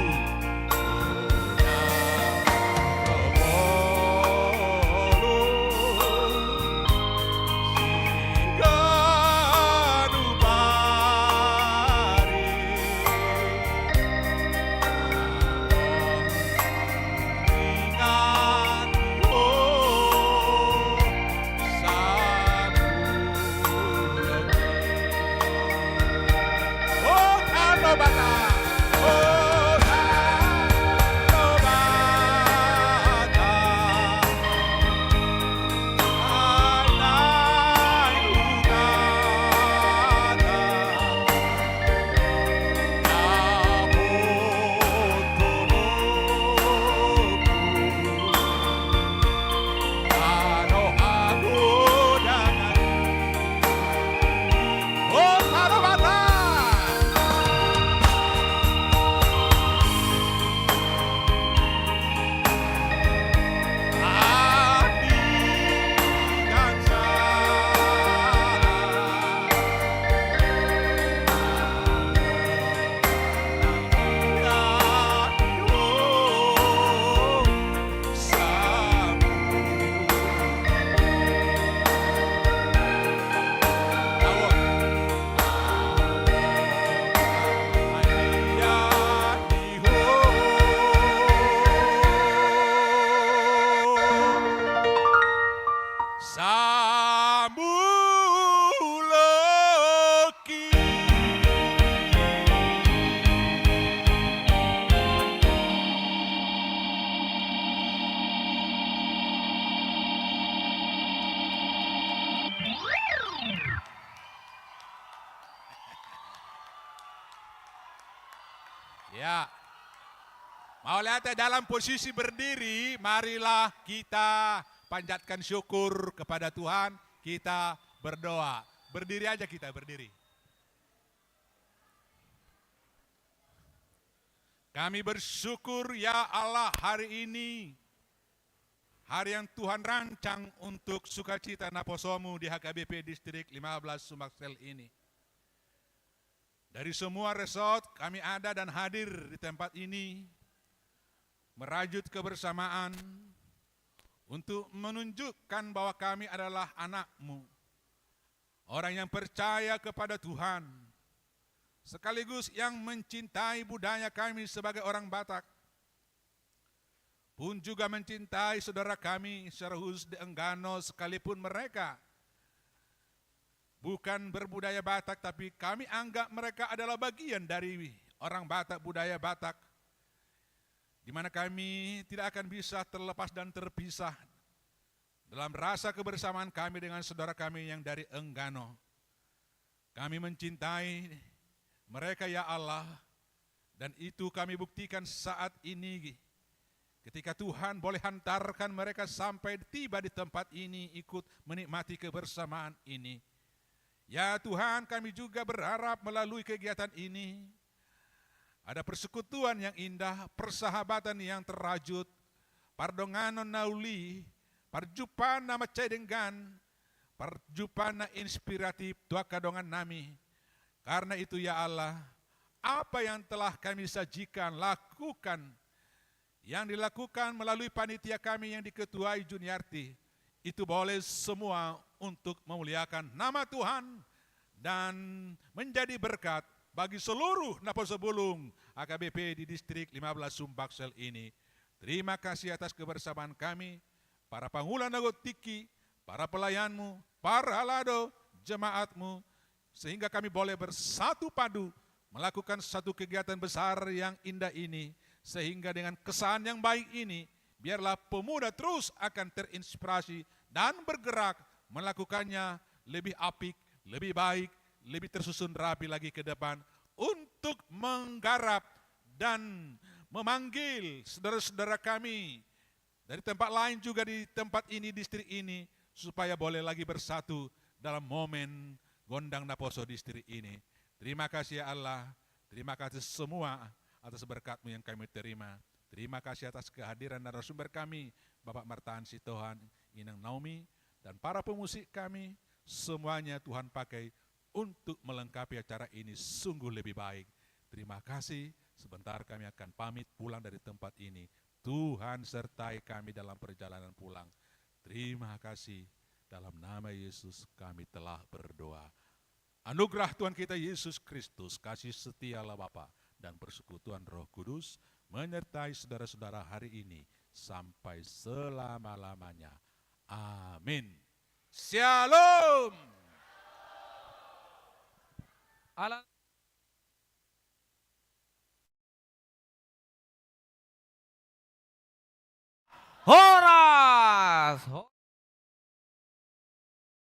Ya. Mauliate, dalam posisi berdiri, marilah kita panjatkan syukur kepada Tuhan, kita berdoa. Berdiri aja kita, berdiri. Kami bersyukur, ya Allah, hari ini, hari yang Tuhan rancang untuk sukacita naposo-Mu di H K B P Distrik lima belas Sumbaksel ini. Dari semua resort kami ada dan hadir di tempat ini, merajut kebersamaan untuk menunjukkan bahwa kami adalah anak-Mu, orang yang percaya kepada Tuhan, sekaligus yang mencintai budaya kami sebagai orang Batak, pun juga mencintai saudara kami secara khusus di Enggano, sekalipun mereka bukan berbudaya Batak, tapi kami anggap mereka adalah bagian dari orang Batak, budaya Batak, di mana kami tidak akan bisa terlepas dan terpisah dalam rasa kebersamaan kami dengan saudara kami yang dari Enggano. Kami mencintai mereka, ya Allah, dan itu kami buktikan saat ini, ketika Tuhan boleh hantarkan mereka sampai tiba di tempat ini, ikut menikmati kebersamaan ini. Ya Tuhan, kami juga berharap melalui kegiatan ini, ada persekutuan yang indah, persahabatan yang terajut, pardonganon na uli, parjumpaan na mansai denggan, parjumpaan na inspiratif tu angka dongan nami. Karena itu, ya Allah, apa yang telah kami sajikan, lakukan, yang dilakukan melalui panitia kami yang diketuai Juniarti, itu boleh semua untuk memuliakan nama Tuhan dan menjadi berkat bagi seluruh naposo bulung H K B P di Distrik lima belas Sumbaksel ini. Terima kasih atas kebersamaan kami, para pangula na godang tingki, para pelayan-Mu, parhalado, jemaat-Mu, sehingga kami boleh bersatu padu melakukan satu kegiatan besar yang indah ini, sehingga dengan kesan yang baik ini, biarlah pemuda terus akan terinspirasi dan bergerak melakukannya lebih apik, lebih baik, lebih tersusun rapi lagi ke depan untuk menggarap dan memanggil saudara-saudara kami dari tempat lain juga di tempat ini, distrik ini, supaya boleh lagi bersatu dalam momen gondang naposo distrik ini. Terima kasih, ya Allah, terima kasih semua atas berkat-Mu yang kami terima. Terima kasih atas kehadiran narasumber kami, Bapak Martaan Sitohang, Inang Naomi, dan para pemusik kami, semuanya Tuhan pakai untuk melengkapi acara ini sungguh lebih baik. Terima kasih, sebentar kami akan pamit pulang dari tempat ini. Tuhan sertai kami dalam perjalanan pulang. Terima kasih, dalam nama Yesus kami telah berdoa. Anugerah Tuhan kita Yesus Kristus, kasih setia Allah Bapa, dan persekutuan Roh Kudus menyertai saudara-saudara hari ini sampai selama-lamanya. Amin. Shalom. Ala- Horas!